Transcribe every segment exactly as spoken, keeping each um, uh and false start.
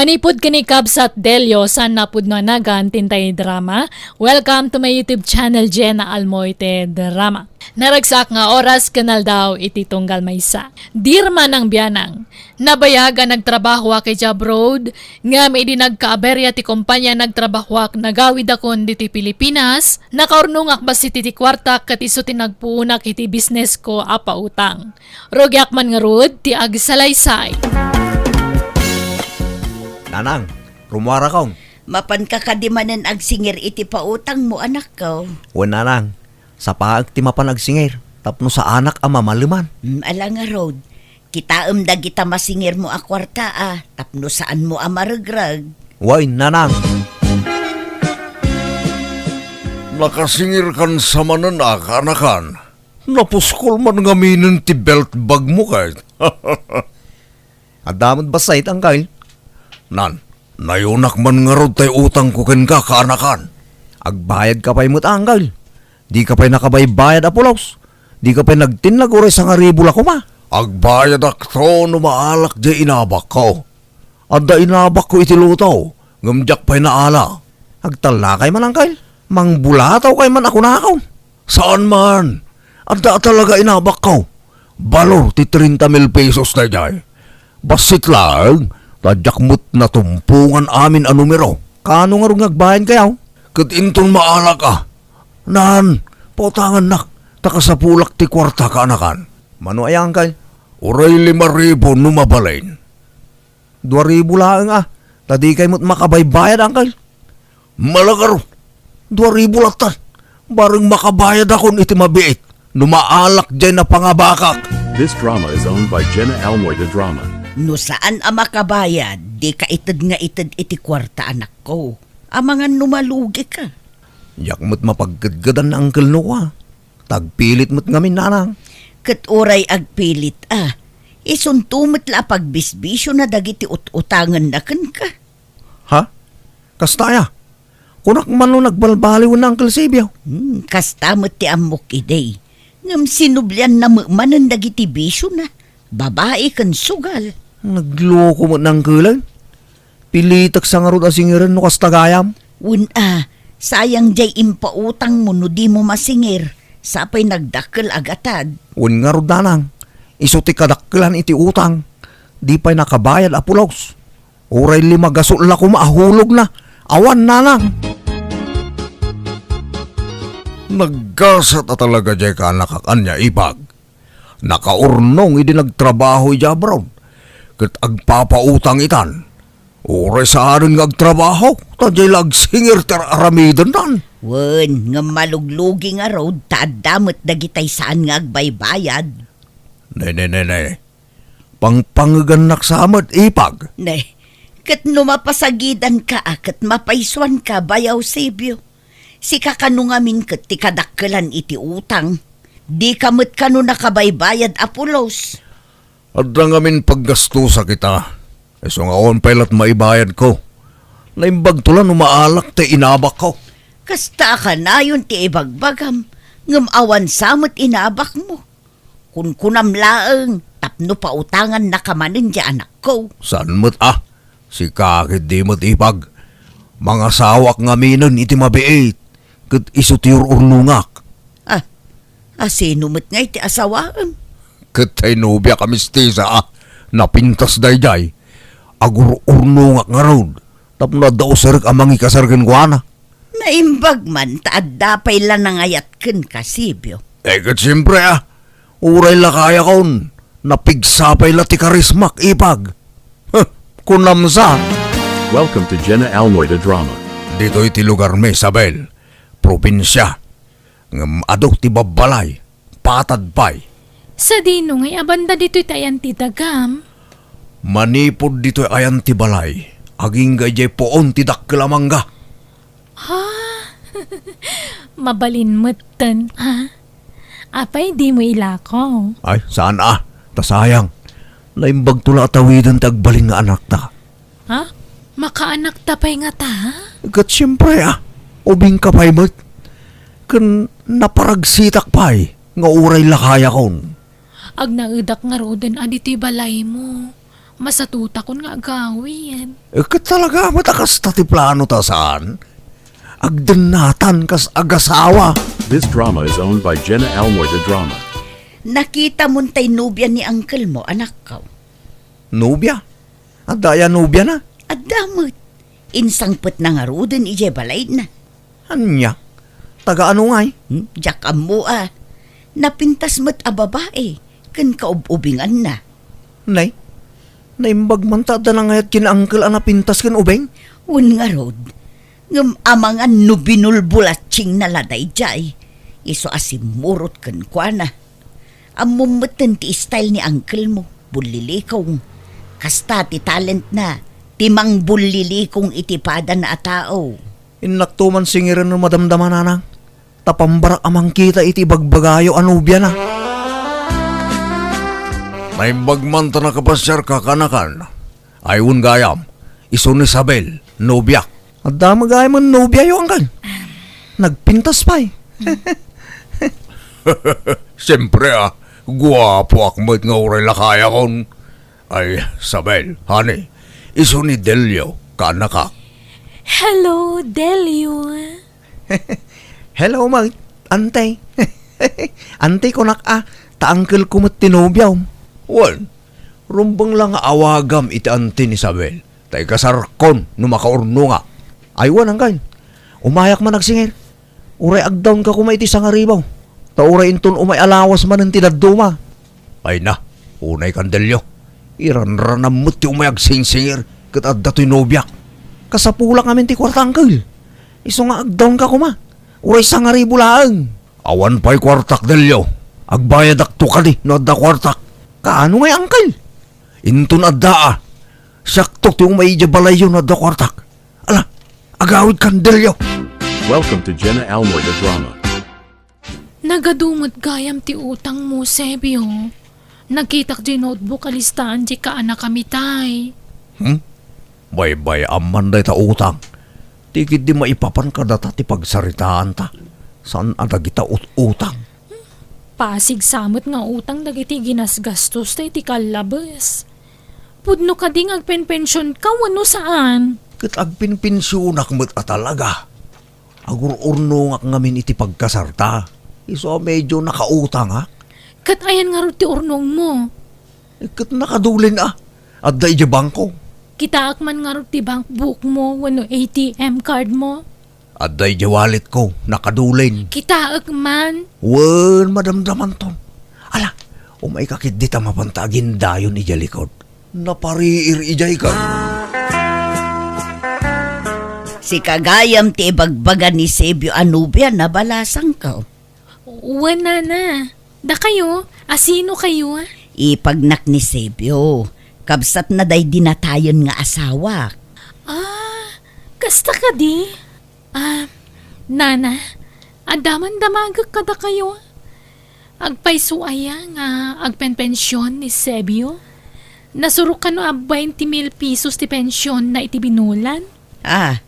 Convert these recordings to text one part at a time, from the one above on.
Manipud ken ni Kabsat Delio, saan a pudno a nagan ti intay drama. Welcome to my YouTube channel, Jenna Almoite Drama. Naragsak nga oras ken aldaw iti tunggal maysa. Dear manang bianang, nabayag a nagtrabahoak idiay abroad, ngem idi nagkaaberya ti kompania nagtrabahoak, nagawidakon ditoy Pilipinas, nakaurnongak bassit iti kuartak ket isu ti nagpuonak iti businessko a pautang. Rugiak man ngarud ti agsalaysay. Nanang, rumuarakon. Mapanka kadi manen agsingir iti pautangmo, anakko? Wen, nanang, sapaek ti mapan agsingir tapno saanak a mamaleman. Hmm, ala ngarud, kitaem dagita masingirmo a kuarta a tapno saanmo a maregreg. Wen, nanang. Nakasingirkan sa manen a kaanakan. Napuskol man ngaminen ti belt bagmo ket. Adda met bassit, angkel. Nan, nayonak man ngarud tay utangko kenka, kaanakan. Agbayadka pay met, angkel. Dika pay nakabaybayad a pulos. Dika pay nagtinnag uray sangaribu la koma. Agbayadakto no maalak diay inabakko. Adda inabakko iti luto, ngem diak pay naala. Agtalnakay man, angkel. Mangbulatawkay man a kunakon. Saan man. Adda talaga inabakko. Balor ti treinta mil pesos daydiay. Bassit laeng, ta diak met natumpongan amin a numero. Kaano ngarud nga agbayadkayo? Ket inton maalak a. Nan, pautangannak, ta kasapulak ti kuarta, kaanakan. Mano aya, angkel? Uray lima ribu no mabalin. Dua ribu laeng a, ta dikay met makabaybayad, angkel. Malagaro, dua ribu latta. Bareng makabayadakon iti mabiit no maalak diay napangabakak. This drama is owned by Jenna Almoy de Drama. No saan a makabayad, dika ited nga ited iti kuarta, anakko. Amangan no malugika. Diak met mapagkedkedan ni Uncle Noah. Tagpilit met ngamin, nanang. Ket uray agpilit a, isunto met la a pagbisbisiona dagiti ut-utangenna kenka. Ha? Kasta aya? Kunak man no nagbalbaliwen ni Uncle Sibio. Hmm, kasta met ti ammok idi. Ngem sinublianna met manen dagiti bisiona, babai ken sugal. Nagloko met ni Uncle. Pilitek sa ngarud a singiren no kasta gayam. Wen a, sayang diay impautangmo no dimo masingir, sa pay nagdakkel a gatad. Wen ngarud, nanang, isu ti kadakkelan iti utang, di pay nakabayad a pulos. Uray lima gasut la koma a hulogna, awan, nanang. Naggasat a talaga diay kaanakak ania, Ipag. Nakaurnong idi nagtrabaho idiay abroad, ket agpapautang itan. Uray saanen nga agtrabaho, ta diay la agsingir ti ar-aramidendan. Wen, ngem maluglugi ngarud ta adda met dagitay saan nga agbaybayad. Ne, ne, ne, ne. Pangpangegannak sa met, Ipag. Ne, ket no mapasagidanka a ket mapaysuanka, Bayaw Sibio. Sika kano ngamin ket ti kadakkelan iti utang. Dika met kano nakabaybayad a pulos. Adda ngamin paggastosak ita. Isu nga awan pay lat maibayadko. Naimbagto la no maalak ti inabakko. Kasta a kanayon ti ibagbagam, ngem awan sa met inabakmo. Kunkunam laeng tapno pautangannaka manen ti anakko. Saan met a? Sika ket di met, Ipag. Mangasawak ngaminen iti mabiit, ket isu ti ur-urnongak. Ah, a sino met ngay ti asawaem? Ket tay nobiak a mistisa a napintas daydiay. Agur-urnongak ngarud tapno adda usarek a mangikasar kenkuana. Naimbag man ta adda pay la nangayat kenka, Sibio. Eh, ket siempre, a. Uray la kayakon, napigsa pay la ti karismak, Ipag. Huh, kunam sa. Welcome to Jenna Almoy de Drama. Ditoy ti lugarmi, Isabel. Probinsia. Ngem adu ti babbalay. Patad pay. Sadino ngay a banda ditoy ti ayan ti dagam? Manipud ditoy ayan ti balay, agingga idiay puon ti dakkel a mangga. Ha? Mabalin metten, ha? Apay dimo ilako? Ay, saan a. Ta sayang. Naimbagto la a tawiden ti agbalin nga anakta. Ha? Makaanakta pay ngata? Ket siempre a, ubingka pay met. Ken naparagsitak pay nga uray lakayakon. Agnaedak ngaruden a ditoy balaymo. Masatutakon nga agawid. Eh, ket talaga met a kasta ti plano ta saan? Agdennatan kas agasawa. This drama is owned by Jenna Almor de Drama. Nakita mon tay nobia ni uncle mo, anakko? Nobia? Adda aya nobiana? Adda met. Insangpetna ngaruden idiay balayna. Ania? Taga ano ngay? Hmm? Diak ammo a. Napintas met a babai ken kaub-ubinganna. Nay, naimbag man ta adda nangayat ken uncle a napintas ken ubing? Wen ngarud, ngem amangan no binulbulatsingna la daydiay, isu a simmurot kenkuana. Ammom metten ti style ni uncle mo, bullilikong. Kasta ti talentna, ti mangbullilikong iti padana a tao. Innakto man singiren no madamdama, nanang, ta pambarak a mangkita iti ibagbagayo a nobiana. Naimbag man ta nakapasiarka, kaanakan. Ay, wen gayam, isu ni Isabel, nobiak. Adda met gayam nobia, uncle. Nagpintas pay. Siempre, a, guapoak met nga uray lakayakon. Ay, Isabel, honey, isu ni Delio, kaanakak. Hello, Delio. Hello, Mang Ante. Ante, kunak a, ta uncle ko met ti nobiam. Wen, rumbeng la nga awagam iti ante ni Isabel, ta ikasarkon no makaurnongak. Ay wen, uncle, umayak man agsingir. Uray agdawnka koma iti sangaribaw, ta uray inton umay a lawas manen ti dadduma. Ay na, unay kan Delio. Iranranam met ti umay agsingsingir ket adda toy nobiak. Kasapulak ngamin ti kuarta, uncle. Isu nga agdawnka koma. Uray sangaribu laeng. Awan pay kuartak, Delio. Agbayadakto kadi no adda kuartak. Kaano ngay, uncle? Inton adda a, siakto ti umay idiay balayyo no adda kuartak. Ala, agawidkan, Delio. Welcome to Jenna Almor the Drama. Nagadu met gayam ti utangmo, Sebio. Nakitak diay notebook a listaan diay kaanakami tay. Hmm? Baybay-am man dayta utang. Ti ketdi maipapan kadata ti pagsaritaanta. Saan a dagita ut-utang. Pasig sa met nga utang dagiti ginasgastosta iti kallabes. Pudno kadi nga agpenpensionka wenno saan? Ket agpenpensionak met a talaga. Agur-urnongak ngamin iti pagkasarta. Isu a medio nakautangak. Ket ayan ngarud ti urnongmo? Eh, ket nakadulen a. Adda idiay bangko. Kitaek man ngarud ti bank bookmo wenno A T M cardmo? Adda idiay walletko, nakadulen. Kitaek man. Wen, madamdamanton. Ala, umayka ketdi ta mapanta agindayon idiay likod. Napariir idiay ka. Sika gayam ti ibagbaga ni Sebio a nobia na, balasangko. Wen, nana. Dakayo, asino kayo? Ipagnak ni Sebio. Kabsatna daydi natayen nga asawak. Ah, kasta kadi? Ah, nana, adda man damagek kadakayo. Agpayso aya nga agpenpension ni Sebio? Nasurok kano a bainte mil pesos ti pensionna iti binulan? Ah,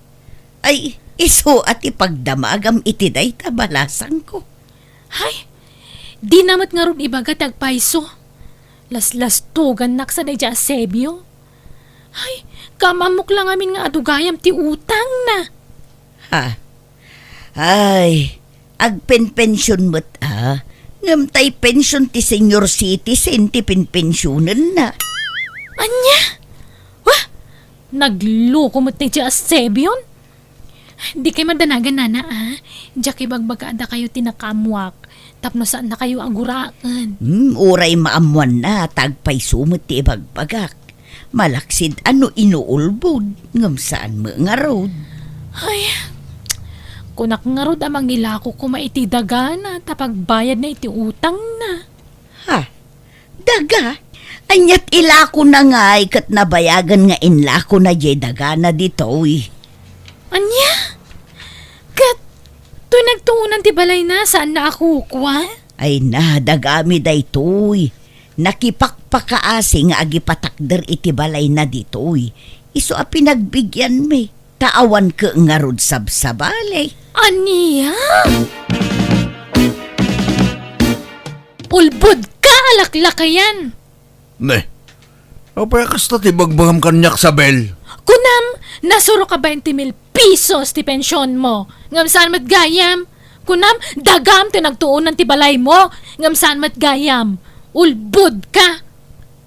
ay, isu a ti pagdamagam iti dayta, balasangko. Hay, dina met ngarud ibaga ti agpayso. Laslastogannak sa daydiay a Sebio. Hay, kaam-ammok la ngamin nga adu gayam ti utangna. Ha? Ay, agpenpension met a. Ngem tay pension ti senior citizen ti penpensionenna. Ania? Wah! Nagloko met daydiay a Sebion. Dikay madanagan, nana, a. Diak ibagbaga a dakayo ti nakaammoak tapno saannakayo a guraen. Hmm, uray maammoanna ta agpayso met ti ibagbagak. Malaksid a no inuulbod, ngem saan met ngarud. Ay, kunak ngarud a mangilako koma iti dagana ta pagbayadna iti utangna. Ha? Daga? Ania't ilakona ngay ket nabayagan nga inlakona diay dagana ditoy? Ania? Ket toy nagtuonan ti balayna, saanna a kukua? Ay na, dagami daytoy. Nakipakpakaasi nga agipatakder iti balayna ditoy. Isu a pinagbigianmi. Ta awan ket ngarud sabsabali. Ania? Ulbod ka a laklakayan! Ne, Apay a kasta ti bagbagam kaniak, Sabel? Kunam, nasuro ka bainte mil pesos ti pensionmo. Ngem saan met gayam? Kunam, dagam ti nagtuonan ti balaymo. Ngem saan met gayam? Ulbod ka.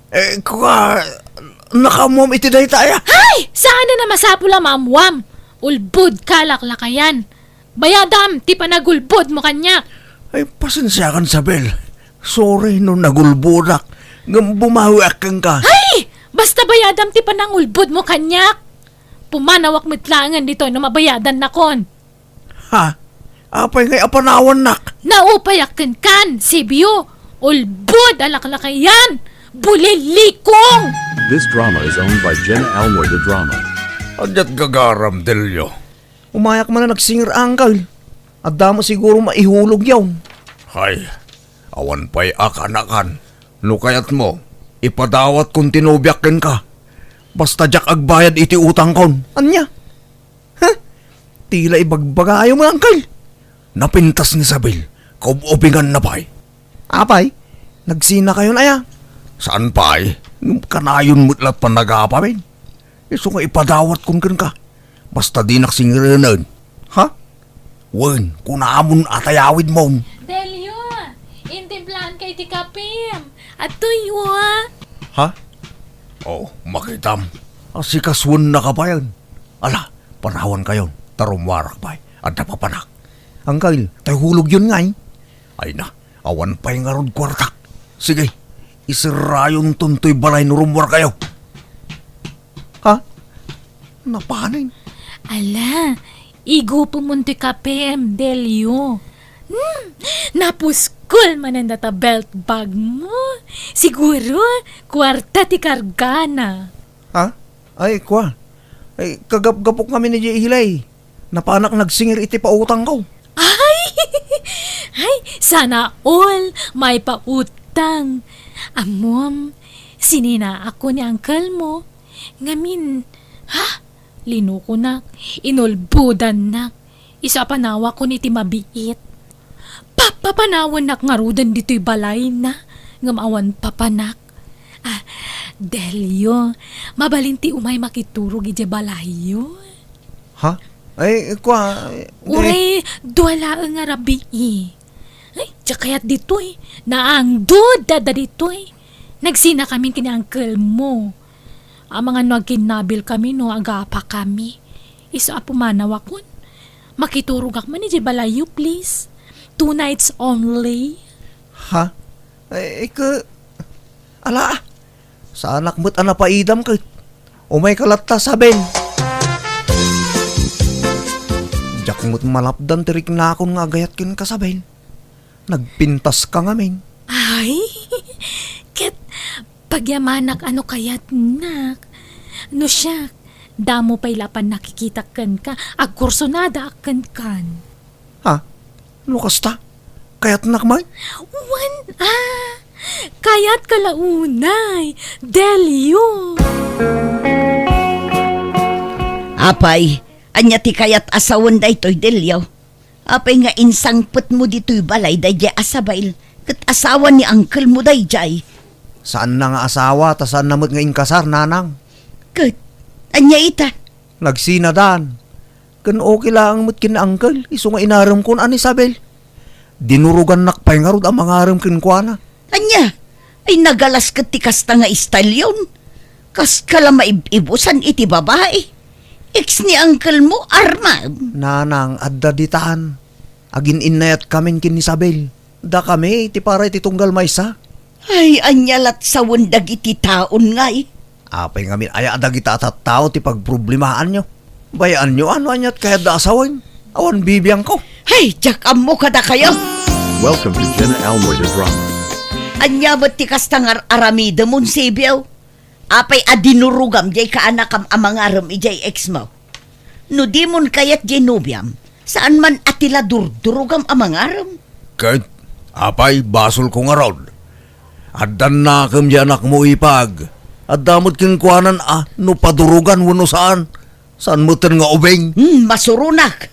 Eh, kua, nakaammoam iti dayta aya? Ay! Saan a masapul a maammoam? Ulbod ka, laklakayan. Bayadam ti panagulbodmo kaniak. Ay, pasensiakan, Sabel. Sorry no nagulbodak. Ngem bumawiak kenka. Ay! Basta bayadam ti panangulbodmo kaniak. Pumanawak met laengen ditoy no mabayadannakon. Ha? Apay ngay a panawannak? Naupayak kenkan, Sibio. Ulbod a laklakayan. Bulilikong! This drama is owned by Jenna Almoy de Drama. Adiat gagaram, Delio. Umayak man a nagsingir, Angkel. Adda met siguro maihulog yaon. Hay, awan pay a kaanakan. No kayatmo, ipadawatkon ti nobiak kenka. Basta diak agbayad iti utangkon. Ania? Huh? Tila ibagbagayo met, Angkel. Napintas ni Sabel. Kaub-ubinganna pay. Apay, nagsinakayon aya? Saan pay? Ngem kanayon met la't panagapamin. Isu nga ipadawatkon kenka. Basta dinak singirenen. Ha? Wen, kunamon a tayawidmon. Delio, intimplaanka iti kapim. Adtoy, wa. Ha? Oh, makitam. Asikasuennaka payen. Ala, panawankayon. Ta rummuarak pay. Adda papanak. Angkel, tay hulogyon ngay. Ay na, awan pay ngarud kuartak. Sige, iserrayonton toy balay no rummuarkayo. Ha? Napanen? Ala, igupemon toy kapim, Delio. Hmm, napuskol manen data belt bagmo. Siguro, kuarta ti kargana. Ha? Ay, kua. Ay, kagapgapok ngamin idiay ilay. Napanak nagsingir iti pautangko. Ay! Ay, sana all maipautang. Ammom, sininaakon ni uncle mo. Ngamin, ha? Linukonak, inulbodannak. Isu a panawakon iti mabiit. Papapanawannak ngaruden ditoy balayna, ngem awan papanak. Ah, Delio, mabalin ti umay makiturog idiay balayyo. Ha? Ay, kua, eh. Uray, dua laeng a rabii. Ay, diak kayat ditoy. Naangdod adda ditoy. Nagsinakamin ken ni uncle mo. Amangan no agkinnabil kami no agapa kami. Isu a pumanawakon. Makiturogak man idiay balayyo, please. Two nights only. Ha? Ay, ke, ala, saanak met a napaidam ket. Umayka latta, Sabel. Diak met malapdan ti riknakon nga agayat kenka, Sabel. Nagpintaska ngamin. Ay, ket pagyamanak a no kayatnak. No siak, damo pay la a pannakikitak kenka, agkursunadaak kenkan. Ha? No kasta? Kayatnak man? Wen a, kayatka la unay, Delio. Apay, ania ti kayat a sawen daytoy, Delio? Apay nga insangpetmo ditoy balay daydiay a Sabel ket asawa ni uncle mo daydiay? Saanna nga asawa ta saanna met nga inkasar, nanang. Ket ania ita? Nagsinadan. Ken okay laeng met ken ni uncle, isu nga inaremkon a ni Sabel. Dinurogannak pay ngarud a mangarem kenkuana. Ania? Ay, nagalas ket ti kasta nga istalyon. Kaska la maib-ibusan iti babai. Ex ni uncle mo, Armand. Nanang, adda ditan. Agin-innayatkamin ken ni Isabel. Dakami ti para iti tunggal maysa. Ay, ania lat sawen dagiti taon ngay? Apay ngamin aya a dagita a tattao ti pagproblemaanyo? Bayaanyo a no aniat kayatda a sawen? Awan bibiangko. Ay, diak ammo kadakayo. Welcome to Jenna Almoy the Drama. Ania met ti kasta nga ar-aramidem, Monsibio? Apay a dinurogam diay kaanakam a mangarem idiay ex mo? No dimon kayat diay nobiam, saan man a ti la durdurogam a mangarem? Ket, apay, basolko ngarud. Addan nakem diay anakmo, ipag. Adda met kenkuanan a no padurogan wenno saan. Saan metten nga ubing? Hmm, masuronak.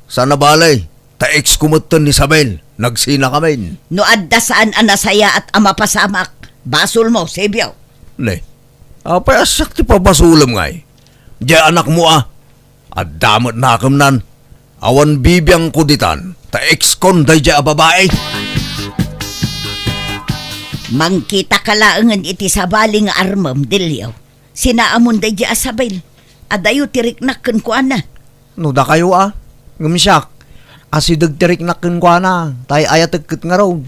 Saan a bale, ta ex ko metten ni Isabel, nagsinakamin. No adda saan a nasayaat a mapasamak, basolmo, Sibio. Ne, Apay a siak ti pabasolem ngay? Diay anakmo a. Adda met nakemnan. Awan bibiangko ditan, ta ex-kon daydiay a babai. Mangkitaka laengen iti sabali nga armem, Delio. Sinaamon daydiay a Sabel. Adayo ti riknak kenkuana. No dakayo a, ngem siak, asideg ti riknak kenkuana, ta ay-ayatek ket ngarud.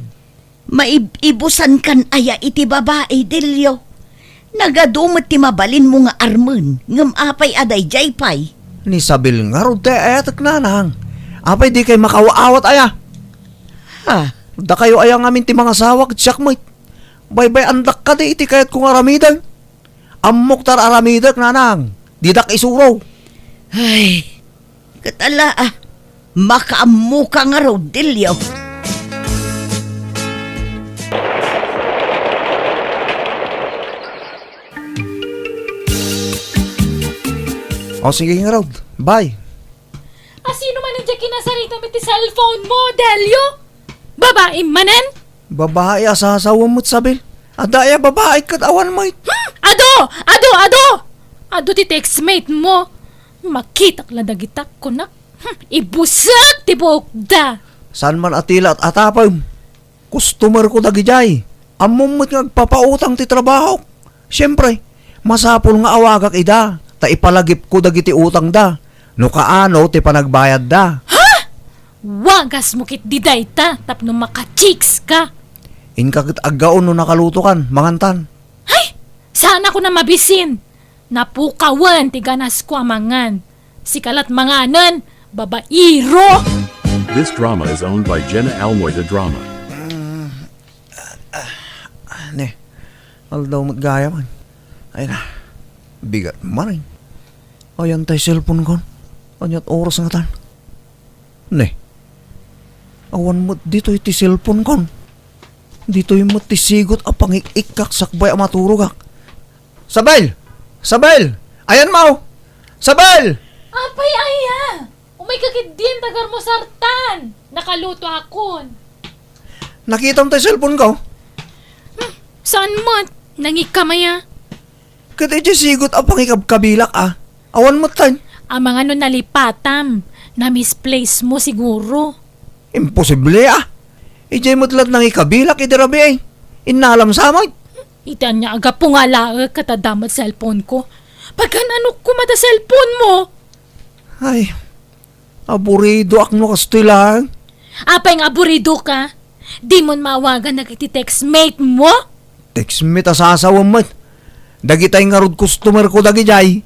Maib-ibusankan aya iti babai, Delio? Nagadu met ti mabalinmo nga armen, ngem apay a daydiay pay? Ni Sabel ngarud ti ay-ayatek, nanang. Apay dikay makaawat aya? Ha? Dakayo aya ngamin ti mangasawa ket siak met. Baybay-andak kadi iti kayatko nga aramiden. Ammok ta ar-aramidek, nanang. Didak isuro. Ay, ket ala, ah, makaammoka ngarud, Delio. O, sige ngarud. Bye. Asino manen diay kinasaritam iti cellphone mo, Delio? Babai manen? Babai a sasawem met, Sabel. Adda aya babai ket awan met. Hmm? Adu! Adu! Adu! Adu ti textmate mo. Makitak la dagita, kunak. Hmm, ibusek ti buokda. Saan man a tila at atapem. Customer ko dagidiay. Ammom met nga agpapautang ti trabahok. Siempre, masapul nga awagak ida, ta ipalagipko dagiti utangda. No kaano ti panagbayadda. Ha? Wagasmo ketdi dayta tapno maka-chicks ka. Inka ket aggaon no nakalutokan, mangantan. Hay! Saan ako na mabisin? Napukawen ti ganasko a mangan. Sika lat manganen, babairo! This drama is owned by Jenna Almoy, the drama. Ne, aldaw met gayam. Ay na, bigat man, eh. Ayan tay cellphone kon. Aniat oras ngatan? Ne, awan met ditoy ti cellphone kon. Ditoy met ti sigot a pangik-ikkak sakbay a maturogak. Sabel! Sabel! Ayan mo! Sabel! Apay aya? Umayka ketdin, tagarmusartan. Nakaluto akon. Nakitam tay cellphone ko? Hmm, saan met? Nangikam aya? Ket idiay sigot a pangikabkabilak, a. Awan met tan. Amangan no nalipatam. Na-misplace mo siguro. Imposible, a. Idiay met lat nangikabilak idi rabii. Innalam sa met. Iti ania a gapu nga alaek ket adda met cellphone ko. Pagan-anok koma ta cellphone mo? Ay, aburidoak no kastoy laeng. Apay nga aburido ka? Dimon maawagan dagiti textmate mo? Textmate a sasawem met. Dagitay ngarud customer ko dagidiay.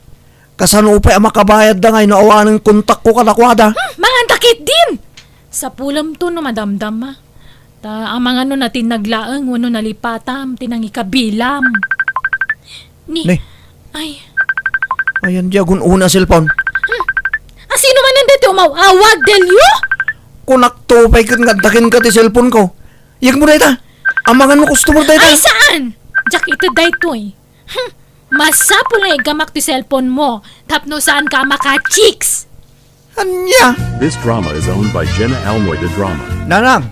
Kasano pay a makabayadda ngay no awanen kontakko kadakuada? Hmm, manganta ketdin! Sapulemto no madamdama. Ta amangan no natinnag laeng wenno nalipatam ti nangikabilam. Ni, Ne. Ay. Ayan di agun-una a cellphone. Hmm. Asino manen daytoy umaw-awag, Delio? Kunak to pay ket nga adda kenka ti cellphone ko. Yegmo dayta. Amangan no customer dayta. Ay, saan? Diak ited daytoy. Hmm. Masapul nga igamak ti cellphone mo tapno saanka a maka-chicks. Ania? This drama is owned by Jenna Almoy, the drama. Nanang,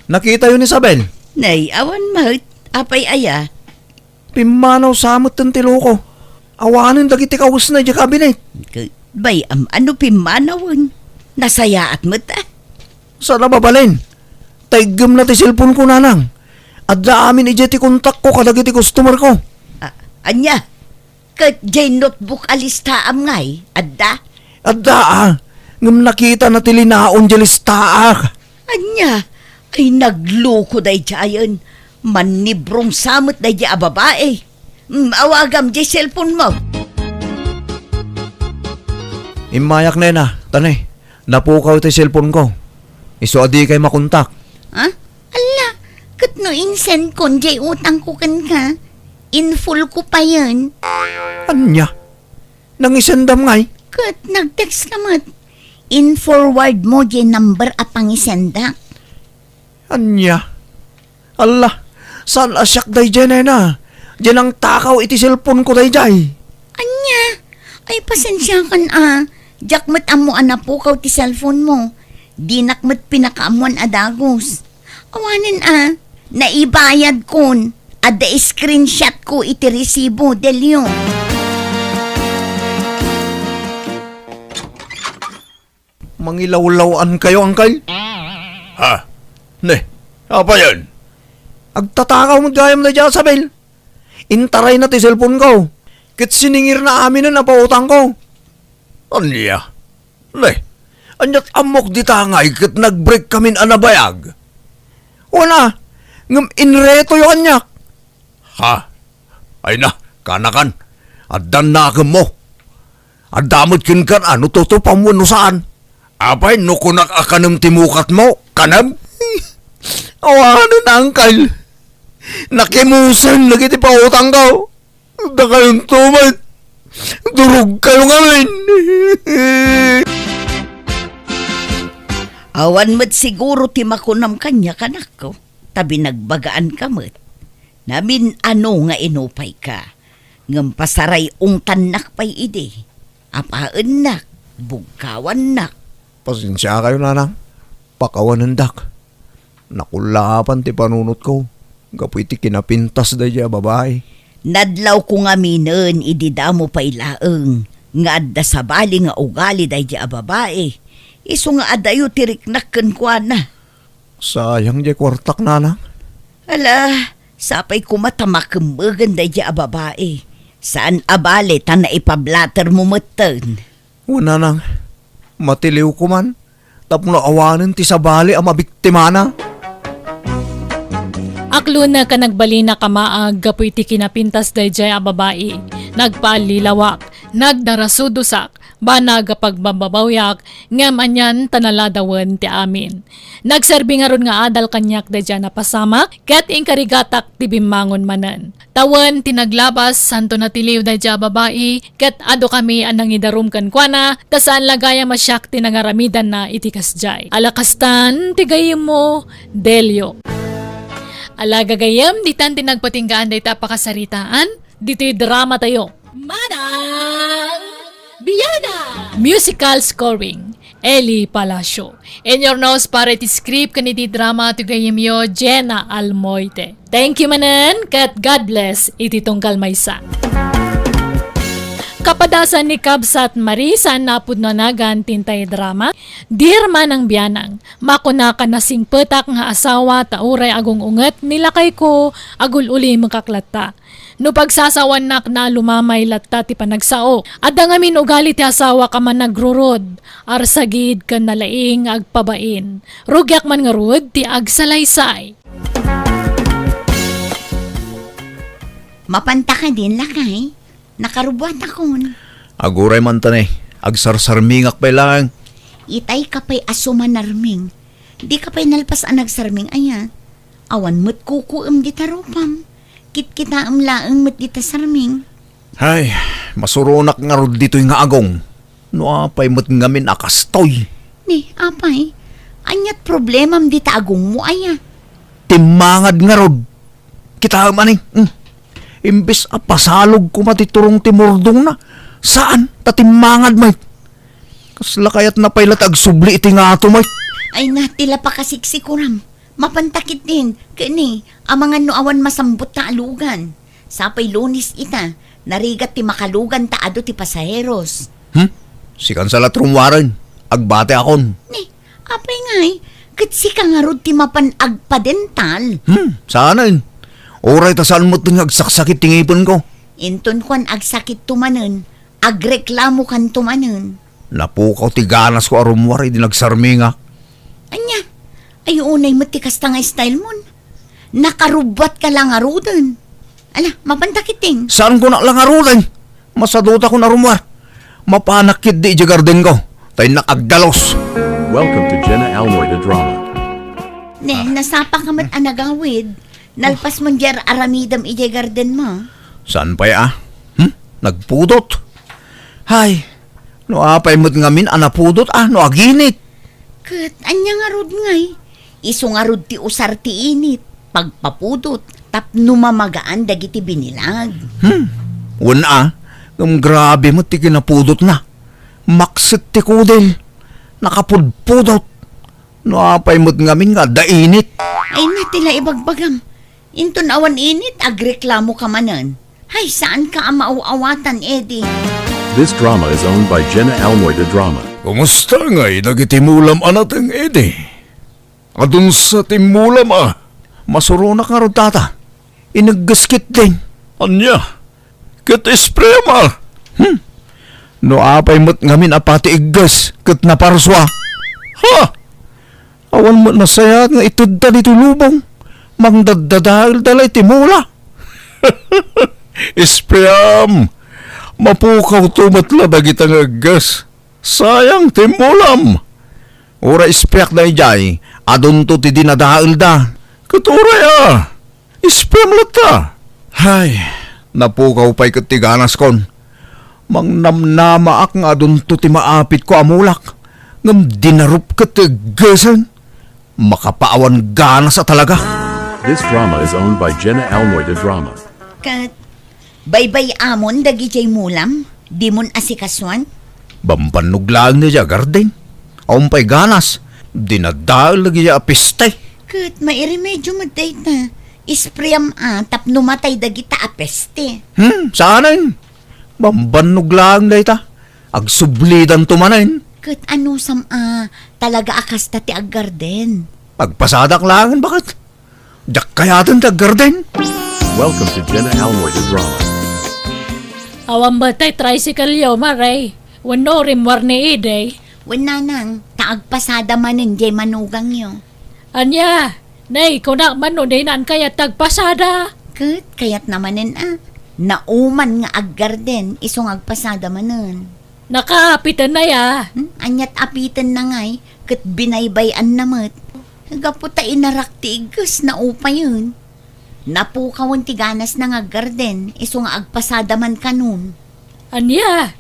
nakitayo ni Isabel? Nay, awan met. Apay aya? Pimmanaw sa metten ti loko. Awanen dagiti kawesna idiay kabinet. K-, bay, am-, ano pimmanawen? Nasayaat met, a. Saan a mabalin? Taygem na ti cellphone ko, nanang. Adda amin idiay ti kontak ko kadagiti customer ko. A-, ania? Ket diay notebook a listaam ngay, adda? Adda, a. Ngem nakita na ti linaon diay listaak. Ania? Ay, nagloko daydiayen. Mannibrong sa met daydiay a babai. Mm, awagam diay cellphone mo. Immayak, nena, ta ne, napukaw ti cellphone ko. Isu a dikay makontak. Ha? Alla, ket no insend kon diay utang ko kenka, in full ko payen. Ania? Nangisendam ngay? Ket nag-text ka met. In-forward mo diay number a pangisendak. Ania? Alla, saan a siak daydiay, nena? Diay nangtakaw iti cellphone ko daydiay. Ania? Ay, pasensiakan a. Diak met ammo a napukaw ti cellphone mo. Dinak met pinakaammoan a dagus. Awanen a, naibayad kon. Adda screenshot ko iti resibo, Delio. Mangilawlaw-ankayo, Uncle? Ha? Ne, apayen? Agtatakaw met gayam daydiay a sabil. Intarayna ti cellphone ko. Ket siningirna aminen a pautang ko. Ania? Ne, ania't ammok dita ngay ket nag-break kamin a nabayag? Wen a, ngem inretoyo kaniak. Ha? Ay na, kanakan. Addan nakemmo. Adda met kenka a no tutupam wenno saan. Apay no kunak a kanem ti mukatmo? Kanem? Awanen, Uncle. Nakimusen dagiti pautangko. Dakayonto met. Durogkayo ngamin. Awan met siguro ti makunam kaniak, anakko, ta binagbagaanka met. Namin-ano nga inupayka, ngem pasaray-ungtannak pay idi. Apaennak, bugkawannak. Pasensiakayo, nanang. Pakawanendak. Nakullaapan ti panunotko gapu iti kinapintas daydiay a babai. Nadlawko ngaminen idi damo pay laeng nga adda sabali nga ugali daydiay a babai. Isu nga adayo ti riknak kenkuana. Sayang diay kuartak, nanang. Ala, sapay koma ta makemmegen daydiay a babai. Saan a bale ta naipablatermo metten. Wen, nanang, matiliwko man tapno awanen ti sabali a mabiktimana. Aklonek a nagbalinak a maag gapu iti kinapintas daydiay a babai. Nagpaallilawak, nagdarasudosak, banag a pagbababawyak, ngem anian ta naladawen ti amin. Nagserbi ngarud nga adal kaniak daydiay a napasamak, ket inkarigatak ti bimmangon manen. Tawen ti naglabas, santo natiliw daydiay a babai, ket adukami a nangidarum kenkuana, ta saan la gayam a siak ti nangaramidanna iti kasdiay. Ala kastan ti gayyemmo, Delio. Ala gagayyem, ditan ti nagpatinggaan dayta a pakasaritaan, ditoy dramatayo. Manang Biana! Musical scoring, Eli Palacio. In your nose para iti script ken iti drama ti gayyemyo, Jenna Almoite. Thank you manen, ket God bless iti tunggal maysa. Kapadasan ni Kabsat Marie, saan a pudno a nagan ti intay drama. Dear Manang Bianang, makunak a nasingpetak nga asawa ta uray agung-unget ni lakayko, agul-ulimekak latta. No pagsasawanak na lumamay latta ti panagsaok. Adda ngamin ugali ti asawak a managrurod, arsagid ken nalaing nga agpabain. Rugiak man ngarud ti agsalaysay. Mapanta kadin, lakay? Nakarubbuatakon. Aguray man ta ne, agsarsarmingak pay laeng. Itay ka pay a sumanarming. Di ka pay nalpas a nagsarming aya. Awan met kukuem dita rupam. Kitkitaem laeng met dita sarming. Ay, masuronak ngarud ditoy nga agong. No apay met ngamin a kastoy. Ni, apay, ania't problemam dita agongmo aya? Timmangad ngarud. Kitaem ani, hmm. Imbes a pasalog koma ti turong ti murdongna, saan ta timmangad met. Kasla kayatna pay la ti agsubli iti ngato met. Ay na, ti la pakasiksikuram. Mapanta ketdin, ken ni, amangan no awan masambut ta alugan. Sapay Lunes ita, narigat ti makalugan ta adu ti pasaheros. Hmm? Sikan sa la ti rummuaren, agbatiakon. Ni, apay ngay, ket sika ngarud ti mapan agpadental. Hmm, saanen. Uray ta saan met nga agsaksakit ti ngipenko. Inton kuan agsakitto manen, agreklamokanto manen. Napukaw ti ganasko a rummuar idi nagsarmingak. Ania? Ay, unay met ti kasta nga style mon. Nakarubbuatka la ngaruden. Ala, mapanta ketdin. Saanko la ngaruden? Masadutakon a rummuar. Mapanak ketdi idiay gardenko. Ta innak agdalus. Welcome to Jenna Almoy the Drama. Ne, nasapaka met a nagawid. Nalpas mon diay aramidem idiay gardenmo. Saan pay a? Hmm? Nagpudot? Hay, no apay met ngamin a napudot a no aginit. Ket ania ngarud ngay? Isu ngarud ti usar ti init, pagpapudot, tapno mamagaan dagiti binilag. Hmm. Wen a, ngem grabe met ti kinapudotna. Makset ti kudil. Nakapudpudot. No apay met ngamin nga adda init. Ay na, ti la ibagbagam. Inton awan init, agreklamoka manen. Hay, saanka a maaw-awatan, Eddie. This drama is owned by Jenna Almoy de Drama. Kumusta ngay dagiti mulam a nateng, Eddie? Adunsa ti mulam a? Masuronak ngarud, tata. Inegges ketdin. Ania? Ket ispream a? Hmm? No apay met ngamin a pati egges ket naparsua? Ha? Awan met nasayaat nga itedda ditoy lubong. Mangdaddadaelda la iti mula. Ispream! Mapukawto met la dagita nga egges. Sayang ti mulam! Uray ispreak daydiay, adunto ti dinadaelda. Ket uray a, ispream latta. Hay, napukaw pay ket ti ganaskon. Mangnamnamaak nga adunto ti maapitko a mulak, ngem dinarup ket ti eggesen. Makapaawan ganas a talaga. This drama is owned by Jenna Almoy de Drama. Ket baybay-amon dagidiay mulam, dimon asikasuan? Bambannog laeng daydiay a garden. Awan pay ganas, dinadael dagidiay a peste. Ket mairemedio met dayta, ispream a tapno matay dagita a peste. Hmm, saanen? Bambannog laeng dayta. Agsublidanto manen. Ket anusam a talaga a kasta ti aggarden? Agpasadak laeng, baket. Diak kayaten ti aggarden. Welcome to Jenna Almoy de Drama. Awan met tay tricycle-yo, Mare? Wenno rimmuar ni Eddie? Wen, nanang, ta agpasada manen diay manugangyo. Ania? Nay, kunak man no dinan kayat ti agpasada. Ket kayatna manen a. Nauman nga aggarden, isu nga agpasada manen. Nakaapiten, nay, a. Hmm? Aniat apiten na ngay, ket binaybay-anna met. Gapu ta inarak ti igges, naupayen. Napukawen ti ganasna nga aggarden, isu nga agpasada man kanon. Ania?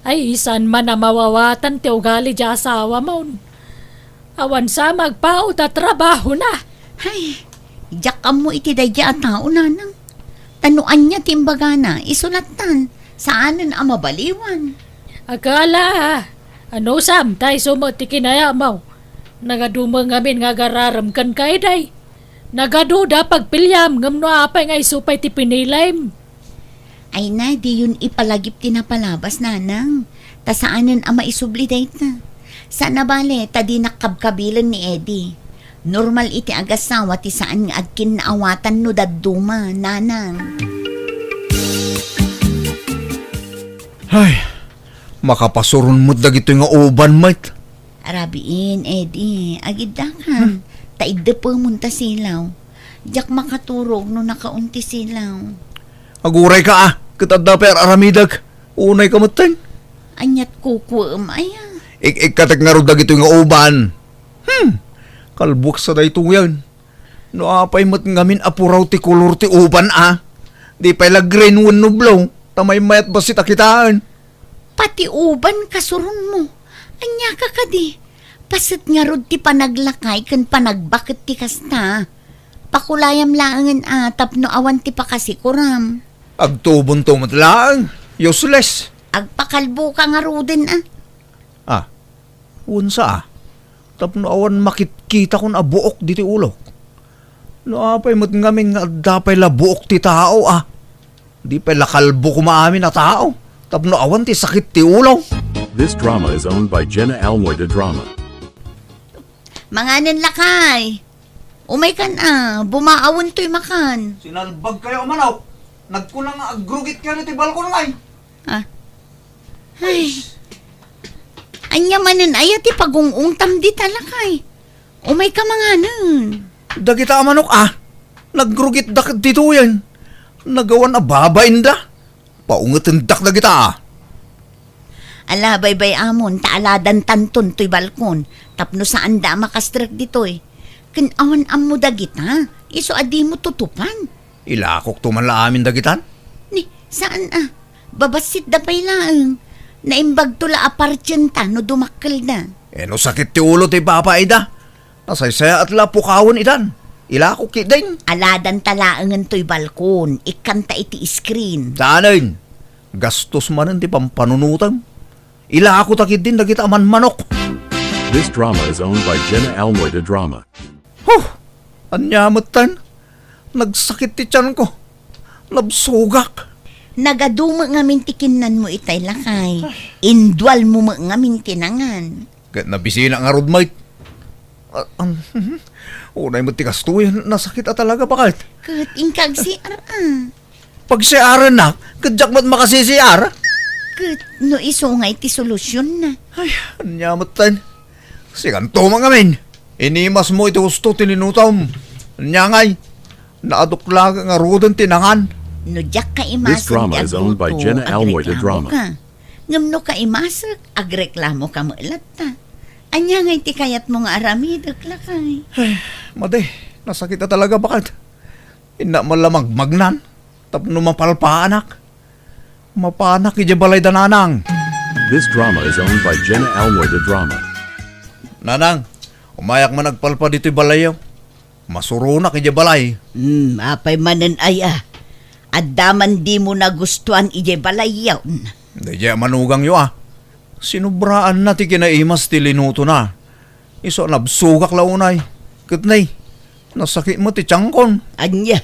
Ay, saan man a mawawatan ti ugali diay asawamon. Awan sa magpao ta trabahona. Hay, diak ammo iti daydiay a tao, nanang. Ta no ania ti imbagana, isu lattan, saanen a mabaliwan. Akala, anusam, ta isu met ti kinayatmo. Nagadu met ngamin nga agararem kenka, Eddie. Nagaduda pagpiliam, ngem no apay nga isu pay ti pinilim? Ay na, diyon ipalagip ti napalabas, nanang. Ta saanen a maisubli dayta. Saan a bale, ta dinak kabkabilen ni Eddie. Normal iti agasawa ti saan nga agkinnaawatan no dadduma, nanang. Ay, makapasuron met dagitoy nga uban met. Arabiin, Eddie, agiddakan. Hmm. Ta iddepemon ta silaw. Diak makaturog no nakaon ti silaw. Agurayka a, ket adda pay ar-aramidek. Unayka metten. Aniat kukuem aya? Ik-ikkatek ngarud dagitoy nga uban. Hmm, kalbuek sa daytoyen. No apay met ngamin a puraw ti kolor ti uban a. Di pay la green wenno blue, ta maymayat bassit a kitaen. Pati uban kasuronmo. Aniaka kadi? Paset ngarud ti panaglakay ken panagbaket ti kasta. Pakulayam laengen a tapno awan ti pakasikuram. Agtubonto met laeng. Useless. Agpakalboka ngaruden a. Ah, wen sa a. Tapno awan makitkitakon a buok ditoy ulok. No apay met ngamin nga adda pay la buok ti tao a. Di pay la kalbo koma amin a tao, tapno awan ti sakit ti ulo. This drama is owned by Jenna Almoy de Drama. Manganen lakay. Umaykan a, bumaawen toy makan. Sinalbag kayo a manok. Nagkuna nga agrugit kayo ti balkon ngay. Ah. Ay. Anya manen aya ti pagungungtam dita lakay. Umayka manganen. Dagita a manok a, nagrugitda ket ditoyen. Nagawan a babainda. Paungetendak dagita a. Ala, baybay-amon, ta aladantanton toy balkon, tapno saanda a makastrek ditoy. Ken awan ammo dagita, isu a dimo tutupan. Ilakokto man la amin dagitan? Ni, saan a? Babassitda pay laeng. Naimbagto la a partienta no dumakkelda. E no sakit ti ulo ti babaida, nasaysayaat la a pukawen idan. Ilakok ketdin. Aladanta laengen toy balkon, ikkanta iti screen. Saanen? Gastos manen ti pampanunotem. Ilakota ketdin dagita a manmanok. This drama is owned by Jenna Almoy de Drama. Huh! Ania metten? Nagsakit ti tianko. Nabsogak. Nagadu met ngamin ti kinnanmo itay, lakay. Indualmo met ngamin ti nangan. Ket nabisina ngarud met. Ah, um, unay met ti kastoy, nasakit a talaga, baket. Ket inka agsiar, a. Pagsiarennak, ket diak met makasisiar. Ket no isu ngay ti solusionna. Ay, ania metten? Sikanto met ngamin. Inimasmo iti husto ti linutom. Ania ngay? Naaduk laeng ngaruden ti nangan. No diak kaimasek ti agluto, agreklamoka. Ngem no kaimasek, agreklamoka met latta. Ania ngay ti kayatmo nga aramidek, lakay? Ay, madi, nasakit a talaga, baket. Innak man la magmagnan tapno mapalpaanak. Mapanak idiay balay da nanang. This drama is owned by Jenna Almoy de Drama. Nanang, umayak man agpalpa ditoy balayyo. Masuronak idiay balay. Hmm, apay manen aya? Adda man dimo nagustuan idiay balayyon? Daydiay a manugangyo a. Sinubraanna ti kinaimas ti linutona. Isu a nabsogak la unay. Ket nay, nasakit met ti tiankon. Ania?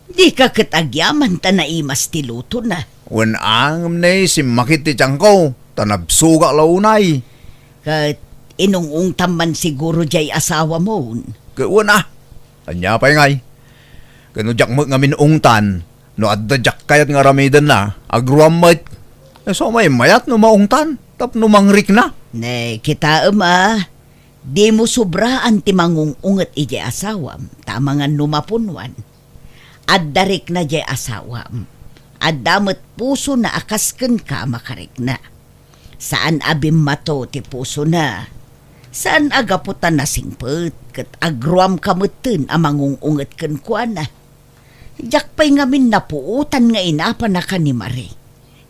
Dika ket agyaman ta naimas ti lutona? Wen a, ngem nay, simmakit ti tianko, ta nabsogak la unay. Ket inung-ungtam man siguro diay asawamon? Ket wen a. Ania pay ngay? Ket no diak met ngamin ungtan, no adda diak kayat nga aramidenna, agruam met. Isu a maymayat no maungtan, tapno mangrikna. Ne, kitaem a, dimo sobraan ti mangung-unget idiay asawam, ta amangan no mapunuan. Adda rikna diay asawam. Adda met pusona a kas kenka a makarikna. Saan a bimmato ti pusona. Saan a gapu ta nasingpet ket agruamka metten a mangung-unget kenkuana. Diak pay ngamin napuotan nga inapanaka ni Marie.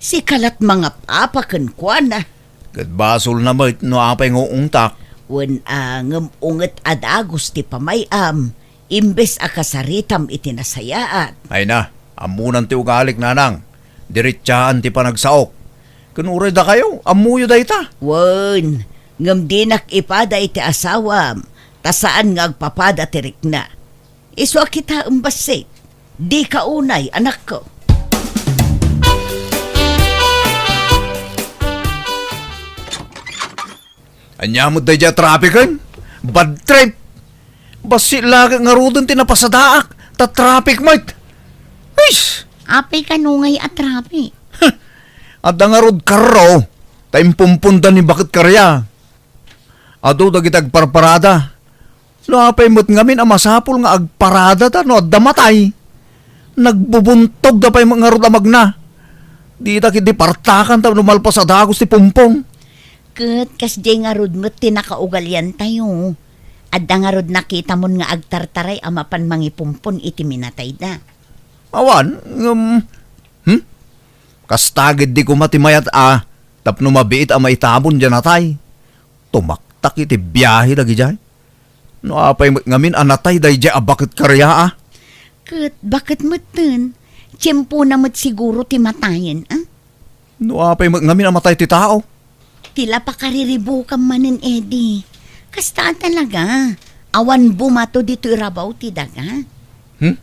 Sika lat mangap-apa kenkuana. Ket basolna met no apay nga uungtak. Wen a, ngem unget a dagus ti pamay-am, imbes a kasaritam iti nasayaat. Ay na, ammonan ti ugalik, nanang. Diretsaan ti panagsaok. Ken uray dakayo, ammoyo dayta. Wen, ngem dinak ipada iti asawam, ta saan nga agpapada ti rikna. Isu a kitaem bassit. Dika unay, anakko. Ania met daydiay a trapiken? Bad trip! Bassit laeng ngaruden ti napasadaak, ta traffic met! Ais! Apay kano ngay a traffic? Adda ngarud karro, ta impumponda ni Baket Karya. Adu dagiti agparparada. No apay met ngamin a masapul nga agparadada no adda matay? Nagbubuntogda pay met ngarud a magna. Dida ketdi partakan tapno malpas a dagus ti pumpong. Ket kasdiay ngarud met ti nakaugaliantayo. Adda ngarud nakitamon nga agtartaray a mapan mangipumpon iti minatayda? Awan, ngem, hmm? Kasta ketdi koma ti mayat a tapno mabiit a maitamon diay natay. Tumaktak iti biahe dagidiay. No apay met ngamin a natay daydiay a Baket Karya a? Ket baket metten, tiempona met siguro ti matayen, a? No apay met ngamin a matay ti tao? Ti la pakariribukam manen, Eddie. Kasta a talaga. Awan bumato ditoy rabaw ti daga. Hmm?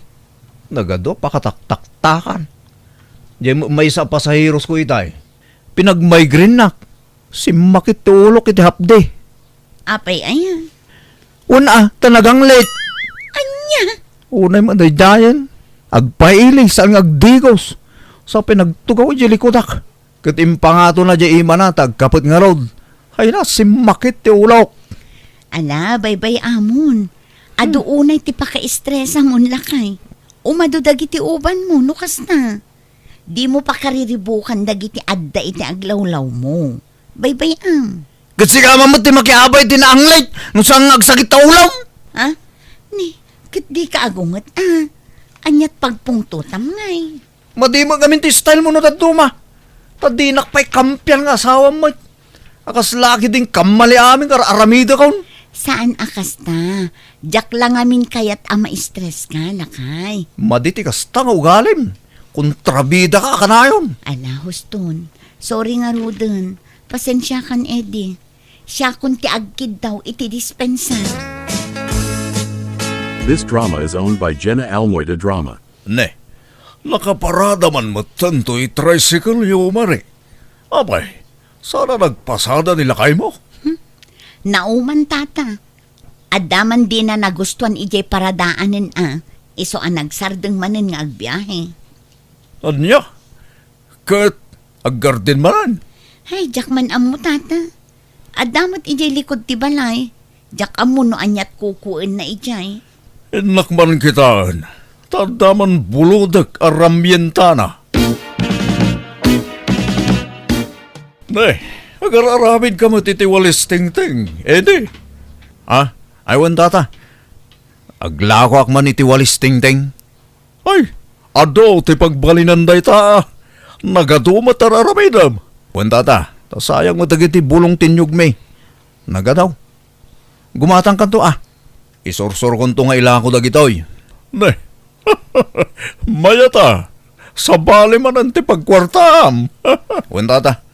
Nagadu a pakataktaktakan. Diay met maysa a pasaheros ko itay. Pinagmigrainenak. Simmakit ti ulok iti hapdi. Apay aya? Wen a, ta naganglit. Ania? Unay met daydiayen. Agpaili, saan nga agdigos. Sa pinagtugaw idiay likudak. Ket impangatona diay imana ta agkapet ngarud. Ay na, simmakit ti ulok. Ala, baybay-amon. Adu Hmm. unay ti pakaestresamon, lakay. Umadu dagiti ubanmo, no kasta. Dimo pakariribukan dagiti adda iti aglawlawmo. Baybay-am. Ket sika man met ti makiabay iti naanglit no saan nga agsakit ta ulom? Ha? Ni, ket dika agunget, a? Aniat pagpungtotam ngay? Madi met ngamin ti style mo no dadduma. Ta dinak pay kampian nga asawam met. A kasla ketdin kammali amin nga ar-aramidakon. Saan a kasta. Diak la ngamin kayat a ma-stress ka, lakay. Madi ti kasta nga ugalim. Kontrabidaka a kanayon. Ala, huston. Sorry ngaruden. Pasensiakan, Eddie. Siakon ti agkiddaw iti dispensa. This drama is owned by Jenna Almoy de Drama. Ne, nakaparada man metten toy tricycle-yo, Mare. Apay, saan a nagpasada ni lakaymo? Hmm? Nauman, Tata. Adda man dina nagustuan idiay paradaanen a, isu a nagsardeng manen nga agbiahe. Ania? Ket aggarden manen? Ay, diak man ammo, Tata. Adda met idiay likud ti balay. Diak ammo no aniat kukuenna idiay. Innak man kitaen, ta adda man bulodek a ramyentana. Ne, agar-aramidka met iti walis tingting, Eddie. Ah, ay wen, Tata. Aglakoak man iti walis tingting. Ay, adu ti pagbalinan dayta. Nagadu met ti ar-aramidem. Wen, Tata, ta sayang met dagiti bulong ti inyugmi. Nagadu. Gumatangkanto a. Isursurkonto nga ilako dagitoy. Ne. Mayat a. Sabali manen ti pagkuartam. Wen, Tata.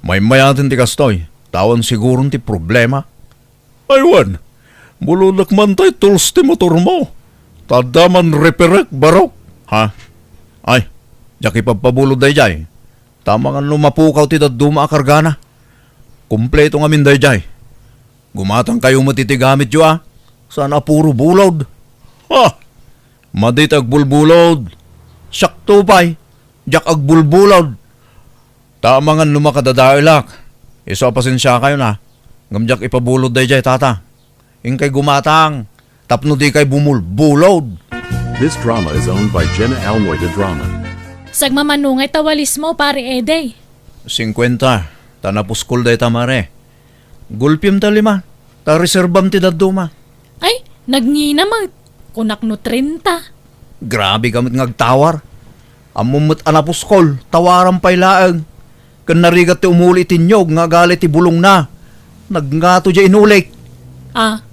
Maymayaten ti kastoy. Ta awan siguron ti problema. Ay wen, bulodek man tay tools ti motormo. Ta adda man repairek, barok. Ha? Ay, diak ipabpabulod daydiay. Ta amangan no mapukaw ti dadduma a kargana. Kompleto ngamin daydiay. Gumatangkayo met iti gamityo a. Saan a puro bulod. Ha? Madi ti agbulbulod. Siakto pay, diak agbulbulod. Ta amangan no makadadaelak, isu a pasensiakayon a, ngem diak ipabulod daydiay, Tata. Inkay gumatang, tapno dikay bumulbulod. This drama is owned by Jenna Almoy de Drama. Sagmamano ngay ta walismo, Pare Eddie? Singkuenta, ta napuskol dayta, Mare. Gulpim ta lima, ta reserbam ti dadduma. Ay, nagngina met. Kunak no trenta. Grabe ka met nga agtawar. Ammom met a napuskol, tawaram pay laeng. Ken narigat ti umuli iti inyog nga agali ti bulongna. Nagngato diay inulik. Ah.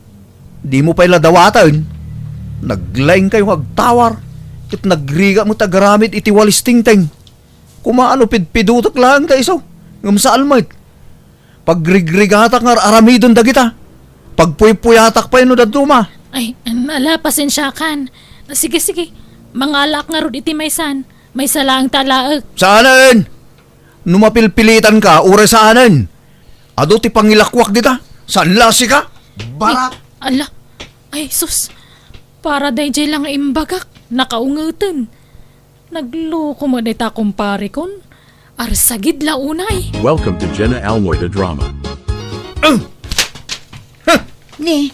Dimo pay la dawaten. Naglaingkayo nga agtawar. Ket nagrigat met agaramid iti walis tingting. Koma no pidpidotek laeng ta isu, ngem saan met. Pagrigrigatak nga ar-aramiden dagita. Pagpuypuyatak pay no dadduma. Ay, ala, pasensiakan. Sige, sige. Mangalaak ngarud iti maysan. Maysa laeng ta alaek. Saanen! No mapilpilitanka, uray saanen. Adu ti pangilakuak dita. Saan la sika? Barat! Ay, ala. Ay, sus. Para daydiay la nga imbagak. Nakaungeten. Nagloko met dayta kumpareko. Arsagid la unay. Welcome to Jenna Almoy the Drama. Ni,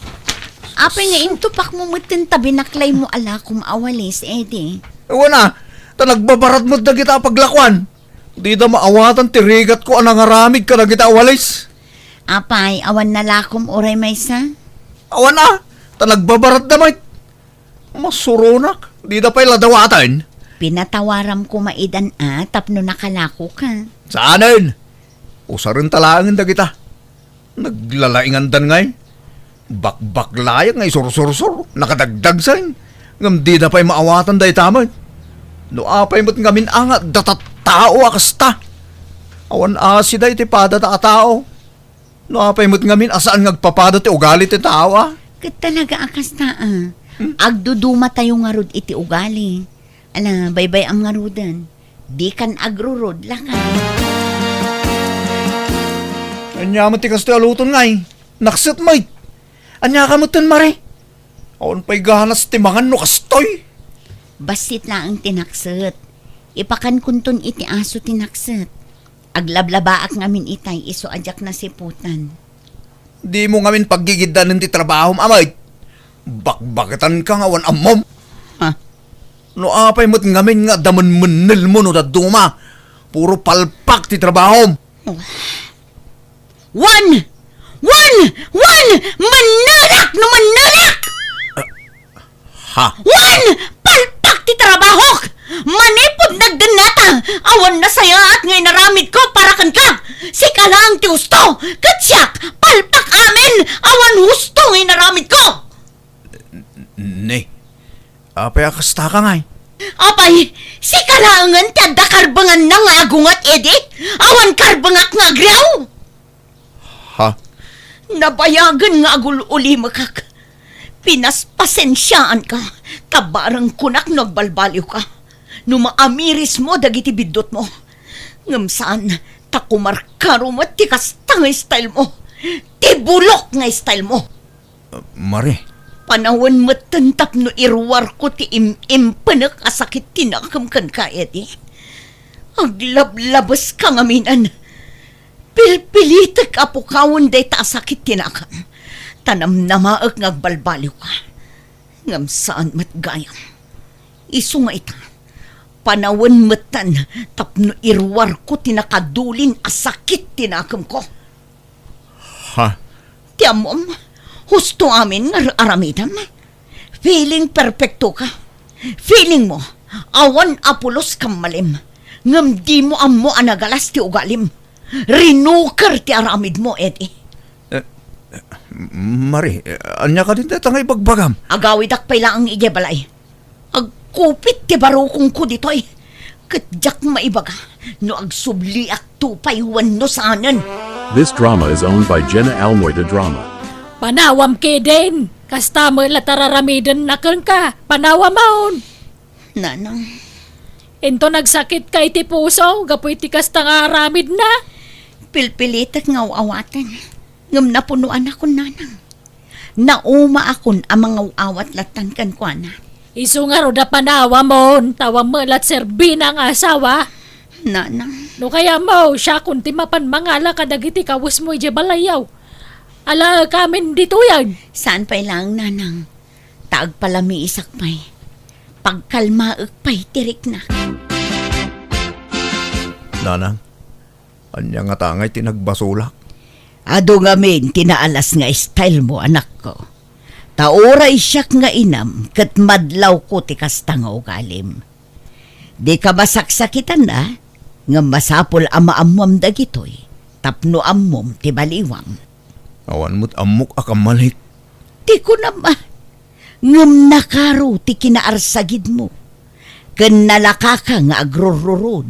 apay nga intupakmo metten ta binaklaymo a lakom a walis, Eddie? Awan a, ta nagbabarat met dagita a paglakuan. Dida maawatan ti rigatko a nangaramid kadagita a walis. Apay, awan na lakom uray maysa? Awan a, ta nagbabaratda met. Masuronak, dida pay la dawaten. Pinatawaram koma idan a tapno nakalakoka. Saanen? Usarenta laengen dagita. Naglalaingandan ngay. Bakbaklayag nga isursursor, nakadagdagsen. Ngem dida pay maawatan dayta met. No apay met ngamin a nga adda tattao a kasta. Awan asida iti padada a tao. No apay met ngamin a saan nga agpapada ti ugali ti tao a? Ket talaga a kasta a. Hmm? Agdudumatayo ngarud iti ugali. Ala, baybay-am ngaruden. Dikan agrurod, laka. Ania met ti kastoy a luton ngay? Nakset met. Ania ka metten, Mare? Awan pay ganas ti mangan no kastoy. Bassit laeng ti nakset. Ipakankonton iti aso ti nakset. Aglablabaak ngamin itay isu a diak nasiputan. Dimo ngamin paggigiddanen ti trabahom, a met. Bakbaketanka nga awan ammom. Ha? No apay met ngamin nga adda menmennelmo no dadduma, puro palpak ti trabahom. Wen! Wen! Wen! Mannelak no mannelak! Ha? Wen! Palpak ti trabahok! Manipud nagdennata, awan nasayaat nga inaramidko para kenka! Sika laeng ti husto, ket siak, palpak amin, awan husto nga inaramidko! Ne, apay a kasta ka ngay? Apay, sika laengen ti adda karbenganna nga agunget, Eddie? Awan karbengak nga agriaw? Ha? Nabayagen nga agul-ulimekak. Pinaspasensiaanka, ta bareng kunak no agbalbaliwka, no maamirismo dagiti biddutmo. Ngem saan, ta kumarkaro met ti kasta nga stylemo. Ti bulok nga stylemo. Mari. Panawen metten tapno iruarko ti im-impenek a sakit ti nakem kenka, Eddie. Aglablabeska ngaminen. Pilpilitek a pukawen dayta a sakit ti nakem. Ta namnamaek nga agbalbaliwka. Ngem saan met gayam. Isu nga ita, panawen metten tapno iruarko ti nakadulin a sakit ti nakemko. Ha? Ti ammom, husto amin nga ar-aramidem. Feeling perfecto ka. Feeling mo, awan a pulos kam malim. Ngem dimo ammo a nagalas ti ugalim. Rinuker ti aramidmo, Eddie. Eh, Mari, eh, ania kadin dayta nga ibagbagam? Agawidak pay laeng idiay balay. Agkupit ti barukongko ditoy. Ket diak maibaga no agsubliakto pay wenno saanen. This drama is owned by Jenna Almoy de Drama. Panawam kedin! Kasta met la ti ar-aramidenna kenka. Panawamon! Nanang. Inton agsakitka iti puso gapu iti kasta nga aramidna? Pilpilitek nga aw-awaten. Ngem napunoanakon, Nanang. Naumaakon a mangaw-awat lattan kenkuana. Isu ngarud a panawamon, ta awan met la ti serbina nga asawa. Nanang. No kayatmo, siakon ti mapan mangala kadagiti kawesmo idiay balayyo. Alaekamin ditoyen. Saan pay laeng, Nanang. Ta agpalamiisak pay. Pagkalmaek pay ti riknak. Nanang, ania ngata ngay ti nagbasolak? Adu ngamin ti naalas nga stylemo, anakko. Ta uray siak nga inam ket madlawko ti kasta nga ugalim. Dika masaksakitan a, ngem masapul a maammuam dagitoy tapno ammom ti baliwam. Awan met ammok a kammalik. Ti kunam a, ngem nakaro ti kinaarsagidmo, ken nalakaka nga agrurrurod,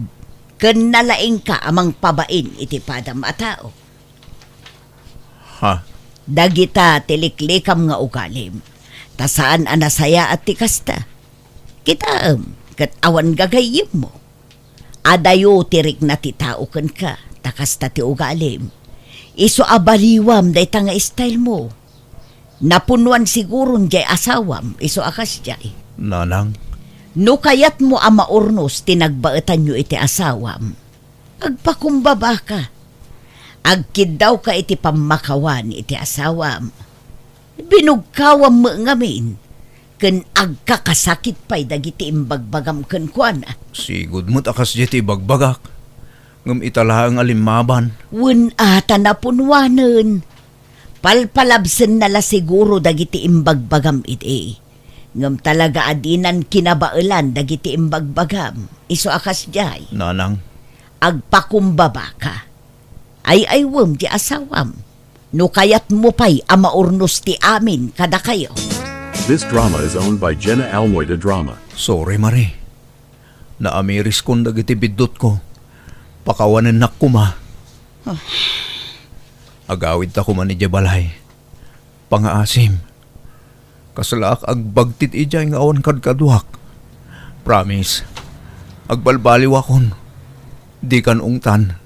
ken nalaingka a mangpabain iti padam a tao. Ha? Dagita ti liklikam nga ugalim, ta saan a nasayaat ti kasta. Kitaem, ket awan gagayyemmo. Adayo ti rikna ti tao kenka, ta kasta ti ugalim. Isu a baliwam dayta nga stylemo. Napunnuan siguron diay asawam, isu a kasdiay. Nanang. No kayatmo a maurnos ti nagbaetanyo iti asawam, agpakumbabaka. Agkiddawka iti pammakawan iti asawam. Binugkawam met ngamin, ken agkakasakit pay dagiti imbagbagam kenkuana. Sigud met a kasdiay ti ibagbagak, ngem ita laeng a limmaban. Wen a ta napunnuanen. Palpalabsenna la siguro dagiti imbagbagam idi. Ngem talaga a dinan kinabaelan dagiti imbagbagam. Isu a kasdiay. Nanang. Agpakumbabaka. Ay-aywem ti asawam. No kayatmo pay a maurnos ti amin kadakayo. This drama is owned by Jenna Almoy de Drama. Sorry, Mari. Naamiriskon dagiti biddutko. Pakawanennak koma. Ah. Agawidta koma idiay balay. Pangaasim. Kaslaak agbagtit idiay nga awan kadkaduak. Promise. Agbalbaliwakon. Dikan ungtan.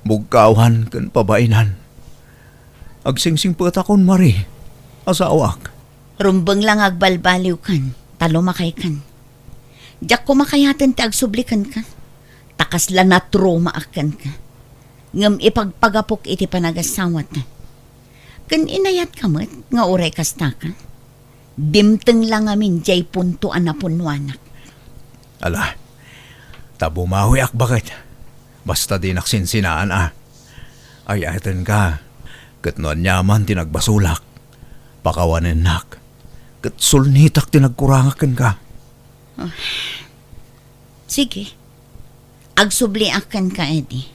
Bugkawan ken pabainan. Agsingsingpetakon, Mari. Asawak. Rumbeng la nga agbalbaliwkan, ta lumakaykan. Diak koma kayaten ti agsubli kenka, ta kasla natraumaak kenka. Ngem ipagpagapok iti panagasawata. Ken inayatka met nga uray kastaka. Dimteng la ngamin diay punto a napunnuanak. Ala, ta bumawiak baket. Basta dinak sinsinaan a. Ay-ayatenka. Ket no aniaman ti nagbasolak, pakawanennak. Ket sulnitak ti nagkurangak kenka. Ah. Sige. Agsubliak kenka, Eddie.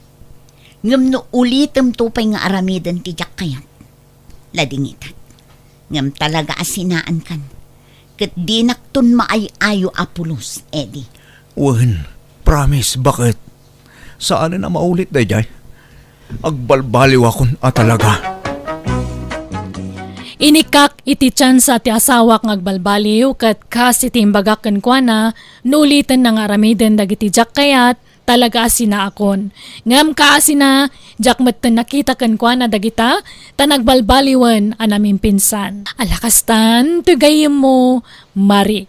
Ngem no ulitemto pay nga aramiden ti diak kayat, ladingitak. Ngem talaga a sinaankan. Ket dinakton maay-ayo a pulos, Eddie. Wen, promise, baket. Saanen a maulit daydiay. Agbalbaliwakon a talaga. Inikkak iti tiansa ti asawak nga agbalbaliw, ket kas iti imbagak kenkuana, no ulitenna nga aramiden dagiti diak kayat, talaga a sinaakon. Ngem kaasina, diak metten nakita kenkuana dagita, ta nagbalbaliwen a namimpinsan. Ala kastan, ti gayyemmo, Mari.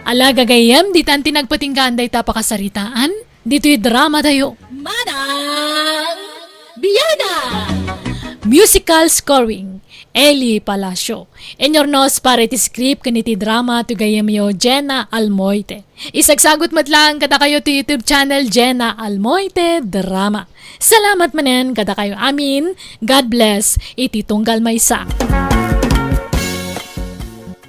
Ala gagayyem, ditan ti nagpatinggaan dayta pakasaritaan. Ditoy drama tayo. Manang Biana! Musical scoring, Eli Palacio. Inurnos para iti script ken iti drama ti gayyemyo, Jenna Almoite. Isagsagut met laeng kadakayo ti YouTube channel, Jenna Almoite Drama. Salamat manen kadakayo amin. God bless iti tunggal maysa.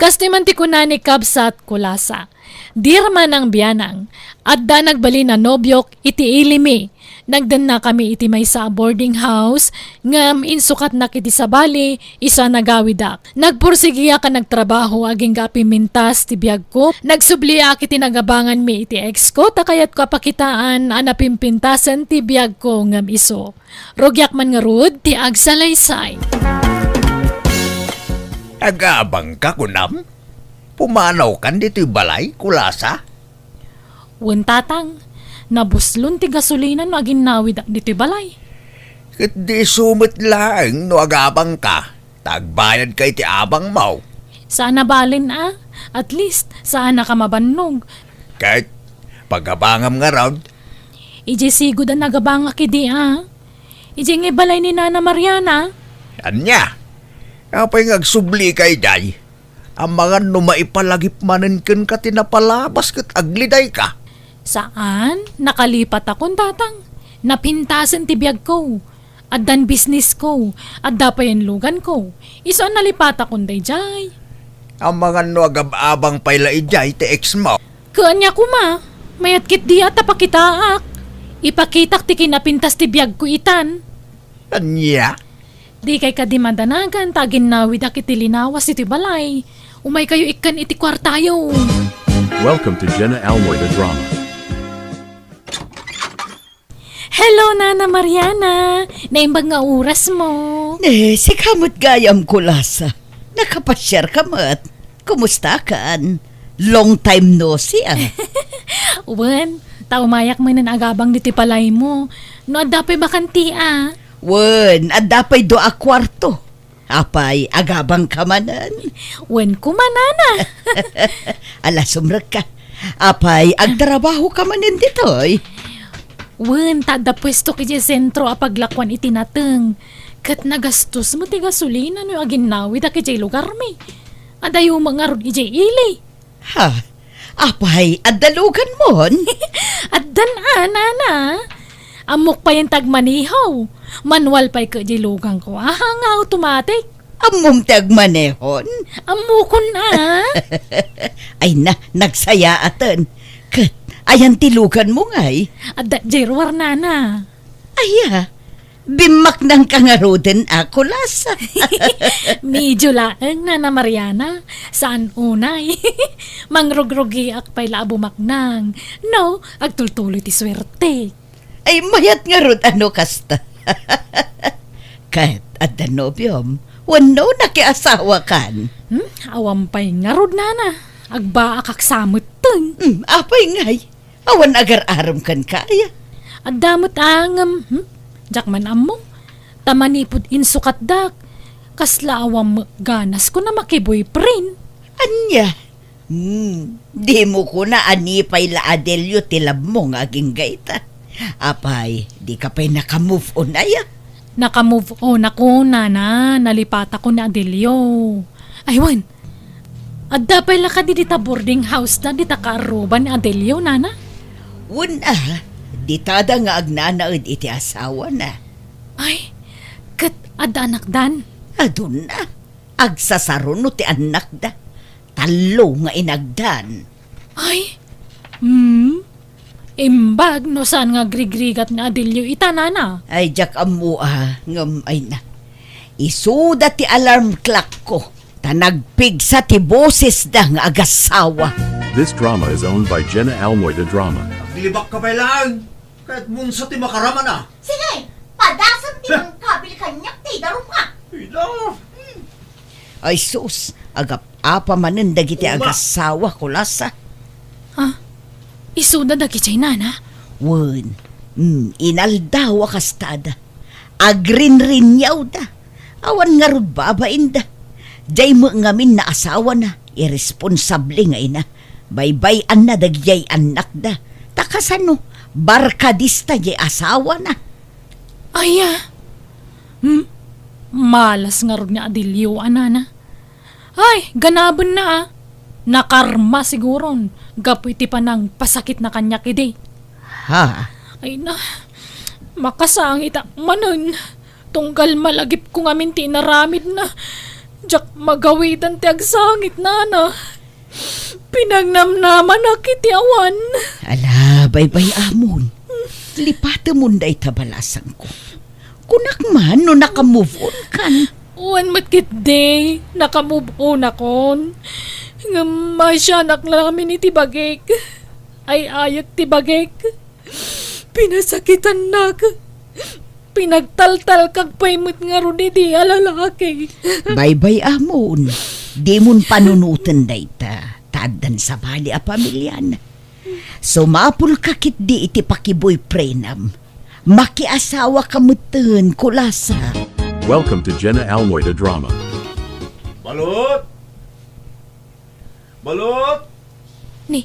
Kastoy man ti kuna ni Kabsat Kulasa. Dear Manang Bianang, adda nagbalin a nobiok iti ilimi. Nagdennakami iti maysa a boarding house, ngem insukatnak iti sabali, isu a nagawidak. Nagpursigiak a nagtrabaho agingga a pimmintas ti biagko. Nagsubliak iti nagabanganmi iti ex ko, ta kayatko a pakitaan a napimpintasen ti biagko ngem isu. Rugiak man ngarud ti agsalaysay. Agabangka, kunam? Pumanawkan ditoy balay, Kulasa? Wen, Tatang, nabuslon ti gasolina no aginnawidak ditoy balay. Ket di isu met laeng no agabangka, ta agbayadka iti abangmo. Saan a balen a, at least, saanaka mabannog. Ket pagabangam ngarud? Idiay sigud a nagabangak idi a. Idiay ngay balay ni Nana Mariana. Ania? Apay nga agsublika idiay? Amangan no maipalagip manen kenka ti napalabas ket aglidayka. Saan, nakalipatakon, Tatang. Napintasen ti biagko. Addan bisnisko. Adda payen luganko. Isu a nalipatakon daydiay. Amangan no agab-abang pay la idiay ti ex mo. Ket ania koma, mayat ketdi a ta pakitaak. Ipakitak ti kinapintas ti biagko itan. Ania? Dikay kadi madanagan ta aginnawidak iti linawas iti balay. Umaykayo ikkan iti kuartayo. Welcome to Jenna Almoy the Drama. Hello, Nana Mariana! Naimbag nga orasmo. Eh, sika met gayam, Kulasa. Nakapasiarka met. Kumustakan? Long time no see, ah. Wen, ta umayak manen agabang ditoy balaymo. No adda pay bakante, ah. Wen, adda pay dua a kuarto. Apay, agabangka manen? Wen koma, Nana. Ala, sumrekka. Apay, agtrabahoka manen ditoy? Wen, ta adda puestok idiay sentro a paglakuan iti nateng. Ket nagastos met ti gasolina no aginnawidak idiay lugarmi. Adayo met ngarud idiay ili. Ha? Apay, adda luganmon? Addan a, Nana. Ammok payen ti agmaneho. Manual pay ket diay luganko. Aha nga automatic? Ammom ti agmanehon? Ammokon a. Ay na, nagsayaaten. Ket, ayan ti luganmo ngay? Adda diay ruar, Nana. Aya, bimmaknangka ngaruden a, Kulasa. Medyo laeng, Nana Mariana. Saan unay? Mangrugrugiak pay la a bumaknang. No, agtultuloy ti suertek. Ay, mayat ngarud a no kasta. Ket, adda nobiom? Wenno nakiasawakan? Hmm? Awan pay ngarud, Nana. Agbaakak sa metten. Hmm, apay ngay? Awan agar-arem kenka aya? Adda met a ngem, hmm? Diak man ammo. Ta manipud insukatdak, kasla awan met ganasko a makiboyfriend. Ania? Hmm, dimo kuna a ni pay la Adelio ti labmo nga agingga ita. Apay, dika pay naka-move on aya? Naka-move on ako, Nana. Nalipatakon ni Adelio. Ay, wen. Adda pay la kadi dita boarding house da, dita kaarruba ni Adelio, Nana? Wen a, ditada nga agnanaed iti asawana. Ay, ket adda anakdan? Aduna. Agsasaro no ti annakda. Tallo nga inagdan. Ay, hmm. Imbag no saan nga agrigrigat ni Adelio ita, Nana? Ay, diak ammo a, ngem ay na. Isuda ti alarm clock ko, ta nagpigsa ti bosesda nga agasawa. This drama is owned by Jenna Almoy the Drama. Aglibakka pay laeng, ket munsa ti makaramana. Sige, padasem ti mangkabil kaniak ti idarumka. Ay sus, agap-apa manen dagiti Uma. Agasawa, Kulasa. Ah, isuda dagiti nana? Wen, mm, inaldaw a kastada. Agrinrinniawda. Awan ngarud babainda. Diay met ngamin naasawana, irresponsable nga ina. Baybay-anna dagidiay annakda. Ta kasano, barkadista diay asawana. Aya. Hmm? Malas ngarud ni Adelio, a nana. Ay, ganabenna, a. Nakarma siguron gapu iti panangpasakitna kaniak idi. Ha? Ay na, makasangitak manen. Tunggal malagipko ngamin ti inaramidna. Diak magawidan ti agsangit, nana. Pinagnamnamanak iti awan. Ala, baybay-amon. Lipatemon dayta balasangko. Kunak man no naka-move on kan. Wen met ketdi, naka-move on akon. Ngem maasianak lamin iti bagik. Ay-ayek ti bagik. Pinasakitannak. Pinagtaltalkak pay met ngarud idi a lalaki. Baybay-amon, dimon panunoten dayta, ta addan sabali a pamiliana. Sumapulka ketdi iti pakiboyfriendam. Makiasawaka metten, Kulasa. Welcome to Jenna Almoy the Drama. Balot! Balot! Ni,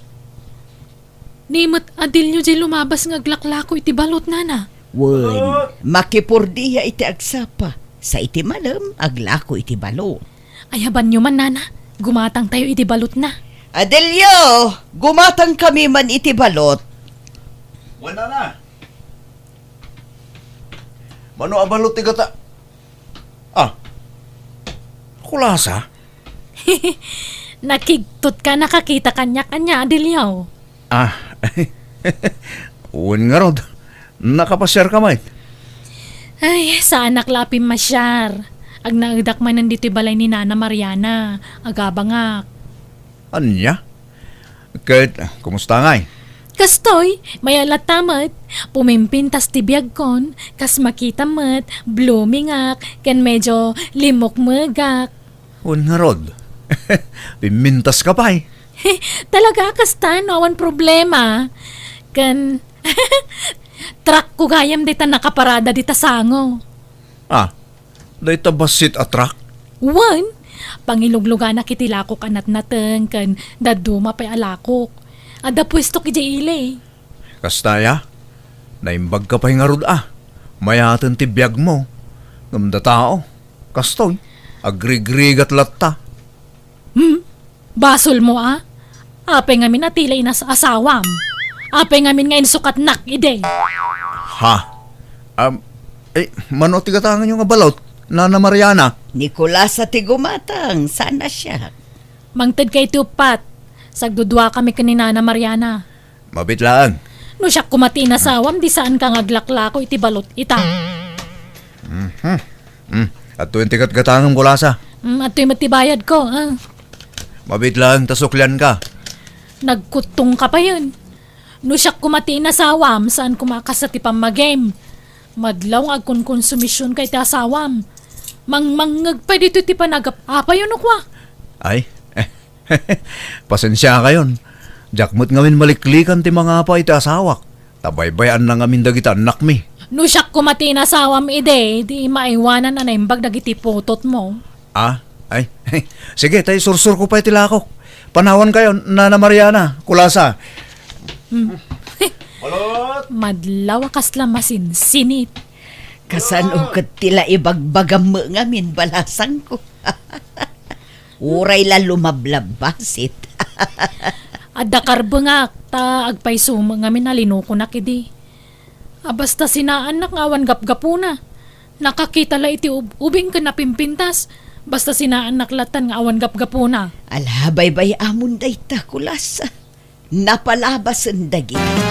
ni met Adelio diay lumabas nga aglaklako iti balot, nana. Wen, makipurdiya iti agsapa. Sa iti malem, aglako iti balot. Ayabanyo man, nana. Gumatangtayo iti balotna. Adelio, gumatangkami man iti balot. Wen, nana. Mano a balot ti gata? Ah. Kulasa? Nakigtot ka, nakakita kaniak ania, Adelio? Ah. Wen ngarud. Nakapasiar ka met? Ay, saanak la a pimmasiar. Agnaedak manen ditoy balay ni Nana Mariana. Agabangak. Ania? Ket, kumusta ngay? Kastoy, mayat latta met. Pumimpintas ti biagkon, kas makita met, bloomingak, ken medyo limukmegak. Wen ngarud, pimmintas ka pay. Talaga, kasta, no awan problema. Ken, truck ko gayam dita nakaparada dita sango. Ah, dayta bassit a truck? Wen, pangilugluganak iti lakok a natnateng ken dadduma pay a lakok. Adda puestok idiay ili. Kasta aya? Naimbag ka pay ngarud a. Mayaten ti biagmo. Ngem datao, kastoy, agrigrigat latta. Hmm? Basolmo a? Apay ngamin a ti la inas-asawam? Apay ngamin nga insukatnak idi? Ha? Am, eh, mano ti gatanganyo nga balot, Nana Mariana? Ni Kulasa ti gumatang, saan a siak. Mangted ka iti uppat. Sagdudua kami ken ni Nana Mariana. Mabiit laeng. No siak koma ti inasawam, di saan ka nga aglaklako iti balot ita. Mhm. Hmm. Adtoyen ti gatgatangem, Kulasa. Hmm, adtoy met ti bayad ko, ah. Mabiit laeng ta suklian ka. Nagkuttong ka payen. No siak koma ti inasawam, saan koma a kasta ti pammagim. Madlaw nga agkonkonsumision ka iti asawam. Mangmangngeg pay ditoy ti panagap-apayo no kua. Ay, pasensiakayon. Diak met ngamin maliklikan ti mangapa iti asawak. Ta baybay-anna ngamin dagiti annakmi. No siak koma ti inasawam idi, di maaywanan a naimbag dagiti putotmo. Ah, ay, sige, tay sursurko pay ti lakok. Panawankayo, Nana Mariana, Kulasa. Hmm. Balot! Madlaw a kasla masinsinit. Kasano ket ti la ibagbagam met ngamin, balasangko? Uray la lumablabbasit. Adda karbengak, ta agpayso met ngamin a linukonak idi. A, basta sinaannak nga awan gapgapuna. Nakakita la iti ub-, ubing ken napimpintas. Basta sinaannak lattan nga awan gapgapuna. Ala, baybay-amon dayta, Kulas. Napalabasen dagiti.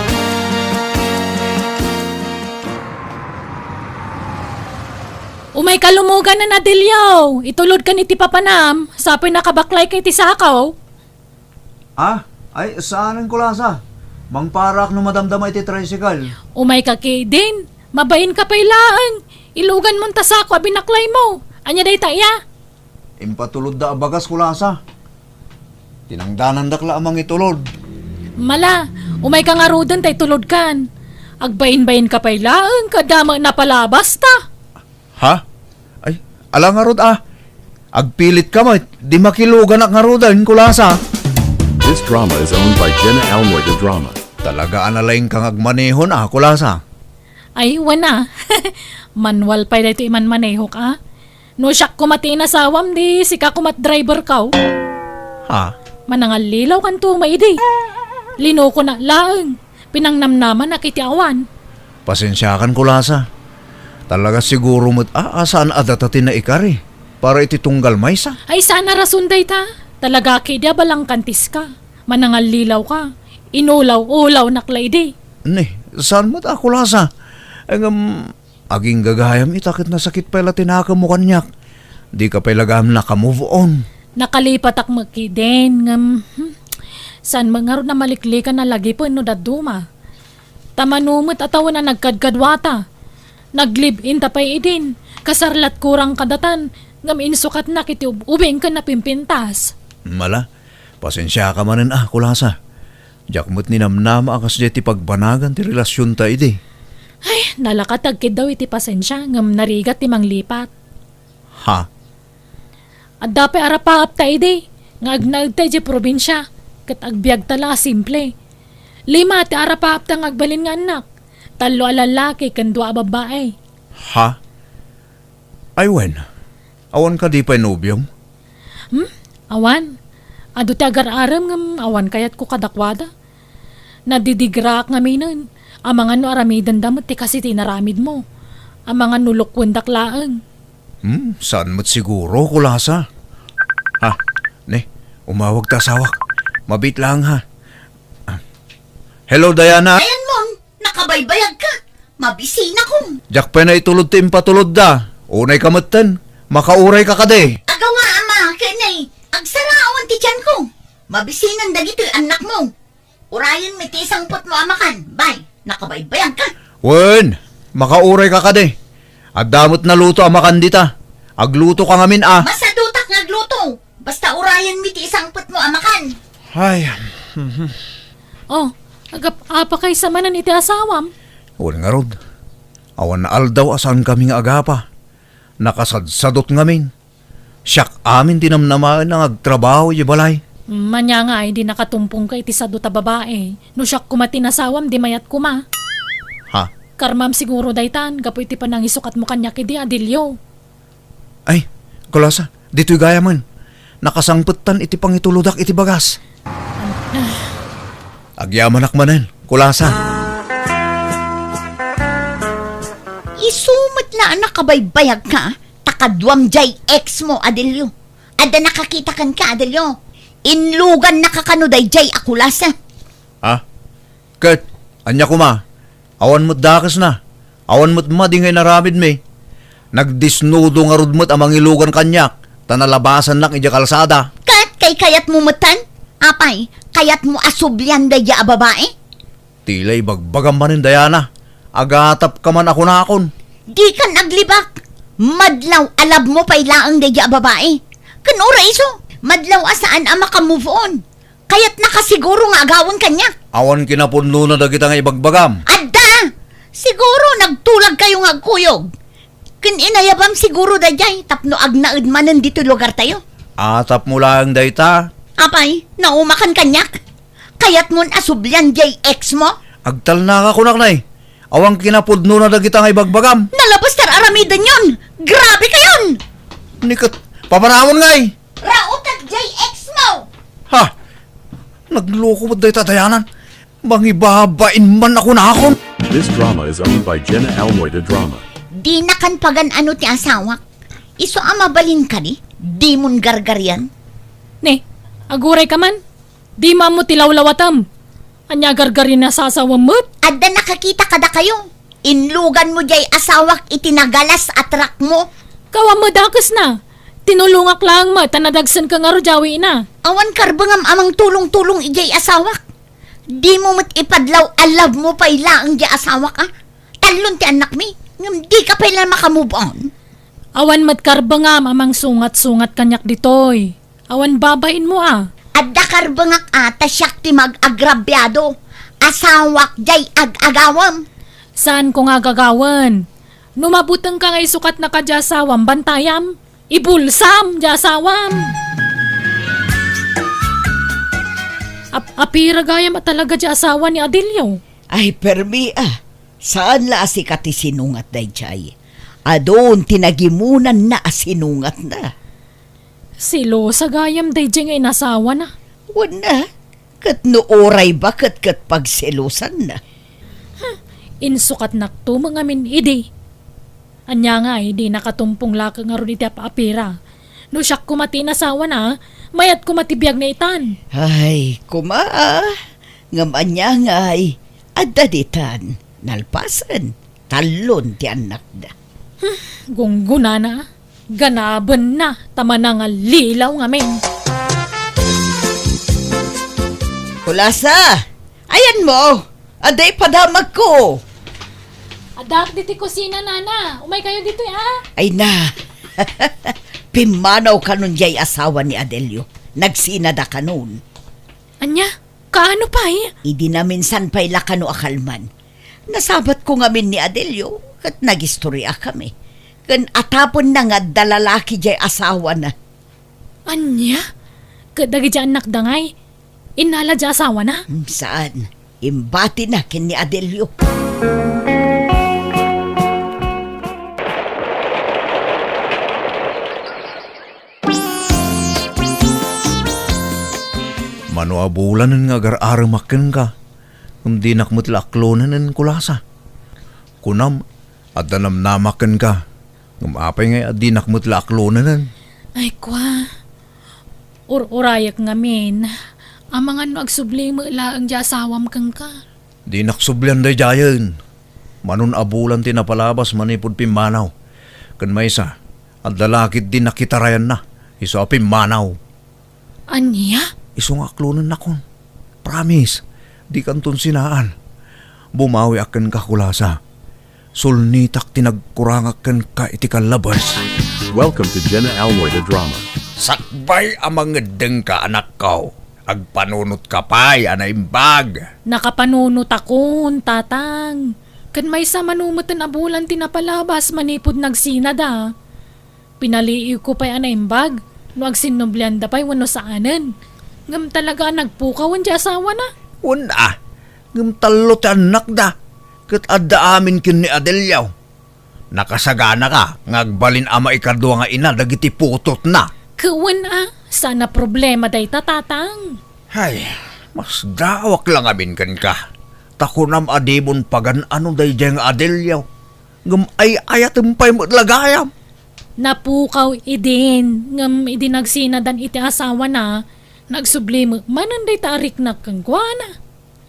Umayka lumuganan, Adelio. Itulodkan iti papanam. Sa pay nakabaklay ka iti sakaw. Ah, ay, saanen, Kulasa. Mangparak no madamdama iti tricycle. Umayka ketdin. Mabainka pay laeng. Iluganmon ta sako a binaklaymo. Ania dayta, iya? Impatulodda a bagas, Kulasa. Tinangdanandak la a mangitulod. Mala, umayka ngaruden ta itulodkan. Agbainbainka pay laeng, kada met napalabasta. Ha? Ay, ala ngarud a. Agpilitka met, di makiluganak ngaruden, Kulasa. This drama is owned by Jenna Almoy de Drama. Talaga a nalaingka nga agmanehon a, Kulasa. Ay, wen a. Manual pay daytoy imanmanehok a. No siak koma ti inasawam, di sika koma ti driver kaw. Ha? Manangallilawkanto met idi. Linukonak laeng. Pinangnamnamanak iti awan. Pasensiakan, Kulasa. Talaga siguro met a, a saan a data ti naikari para iti tunggal maysa. Ay, saan a rason dayta. Talaga ketdi a balangkantiska. Manangallilawka. Inulaw-ulawnak la idi. Ni, saan met a, Kulasa? Ngem, aging gagayam ita ket nasakit pay la ti nakemmo kaniak. Dika pay la gayam naka-move on. Nakalipatak met ketdin, ngem, hmm, saan met ngarud a maliklikan a lagipen no dadduma. Ta mano met a tawen a nagkadkaduata. Nag-live-in ta pay idin, kasar la't kurang kadatan, ngem insukatnak iti ub-ubing ken napimpintas. Mala, pasensiaka manen a, Kulasa. Diak met ninamnama a kasdiay ti pagbanagan ti relasionta idi. Ay, nalaka ti agkiddaw iti pasensia, ngem narigat ti manglipat. Ha? Adda pay arapaapta idi, nga agnaedta idiay probinsia, ket agbiagta la a simple. Lima ti arapaapta nga agbalin nga annak, tallo a lallaki ken dua a babbai. Ha? Ay wen, awan kadi pay nobiom? Hmm? Awan. Adu ti agar-arem ngem awan kayatko kadakuada. Nadidigraak ngaminen. Amangan no aramidenda met ti kas iti inaramidmo. Amangan no lukwendak laeng. Hmm, saan met siguro, Kulasa? Ha? Ne, umawag ta asawak. Mabiit laeng, ha? Ah. Hello, Diana? Ayanmon, nakabaybayagka. Mabisinakon. Diak pay naitulod ti impatulodda. Unayka metten. Makaurayka kadi. Agaw nga, ama, ken ay, agsaraon ti tianko. Mabisinen dagitoy annakmo. Urayenmi ti isangpetmo a makan. Bay, nakabaybayagka. Wen, makaurayka kadi. Adda met naluto a makan dita. Aglutoka ngamin a. Masadutak nga agluto. Basta urayenmi ti isangpetmo a makan. Ay. Oh, agap-apakaysa manen iti asawam? Wen ngarud. Awan aldaw a saankami nga agapa. Nakasadsadot ngamin. Siak amin ti namnamaen nga agtrabaho idiay balay. Ania nga ay di nakatumpongka iti sadot a babai. No siak koma ti nasawam, di mayat koma. Ha? Karmam siguro daytan, gapu iti panangisukatmo kaniak idi, Adelio. Ay, Kulasa, ditoy gayamen. Nakasangpettan iti pangitulodak iti bagas. Agyamanak manen, Kulasa. Isu met la a nakabaybayagka, ta kaduam jay ex mo, Adelio. Adda nakakita kenka, Adelio. Inlugannaka kano dayjay a Kulasa. Ha? Ket, ania koma? Awan met dakesna. Awan met madi nga inaramidmi. Nagdesnudo ngarud met a mangilugan kaniak, ta nalabasannak idiay kalsada. Ket kaykayatmo metten? Apay, kayatmo a sublian daydiay a babai? Ti la ibagbagam manen, Diana. Agatapka man a kunakon. Dikan aglibak. Madlaw a love mo pay laeng daydiay a babai. Ken uray isu, madlaw a saan a maka-move on. Kayatnaka siguro nga agawen kaniak. Awan kinapudnona dagita nga ibagbagam. Adda! Siguro nagtulagkayo nga agkuyog. Ken inayabam siguro dayjay tapno agnaed manen ditoy lugartayo. A, tapno laeng dayta. Apay, naumakan kaniak? Kayatmon a sublian jay ex mo? Agtalnaka kunak, nay. Awan kinapudnona dagita nga ibagbagam. Nalabas ti ar-aramidenyon! Grabe kayon! Ni ket, papanawon ngay! Rautak jay ex mo! Ha? Nagloko met dayta a Diana. Mangibabain man a kunakon. This drama is owned by Jenna Almoy de Drama. Dinakan pagan-ano ti asawak. Isu a mabalin kadi, dimon gargarian. Ne, agurayka man. Dimo ammo ti lawlawatam. Ania gargarian a sasawem met? Adda nakakita kadakayo. Inluganmo jay asawak iti nagalas a truck mo. Kawam met dakesna. Tinulongak laeng met ta nadagsenka ngarud jay awina. Awan karbengam a mangtulong-tulong idiay asawak. Dimo met ipadlaw a love mo pay laeng jay asawak, a? Tallon ti annakmi, ngem dika pay la maka-move on. Awan met karbengam a mangsungat-sungat kaniak ditoy. Awan babainmo a. Adda karbengak a ta siak ti mag-agrabiado. Asawak jay ag-agawem. Saanko nga agagawen? No mabutengka nga isukatnaka ti asawam, bantayam. Ibulsam ti asawam. Ap-, apira gayam a talaga ti asawa ni Adelio? Ay, permi a. Saan la a sika ti sinungat daydiay. Adun ti nagimunanna a sinungatna. Selosa gayam daydiay nga inasawana. Wen a, ket no uray baket ket pagselosanna. Hmm, insukatnakto met ngamin idi. Ania ngay, dinaka tumpong laeng ngarud iti ap-apira. No siak koma ti inasawana, mayat koma ti biagna itan. Ay, koma a. Ngem ania ngay, adda ditan, nalpasen, tallon ti annakda. Hmm, gunggonana, ganabenna, ta manangallilaw ngamin. Kulasa, ayanmo, adda ipadamagko. Addaak ditoy kusina, nana. Umay kayo ditoy, a. Ay na. Pimmanaw kanon jay asawa ni Adelio. Nagsinada kanon. Ania? Kaano pay? Idi naminsan pay la kano a kalman. Nasabatko ngamin ni Adelio, ket nagistoriakami. Ken atapenna nga adda lalaki jay asawana. Ania? Ket dagiti annakda ngay, innala jay asawana? Hmm, saan. Imbatina ken ni Adelio. Mano a bulanen nga agar-aremak kenka, ngem dinak met la aklonenen, Kulasa. Kunam, adda namnamak kenka, ngem apay ngay a dinak met la aklonenen? Ay, kua, ur-urayek ngamin, amangan no agsubli met laeng ti asawam kenka. Dinak sublian daydiayen. Mano a bulan ti napalabas manipud pimmanaw. Ken maysa, adda la ketdi nakitarayanna, isu a pimmanaw. Ania? Isu nga aklonennakon. Promise, dikanton sinaan. Bumawiak kenka, Kulasa. Sulnitak ti nagkurangak kenka iti kallabes. Welcome to Jenna Almoy the Drama. Sakbay a mangeddengka, anakko. Agpanunotka pay a naimbag. Nakapanunotakon, tatang. Ken maysa mano meten a bulan ti napalabas manipud nagsinada. Pinaliiwko pay a naimbag no agsinnublianda pay wenno saanen. Ngem talaga a nagpukawen ti asawana. Wen a, ngem tallo ti annakda, ket adda amin ken ni Adelio. Nakasaganaka nga agbalin a maikadua nga ina dagiti putotna. Ket wen a, saan a problema dayta, tatang. Ay, masdaawak la ngamin kenka. Ta kunam a dimon pagan-ano daydiay nga Adelio. Ngem ay-ayatem pay met la gayam. Napukaw idin, ngem idi nagsinadan iti asawana, nagsubli met manen dayta a riknak kenkuana.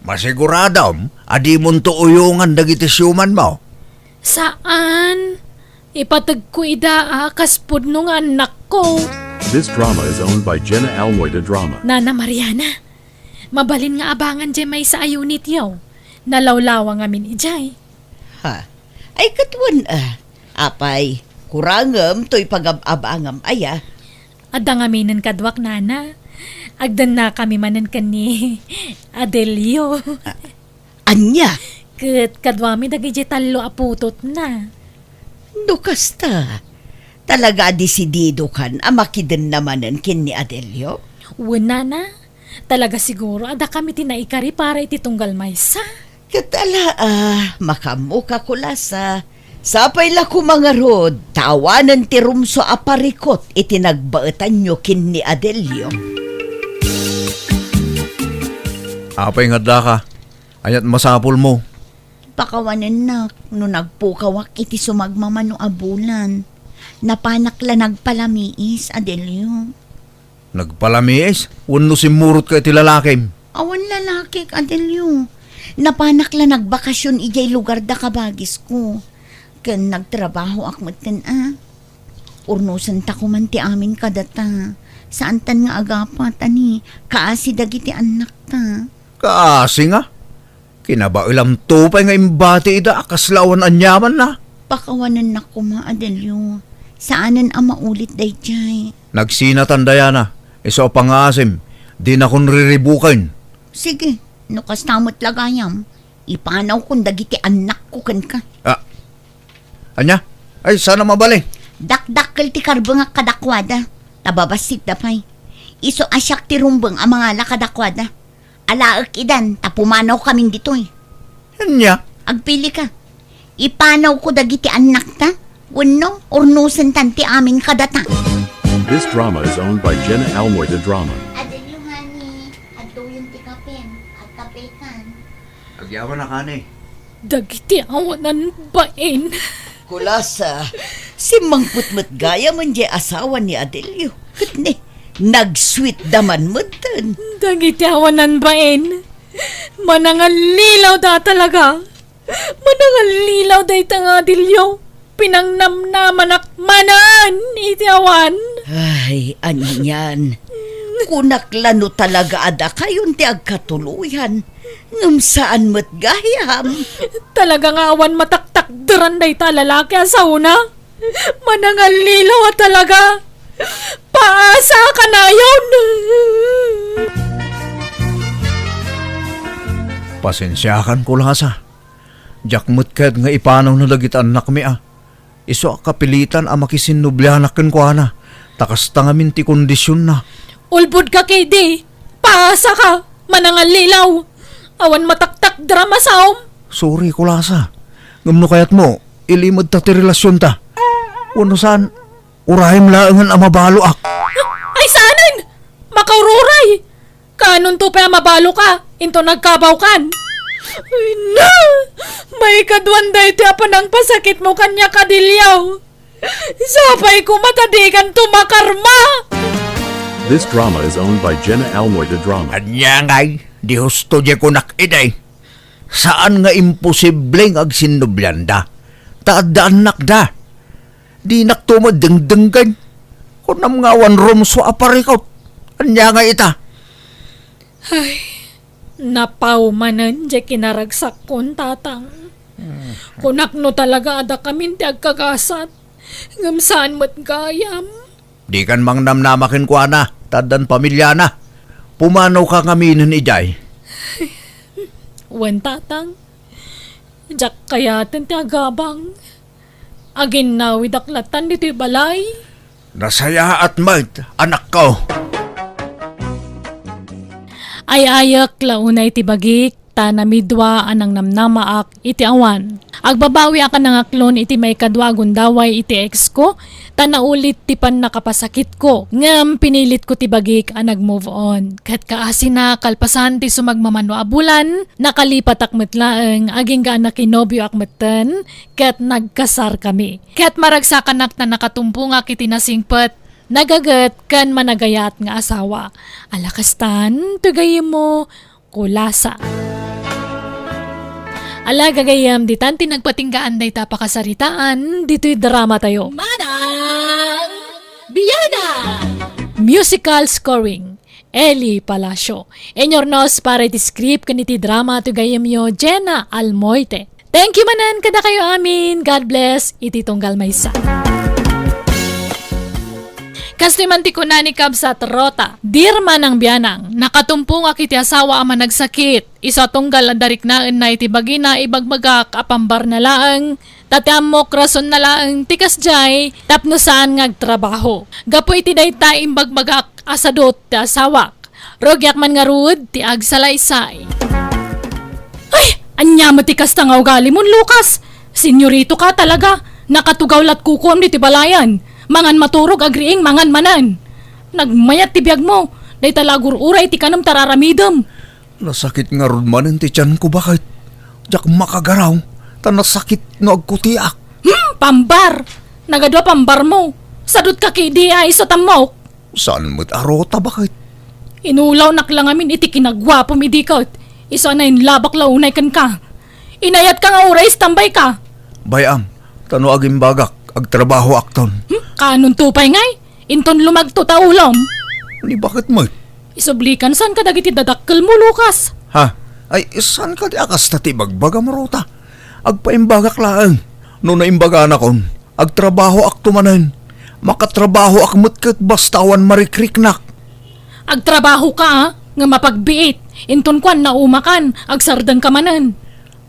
Masiguradom a dimonto uyongan dagiti siumanmo? Saan. Ipategko ida a kas pudno nga annakko. This drama is owned by Jenna Almoy de Drama. Nana Mariana, mabalin nga abangan diay maysa a unityo. Nalawlawa ngamin idiay. Ha? Ay, ket wen a. Apay, kurangem toy pagab-abangam aya? Adda ngaminen kaduak, nana. Agdennakami manen ken ni Adelio. A-, ania? Ket kaduami dagidiay tallo a putotna. No kasta, talaga a desididokan a makidenna manen ken ni Adelio? Wen, nana. Talaga siguro a dakami ti naikari para iti tunggal maysa. Ket ala a, makaammoka, Kulasa. Sapay la koma ngarud ta awanen ti rumsua a parikut iti nagbaetanyo ken ni Adelio. Apay nga addaka? Ania't masapulmo? Pakawanennak no nagpukawak iti sumagmamano a bulan. Napanak la nagpalamiis, Adelio. Nagpalamiis wenno simmurotka iti lalakim? Awan lalakik, Adelio. Napanak la nagbakasyon idiay lugarda kabagisko. Ken nagtrabahoak metten a. Urnosenta koman ti amin kadata. Saantan nga agapat a ni kaasi dagiti annakta. Kaasi nga? Kinabaelamto pay nga imbati ida a kasla awan aniamanna. Pakawanennak koma, Adelio. Saanen a maulit daydiay. Nagsinatan, Diana. Isu a pangngaasim, dinakon riribuken. Sige, no kasta met la gayam, ipanawkon dagiti annakko kenka. Ah, ania? Ay, saan a mabalin? Dakdakkel ti karbengak kadakuada, ta babassitda pay. Isu a siak ti rumbeng a mangala kadakuada. Alaek idan, ta pumanawkamin ditoy. Ania? Agpilika. Ipanawko dagiti annakta, wenno urnosentan ti amin kadata. This drama is owned by Jenna Almoy de Drama. Adelio, honey, adtoyen ti kapem. Agkapekan. Agyaman a, honey. Dagiti awanan bain. Kulasa, simmangpet met gayam diay asawa ni Adelio. Ket ne, nagsweet da man metten. Dagiti awanan bain. Manangallilaw da talaga. Manangallilaw dayta nga Adelio. Pinangnamnamanak manen iti awan. Ay, anian. Kunak la no talaga a dakayon ti agkatuloyan. Ngem saan met gayam. Talaga nga awan mataktakderan dayta a lalaki a saona. Manangallilaw a talaga. Paasa kanayon. Pasensiakan, Kulasa. Diak met ket nga ipanawna dagiti annakmi a. Isu a kapilitan a makisinnublianak kenkuana, ta kasta ngamin ti kondisionna. Ulbodka, K D. Paasaka, manangallilaw. Awan mataktakderam a saom. Sorry, Kulasa. Ngem no kayatmo, ilimedta ti relasionta. Wenno saan, urayem laengen a mabaloak. Ay, saanen! Makaururay! Kaanonto pay a mabaloka, inton agkabawkan? Ay, na! Maikaduan daytoy a panangpasakitmo kaniak, Adelio. Sapay koma ta dikanto makarma! This drama is owned by Jenna Almoy de Drama. Ania ngay, di husto diay kunak idi. Saan nga imposible nga agsinnublianda, ta adda annakda. Dinakto met dengdenggen. Kunam nga awan rumsua a parikut. Ania ngay ita? Ay, napaw manen diay kinaragsakkon, Tatang. Kunak no talaga a dakamin ti agkagasat, ngem saan met gayam. Dikan mangnamnama kenkuana, ta addan pamiliana. Pumanawka ngaminen idiay. Wen, Tatang. Diak kayaten ti agabang. Aginnawidak latan ditoy balay. Nasayaat met, anakko. Ay-ayek la unay ti bagik, ta namidua a nangnamnamaak iti awan. Agbabawiak a nangaklon iti maikadua a gundaway iti ex-ko, ta naulit ti pannakapasakitko, ngem pinilitko ti bagik a nag-move on. Ket kaasina, kalpasan ti sumagmamano a bulan, nakalipatak met laeng agingga a nakinobioak metten, ket nagkasarkami. Ket maragsakanak ta nakatumpongak iti nasingpet, nagaget, ken managayat nga asawa. Ala kastan, toy gayyemmo, Kulasa. Ala, gagayyem, ditan ti nagpatinggaan dayta a pakasaritaan ditoy dramatayo. Manang Bianang! Musical scoring, Eli Palacio. Inyurnos para iti script ken iti drama ti gayyemyo, Jenna Almoite. Thank you manen kadakayo amin. God bless iti tunggal maysa. Kastoy man ti kuna ni Kabsat Rota, Dear Manang Bianang, nakatumpongak iti asawa a managsakit. Isu a tunggal adda riknaenna iti bagina, ibagbagak a pambarna laeng, ta ti ammok rasonna laeng ti kasdiay tapno saan nga agtrabaho. Gapu iti dayta, imbagbagak a sadut ti asawak. Rugiak man ngarud ti agsalaysay. Ay, ania met ti kasta nga ugalimon, Lucas? Senyorito ka talaga. Nakatugaw lat kukuam ditoy balayan. Mangan maturog, agriing, mangan manen. Nagmayat ti biagmo. Dayta la agur-uray ti kanem ta ar-aramidem. Nasakit ngarud manen ti tianko, baket. Diak makagaraw, ta nasakit no agkutiak. Hmm, pambar! Nagadua pambarmo. Sadut ka kidi a isu tammok. Saan met a Rota, baket? Inulawnak la ngamin iti kinaguapom idi ket isu a nainlabak la unay kenka. Inayatka nga uray istanbayka. Bay-am, ta no agimbagak, agtrabahoakton. Hmm? Kaanonto pay ngay? Inton lumagto ta ulom. Ni baket met? Isublikan saan kadagiti dadakkelmo, Lucas. Ha? Ay, saan kadi a kasta ti ibagbagam, Rota? Agpaimbagak laeng. No naimbaganakon, agtrabahoakto manen. Makatrabahoak met ket basta awan marikriknak. Agtrabahoka, a, nga mapagbiit. Inton kuan, naumakan, agsardengka manen.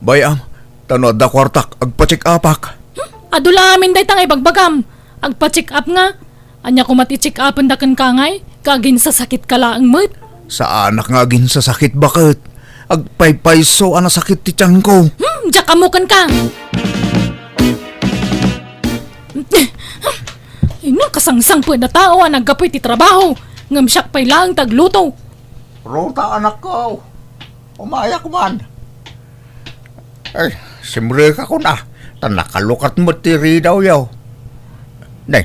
Bay-am, ta no adda kuartak, agpa-check-upak. Hmm? Adu la amin dayta nga ibagbagam. Agpa-check-up nga. Ania koma ti check-upenda kenka ngay? Kaginsasakitka laeng met? Saanak nga aginsasakit baket. Agpaypayso a nasakit ti tianko. Hmm, diak ammo kenka. Ino kasangsangpet a tao a naggapu iti trabaho, ngem siak pay laeng ti agluto. Ruta, anakko, umayak man. Ay, simrek ako na, ta nakalukat met ti ridawyo. Ne,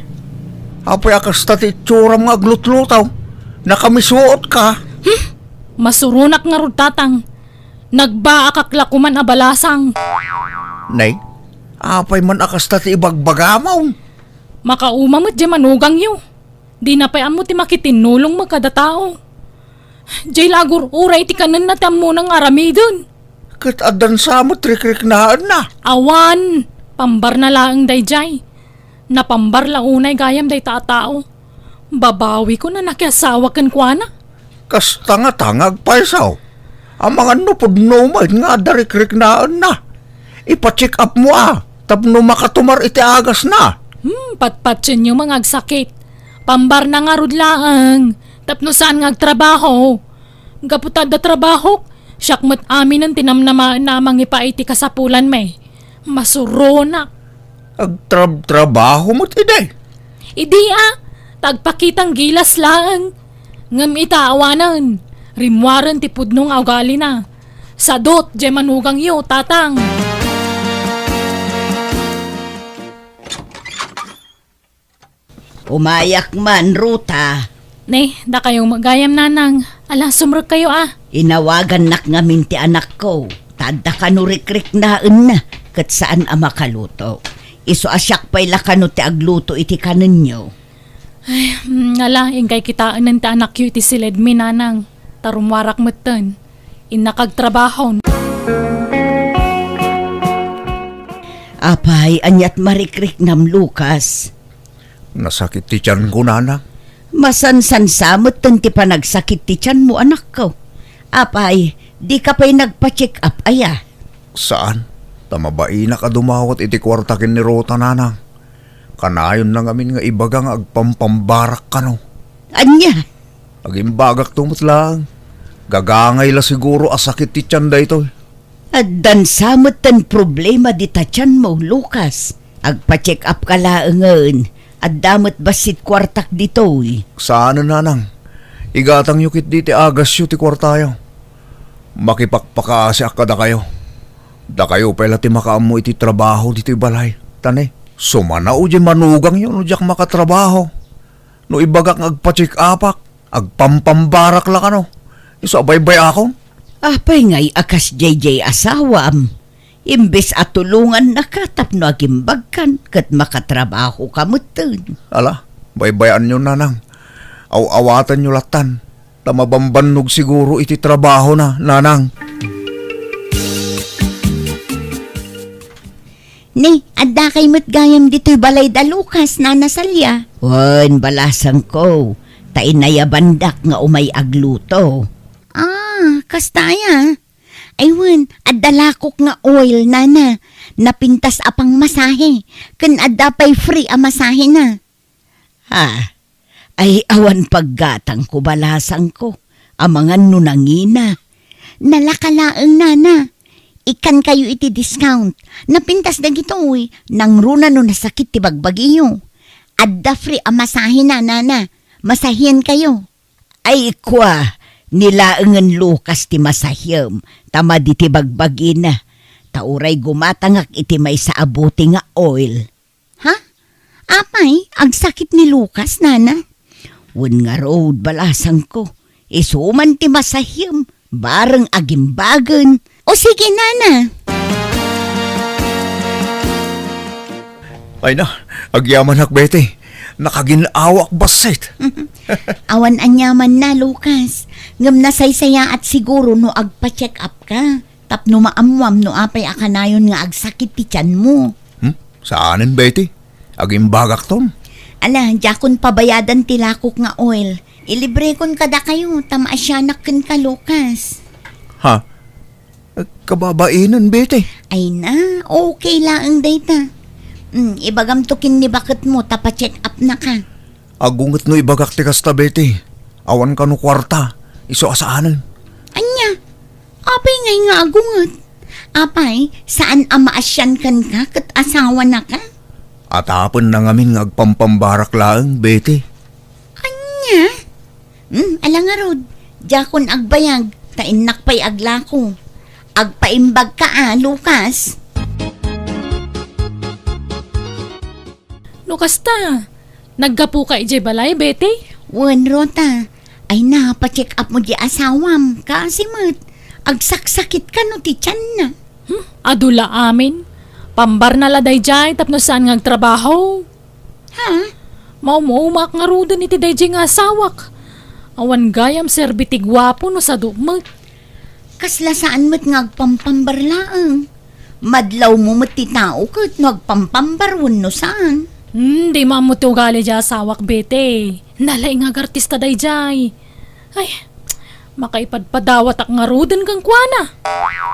apay a kasta ti itsuram nga aglutluto? Nakamisuot ka? Hmm? Masuronak ngarud, tatang. Nagbaakak la koman a balasang. Ne, apay man a kasta ti ibagbagam? Makauma met diay manugangyo. Dina pay ammo ti makitinnulong kada tao. Diay la agur-uray iti kanenna ti ammona nga aramiden. Ket addan sa met rikriknaenna? Awan, pambarna laeng daydiay. Napambar la unay gayam dayta a tao. Babawiko no nakiasawa kenkuana. Kasta ngata nga agpayso? Amangan no pudno met nga adda rikriknaenna. Ipa-check up mo a, tapno makatumar iti agasna. Hmm, patpatienyo nga agsakit. Pambarna ngarud laeng, tapno saan nga agtrabaho. Gapu ta adda trabahok, siak met aminen ti namnamaenna a mangipaay iti kasapulanmi. Masuronak. Agtrabtrabaho met idi? Idi a, ta agpakitang gilas laeng. Ngem ita awanen, rimmuaren ti pudno nga ugalina. Sadut diay manugangyo, tatang. Umayak man, Ruta. Ne, dakayo met gayam, nanang. Ala, sumrekkayo a. Inawagannak ngamin ti anakko, ta adda kano rikriknaenna, ket saan a makaluto. Isu a siak pay la kano ti agluto iti kanenyo. Ay, mm, ala, inkay kitaenen ti anakyo iti siledmi, nanang, ta rummuarak metten. Innak agtrabahon. Apay, aniat marikriknam, Lucas? Nasakit ti tianko, nanang. Masansansa metten ti panagsakit ti tianmo, anakko. Apay, dika pay nagpa-check up aya? Saan. Ta mabainak a dumawat iti kuarta ken ni Ruta, nanang. Kanayonna ngamin nga ibaga nga agpampambarak kano. Ania? Agimbagakto met laeng. Gagangay la siguro a sakit ti tian daytoy. Addan sa metten problema dita tianmo, Lucas. Agpa-check up ka laengen. Adda met bassit kuartak ditoy. Saanen, nanang. Igatangyo ketdi ti agasyo ti kuartayo. Makipakpakaasiak kadakayo. Dakayo pay la ti makaammo iti trabaho ditoy balay. Ta ne, sumanaw diay manugangyo no diak makatrabaho. No ibagak nga agpa-check-upak, agpampambarak la kano. Isu a baybay-akon. Apay ngay a kasdiay diay asawam? Imbes a tulongannaka tapno agimbagkan ket makatrabahoka metten. Ala, baybay-anyo, nanang. Aw-awatanyo lattan. Ta mabambannog siguro iti trabahona, nanang. Ni, addakay met gayam ditoy balay da Lucas, Nana Salia? Wen, balasangko, ta inayabandak nga umay agluto. Ah, kasta aya? Ay wen, adda lakok nga oil, Nana. Napintas a pangmasahe. Ken adda pay free a masahena. Ha? Ay, awan paggatangko, balasangko. Amangan no nangina. Nalaka laeng, Nana. Ikkankayo iti discount. Napintas dagitoy, nangruna no nasakit ti bagbagiyo. Adda free a masahena, Nana. Masahiankayo. Ay, kua, ni laengen Lucas ti masahiam, ta madi ti bagbagina. Ta uray gumatangak iti maysa a bote nga oil. Ha? Apay, agsakit ni Lucas, Nana? Wen ngarud, balasangko. Isu man ti masahiam, bareng agimbagen. O sige, Nana. Ay na, agyamanak, Betty. Nakagin-awak bassit. Awan aniamanna, Lucas. Ngem nasaysayaat siguro no agpa-check up ka. Tapno maammuam no apay a kanayon nga agsakit ti tianmo. Hmm? Saanen, Betty? Agimbagakton? Ala, diakon pabayadan ti lakok nga oil. Ilibrekon kadakayo, ta maasianak kenka, Lucas. Ha? Kababainen, Betty? Ay na, okay laeng dayta. Hmm, ibagamto ken ni baketmo, ta pa-check up na ka. Agunget no ibagak ti kasta, Betty. Awan kano kuarta, isu a saanen. Ania? Apay ngay nga agunget? Apay, saan a maasian kenka ket asawana ka? Atapenna ngamin nga agpampambarak laeng, Betty. Ania? Hmm, ala ngarud, diakon agbayag, ta innak pay aglako. Agpaimbag ka a, Lucas. No kasta, naggapuka idiay balay, Betty? Wen, Rota. Ay na, pa-check up mo di asawam. Kaasi met, agsaksakitka no ti tianna. Hmm, adu la amin. Pambarna la daydiay tapno saan nga agtrabaho. Ha? Maum-umaak ngaruden iti daydiay nga asawak. Awan gayam serbi ti guapo no sadu met. Kasla saan met nga agpampambar laeng. Madlawmo met ti tao ket no agpampambar wenno saan. Hmm, dimo ammo ti ugali diay asawak, Betty. Nalaing nga agartista daydiay. Ay, makaipadpadawatak ngaruden kenkuana.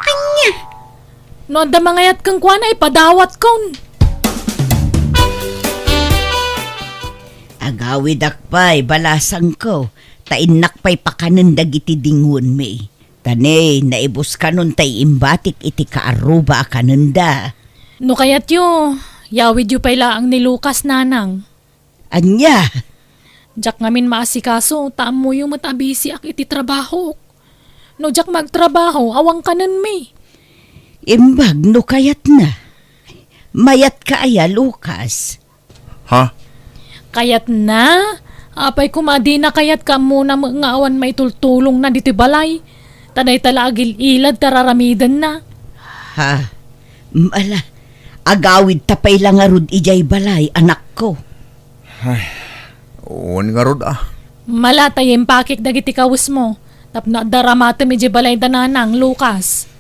Ania? No adda mangayat kenkuana, ipadawatkon. Agawidak pay, balasangko, ta innak pay pakanen dagiti dingonmi. Ta ne, naibuskanon tay imbatik iti kaarruba a kanenda. No kayatyo, yawidyo pay laeng ni Lucas, nanang. Ania? Diak ngamin maasikaso, ta ammoyo met a bisiak iti trabahok. No diak magtrabaho, awan kanenmi. Imbag no kayatna. Mayatka aya, Lucas? Ha? Kayatna? Apay koma a dina kayat ka ammona met nga awan maitultulongna ditoy balay? Ta dayta la agil-ilad ti ar-aramidenna. Ha? Ala, agawidta pay la ngarud idiay balay, anakko. Ay, wen ngarud a. Mala ta impakik dagiti kawesmo, tapno adda ramatem idiay balayda nanang, Lucas.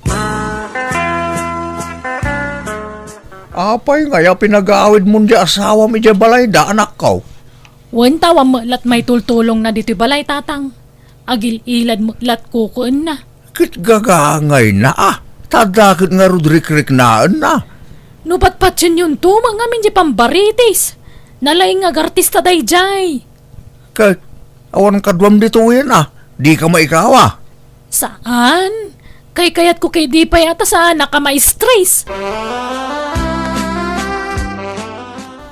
Apay ngay a pinagawidmon di asawam idiay balayda, anakko? Wen, ta awan met lat maitultulongna ditoy balay, tatang. Agil-ilad met lat kukuenna. Ket gagangayna a, ta adda ket ngarud rikriknaenna. No patpationyonto met ngamin di pambaritis, nalaing nga agartista daydiay. Ket awan kaduam ditoyen a, dika maikawa? Saan? Kaykayatko ket idi pay a ta saanak a ma-stress.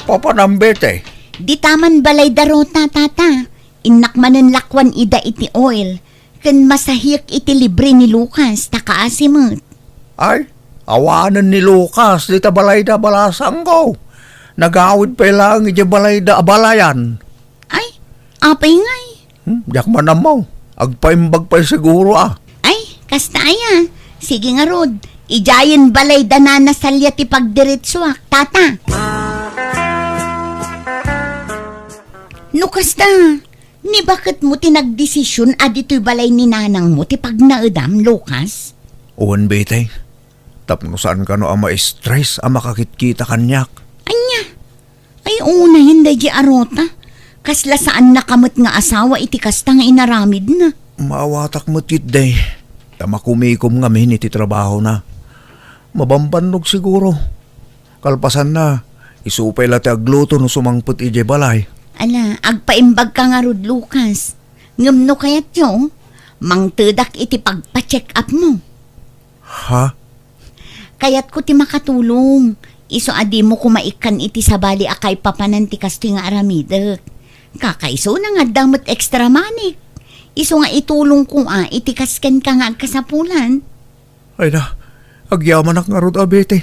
Papanam, Betty? Dita man balayda Rota, tata. Innak manen lakuan ida iti oil, ken masahik iti libre ni Lucas, ta kaasi met. Ay, awanen ni Lucas dita balayda, balasangko. Nagawid pay laeng idiay balayda a balayan. Ay, apay ngay? Hmm, diak man ammo. Agpaimbag pay siguro a. Ay, kasta aya. Sige ngarud, idiayen balayda nana Salia ti pagdiretsuak, tata. No kasta, ni baketmo ti nagdesision a ditoy balay ni nanangmo ti pagnaedam, Lucas? Wen, Betty. Tapno saan kano a ma-stress a makakitkita kaniak. Ania? Ay, unayen daydiay a Rota. Kasla saannaka met nga asawa iti kasta nga inaramidna. Maawatak met ketdi. Ta makumikom ngamin iti trabahona. Mabambannog siguro. Kalpasanna, isu pay la ti agluto no sumangpet idiay balay. Ala, agpaimbag ka ngarud, Lucas. Ngem no kayatyo, mangtedak iti pagpa-check up mo. Ha? Kayatko ti makatulong. Isu a dimo koma ikkan iti sabali a kaipapanan ti kastoy nga aramidek. Kakaisuna nga adda met extra money. Isu nga itulongko a iti kas kenka nga agkasapulan. Ay na, agyamanak ngarud a Betty.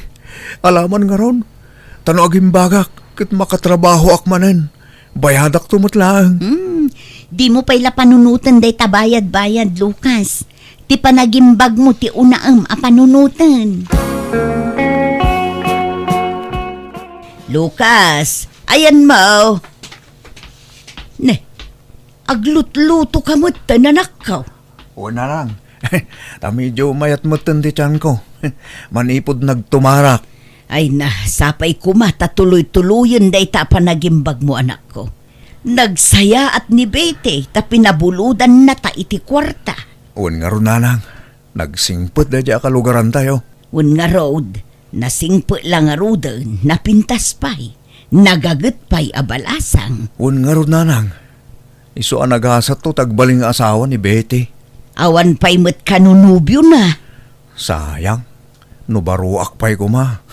Alaman ngarud. Ta no agimbagak, ket makatrabahoak manen. Bayadakto met laeng. Hmm, dimo pay la panunoten dayta bayad-bayad, Lucas. Ti panagimbagmo ti unaem a panunoten. Lucas, ayanmo. Ne, aglutluto ka met, anakko. O, nanang. Ta medio mayat metten ti tianko. Manipud nagtumarak. Ay na, sapay koma ta tuloy-tuloyen dayta a panagimbagmo, anakko. Nagsayaat ni Betty ta pinabulodannata iti kuarta. Wen ngarud, nanang, nagsingpet daydiay a kalugarantayo. Wen ngarud, nasingpet la ngaruden, napintas pay, nagaget pay a balasang. Wen ngarud, nanang, isu a nagasatto ti agbalin nga asawa ni Betty. Awan pay met kano nobiona. Sayang, no baroak pay koma.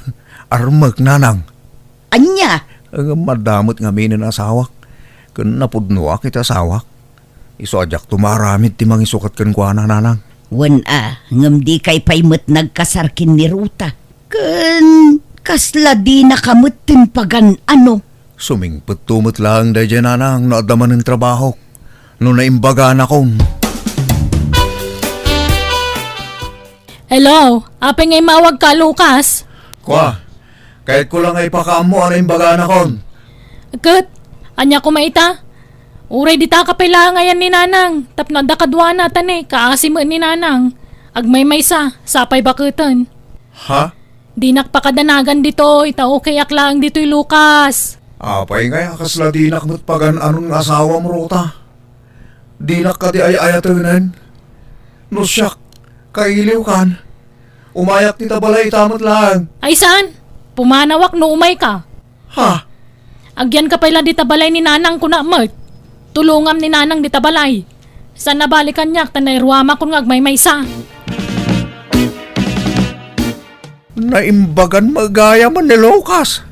Armek, nanang. Ania? Ngem adda met ngaminen asawak, ken napudnoak iti asawak. Isu a diakto maaramid ti mangisukat kenkuana, nanang. Wen a, ngem dikay pay met nagkasar ken ni Ruta. Ken kasla dinaka met ti pagan-ano. Sumingpetto met laeng daydiay, nanang, no adda manen trabahok. No naimbaganakon. Hello, apay nga immawagka, Lucas? Kua, kayatko la nga ipakaammo a naimbaganakon. Ket, ania koma ita? Uray ditaka pay la nga ayan ni Nanang, tapno adda kaduana ta ne, kaasi met ni Nanang. Agmaymaysa, sapay baketen. Ha? Dinak pakadanagan ditoy, ta okayak laeng ditoy, Lucas. Apay ngay a kasla dinak met pagan-anon nga asawam, Ruta? Dinak kadi ay-ayatenen? No siak, kailiwkan. Umayak dita balay ita met laeng. Ay saan? Pumanawak no umayka. Ha? Agyanka pay la dita balay ni Nanang, kuna met. Tulongam ni Nanang dita balay. Saan a bali kaniak ta nairuamakon nga agmaymaysa. Naimbagan met gayam ni Lucas.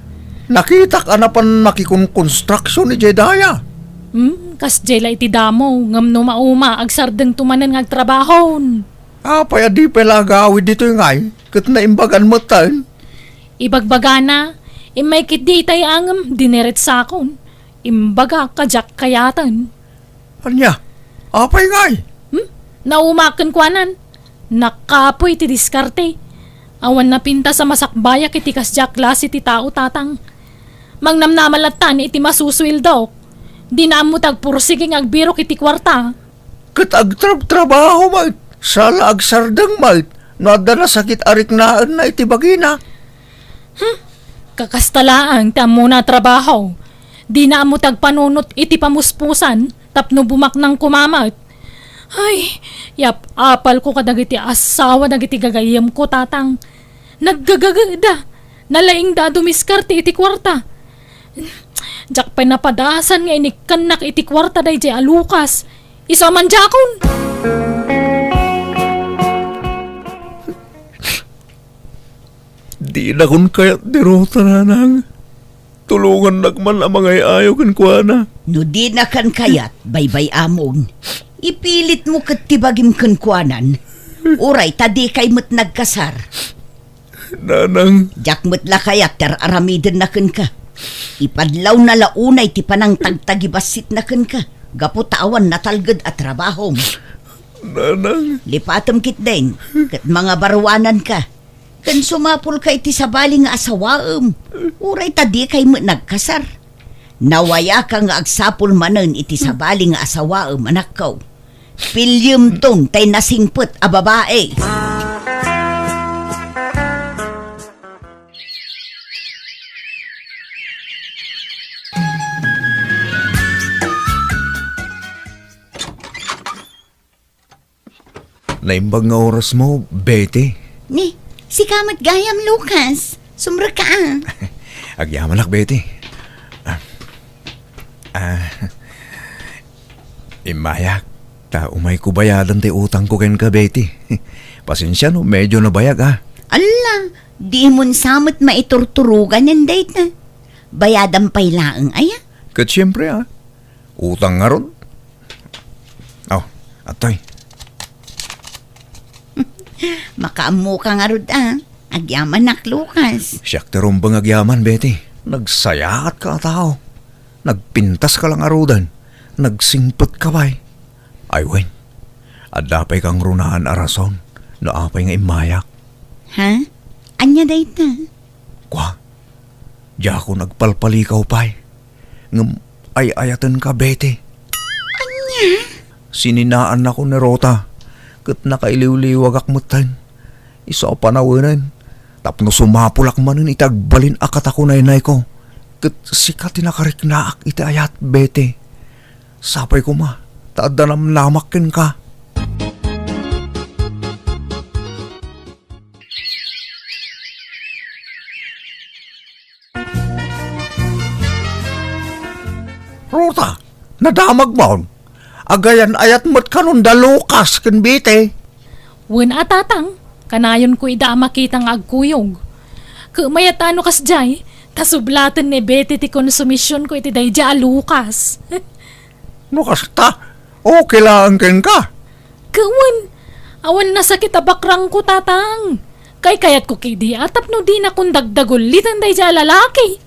Nakitak a napan makikonkonstruksyon idiay daya. Hmm, kasdiay la iti damo, ngem no mauma, agsardengto manen nga agtrabahon. Apay a di pay la agawid ditoy ngay, ket naimbagan metten? Ibagbagana, immay ketdi itay a ngem dineretsakon. Imbagak a diak kayaten. Ania? Apay ngay? Hmm? Naumak kenkuanan. Nakapoy ti diskarte. Awan napintas a masakbayak iti kasdiay a klase ti tao, tatang. Mangnamnama lattan iti masusueldok. Dina ammo ti agpursigi nga agbirok iti kuarta. Ket agtrabtrabaho met, saan la agsardeng met, no adda nasakit a riknaenna iti bagina. Hmm, kakasta laeng ti ammona a trabaho. Dina ammo ti agpanunot iti pamuspusan tapno bumaknang koma met. Ay, yap-apalko kadagiti asawa dagiti gagayyemko, tatang. Naggagageda. Nalaingda a dumiskarte iti kuarta. Diak pay napadasan nga inikkannak iti kuarta daydiay a Lucas. Isu a mandiakon. Dinakon kayat ni Ruta, nanang. Tulongannak man a mangay-ayo kenkuana. No dinakan kayat, baybay-amon. Ipilitmo ket ti bagim kenkuanan. Uray ta dikay met nagkasar. Nanang. Diak met la kayat ti ar-aramidenna kenka. Ipadlawna la unay ti panangtagtagibassitna kenka gapu ta awan natalged a trabahom. Nanang. Lipatem ketdin, ket mangabaruananka. Ken sumapulka iti sabali nga asawaem, uray ta dikay met nagkasar. Nawayaka nga agsapul manen iti sabali nga asawaem, anakko. Pilyemton tay nasingpet a babai. Naimbag nga orasmo, Betty. Ni, sika met gayam, Lucas. Sumrekka, a. Agyamanak, Betty. Ah, ah, immayak, ta umayko bayadan ti utangko kenka, Betty. Pasensia no medyo nabayag, a. Alla, dimon sa met maiturturogan dayta. Bayadam pay laeng, aya? Ket siempre, a. Utang ngarud. Oh, atoy. Makaammoka ngarud, a. Agyamanak, Lucas. Siak ti rumbeng agyaman, Betty. Nagsayaatka a tao. Nagpintaska la ngaruden. Nagsingpetka pay. Ay wen, adda pay kangrunaan a rason no apay nga immayak. Ha? Ania dayta? Kua, diakon agpalpalikaw pay. Ngem ay-ayatenka, Betty. Ania? Sininaannakon ni Ruta, ket nakailiwliwagak metten. Isu a panawenen, Tapno sumapulak manen iti agbalin a katakunaynayko, ket sika ti nakariknaak iti ayat, Betty. Sapay koma ta adda namnamak kenka. Rota, nadamagmon. Agayan-ayat met kanon da Lucas ken Betty. Wen a, Tatang, kanayonko ida a makita nga agkuyog. Ket mayat a no kasdiay, ta sublaten ni Betty ti konsumisionko iti daydiay a Lucas. No kasta, okay laeng kenka. Ket wen, awan nasakit a bakrangko, Tatang. Kaykayatko ketdi a tapno dinakon dagdaguliten daydiay a lalaki.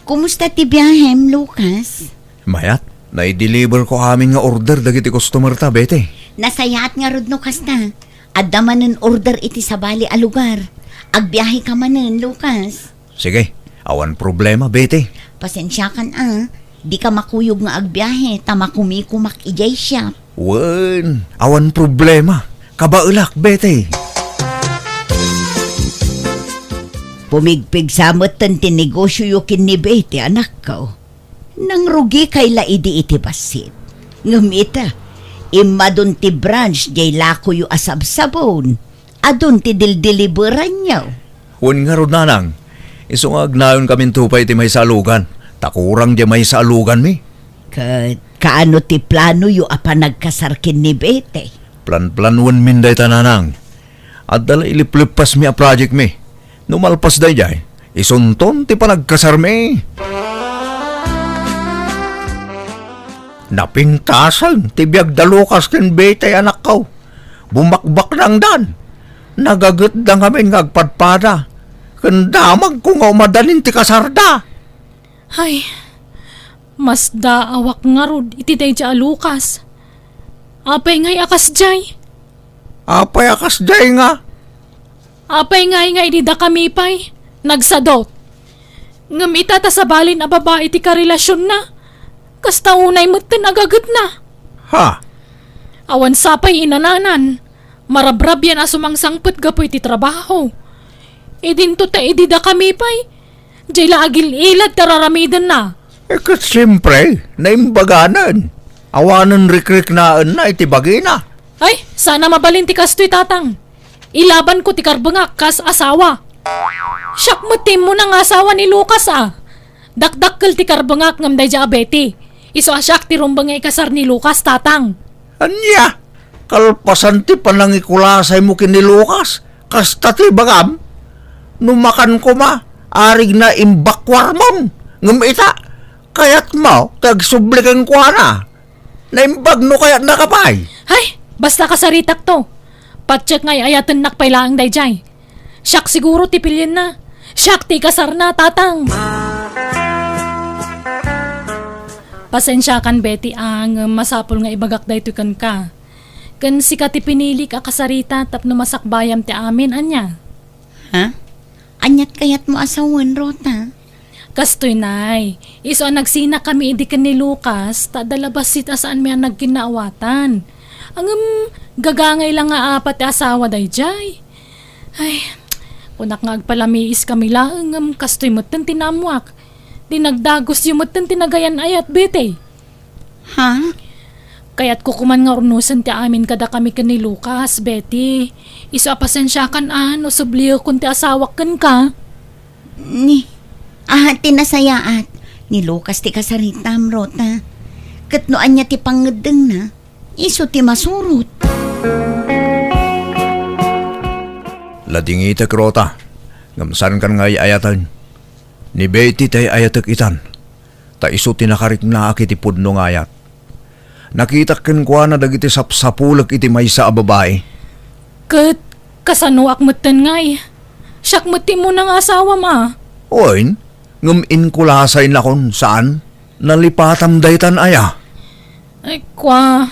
Kumusta ti biahem, Lucas? Mayat, naideliverko amin nga order dagiti customerta, Betty. Nasayaat ngarud no kasta. Adda manen order iti sabali a lugar. Agbiaheka manen, Lucas. Sige, awan problema, Betty. Pasensiakan a, dika makuyog nga agbiahe ta makumikomak idiay siak. Wen, awan problema. Kabaelak, Betty. Pumigpigsa metten ti negosioyo ken ni Betty, anakko. Nangrugikay la idi iti bassit. Ngem ita, immadun ti branch diay lakoyo a sabsabon. Adun ti dildiliberanyo. Wen ngarud, nanang, isu nga agnayonkaminto pay iti maysa a lugan, ta kurang diay maysa a luganmi. Ket kaano ti planoyo a panagkasar ken ni Betty? Planplanuenmin dayta, nanang. Adda la iliplippasmi a projectmi. No malpas daydiay, isunton ti panagkasarmi. Napintasen ti biag da Lucas ken Betty, anakko. Bumakbaknangdan. Nagagetda ngamin nga agpadpada. Ken damagko nga umadanin ti kasarda. Ay, masdaawak ngarud iti daydiay a Lucas. Apay ngay a kasdiay? Apay a kasdiay nga? Apay ngay nga idi dakami pay nagsadot? Ngem ita ta sabalin a babai ti karelasionna, kasta unay metten a gagetna. Ha? Awan sapay inananan, marabrabian a sumangsangpet gapu iti trabaho. Idinto ta idi dakami pay, diay la agil-ilad ti ar-aramidenna. Eh, ket siempre, naimbaganen. Awanen rikriknaenna iti bagina. Ay, saan a mabalin ti kastoy, Tatang. Ilabanko ti karbengak kas asawa. Siak met ti immuna nga asawa ni Lucas a. Dakdakkel ti karbengak ngem daydiay a Betty. Isu a siak ti rumbeng nga ikasar ni Lucas, Tatang. Ania? Kalpasan ti panangikulasaymo ken ni Lucas, kasta ti ibagam? No makan koma, arigna imbakuarmon. Ngem ita, kayatmo ti agsubli kenkuana. Naimbag no kayatnaka pay. Hay, basta kasaritakto. Patiek nga ay-ayatennak pay laeng daydiay. Siak siguro ti pilienna. Siak ti ikasarna, Tatang. Pasensiakan, Betty, a, ngem masapul nga ibagak daytoy kenka. Ken sika ti pinilik a kasarita tapno masakbayam ti amin, ania? Ha? Aniat kayatmo a sawen, Rota? Kastoy, Nay. Isu a nagsinakami idi ken ni Lucas, ta adda la bassit a saanmi a nagkinnaawatan. Ngem gagangay la nga apat ti asawa daydiay. Ay, kunak nga agpalamiiskami laeng, ngem kastoy metten ti naammoak. Dinagdagusyo metten ti nagayan-ayat, Betty. Ha? Kayatko koman nga urnosen ti amin kadakami ken ni Lucas, Betty. Isu a pasensiakan a no subliekon ti asawak kenka. Ni, ah, ti nasayaat. Ni Lucas ti kasaritam, Rota. Ket no ania ti pangngeddengna, isu ti masurot. Ladingitek, Rota. Ngem saankan nga ay-ayaten. Ni Betty ti ay-ayatek itan. Ta isu ti nakariknaak iti pudno nga ayat. Nakitak kenkuana dagiti sapsapulek iti maysa a babai. Ket kasanoak metten ngay? Siak met ti immuna nga asawam a. Wen, ngem inkulasaynakon, saan? Nalipatam daytan aya? Ay, kua,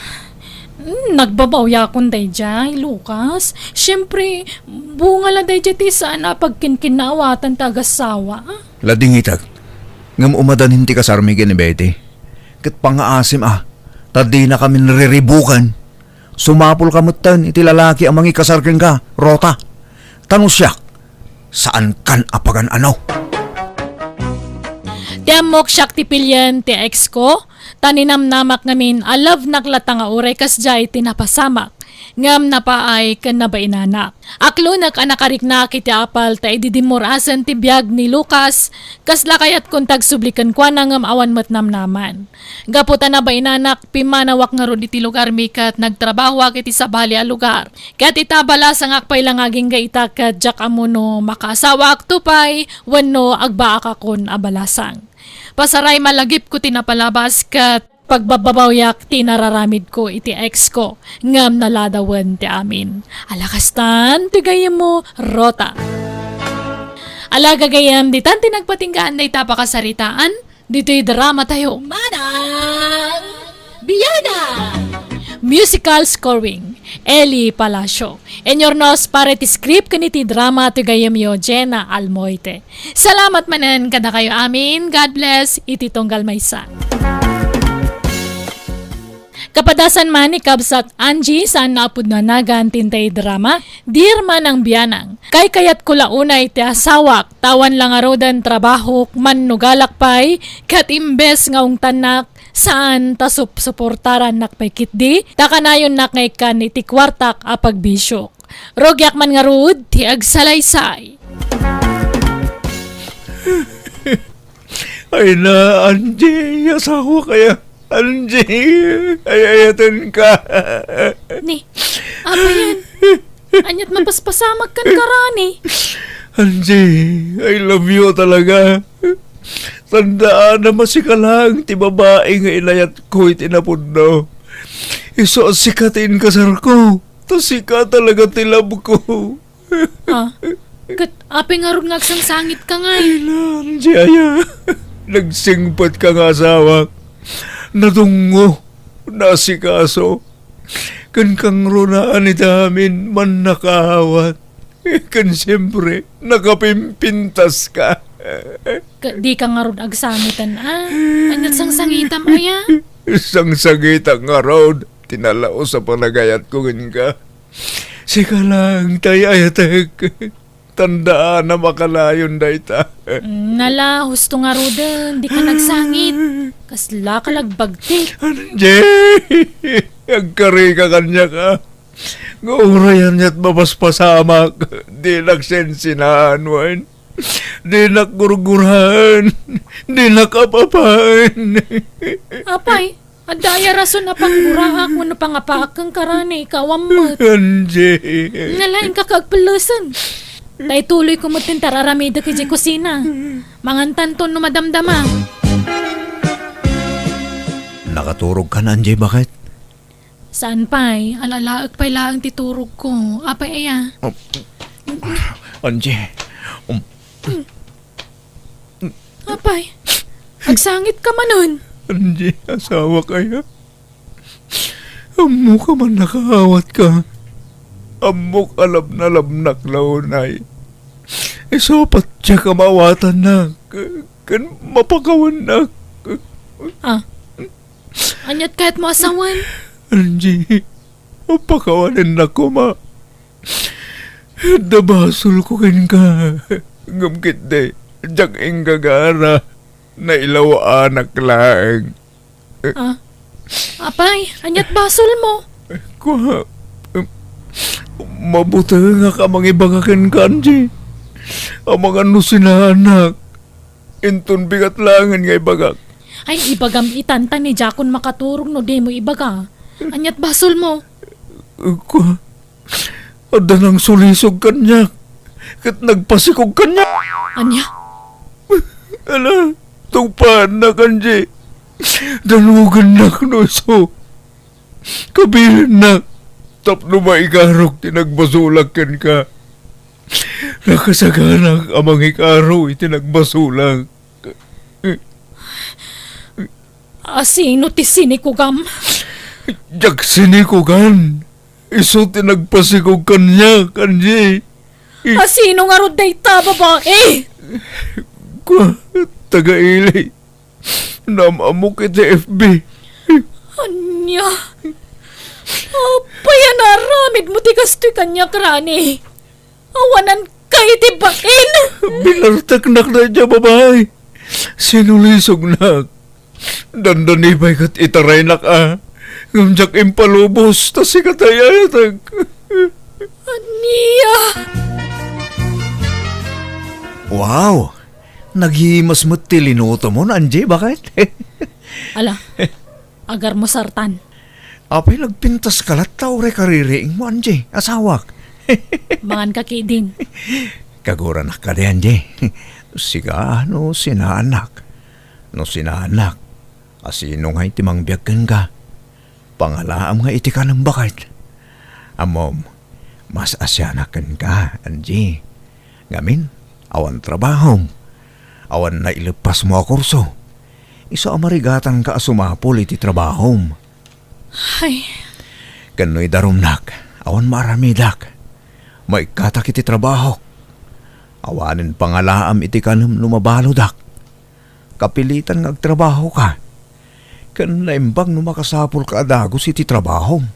nagbabaoyakon daydiay, Lucas. Siempre, bunga la daydiay ti saan a pagkinkinnaawatan ti agassawa. Ladingitek. Ngem umadanin ti kasarmi ken ni Betty. Ket pangngaasim a, ta dinakamin riribuken. Sumapulka metten iti lalaki a mangikasar kenka, Rota. Ta no siak, saankan a pagan-ano. Ti ammok, siak ti pilien ti ex ko, ta ninamnamak ngamin a love-nak latta nga uray kasdiay ti napasamak, ngem napaay ken nabainanak. Aklonek a nakariknak iti apal ta idi dimmurasen ti biag ni Lucas, kasla kayatkon tagsubli kenkuana ngem awan met namnaman. Gapu ta nabainanak, pimmanawak ngarud iti lugarmi ket nagtrabahoak iti sabali a lugar. Ket ita, balasangak pay la nga agingga ita ket diak ammo no makaasawaakto pay wenno agbaakakon a balasang. Pasaray, malagipko ti napalabas ket pagbababawyak ti nararamidko iti ex ko, ngem naladawen ti amin. Ala kastan ti gayyemmo, Rota. Ala gagayyem, ditan ti nagpatinggaan dayta a pakasaritaan ditoy drama tayo. Manang Bianang! Musical scoring, Eli Palacio. Inurnos para iti script ken iti drama ti gayyemyo, Jenna Almoite. Salamat manen kadakayo amin. God bless iti tunggal maysa. Kapadasan man ni kabsat Angie, saan nga apudno a nagan ti intay drama, Dear Manang Bianang, kaykayatko la unay ti asawak, ta awan la ngaruden trabahok, mannugalak pay, ket imbes nga ungtannak, saan ta sup-, suportarannak pay ketdi, ta kanayonnak nga ikkan iti kuartak a pagbisiok. Rugiak man ngarud ti agsalaysay. Ay na, Angie, asawak aya. Angie, ay-ayatenka. Ni, apayen? Ania't mapaspasamak kenka, Rani? Angie, I love you talaga. Tandaanam a sika laeng ti babai nga inayatko iti napudno. Isu a sika ti inkasarko. Ta sika talaga ti love ko. Ah, ket apay ngarud nga agsangsangitka ngay? Ay, Angie aya. Nagsingpetka nga asawak. Nadungngo, naasikaso. Ken kangrunaan iti amin, mannakaawat. Ken siempre, nakapimpintaska. Ket dika ngarud agsangiten, a? Ania't sangsangitam aya? Sangsangitak ngarud ti nalaus a panagayatko kenka. Sika laeng ti ay-ayatek. Tandaanam a kanayon dayta. Mm, nala, husto ngaruden, dika nagsangit. Kaslaka la agbagtik. Angie, agkarika kaniak a. Nga uray ania't mapaspasamak, dinak sensenaan wen. Dinak gurguraen. Dinak ap-apaen. Apay, adda aya rason a pangguraak wenno pangapaak kenka, Rani, ikaw ammet. Angie. Nalaingka ket agpellesen. Ta ituloyko met ti tararamidek idiay kusina. Mangantanto no madamdama. Nakaturogkan, Angie, baket? Saan pay, al-alaek pay laeng ti turogko. Apay aya? Oh, Angie, um, Apay, agsangitka manen. Angie, asawak aya? Ammok a mannakaawatka. Ammok a labnalabnak la unay. Isu a patiek a maawatannak ken mapakawannak. Ah, ania't kayatmo a sawen? Angie, pakawanennak koma. Adda basolko kenka. Ngem ketdi, diak inggagara. Nailaw-anak laeng. Ah, apay, ania't basolmo? Kua, em, mabutengak a mangibaga kenka, Angie. Amangan no sinaanak. Inton bigat laengen nga ibagak. Ay, ibagam itan ta ni diakon makaturog no dimo ibaga. Ania't basolmo? Kua, adda nangsulisog kaniak, ket nagpasikog kaniak. Ania? Ala, tungpaannak, Angie. Danugennak no isu. Kabilennak tapno maikarok ti nagbasolak kenka. Nakasaganak a mangikaro iti nagbasolak. Asino ti sinikogam? Diak sinikogan. Isu ti nagpasikog kaniak, Angie. Asino ngarud dayta a babai? Kua, taga-ili. Naam-ammok iti F B. Ania? Apay a naaramidmo ti kastoy kaniak, Rani? Awananka iti bain! Binarteknak daydiay a babai. Sinulisognak. Dandani pay ket itaraynak a ngem diak impalubos ta sika ti ay-ayatek. Ania? Wow! Naghimas met ti linutomon, Angie, baket? Ala, agarmusartan. Apay nagpintas ka latta uray kaririingmo, Angie, asawak? Mangan ka ketdin. Kaguranak kadi, Angie. Sika, no sinaannak. No sinaannak, asino ngay ti mangbiag kenka? Pangalaam nga iti kanem, baket. Ammom, mas asianak kenka, Angie. Ngamin, awan trabahom. Awan naileppasmo a kurso. Isu a marigatanka a sumapul iti trabahom. Ay. Ken no idarumnak, awan maaramidak. Maikkatak iti trabahok. Awanen pangalaam iti kanem no mabaludak. Kapilitan nga agtrabahoka. Ken naimbag no makasapulka a dagus iti trabahom.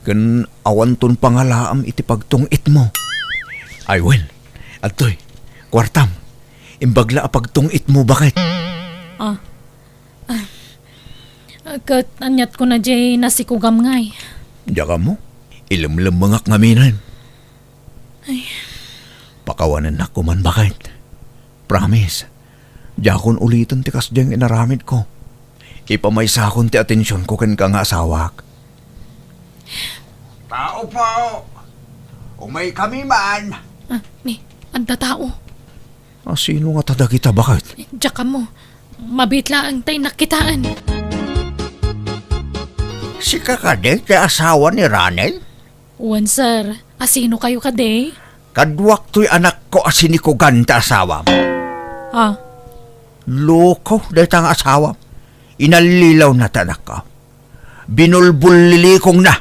Ken awanton pangalaam iti pagtung-itmo. Ay wen, adtoy, kuartam. Imbag la a pagtung-itmo, baket. Ah. Ah. Ket aniat kona diay nasikogam ngay? Diak ammo. Ilemlemmengak ngaminen. Ay. Pakawanennak koman, baket. Promise, diakon uliten ti kasdiay nga inaramidko. Ipamaysakon ti atensionko kenka nga asawak. Tao po! Umaykami man! Ah, ni, adda tao. Asino ngata dagita, baket? Diak ammo. Mabiit laeng ta innak kitaen. Sika kadi ti asawa ni Rani? Wen, sir. Asinokayo kadi? Kaduak toy anakko a sinikogan ti asawam. Ah. Loko dayta nga asawam. Inallilawna ti anakko. Binulbullilikongna.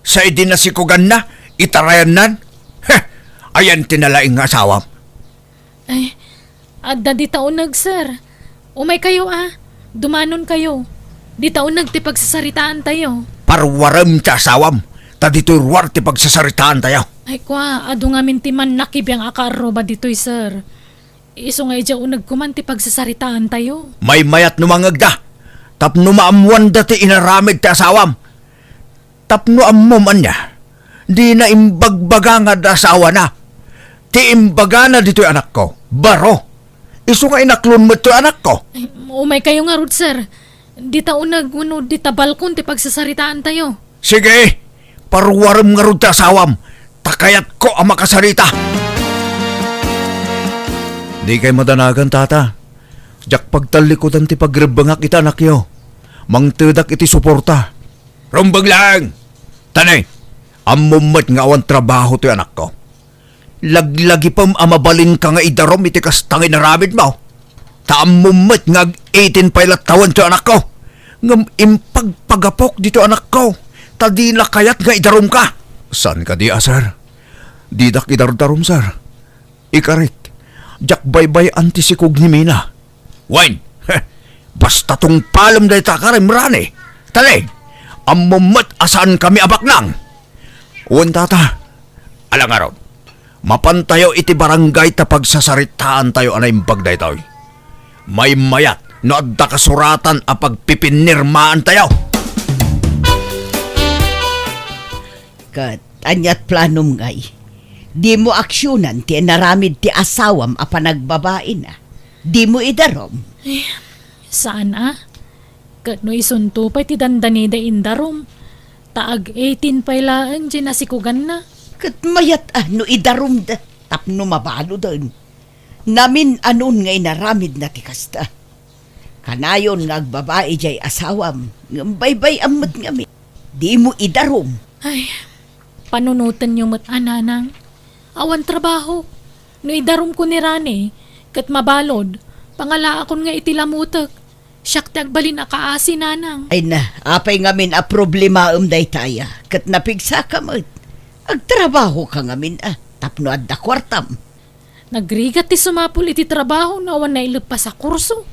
Sa idi nasikoganna, itarayannan. Heh! Ayan ti nalaing nga asawam. Ay, adda dita uneg, sir. Umaykayo, a. Dumanonkayo. Dita uneg ti pagsasaritaantayo. Parwarem ti asawam, ta ditoy ruar ti pagsasaritaantayo. Ay, kua, adu ngamin ti mannakibiang a kaarruba ditoy, sir. Isu nga idiay uneg koman ti pagsasaritaantayo. Maymayat no mangngegda, tapno maammoanda ti inaramid ti asawam. Tapno ammom ania, dina imbagbaga nga adda asawana. Ti imbagana ditoy anakko, baro. Isu nga inaklon met toy anakko. Ay, umaykayo ngarud, sir. Dita uneg wenno dita balkon ti pagsasaritaantayo. Sige, parwarem ngarud ti asawam, ta kayatko a makasarita. Dikay madanagan, tata. Diak pagtallikudan ti pagrebbengak iti anakyo. Mangtedak iti suporta. Rumbeng laeng! Tani, ammom met nga awan trabaho toy anakko. Laglagipem a mabalinka nga idarum iti kasta nga inaramidmo. Ta ammom met nga ag-eighteen pay latta wen toy anakko. Ngem impagpagapok ditoy anakko, ta dina kayat nga idarumka. Saan kadi a, sir? Didak idardarum, sir. Ikarit, diak baybay-an ti sikog ni Mina. Wen, heh, basta tungpalem dayta a karim, Rani. Taleng, ammom met a saankami a baknang. Wen, tata, ala ngarud, mapantayo iti barangay ta pagsasaritaantayo a naimbag daytoy. Maymayat no adda kasuratan a pagpipinirmaantayo. Ket aniat planom ngay? Dimo aksionan ti inaramid ti asawam a panagbabaina. Dimo idarum. Eh, saan a? Ket no isunto pay ti dandanida indarum, ta ag-eighteen pay laeng diay nasikoganna. Ket mayat a no idarumda tapno mabaludan. Namin-anon nga inaramidna ti kasta. Kanayon nga agbabai diay asawam, ngem baybay-am met ngamin. Dimo idarum. Ay, panunotenyo met a, nanang. Awan trabaho. No idarumko ni Rani, ket mabalud, pangalaakon nga iti lamutek. Siak ti agbalin a kaasi, nanang. Ay na, apay ngamin a problemaem daytaya, ket napigsaka met. Agtrabahoka ngamin a, tapno adda kuartam. Nagrigat ti sumapul iti trabaho no awan naileppas a kurso.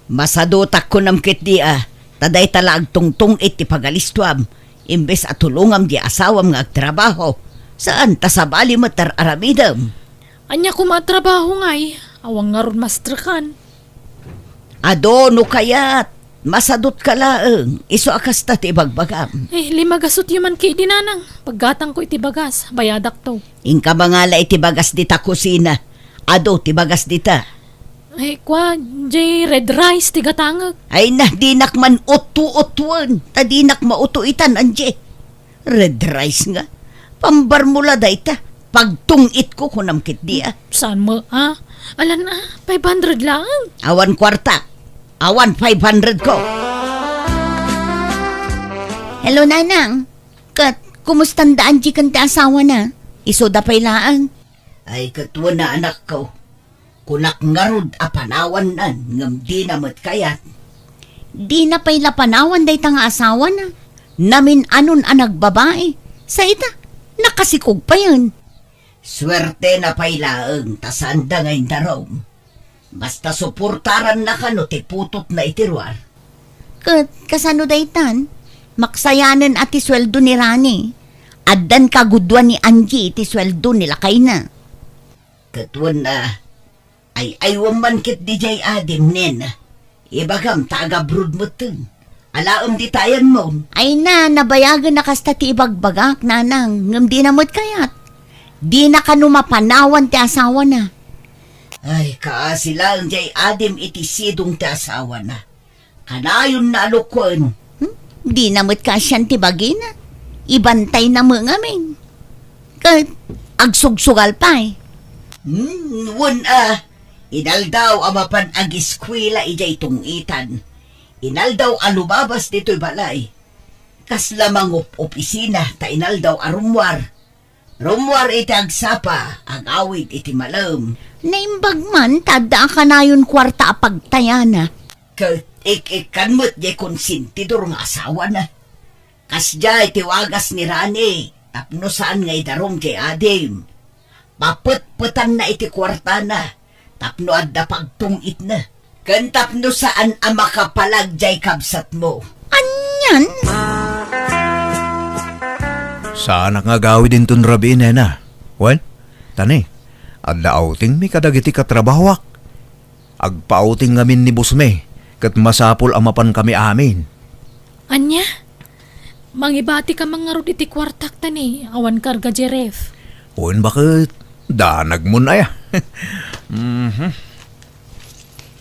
Masadutak kunam ketdi a, ta dayta la agtungtung-it ti pagalistuam, imbes a tulongam di asawam nga agtrabaho. Saan ta sabali met ti ar-aramidem. Ania koma a trabaho ngay? Awan ngarud mastrekan. Adu no kayat, masadutka laeng, isu a kasta ti ibagbagam. Eh, limagasutyo man ketdi, nanang. Paggatangko iti bagas, bayadakto. Inka mangala iti bagas dita kusina. Adu ti bagas dita. Eh, kua, jay red rice ti gatangek. Ay na, dinak man uttu-uttuen, ta dinak mautuitan, Angie. Red rice nga. Pambarmula dayta. Pagtung-itko kunam ketdi a. Saan mo, ah? Alan, ah, five hundred laeng. Awan kuarta. Awan five hundred ko. Hello, Nanang. Ket, kumusta da Angie ken ti asawana? Isuda pay laeng. Ay, ket wen a, anakko. Kunak ngarud a panawannan, ngem dina met kayat. Dina pay la panawan dayta nga asawana. Namin-anon a nagbabai. Sa ita, nakasikog payen. Suertena pay laeng ta saanda nga indarum. Basta suportaranna kano ti putotna iti ruar. Ket kasano daytan? Maksayanen a ti sueldo ni Rani. Addan kagudua ni Angie iti sueldo ni lakayna. Ket wen a, ay-aywem man ketdi jay adim, nena. Ibagam ta agabrod metten. Alaem dita ayanmo. Ay na, nabayagen a kasta ti ibagbagak, nanang, ngem dina met kayat. Dina kano mapanawan ti asawana. Ay, kaasi laeng jay adim iti sidong ti asawana. Kanayonna a lukuen. Hmm? Dina met kaasian ti bagina. Ibantayna met ngamin. Ket agsugsugal pay. Hmm, wen a, inaldaw a mapan agiskuela idiay tung-itan. Inaldaw a lumabas ditoy balay. Kasla mangup-opisina ta inaldaw a rummuar. Rummuar iti agsapa, agawid iti malem. Naimbag man ta adda a kanayon kuarta a pagtayana. Ket ik-ikkan met jay konsentidor nga asawana. Kasdiay ti wagas ni Rani, tapno saan nga idarum jay adim. Papetpetanna iti kuartana, tapno adda pagtung-itna. Ken tapno saan a makapalag jay kabsatmo. Anian? Saanak nga agawid inton rabii, nena. Wen, tani, adda outingmi kadagiti katrabahoak. Agpa-outing ngamin ni bosmi, ket masapul a mapankami amin. Ania? Mangibatika man ngarud iti kuartak, tani, awan karga, Jeref. Wen, baket, danagmon aya. Mhm.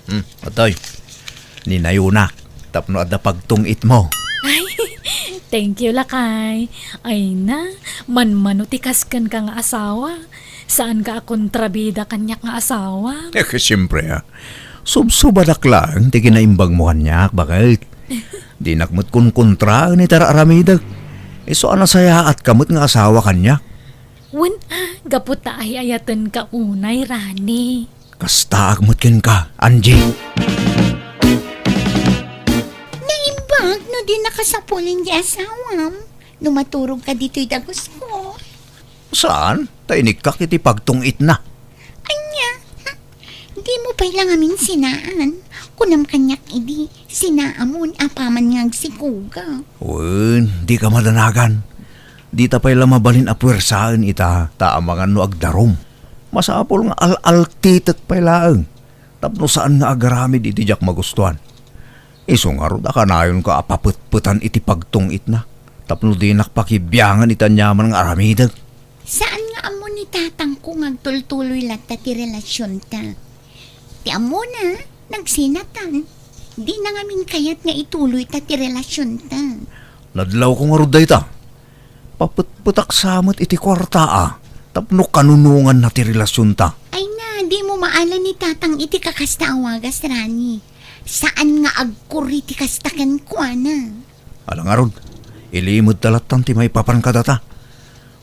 Hmm, atoy. Ninayonak tapno adda pagtung-itmo. Ay, thank you, lakay. Ay na, manmano ti kas kenka nga asawa. Saanka a kontrabida kaniak nga asawa. Eh, siempre, ah. Subsubadak laeng ti kinaimbagmo kaniak, baket. Dinak met konkontraen iti ar-aramidek. Isu a nasayaatka met nga asawa kaniak. Wen a, gapu ta ay-ayatenka unay, Rani. Kastaak met kenka, Angie. Naimbag no di nakasapulen ti asawam no maturogka ditoy dagusko. Saan? Ta inikkak iti pagtung-itna. Ania? Hm? Dimo pay la ngamin sinaan. Kunam kaniak idi, sinaamon apaman nga agsikuga. Wen, dika madanagan. Dita pay la mabalin a puersaen ita, ta amangan no agdarum. Masapul nga al-altitek pay laeng, tapno saan nga agaramid iti diak magustuan. Isu ngarud a kanayonka a papetpetan iti pagtung-itna, tapno dinak pakibiangan iti aniaman nga aramidek. Saan nga ammo ni tatangko nga agtultuloy latta ti relasionta. Ti ammona, nagsinatan. Dina ngamin kayat nga ituloyta ti relasionta. Nadlawko ngarud dayta. Papetpetak sa met iti kuarta a, tapno kanunonganna ti relasionta. Ay na, dimo maala ni tatang iti kakasta a wagas, Rani. Saan nga agkuri ti kasta kenkuana. Ala ngarud, ilimedta lattan ti maipapan kadata.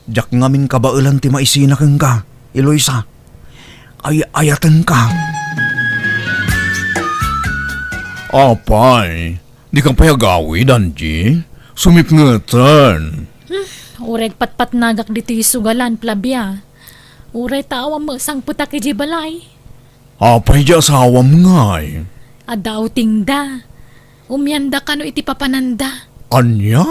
Diak ngamin kabaelan ti maisina kenka, Eloisa. Ay-ayatenka. Apay, dika pay agawid, Angie? Sumipngeten. Hmm, uray patpatnagak ditoy sugalan, Flavia. Uray ta awan met sangpetak idiay balay. Apay di asawam ngay? Adda outingda. Umianda kano iti papananda. Ania?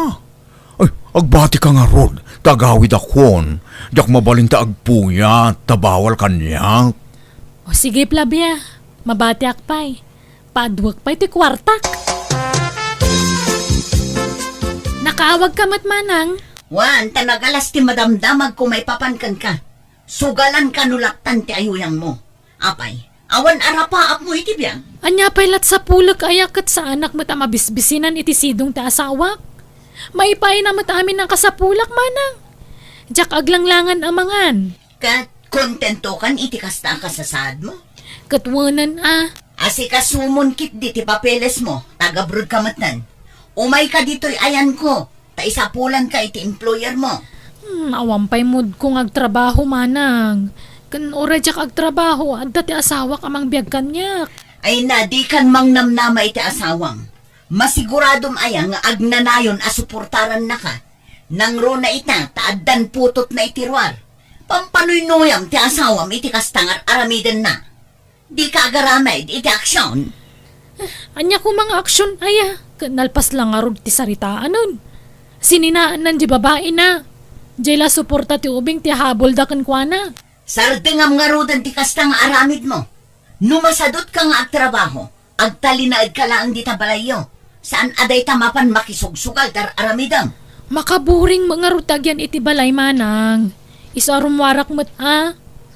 Ay, agbatika ngarud, ta agawidakon. Diak mabalin ta agpuyat, ta bawal kaniak. O sige, Flavia. Mabatiak pay. Paduek pay ti kuartak. Nakaawagka met, Manang? Wen, ta nagalas ti madamdamagko maipapan kenka. Sugalanka no laptan ti ayuyangmo. Apay, awan arapaapmo iti biag? Ania pay lat sapulek aya ket saanak met a mabisbisinan iti sidong ti asawak? Maipaayna met amin a kasapulak, Manang. Diak aglanglangan a mangan. Ket kontentokan iti kasta a kasasaadmo? Ket wenen a. Asikasumon ketdi ti papelesmo, taga-abroad ka metten. Umayka ditoy ayanko, ta isapulanka iti employermo. Hmm, awan pay moodko nga agtrabaho, Manang. Ken uray diak agtrabaho, adda ti asawak a mangbiag kaniak. Ay na, dikan mangnamnama iti asawam. Masiguradom aya nga agnanayon a suportarannaka? Nangruna ita ta addan putotna iti ruar. Pampanuynuyam ti asawam iti kasta nga ar-aramidenna. Dika agaramed iti aksion. Ania koma nga aksion aya? Ket nalpas la ngarud ti saritaanen. Sininaannan di babaina. Diay la suporta ti ubing ti habolda kenkuana. Sardengam ngaruden ti kasta nga aramidmo. No masadutka nga agtrabaho, agtalinaedka laeng dita balayyo. Saan a dayta mapan makisugsugal ti ar-aramidem. Makaburing met ngarud ti agyan iti balay, Manang. Isu a rummuarak met a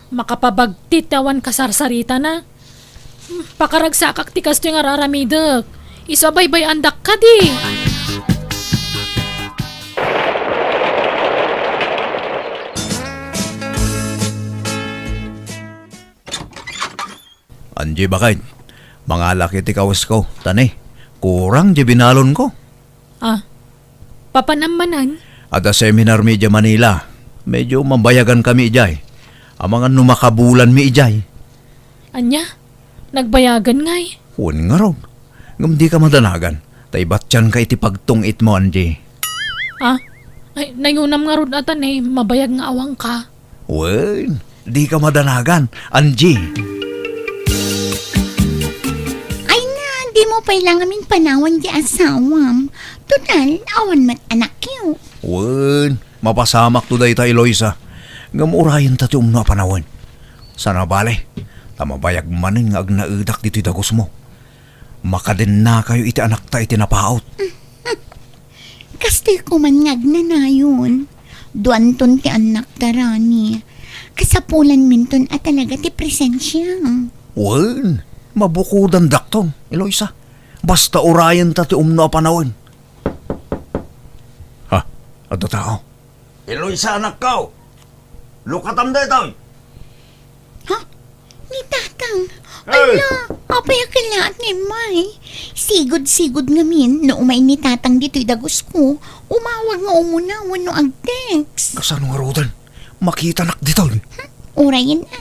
makapabagtit ti awan kasarsaritana. Hmm, pakaragsakak ti kastoy nga ar-aramidek. Isu a baybay-andak kadi. Anji, baket, mangalak iti kawesko, ta ne, kurang di binalonko. Ah, papanam manen? Adda seminar mi idiay Manila. Medyo mabayagankami idiay. Amangan no makabulanmi idiay. Ania? Nagbayagan ngay? Wen ngarud. Ngem dika madanagan, ta ibatianka iti pagtungitmo, Anji. Ah? Ay, nayunam ngarud a ta ne, mabayag nga awanka. Wen, dika madanagan, Anji. Ay na, dimo pay la ngamin panawan ti asawam. Total, awan met anakyo. Wen, mapasamakto dayta, Eloisa. Ngem urayenta ti umno a panawen. Saan a bale, ta mabayag manen nga agnaedak ditoy dagusmo. Makadennakayo iti anakta iti napaut. Kastoy koman nga agnanayon. Duanton ti annakta, Rani. Kasapulanminton a talaga ti presensia. Wen, mabukudandakton, Eloisa. Basta urayenta ti umno a panawen. Ha, adda tao. Eloisa, anakko! Lukatam daytoy! Ha? Ni Tatang? Hey! Ala, apay a kalaat ni May? Sigud-sigud ngamin, no umay ni Tatang ditoy dagusko, umawag nga umuna wenno ag-text. Kasano ngaruden? Makitanak ditoy. Hmm? Urayen a.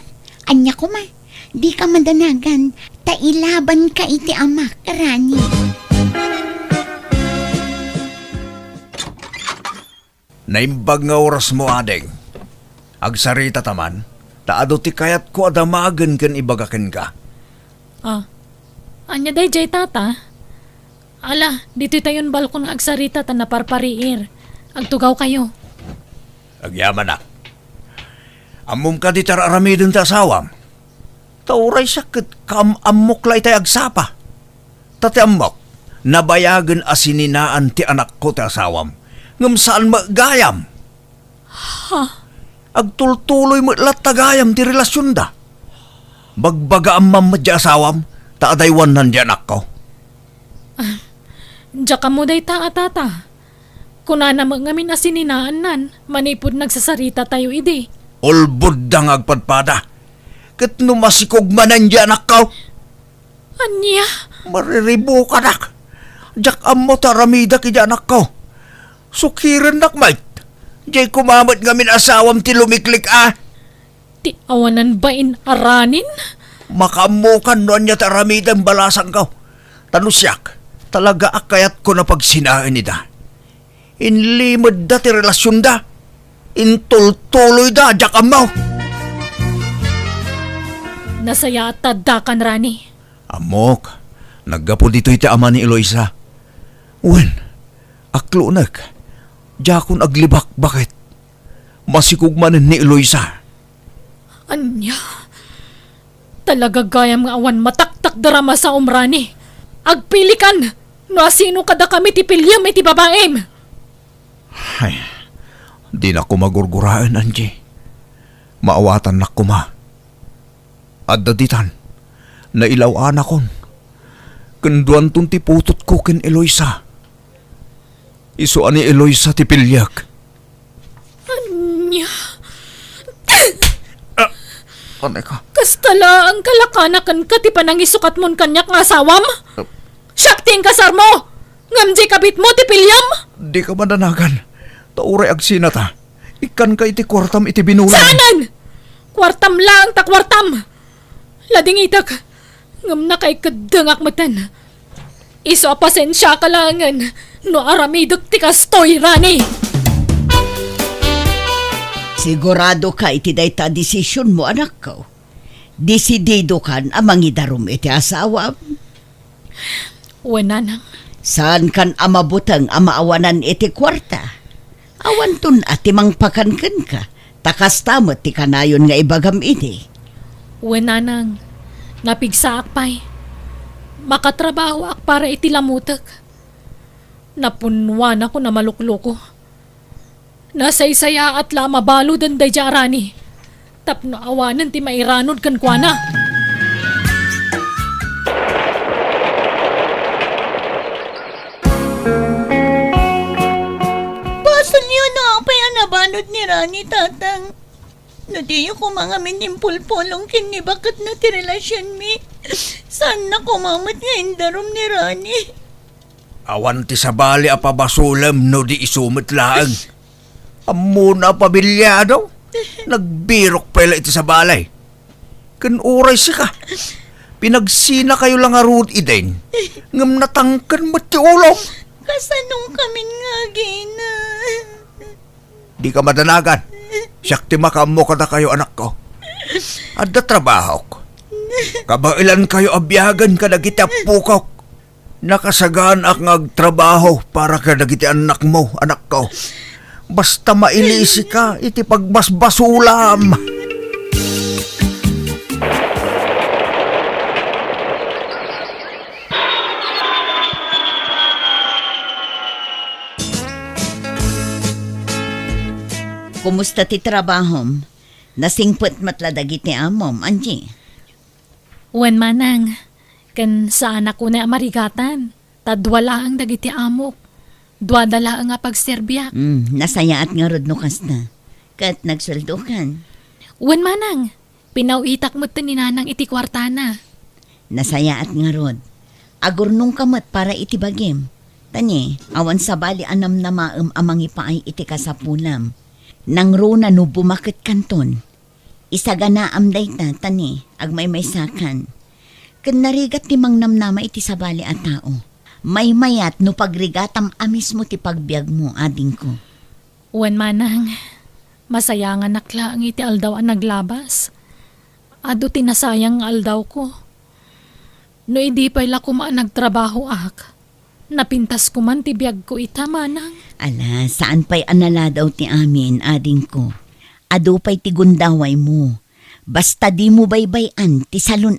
Ania koma, dika madanagan, ta ilabanka iti amak, Rani. Naimbag nga orasmo, ading. Agsarita ta man, ta adu ti kayatko a damagen ken ibaga kenka. Ah, ania daydiay, Tata? Ala, ditoy tayon balkon nga agsarita ta naparpariir. Agtugawkayo. Agyamanak. Ammom kadi ti ar-aramiden ti asawam? Ta uray siak ket kaam-ammok la itay agsapa. Ta ti ammok, nabayagen a sininaan ti anakko ti asawam, ngem saan met gayam. Ha? Agtultuloy met latta gayam ti relasionda. Bagbagaam man met di asawam, ta adaywannan di anakko. Ah, diak ammo dayta a, Tata. Kunana met ngamin a sininaannan manipud nagsasaritatayo idi. Ulbodda nga agpadpada. Ket no masikog manen di anakko? Ania? Mariribukadak. Diak ammo ti aramidek idi anakko. Sukirennak met. Diay koma met ngamin asawam ti lumiklik a. Ti awanan bain a Ranin? Makaammokan no ania ti aramidem balasangko. Ta no siak, talaga a kayatko a pagsinaen ida. Inlimedda ti relasionda. Intultuloyda, diak ammo. Nasayaat ta addakan, Rani. Ammok, naggapu ditoy ti ama ni Eloisa. Wen, aklonek, diakon aglibakbakit. Masikog manen ni Eloisa. Ania? Talaga gayam nga awan mataktakder a masaom, Rani. Agpilikan no asino kadakami ti piliem iti babaim. Ay, dinak koma gurguraen, Angie. Maawatannak koma. Adda ditan, nailaw-anakon. Ken duanton ti putotko ken Eloisa. Isu a ni Eloisa ti piliek. Ania? Ah, anay ka? Kasta laeng kalakanaken ka ti panangisukatmon kaniak nga asawam? Ah. Siak ti inkasarmo! Ngem di kabitmo ti piliem? Dika madanagan. Ta uray agsinata, ikkanka iti kuartam iti binulan. Saanen! Kuartam laeng ta kuartam! Ladingitek, ngem nakaikeddengak metten. Isu a pasensiaka laengen no aramidek ti kastoy, Rani. Sigurado ka iti dayta a desisionmo, anakko? Desidido kan a mangidarum iti asawam? Wen, nanang. Saan kan a mabuteng a maawanan iti kuarta? Awanton a ti mangpakan kenka, ta kasta met ti kanayon nga ibagam idi. Wen, nanang, napigsaak pay. Makatrabahoak para iti lamutek. Napunnuanakon a malukloko. Nasaysayaat la a mabaluden daydiay a Rani tapno awanen ti mairanod kenkuana. Basolyo no apay a nabalud ni Rani, Tatang. No diyo koma ngamin impulpulong ken ni baketna ti relasionmi, saanna koma met nga indarum ni Rani. Awan ti sabali a pabasolem no di isu met laeng. Ammona a pamilyado. Nagbirok pay la iti sabali. Ken uray sika, pinagsinakayo la ngarud idin, ngem natangken met ti ulom. Kasanonkamin nga agina? Dika madanagan. Siak ti makaammo kadakayo, anakko. Adda trabahok. Kabaelankayo a biagen kadagiti appokok. Nakasaganaak nga agtrabaho para kadagiti annakmo, anakko. Basta mailiisika iti pagbasbasolam. Kumusta ti trabahom? Nasingpet met la dagiti amom, Angie? Wen, manang, ken saanak unay a marigatan, ta dua laeng dagiti amok. Duada laeng a pagserbiak. Mm, nasayaat ngarud no kasta. Ket nagsueldokan. Wen, manang, pinaw-itak met ni nanang iti kuartana. Nasayaat ngarud. Agurnongka met para iti bagim. Ta ni, awan sabali a namnamaem a mangipaay iti kasapulam. Nangruna no bumaketkanton. Isaganaam dayta, ta ni, agmaymaysakan. Ken narigat ti mangnamnama iti sabali a tao. Maymayat no pagrigatam a mismo ti pagbiagmo, adingko. Wen, manang, masayanganak laeng iti aldaw a naglabas. Adu ti nasayang nga aldawko. No idi pay la koma a nagtrabahoak, napintasko man ti biagko ita, manang. Ala, saan pay a naladaw ti amin, adingko. Adu pay ti gundawaymo. Basta dimo baybay-an ti salun-,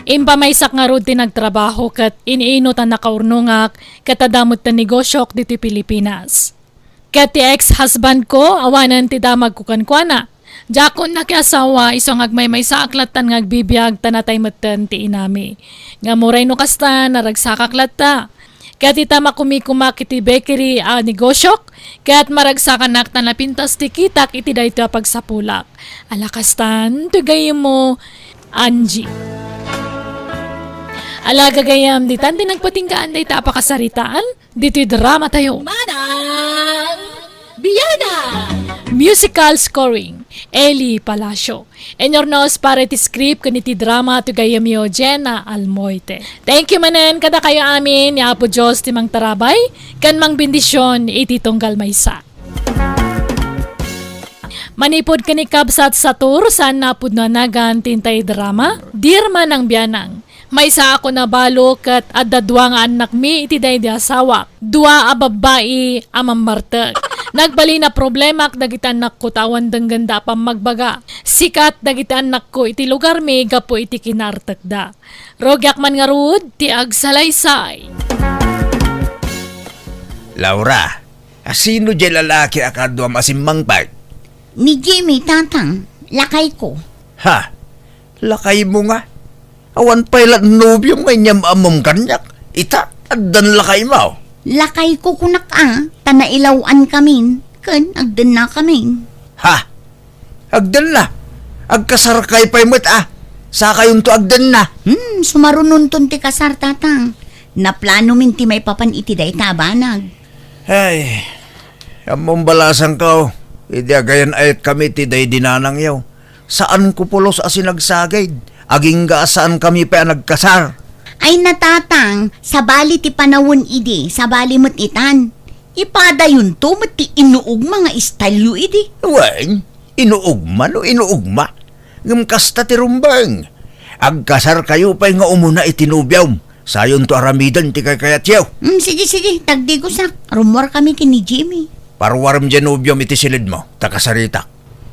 Impamaysak ngarud ti nagtrabaho ket iniinot a nakaurnongak ket adda met ti negosiok ditoy Pilipinas. Ket ti ex-husbandko, awanen ti damagko kenkuana. Diakon nakiasawa, isu nga agmaymaysaak lattan nga agbibiag, ta natay metten ti inami. Ngem uray no kasta, naragsakak latta. Ket ita makumikumak iti bakery a negosiok, ket maragsakanak ta napintas ti kitak iti daytoy a pagsapulak. Ala kastan, ti gayyemmo, Angie. Ala gagayyem, ditan ti nagpatinggaan dayta a pakasaritaan. Ditoy drama tayo. Manang Biana! Musical scoring, Eli Palacio. Inurnos para iti script ken iti drama ti gayyemyo, Jenna Almoite. Thank you manen kadakayo amin, ni Apo Dios ti mangtarabay ken mangbendisyon iti tunggal maysa. Manipud ken ni Kabsat Sator, saan a pudno a nagan ti intay drama, Dear Manang Bianang. Maysa a kunabalo ket adda dua nga annakmi iti daydi asawak, dua a babbai a mammartek. Nagbalin a problemak dagiti annakko ta awan denggenda a pammagbaga. Sikat dagiti annakko iti lugarmi gapu iti kinaartekda. Rugiak man ngarud ti agsalaysay. Laura, a sino diay lalaki a kaduam a simmangpet? Ni Jimmy, Tatang, lakayko. Ha? Lakaymo nga? Awan pay la nobiom nga inyam-ammom kaniak. Ita, addan lakaymo. Lakayko kunak a, ta nailaw-ankamin, ken agdennakamin. Ha? Agdenna? Agkasarkay pay met a. Sakayonto agdenna. Hmm, sumarunonton ti kasar, Tatang. Naplanomin ti maipapan iti dayta a banag. Ay, ammom balasangko, idi agayan-ayatkami ti daydi nanangyo. Saanko pulos a sinagsagid, agingga a saankami pay a nagkasar. Ay na, Tatang, sabali ti panawen idi, sabali met itan. Ipadayonto met ti inuugma nga istalyo idi. Wen, inuugma no inuugma. Ngem kasta ti rumbeng. Agkasarkayo pay nga umuna iti nobiom. Sayonto aramiden ti kaykayatyo. Mm, sige, sige, tagdigosak. Rummuarkami ken ni Jimmy. Paruarem diay nobiom iti silidmo, ta kasaritak.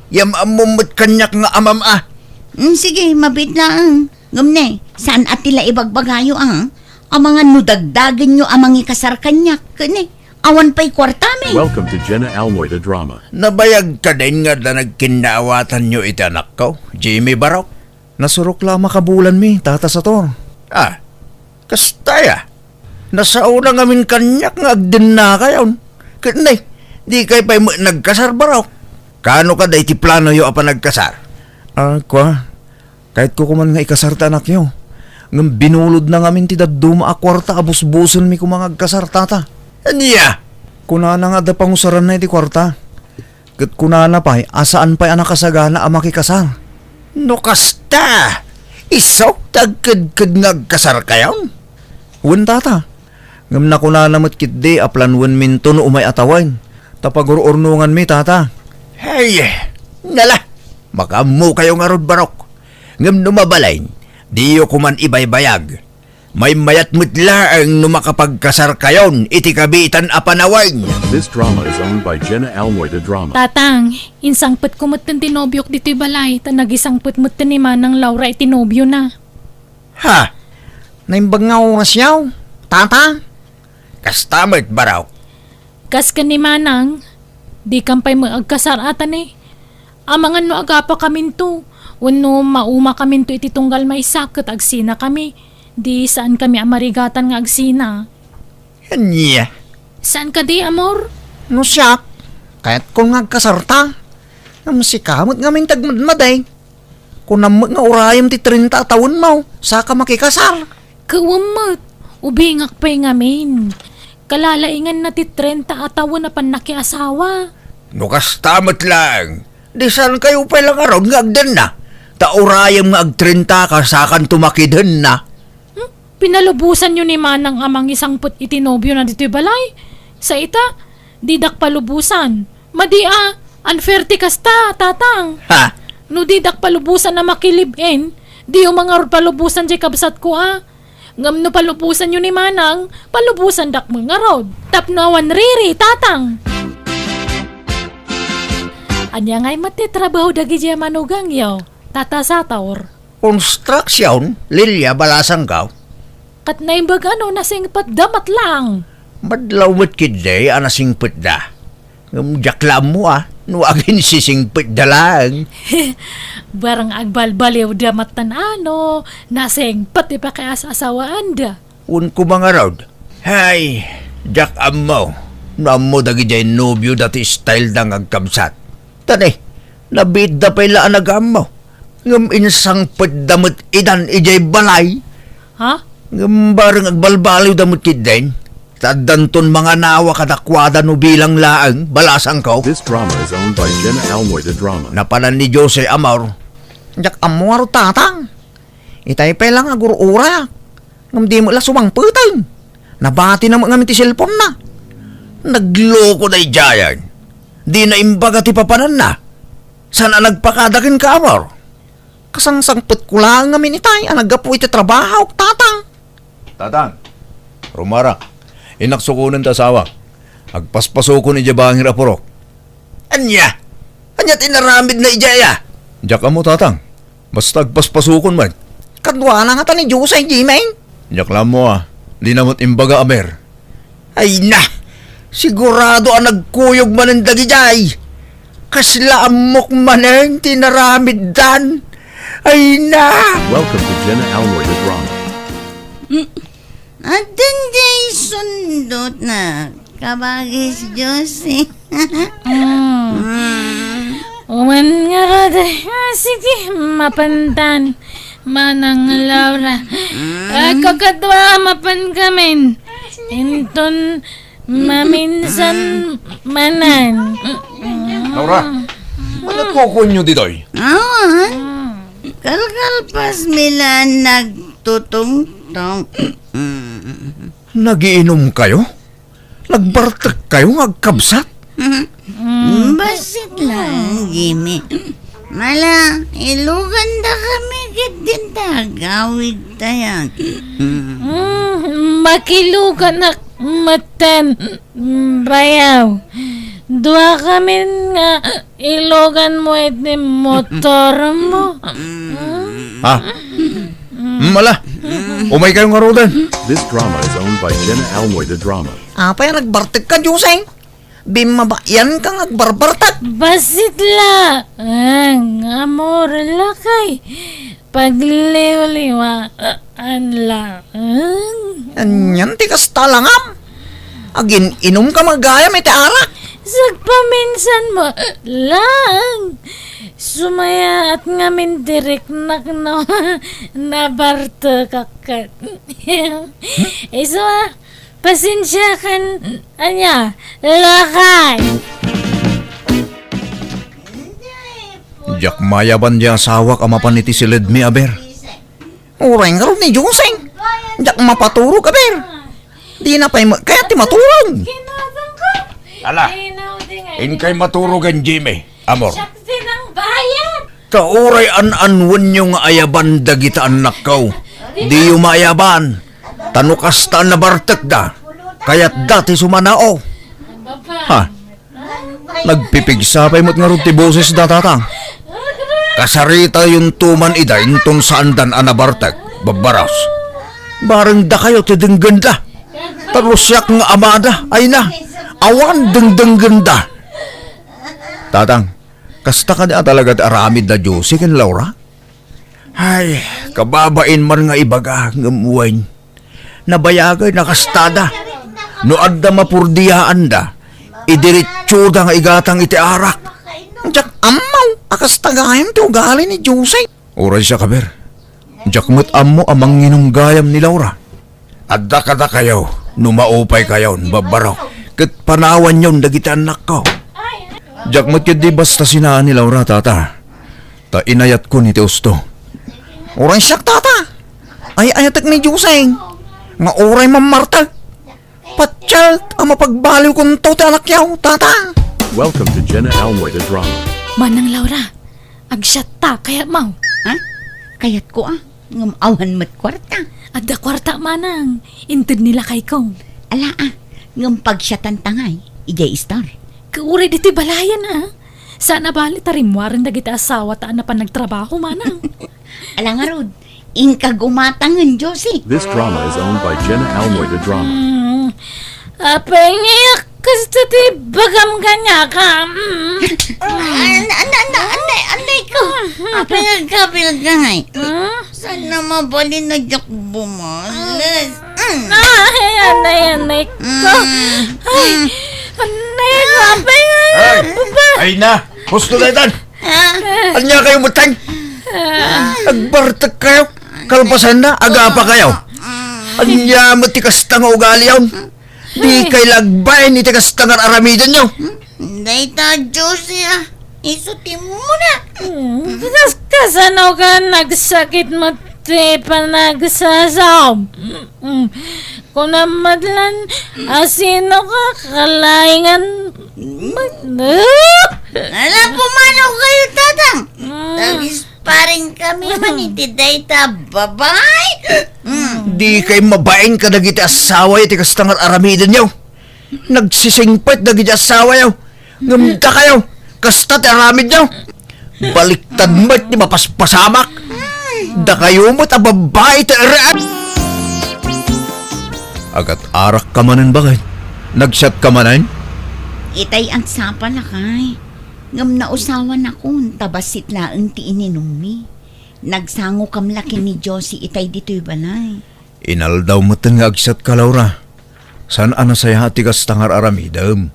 Yam-ammom met kaniak nga amam a. Mm, sige, mabiit laeng. Ngem ne, saan a ti la ibagbagayo a? Amangan no dagdagenyo a mangikasar kaniak, ken ne, awan pay kuartami. Welcome to Jenna Almoy the Drama. Nabayag kadin nga adda nagkinnaawatanyo iti anakko, Jimmy Barok? Nasurok la a makabulanmi, Tata Sator. Ah, kasta aya? Nasaona ngamin kaniak nga agdennakayon. Ket ne, dikay pay met nagkasar, Barok? Kaano kadi ti planoyo a panagkasar? Ah, kua, kayatko koman nga ikasar ti anakyo. Ngem binulodna ngamin ti dadduma a kuarta a busbusenmi koma nga agkasar, Tata. Ania? Kunana nga adda pangusaranna iti kuarta. Ket kunana pay a saan pay a nakasagana a makikasar. No kasta, isu ti agkedked nga agkasarkayon? Wen, Tata. Ngem nakunana met ketdi a planoenminto no umay a tawen, ta pagur-urnonganmi, Tata. Hey, nala, makaammokayo ngarud, Barok. Ngem no mabalin, diyo koman ibaybayag. Maymayat met laeng no makapagkasarkayon iti kabiitan a panawen. This drama is owned by Jenna Almoy the Drama. Tatang, insangpetko metten ti nobiok ditoy balay, ta nagisangpet metten ni Manang Laura iti nobiona. Ha? Naimbag nga oras yaw, Tata? Kasta met, Barok. Kas ken ni Manang, dikan pay met agkasar a ta ne. Amangan no agapakaminto, wenno maumakaminto iti tunggal maysa ket agsinakami, di saankami a marigatan nga agsina. Ania? Saan kadi, amor? No siak, kayatko nga agkasarta. Ngem sika met ngamin ti agmadmadi. Kunam met nga urayem ti trenta a tawenmo, saka makikasar. Ket wen met, ubingak pay ngamin. Kalalainganna ti trenta a tawen a pannakiasawa. No kasta met laeng, di saankayo pay la ngarud nga agdenna, ta urayem nga agtrenta ka sakanto makidenna. Hmm? Pinalubosanyo ni Manang a mangisangpet iti nobiona ditoy balay? Sa ita, didak palubosan. Madi a, unfair ti kasta, Tatang. Ha? No didak palubosan a makilive-in, diyo man ngarud palubosan diay kabsatko a. Ngem no palubosanyo ni Manang, palubosandak met ngarud. Tapno awan riri, Tatang. Ania ngay met ti trabaho dagidiay a manugangyo, Tata Sator? Construction, Lilia, balasangko. Ket naimbag a no nasingpetda met laeng. Madlaw met ketdi a nasingpetda. Ngem diak la ammo a no aginsisingpetda laeng. Barang agbalbaliwda met tan a no nasingpet ti pakias-asawaanda. Wen koma ngarud. Hay, diak ammo no ammo dagidiay nobioda ti styleda nga agkabsat. Ta ne, nabiitda pay la a nagaammo. Ngem insangpetda met idan idiay balay. Ha? Ngem bareng agbalbaliwda met ketdin. Ta addanton manganawa kadakuada no bilang laeng, balasangko. This drama is owned by Jenna Almoy the Drama. Napanan ni Jose Amor. Diak ammo ngarud, Tatang. Itay pay la nga agur-urak. Ngem di met la sumangpeten. Nabatina met ngamin ti cellphone-na. Nagloko daydiayen. Dina imbaga ti papananna. Saan a nagpakada kenka, Amor? Kasangsangpetko laeng ngamin itay a naggapu iti trabahok, Tatang. Tatang, rumarak. Innak sukonen ti asawak. Agpaspasukon idiay bangir a purok. Ania? Ania ti inaramidna idiay a? Diak ammo, Tatang. Basta agpaspasukon met. Kaduana ngata ni Jose, Jimmy? Diak la ammo a. Dina met imbaga, Aber. Ay na! Sigurado a nagkuyog manen dagidiay. Kasla ammok manen ti naramiddan. Ay na! Welcome to Jenna Almoy the Drama. Mm. Addan jay sundotna, kabagis Jose. Mm. Mm. Wen ngarud, ah, sige, mapantan, Manang Laura. Mm. Ah, kakadua, mapankamin. Inton maminsan manen. Laura, ania ti kukuenyo ditoy? Awan. Mm. Kalkalpasmi la nagtutungtong. Mm. Nagiinom kayo? Nagbartek kayo nga agkabsat? Mm. Bassit lang, Jimmy. Mala, ilugandakami ket dinta agawidtayo. Mm. Mm, makiluganak metten, mm, bayaw. Duakamin nga iluganmo iti motormo. Mm. Ha? Mm, ala, umaykayo ngaruden. This drama is owned by Jenna Almoy the Drama. Apay a nagbartekka, Jose? Bimmabaianka nga agbarbartek. Bassit la. Ang amor lakay. Pagliwliwaan la. Ang Anian ti kasta langam? Agin-inumka met gayam iti arak? Sagpaminsanmo lang. Sumayaat ngamin ti riknak no nabartekak ket. Isu a, pasensiakan, ania, lakay. Diak mayaban ti asawak a mapan iti siledmi, Aber. Uray ngarud ni Jose. Diak mapaturog, Aber. Dina pay met kayat ti maturog. Ala, inkay maturogen, Jimmy, amor. Ta uray an-anwenyo nga ayaban dagita annakko, diyo maayaban. Ta no kasta a nabartekda, kayatda ti sumanao. Ha? Nagpipigsa pay met ngarud ti bosesda, Tatang. Kasaritayonto man ida inton saandan a nabartek, babbaros. Bareng dakayo ti denggenda. Ta no siak nga amada, ay na, awan dengdenggenda. Tatang, kasta kadi a talaga ti aramid da Josie ken Laura? Ay, kababain man nga ibaga, ngem wen, nabayagay, nakastada. No adda mapurdiaanda, idiretsoda nga igatang iti arak. Diak ammo a kasta gayam ti ugali ni Josie. Uray siak, Aber. Diak met ammo a manginum gayam ni Laura. Adda kadakayo, no maupaykayon, babbarok, ket panawanyon dagiti annakko. Diak met ketdi basta sinaan ni Laura, Tata. Ta inayatkon iti usto. Uray siak, Tata. Ay-ayatek ni Josie nga uray mammartek. Patiek a mapagbaliwkonto ti anakyo, Tata. Welcome to Jenna Almoy the Drama. Manang Laura, agsiatta, kayatmo? Ha? Kayatko a, ngem awan met kuarta. Adda kuarta, Manang. Inted ni lakayko. Ala a, ngem pagsiatanta ngay, idiay istor. Kauray ditoy balayen a. Saan a bali ta rimmuaren dagiti asawata a napan nagtrabaho, Manang. Ala ngarud, inka gumatangen, Josie. This drama is owned by Jenna Almoy the Drama. Mm. Apay nga kasta ti bagam kaniaka? Mm. An-, an-, an-, anay, anay ko. Apay nga agkabilka ngay? Hmm? Saan na mabalin a diak bumales? Mm. Ay, anay, anay ko. Mm. Ay, anay ko, apay nga. Ay, baba. Ay na, husto daytan. Ah. Ania kayo, buteng? Ah. Agbartek kayo. Kalpasan na, agapa kayo. Mm. Ania met ti kasta nga ugaliyon? Di kay lagbayen iti kasta nga ar-aramidenyo. Dayta, Josie, ah. Isu ti muna. Mm, kas-, kasano ka nagsakit mo ti panagsasaom? Mm, kunam met lan, asino ka kalaingan? Mag-, ah! Ala, pumanaw kayo, Tatang. Mm. Tagisparing kami man iti dayta babae. Mm. Dikay mabain kadagiti asawayo ti kasta nga ar-aramidenyo. Nagsisingpet dagiti asawayo. Ngem dakayo, kasta ti aramidyo. Baliktad met ti mapaspasamak. Dakayo met a babbai ti eret. Agat-arakka manen, baket? Nagsiatka manen? Itay agsapa, lakay. Ngem nausawanakon ta bassit laeng ti ininummi. Nagsangokam la ken ni Josie itay ditoy balay. Inaldaw metten nga agsiatka, Laura. Saan a nasayaat ti kasta nga ar-aramidem.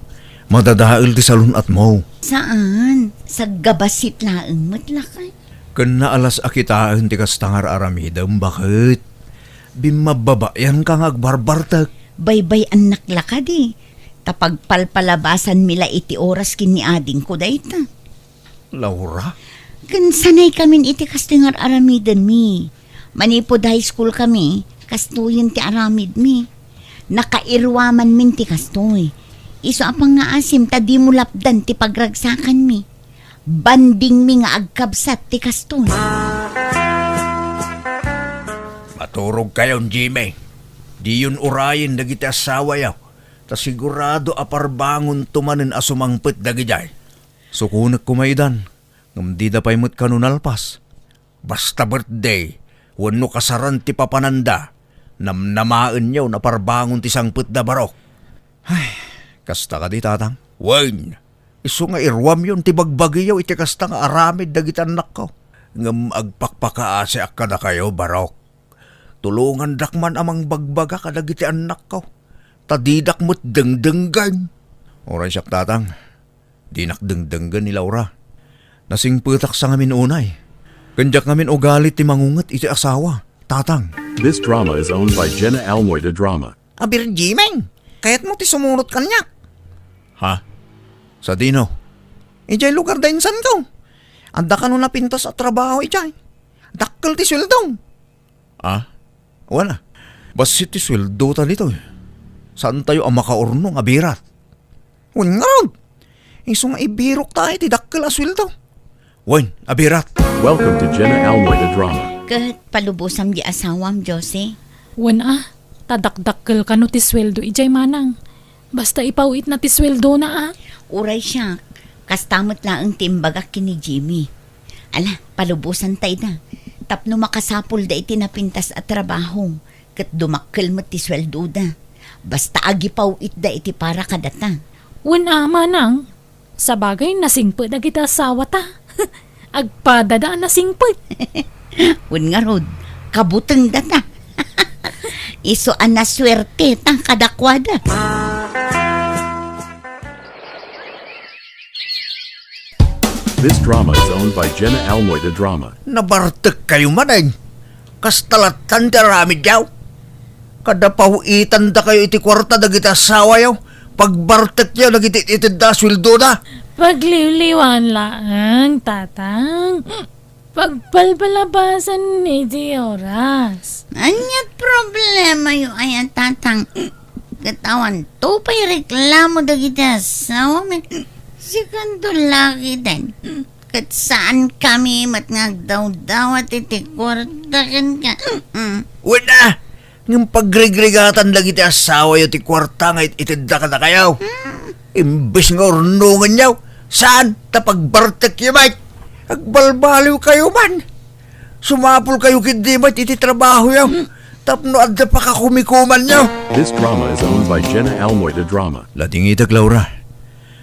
Madadael ti salun-atmo. Saan? Saggabassit laeng met, lakay. Ken naalas a kitaen ti kasta nga ar-aramidem, baket? Bimmabbabayanka nga agbarbartek. Baybay-annak la kadi. Ta pagpalpalabasanmi la iti oras ken ni adingko dayta. Laura? Ken sanay kamin iti kastoy nga ar-aramidenmi. Manipud high school kami, kastoyen ti aramidmi. Nakairuamanmin ti kastoy. Isu a pangngaasim ta dimo lapdan ti pagragsakanmi. Bandingmi nga agkabsat ti kastoy. Maturogkayon, Jimmy. Diyon urayen dagiti asawayo, ta sigurado a parbangonto manen a sumangpet dagidiay. Sukonek koma idan, ngem dida pay met kano nalpas. Basta birthday wenno kasaran ti papananda, namnamaenyo a parbangon ti sangpetda, barok. Ay, kasta kadi, Tatang? Wen, isu nga iruamyon ti bagbagiyo iti kasta nga aramid dagiti annakko. Ngem agpakpakaasiak kadakayo, barok. Tulongandak man a mangbagbaga kadagiti annakko, ta didak met dengdenggen. Uray siak, Tatang, dinak dengdenggen ni Laura. Nasingpetak sa ngamin unay. Ken diak ngamin ugali ti mangunget iti asawa, Tatang. This drama is owned by Jenna Almoy de Drama. Abir, Jimeng, kayatmo ti sumurot kaniak? Ha? Sadino? Idiay lugar da insanko. Adda kano napintas a trabaho idiay. Dakkel ti sueldo. Ah? Wen a. Bassit ti sueldo ta ditoy. Saantayo a makaurnong a birat. Wen ngarud. Isu nga ibirok ta iti dakkel a sueldo. Wen, a birat. Welcome to Jenna Almoy the Drama. Ket palubosam di asawam, Josie. Wen a, ta dakdakkel kano ti sueldo idiay manang. Basta ipaw-itna ti sueldona a. Uray siak, kasta met laeng ti imbagak ken ni Jimmy. Ala, palubosan ta ida. Tapno makasapulda iti napintas a trabaho, ket dumakkel met ti sueldoda. Basta agipaw-itda iti para kadata. Wen a, manang, sabagay nasingpet dagiti asawata. Agpadada a nasingpet. Wen ngarud, kabutengdata. Isu a nasuerteta kadakuada. This drama is owned by Jenna Almoy the Drama. Nabartek kayo manen. Kasta lattan ti aramidyo. Kada paw-itandakayo iti kuarta dagiti asawayo, pagbartekyo dagiti itedda a sueldoda. Pagliwliwan laeng, Tatang. Pagpalpalabasan iti oras. Ania't problemayo aya, Tatang? Ket awanto pay reklamo dagiti asawami. Sikanto lakiten. Ket saankami met nga agdawdawat iti kuarta kenka. Mm. Wen a, ngem pagrigrigatan dagiti asawayo ti kuarta nga it-itedda kadakayo. Mm. Imbes nga urnongenyo, saan ta pagbartekyo met. Agbalbaliwkayo man. Sumapulkayo ketdi met iti trabahoyo. Mm. Tapno adda pakakumikumanyo. This drama is owned by Jenna Almoy the Drama. Ladingitek, Laura.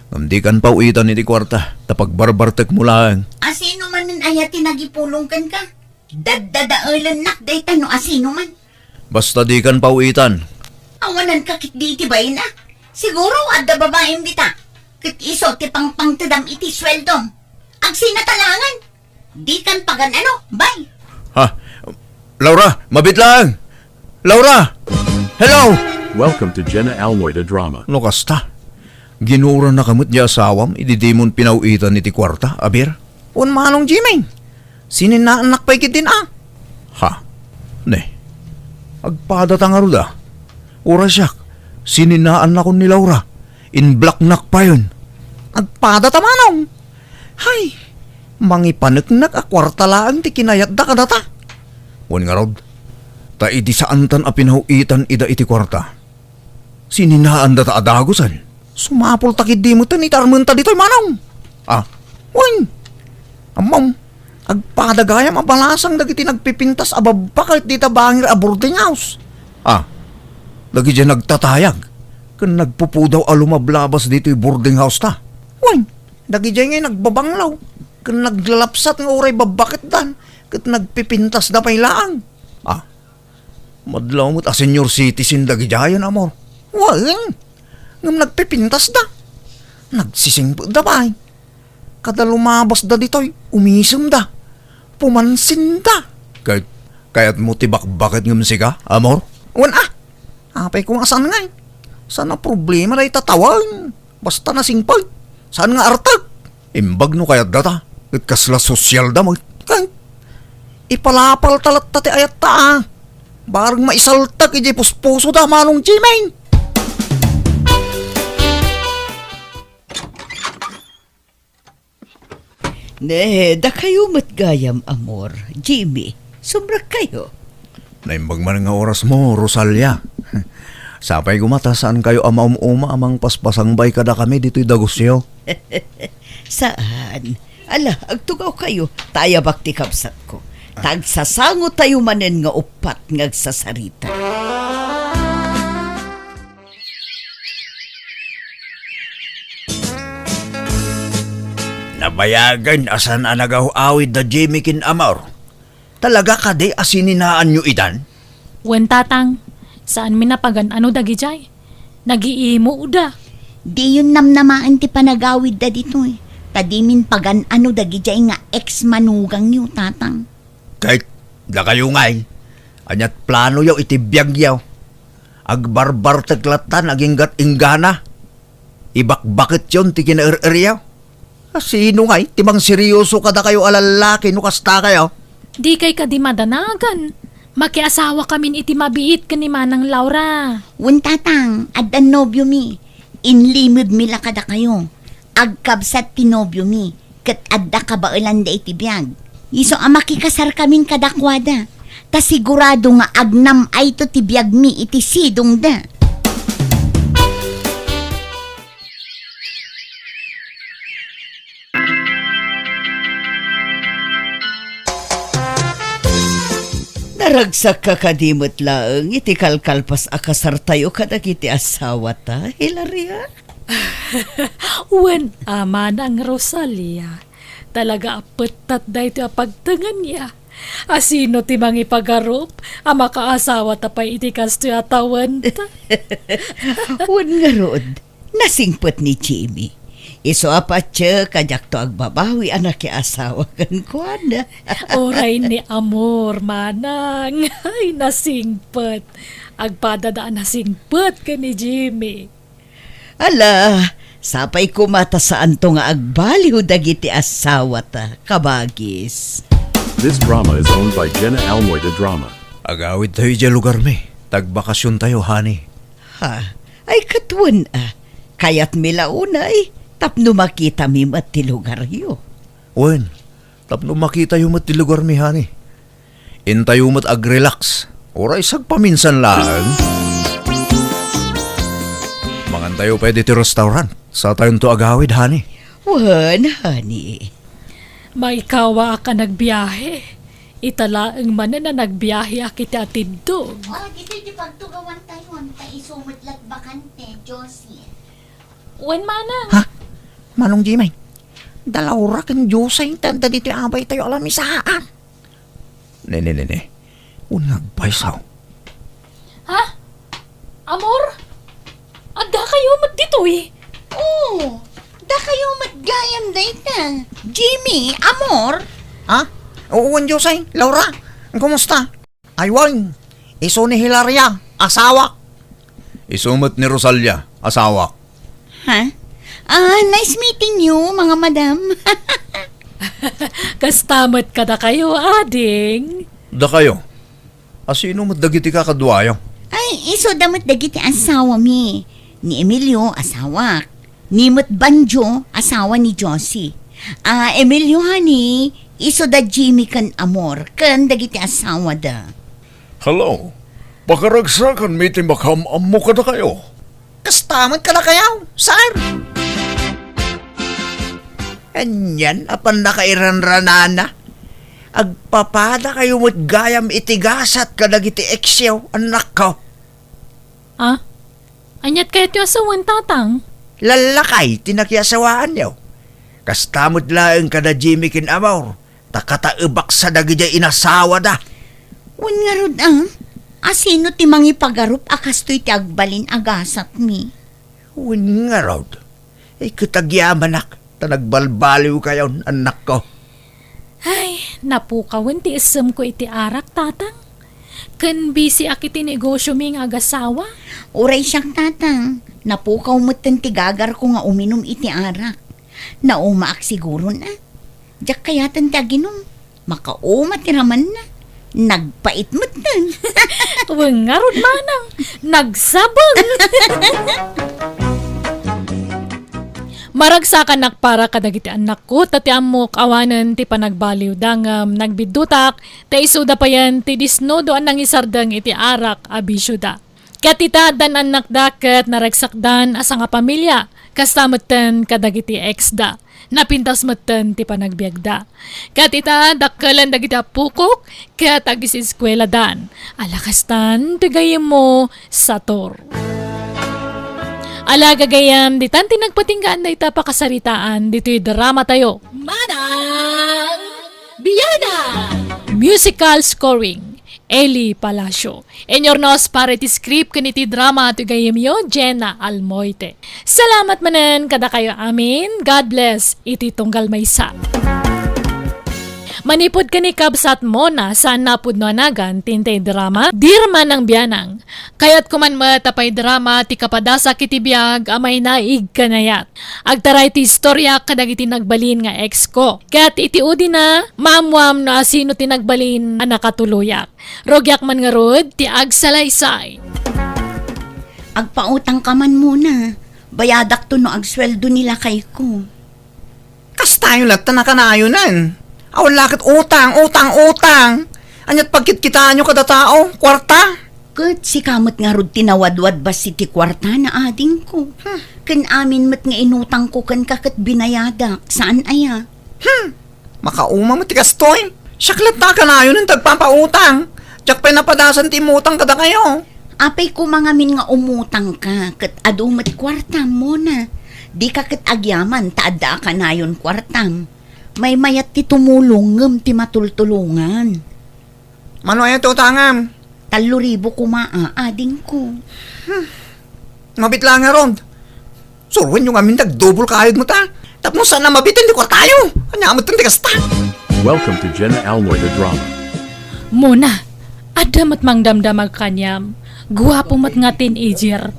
Ngem dikan paw-itan iti kuarta, ta pagbarbartekmo laeng. Asino manen aya ti nagipulong kenka? Daddadaelennak dayta no asino man. Basta dikan paw-itan. Awananka ketdi iti bain a. Siguro adda babaim dita. Ket isu ti pangpangtedam iti sueldom. Agsinatalangan. Dikan pagan-ano, bay. Ha? Laura, mabiit laeng! Laura! Hello! Welcome to Jenna Almoy the Drama. No kasta, ginurannaka met di asawam idi dimon pinaw-itan iti kuarta, abir? Wen manong, Jimmy. Sininnaannak pay ketdin a. Ha? Ne. Agpadata ngarud a. Uray siak, sininnaannakon ni Laura. Inblocknak payen. Agpadata manong. Hay, mangipaneknek a kuarta laeng ti kinayatda kadata. Wen ngarud, ta idi saantan a pinaw-itan ida iti kuarta, sininaandata a dagusen. Sumapulta ketdi metten iti armenta ditoy, manong. Ah, wen, ammom, agpada gayam a balasang dagiti nagpipintas a babbaket dita bangir a boarding house. Ah, dagidiay nagtatayag ken nagpupudaw a lumablabas ditoy boarding house ta. Wen, dagidiay ngay nagbabanglaw ken naglalapsat nga uray babbaketdan ket nagpipintasda pay laeng. Ah, madlaw met a senior citizen dagidiayen, Amor. Wen, ngem nagpipintasda. Nagsisingpetda pay. Kada lumabasda ditoy, umisemda. Pumansinda. Kay, kayatmo ti bakbaket ngem sika, Amor? Wen a. Apay koma saan ngay. Saan a problema dayta tawen. Basta nasingpet. Saan nga artek. Imbag no kayatda ta, ket kasla sosyalda met. Kay, ipalapalta latta ti ayatta a. Bareng maisaltek idiay puspusoda, Manong Jimmy. Ne, dakayo met gayam, Amor. Jimmy, sumrekkayo. Naimbag man nga orasmo, Rosalia. Sapay koma ta saankayo a maum-uma a mangpaspasangbay kadakami ditoy dagusyo. Saan? Ala, agtugawkayo, ta ayabak ti kabsatko. Ta agsasangotayo manen nga uppat nga agsasarita. Nabayagen a saan a nagaw-awid da Jimmy ken Amor. Talaga kadi a sininaanyo idan? Wen, Tatang, saanmin a pagan-ano dagidiay. Nagiimoda. Diyon namnamaen ti panagawidda ditoy. Ta dimin pagan-ano dagidiay nga ex-manugangyo, Tatang. Ket dakayo ngay, ania't planoyo iti biagyo? Agbarbartek lattan aginggat inggana? Ibakbaketyon ti kinaer-eryo? Sino ngay ti mangseryoso kadakayo a lallaki no kasta kayo? Dikay kadi madanagan. Makiasawakamin iti mabiit ken ni Manang Laura. Wen, Tatang, addan nobiomi. Inlimedmi la kadakayo. Agkabsat ti nobiomi, ket adda kabaelanda iti biag. Isu a makikasarkamin kadakuada, ta sigurado nga agnam-ayto ti biagmi iti sidongda. Naragsakka kadi met laeng iti kalkalpas a kasartayo kadagiti asawata, Hilaria? Wen a, Manang Rosalia, talaga a pettat daytoy a pagtengen ya. A sino ti mangipagarup a makaasawata pay iti kastoy a tawenta? Wen ngarud, nasingpet ni Jimmy. Isu a patiek a diakto agbabawi a nakiasawa kenkuana. Uray ni Amor, Manang. Ay, nasingpet. Agpadada a nasingpet ken ni Jimmy. Ala, sapay koma ta saanto nga agbaliw dagiti asawata, kabagis. This drama is owned by Jenna Almoy de Drama. Agawidtayo idiay lugarmi. Tagbakasiontayo, honey. Ha? Ay, ket wen a. Kayatmi la unay tapno makitami met ti lugaryo. Wen, tapno makitayo met ti lugarmi, honey. Intayo met agrelax. Uray sagpaminsan laeng. Mangantayo pay ditoy restaurant. Satayonto agawid, honey. Wen, honey. Maikawaak a nagbiahe. Ita laeng manen a nagbiaheak iti atiddog. Oh, ditoy ti pagtugawantayon, ta isu met la't bakante, Josie. Wen, Manang. Ha? Manong Jimay, da Laura ken Josie, inta adda ditoy abaytayo a lamisaan. Ne, ne, ne, ne. Wen nga agpaysaw. Ha? Amor? Addakayo met ditoy? Oo, dakayo met gayam dayta. Jimmy, Amor? Ha? Oo, wen Josie, Laura, kumusta? Ay, wen, isu ni Hilaria, asawak. Isu met ni Rosalia, asawak. Ha? Ah, nice meeting you, mga madam. Kasta met kadakayo, ading. Dakayo? A sino met dagiti kakaduayo? Ay, isuda met dagiti asawami. Ni Emilio, asawak. Ni met Banjo, asawa ni Josie. Ah, Emilio, honey, isu da Jimmy ken Amor, ken dagiti asawada. Hello. Pakaragsakanmi ti makaam-ammo kadakayo. Kasta met kadakayo, sir. Anian a pannakairanranana. Agpapadakayo met gayam iti gasat kadagiti eksyo, annakko. Ah? Aniat kayatyo a sawen, Tatang? Lallakay ti nakiasawaanyo. Kasta met laeng kada Jimmy ken Amor, ta kataebaksa dagidiay inasawada. Wen ngarud, ah? Asino ti mangipagarup a kastoy ti agbalin a gasatmi? Wen ngarud, ay ket agyamanak ta nagbalbaliwkayon, annakko. Ay, napukawen ti isemko iti arak, Tatang. Ken bisiak iti negosyomi nga agasawa. Uray siak, Tatang. Napukaw metten ti gagarko nga uminum iti arak. Naumaak siguron a. Diak kayaten ti aginum. Makauma ti ramanna. Nagpait metten. Wen ngarud, manang, nagsabeng. Maragsakanak para kadagiti annakko, ta ti ammok awanen ti panagbaliwda, ngem nagbiddutak ta isuda payen ti disnudo a nangisardeng iti arak a bisioda. Ket ita, addan annakda ket naragsakdan a sangapamilia, kasta metten kadagiti ex da. Napintas metten ti panagbiagda. Ket ita, dakkelen dagiti appokok ket agiseskueladan. Ala kastan ti gayyemmo, Sator. Ala gagayyem, ditan ti nagpatinggaan dayta pakasaritaan ditoy dramatayo. Manang Biana! Musical scoring, Eli Palacio. Inurnos para iti script ken iti drama ti gayyemyo, Jenna Almoite. Salamat manen kadakayo amin. God bless iti tunggal maysa. Manipud ken ni kabsat Mona, saan napudno a nagan ti intay drama, Dirma nang Bianang. Kayatko man met a paidrama ti kapadasak iti biag a mainaig ken ayat. Agtaray ti istoriak kadagiti nagbalin nga ex ko. Ket iti udina, maammuam no asino ti nagbalin a nakatuloyak. Rugiak man ngarud ti agsalaysay. Agpautangka man, Mona. Bayadakto no agsueldo ni lakayko. Kastayo latta nakanayonen. Awan la ket utang, utang, utang. Aniat pagkitkitaanyo kada tao, kuarta? Ket sika met ngarud ti nawadwad bassit ti kuartana, adingko. Hmm. Ken amin met nga inutangko kenka ket binayadak, saan aya? Hmm. Makauma met ti kastoy. Siak latta kanayonen ti agpapautang. Diak pay napadasan ti immutang kadakayo. Apay koma ngamin nga umutangka ket adu met kuartam, Mona. Dika ket agyaman ta adda a kanayon kuartam. Maymayat ti tumulong ngem ti matultulongan. Mano aya ti utangam? Tallo ribu koma a, adingko. Hmm. Mabiit laeng ngarud. Suroenyo ngamin ti agdubol kayod met a. Tapno saan a mabitin ti kuartayo. Ania met ti kasta? Welcome to Jenna Almoy the Drama. Mona, adda met mangdamdamag kaniam. Guapo met nga teenager.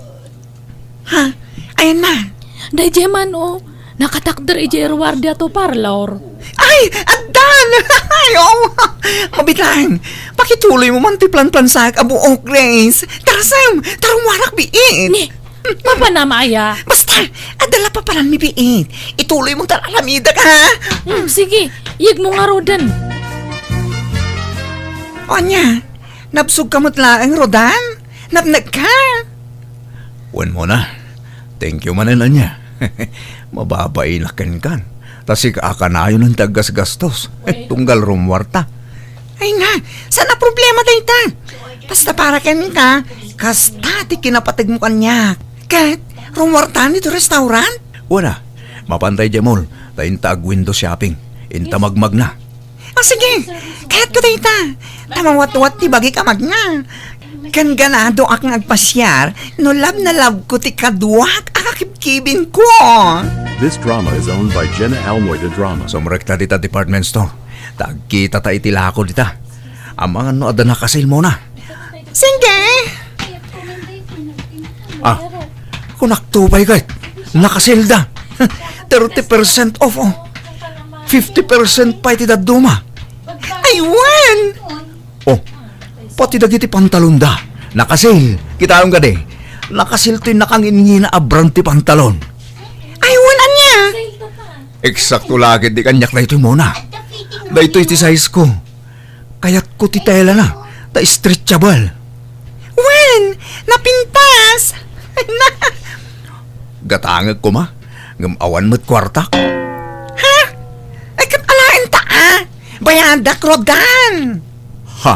Ha? Ayan na. Daydiay man, o. Nakatakder idiay ruardia to parlor. Ay, addan! Ay, o. Mabiit laeng. Pakituloymo man ti planplansaek a buok, Grace. Tarasem, ta rummuarak biit. Ni, papanam aya? Basta, adda la papananmi biit. Ituloymo ta aramidek, ha? Hmm, sige, yegmo ngaruden. O ania, nabsogka met laeng, Rodan? Napnekka? Wen, Mona, thank you manen ania. Mababainak kenkan. Ta sika a kanayonen ti aggasgastos. Tunggal rummuarta. Ay nga, saan a problema dayta? Basta para kenka, kasta ti kinapategmo kaniak. Ket, rummuarta ditoy restaurant? Wen a, mapanta idiay mall, ta inta ag-window shopping. Inta magmagna. Ah, sige, kayatko dayta. Ta mawatwat ti bagik a magna. Ken ganadoak nga agpasiar, no love na love ko ti kaduak a kakibkibin ko. This drama is owned by Jenna Almoy the Drama. Sumrekta dita department store. Ta agkitata iti lako dita. Amangan no adda naka-sale, Mona. Sige. Ah, kunakto pay ket. Naka-sale da. Thirty percent off, o. Fifty percent pay ti dadduma. Ay, wen! O, pati dagiti pantalonda. Naka-sale. Kitaem kadi. Naka-sale toy nakanginngina a brand ti pantalon. Ay, wen, ania? Eksakto la ket ti kaniak daytoy, Mona. Daytoy ti size ko. Kayatko ti telana, ta stretchable. Wen, napintas! Gatangek koma, ngem awan met kuartak. Ha? Ay, ket alaen ta, a? Bayadak, Rodan! Ha?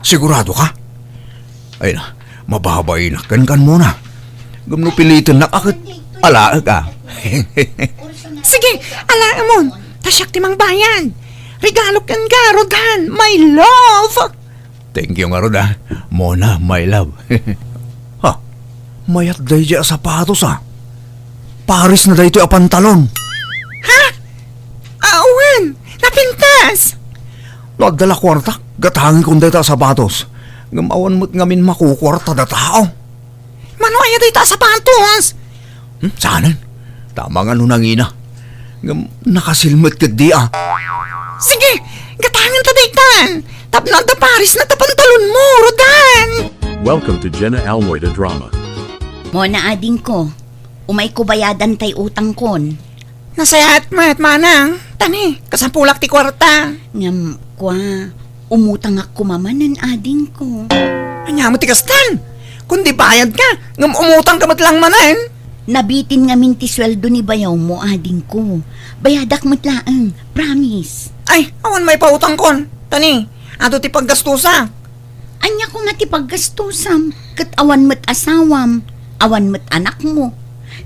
Sigurado ka? Ay na, mababainak kenka, Mona. Ngem no pilitennak a ket alaek, a. Sige, alaemon. Ta siak ti mangbayad. Regalo kenka, Rodan, my love. Thank you ngarud, a, Mona, my love. Ha? Mayat daydiay a sapatos, a. Pares na daytoy a pantalon. Ha? Awan, napintas. No adda la kuartak, gatangekon dayta a sapatos. Ngem awan met ngamin makukuarta da tao. Mano aya dayta a sapatos? Hmm, saanen? Tama nga no nangina. Ngem nakasilmet ketdi, a. Sige, gatangen ta daytan. Tapno adda pares na ta pantalon mo, Rodan. Welcome to Jenna Almoy the Drama. Mona, adingko, umayko bayadan tay utangkon. Nasayaat met, manang. Tani, kasapulak ti kuarta. Ngem, kua, umutangak koma manen, adingko. Ania met ti kastan? Kundi bayadka, ngem umutangka met lang manen? Nabitin ngamin ti sueldo ni bayawmo, adingko. Bayadak met laeng, promise. Ay, awan maipautangkon. Tani, adu ti paggastusak. Ania koma ti paggastusam? Ket awan met asawam, awan met anakmo.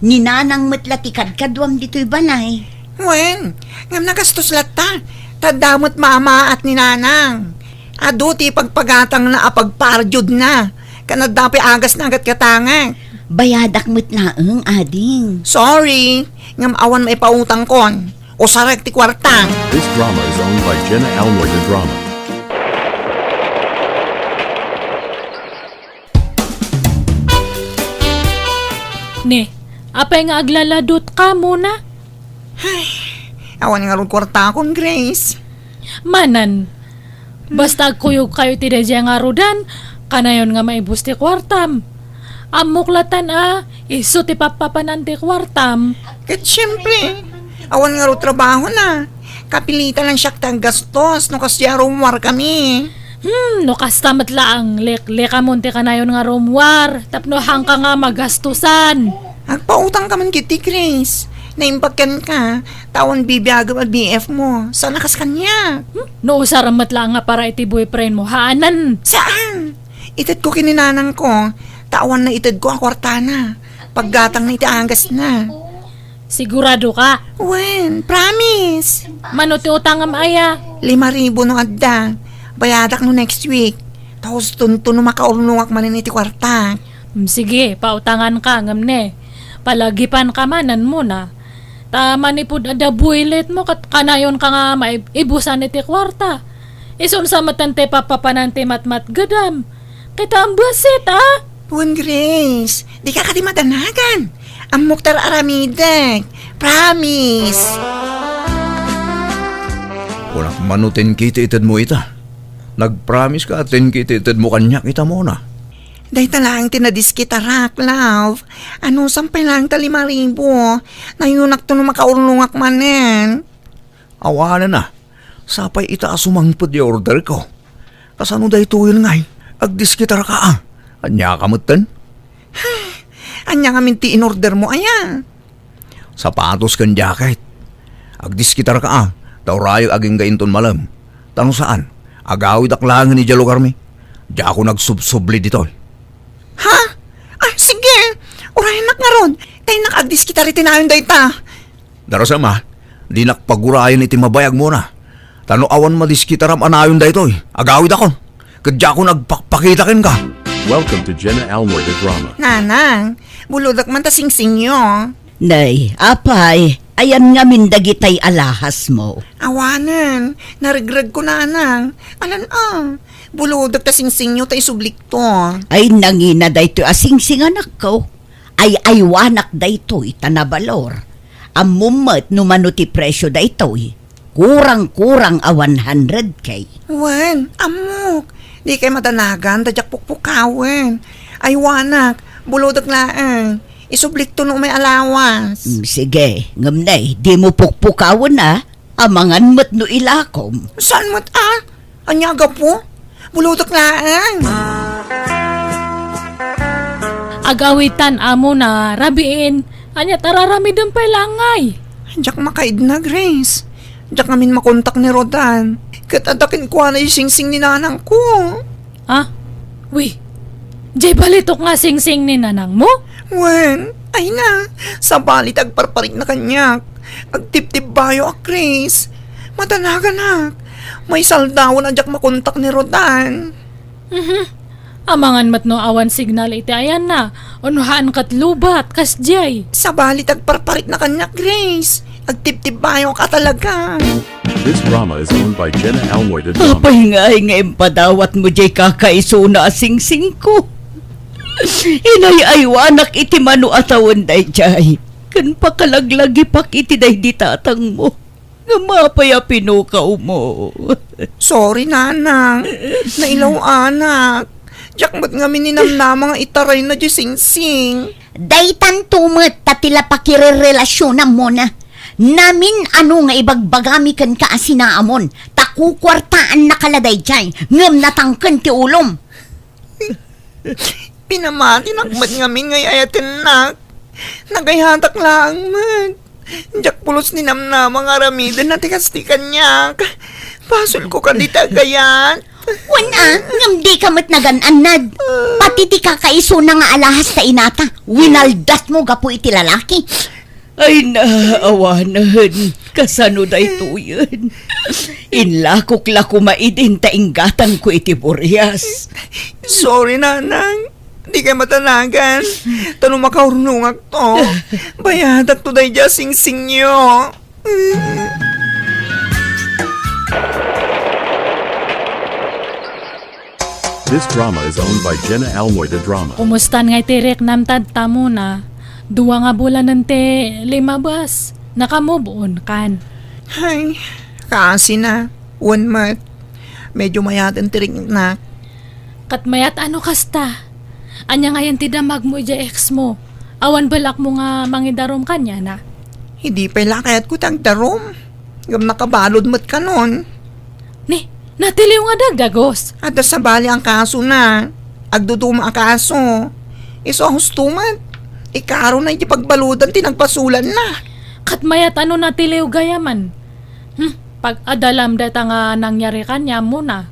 Ni nanang met la ti kadkaduam ditoy balay. Wen, ngem nagastos latta, ta adda met mamaat ni nanang. Adu ti pagpagatangna a pagpardiodna, ken adda pay agasna a gatgatangek. Bayadak met laeng, ading. Sorry, ngem awan maipautangkon. Usarek ti kuarta. This drama is owned by Jenna Almoy the Drama. Ne, apay nga aglaladutka, Mona? Ay, awan ngarud kuartakon, Grace. Manen, basta agkuyogkayo iti daydiay a ngarudan, kanayon nga maibus ti kuartam. Ammok latan a, isu ti pappapanan ti kuartam. Ket siempre, awan ngarud trabahona. Kapilitan lang siak ti aggastos no kasdiay a rummuarkami. Hmm, no kasta met laeng, leklekamon ti kanayon nga rummuar, tapno haanka nga magastusan. Agpautangka man ketdi, Grace. Naimbag kenka, ta awan bibiagem a B F mo. Saan a kas kaniak? Hmm? No usarem met laeng nga para iti boyfriend mo, haanen. Saan? Itedko ken ni nanangko, ta awan naitedko a kuartana. Paggatangna iti agasna. Sigurado ka? Wen, promise. Mano ti utangem aya? Lima ribu no adda. Bayadak no next week. Ta hustonto no makaurnongak manen iti kuartak. Mm, sige, pautanganka, ngem ne, palagipanka manen, Mona. Ta manipud adda builit mo, ket kanayonka nga maibusan iti kuarta. Isun sa met ti papapanan ti matmatgedam. Kita ang busit, a? Wen, Grace, dika kadi madanagan. Ammok ti ar-aramidek. Promise. Kunak mano ten K ti itedmo ita. Nagpromise ka ten K ti itedmo kaniak ita, Mona. Dayta laeng ti nadiskitarak, love. Anusam pay laeng ta lima ribu. Nayunakto no makaurnongak manen. Awanen a. Sapay ita a sumangpet ti orderko. Kasano daytoyen ngay? Agdiskitarka a. Ania ka metten? Ania ngamin ti inordermo aya? Sapatos ken jacket. Agdiskitarka a. Ta urayek agingga inton malem. Ta no saan, agawidak laengen idiay lugarmi. Diakon agsubsubli ditoy. Ha? Ah, sige. Urayennak ngarud. Ta innak agdiskitar iti nayon dayta. Darasem a, dinak pagurayen iti mabayag, Mona. Ta no awan madiskitaram a nayon daytoy, agawidakon. Ket diakon agpakpakita kenka. Welcome to Jenna Almoy the Drama. Nanang, bulodek man ta singsingyo. Nay, apay, ayan ngamin dagitay alahasmo? Awanen, naregregko, nanang. Alan a, bulodek ta singsingyo ta isublikto. Ay, nangina daytoy a singsing, anakko. Ay-aywanak daytoy ta nabalor. Ammom met no mano ti presio daytoy. Kurang-kurang a one hundred K. Wen, ammok. Dikay madanagan ta diak pukpukawen. Aywanak, bulodek laeng. Isublikto no umay a lawas. Mm, sige, ngem nay, dimo pukpukawen a. Amangan met no ilakom. Saan met a? Ania a gapu? Bulutek laeng. Agawitan, amona, rabiin. Ania ta raramidem pay la ngay? Diak makaidna, Grace. Diak ngamin makontak ni Rodan. Ket adda kenkuana ti singsing ni nanangko. Ah? Wi, jay balitok nga singsing ni nanangmo? Wen, ay na, sabali ti agparparikna kaniak. Agtibtibbayo a, Grace. Madanaganak. Maisaldawan a diak makontak ni Rodan. Mhm. Amangan met no awan signal iti ayanna, wenno haan ket lowbat, kasdiay. Sabali ti agparparikna kaniak, Grace. Agtibtibbayo ka talaga. This drama is owned by Jenna Almoy de Drama. Apay ngay nga impadawatmo jay kakaisuna a singsingko? Inay-aywanak iti mano a tawen daydiay, ken pakalaglagipak iti daydi tatangmo. Ngem apay a pinukawmo? Sorry, nanang. Nailaw-anak. Diak met ngamin ninamnama nga itarayna jay singsing. Daytanto met ta ti la pakirerelasionam, Mona. Namin-ano nga ibagbagami kenka a sinaamon, ta kukuartaannaka la daydiay, ngem natangken ti ulom. Pinamatinak met ngamin nga ay-ayatennak. Nagayatak laeng met. Diak pulos ninamnama nga aramidenna ti kas ti kaniak. Basolko kadi ti agayat. Wen a, ngem dika met nagan-annad. Pati ti kakaisuna nga alahas ta inata, winaldasmo gapu iti lalaki. Ay, naawanen. Kasano daytoyen? Inlakok la koma idin ta inggatanko iti burias. Sorry, nanang. Dikay matanagan. Ta no makaurnongakto, bayadak to daydiay a singsingyo. This drama is owned by Jenna Almoy de Drama. Kumustan ngay ti riknam tad ta, Mona? Dua nga bulanen ti limabas. Naka-move on kan? Ay, kaasi na. Wen met. Medyo mayaten ti riknak. Ket mayat-ano kasta? Ania ngayen ti damagmo idiay ex mo? Awan balakmo nga mangidarum kaniana? Idi pay la kayatko ti agdarum. Ngem nakabalud met kanon. Ni, natiliw nga dagdagus. Adda sabali a kasona. Agduduma a kaso. Isu a husto met. Ikarona iti pagbaludan ti nagpasulanna. Ket mayat-ano natiliw gayaman? Hmm, pag-adalam dayta nga nangyari kaniam, Mona.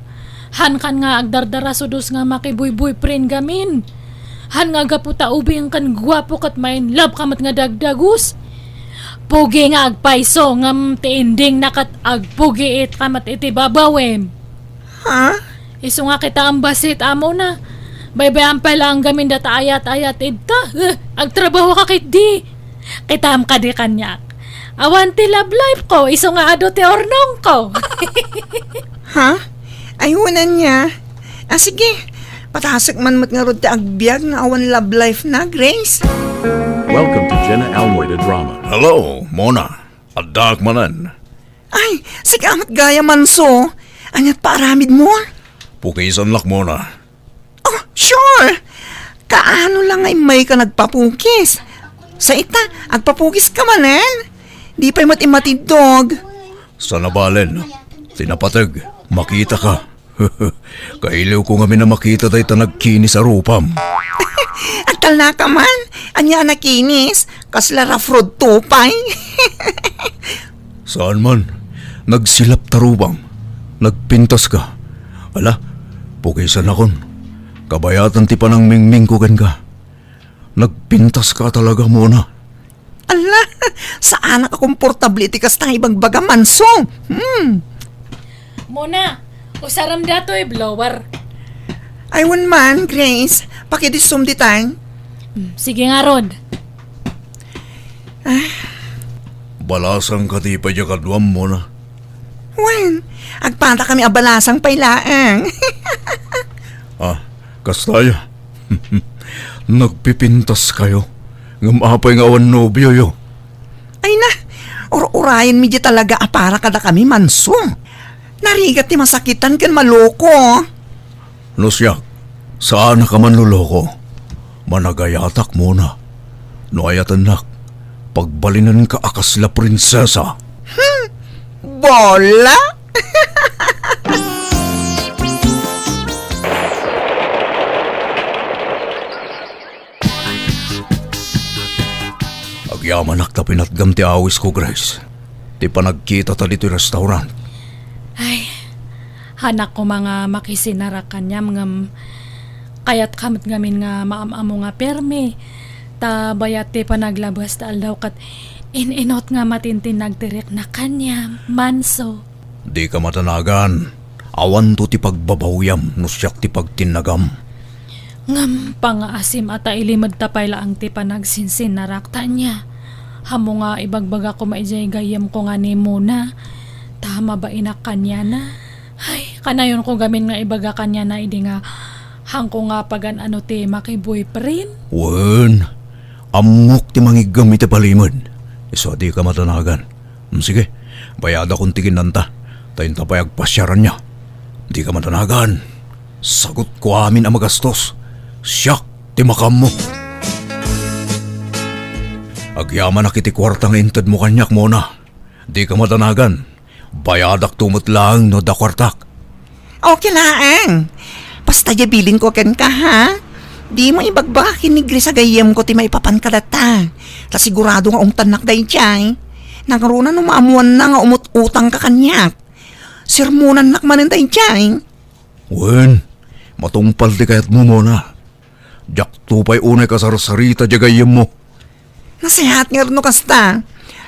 Haan kan nga agdardara sudos nga makibuyboyfriend gamin. Haan nga gapu ta ubing ken guapo ket ma-in love ka met nga dagdagus. Pugi nga agpayso ngem ti ending na ket agpugiit ka met iti babawem. Ha? Isu nga kita ambasit, Mona. Baybay-am pay laeng gamin dayta ayat-ayat idta. Eh, agtrabaho ka ketdi. Kitam kadi kaniak. Awan ti love life ko, isu nga adu ti urnong ko. Ha? Ay, wen ania. Ah, sige. Patasek man met ngarud ti agbiag nga awan love life na, Grace. Welcome to Jenna Almoy de Drama. Hello, Mona. Addaak manen. Ay, sika met gayam, Manso. Aniat paaramidmo? Pukisan lak, Mona. Oh, sure! Kaano la nga immayka nagpapukis? Sa ita, agpapukis ka manen? Di pay met immatiddog. Saan a balen, ti napateg, makita ka. Kailiw ko ngamin a makita dayta nagkinis a rupam. Agtalna ka man? Ania a nakinis? Kasla rough road to pay. Saan man, nagsilap ta rupam. Nagpintas ka. Ala, pukisanakon. Kabayatan ti panangmingmingko kenka. Nagpintas ka talaga, Mona. Ala, saanak a komportable iti kasta nga ibagbaga, Manso. Hmm. Mona, usarem datoy blower. Ay, wen man, Grace. Pakidissum ditan. Hmm, sige ngarud. Ah. Balasang ka ti pay diay kaduam, Mona. Wen, agpatakami a balasang pay laeng. Ah, kasta aya. Nagpipintas kayo. Ngem apay nga awan nobioyo? Ay na, ur-urayenmi di talaga a para kadakami, Manso. Narigat ti masakitan ken maloko. No siak, saanak a manloloko. Managayatak, Mona. No ayatennak, pagbalinenka a kasla prinsesa. Hmm, bola? Agyamanak ta pinatgam ti awisko, Grace. Ti panagkitata ditoy restaurant. Ay, hanak koma nga makisinarak kaniam ngem kayatka met ngamin nga maam-ammo nga permi. Ta bayat ti panaglabas ta aldaw ket in-inut nga matintinnag ti riknak kaniam, Manso. Dika madanagan. Awanto ti pagbabawiam no siak ti pagtinnagam. Ngem pangngaasim a ta ilimedta pay laeng ti panagsinsinarak, Tania. Ammo nga ibagbaga koma idiay gayyemko nga ni Mona, ta mabainak kaniana. Ay, kanayonko gamin nga ibaga kaniana idi nga haanko nga pagan-ano ti maki-boyfriend. Wen, ammok ti mangiggam iti palimed. Isu a dika madanagan. Mm, sige, bayadakon ti kinnanta. Ta inta pay agpasiaranna. Dika madanagan. Sagutko amin a magastos. Siak ti makaammo. Agyamanak iti kuarta nga intedmo kaniak, Mona. Dika madanagan. Bayadakto met laeng no adda kuartak. Okay laeng. Basta diay bilinko kenka, ha? Dimo ibagbaga ken ni Grace a gayyemko ti maipapan kadata. Ta sigurado nga ungtannak daydiay. Nangruna no maammoanna nga umut-utangka kaniak, sermonannak manen daydiay. Wen, matungpal ti kayatmo, Mona. Diakto pay unay kasarsarita diay gayyemmo. Nasayaat ngarud no kasta.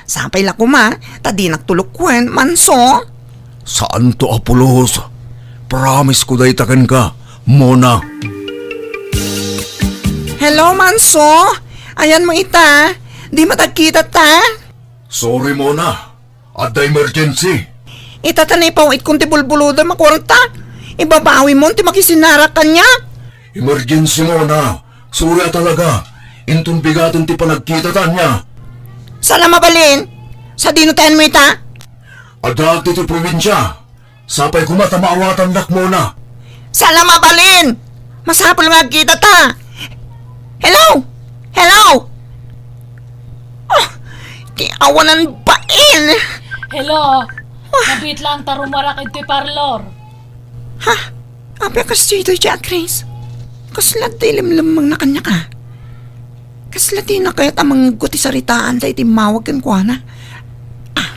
Sapay la koma, ta dinak tulokuen, Manso. Saanto a pulos. Promise ko dayta kenka, Mona. Hello, Manso. Ayanmo ita. Dimo agkitata? Sorry, Mona. Adda emergency. Ita ta naipaw-itkon ti bulbulodem a kuarta. Ibabawimon ti makisinarak kaniak. Emergency, Mona. Sorry a talaga. Inton bigaten ti panagkitata ania. Saan a mabalin? Sadino ti ayanmo ita? Adda ditoy probinsia. Sapay koma ta maawatannak, Mona. Saan a mabalin? Masapul nga agkitata. Hello? Hello? Ah, ti awanan bain. Hello? Ah. Nabiit laeng ta rumarak iti parlor. Ha? Apay a kas daytoy, Grace? Kasla ti limlemmengna kaniak, a? Kasla dina kayat a mangegko ti saritaanda iti immawag kenkuana? Ah,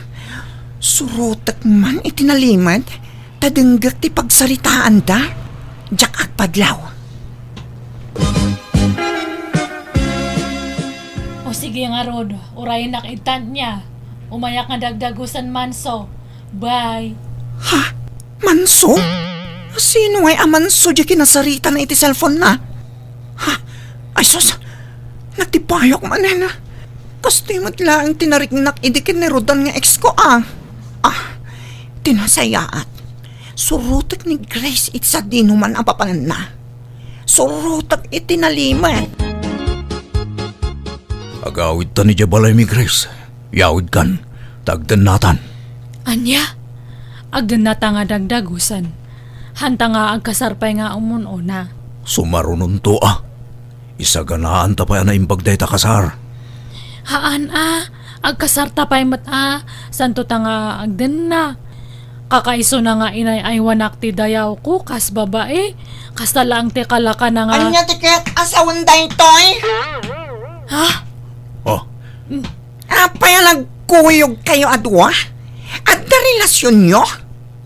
surotek man iti nalimed ta denggek ti pagsaritaanda. Diak agpadlaw. O sige ngarud, urayennak ita nia. Umayak nga dagdagusen, Manso. Bye. Ha? Manso? Sino ngay a Manso diay kinasaritana iti cellphone-na? Ha? Ay sus! Nagtibayok manen. Kastoy met laeng ti nariknak idi ken ni Rodan nga ex ko, a. Ah, ti nasayaat. Surotek ni Grace iti sadinoman a papananna. Surotek iti nalimed. Agawidtan idiay balaymi, Grace. Yawidkan, ta agdennatan. Ania? Agdennata nga dagdagusen. Hanta nga agkasar pay nga umun-una. Sumarunonto, a. Isaganaanta pay a naimbag dayta kasar. Haan, a. Agkasarta pay met, a. Saanto ta nga agdenna. Kakaisuna nga inay-aywanak ti dayawko kas babai. Kasta laeng ti kalakana nga Ania ti ket a sawen daytoy? Ha? Oh. Mm. Apay a nagkuyogkayo a dua? Adda relasionyo?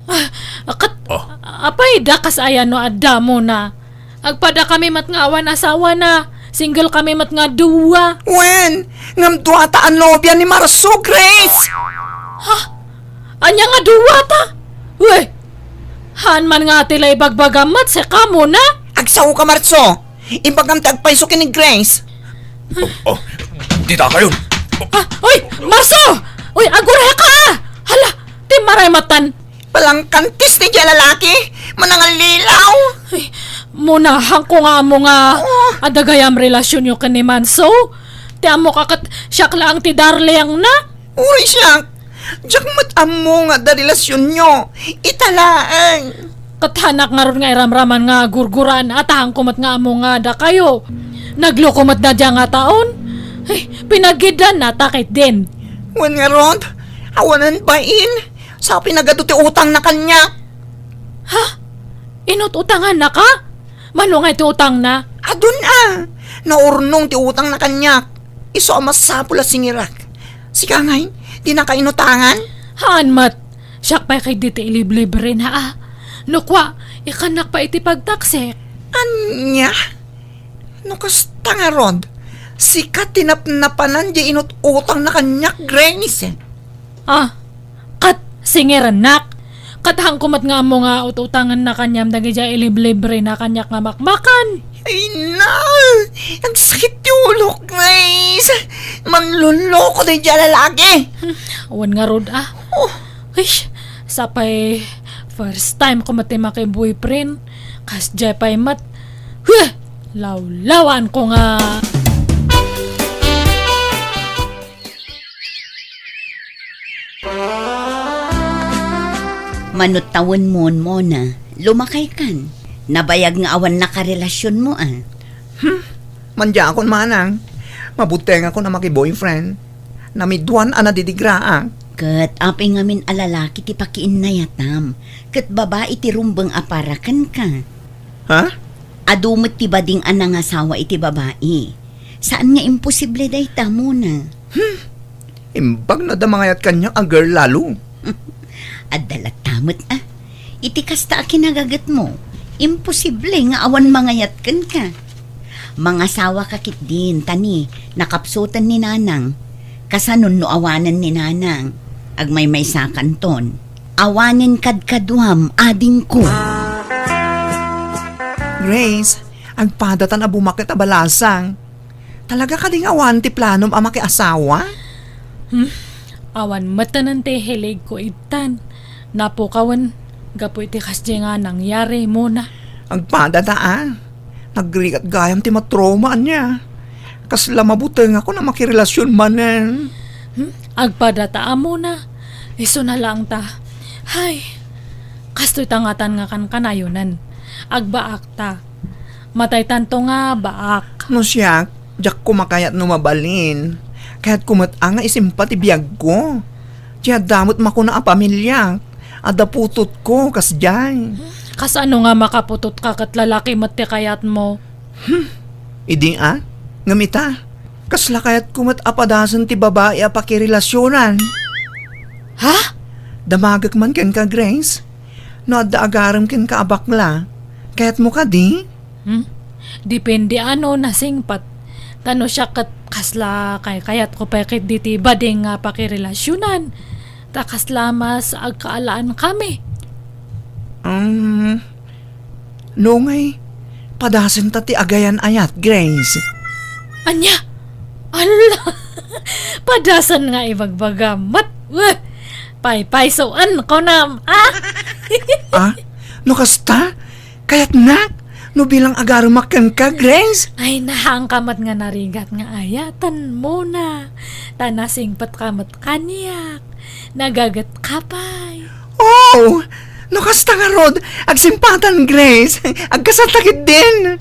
Ah, ket, Ah. apay da kas aya no adda, Mona? Agpadakami met nga awan asawana. Single kami met nga dua. Wen, ngem duata a nobia ni Marso, Grace! Ha? Ania nga duata? Uy! Haan man nga ti la ibagbagam met, sika, Mona? Agsaoka, Marso. Ibagam ti agpayso ken ni Grace. Oh, oh, dita kayon. Ah, uy, Marso! Uy, agureka! Hala, ti maray matan. Palangkantis ti dia lalaki, manangallilaw. Ay, Mona, haanko nga ammo nga Oh. adda gayam relasionyo ken ni Manso. Ti ammok a ket siak laeng ti darlingna. Uray siak, diak met ammo nga adda relasionyo. Ita laeng. Ket haanak ngarud nga iramraman nga gurguraan a ta haanko met nga ammo nga dakayo. Nagloko met da dia nga taon. Ay, pinagiddannata ketdin. Wen ngarud, awanen bain. Sa pinagadu ti utangna kaniak. Ha? Inut-utangannaka? Mano nga iti utangna? Adun a. Naurnong ti utangna kaniak. Isu a masapul a singirak. Sika ngay, dinaka inutangan? Haan met. Siak pay ketdi ti iliblibrena a. No kua, ikannak pay iti pagtaksik. Ania? No kasta ngarud, sika ti napnapanan diay inut-utangna kaniak, Grace. Ah, ket singirennak. Ket haanko met nga ammo nga ut-utangenna kaniam dagidiay iliblibrena kaniak nga makmakan. Ay na! Agsakit ti ulok, Grace! Manloloko diay lalaki! Hmm, awan ngarud, ah. Oh. Ish, sapay first time ko met ti maki-boyfriend. Kasdiay pay met. Huh! Lawlawaanko nga. Manut tawenmon, Mona, lumakaykan. Nabayag nga awan nakarelasionmo, a. Hmm, mandiakon manang. Mabutengakon a maki-boyfriend. Namiduan a nadidigraak. Ket apay ngamin a lalaki ti pakiinnayatam, ket babai ti rumbeng a para kenka. Ha? Adu met ti bading a nangasawa iti babai. Saan nga imposible dayta, Mona. Hmm. Imbag no adda mangayat kaniak a girl lalo. Adda latta met, a. Iti kasta a kinagagetmo, imposible nga awan mangayat kenka. Mangasawaka ketdin, ta ni, nakapsuten ni Nanang. Kasanon no awanen ni Nanang, agmaymaysakanton. Awanen kadkaduam, adingko. Grace, agpadatan a bumakket a balasang. Talaga kadi nga awan ti planom a makiasawa? Hmm, awan metten ti hiligko ittan. Napukawen gapu iti kasdiay nga nangyari, Mona. Agpadata a. Nagrigat gayam ti matrauma ania. Kasla mabutengakon a makirelasion manen. Hmm, agpadata a, Mona. Isuna laeng ta. Hay, kastoy ta ngatan nga kankanayonen. Agbaak ta. Mataytanto nga baak. No siak, diak ko makayat no mabalin. Kayatko met a nga isimpa ti biagko. Ti adda met makuna a pamiliak, adda putotko, kasdiay. Kasano nga makaputotka ket lalaki met ti kayatmo? Hmm. Idi a? Ngem ita, kasla kayatko met a padasen ti babai a pakirelasionan. Ha? Damagek man kenka, Grace. No adda agarem kenka a bakla, kayatmo kadi? Hmm? Depende a no nasingpet. Ta no siak ket kasla kaykayatko pay ketdi ti bading nga pakirelasionan. Ta kasla mas agkaalaankami. Um, no ngay, padasenta ti agayan-ayat, Grace. Ania? Ala! Padasen nga ibagbagam met. Weh! Paypaysoen, kunam, ah? Ah? No kasta? Kayatnak? No bilang agaremak kenka, Grace? Ay, nahaanka met nga narigat nga ayaten, Mona. Ta nasingpetka met kaniak. Nagagetka pay. Oh! No kasta ngarud, agsimpatan, Grace. Agkasarta ketdin.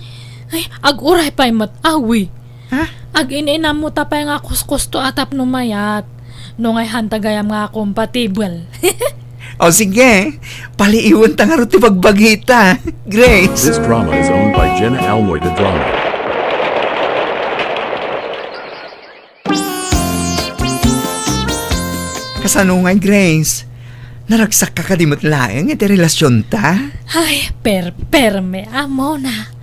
Ay, aguray pay met, awi. Ha? Agin-inammo ta pay nga kuskusto a tapno mayat. No ngay hanta gayam nga compatible. O sige, paliiwen ta ngarud ti bagbagita, Grace. This drama is owned by Jenna Almoy de Drama. Kasano ngay, Grace? Naragsakka kadi met laeng iti relasionta? Ay, perperme a, Mona.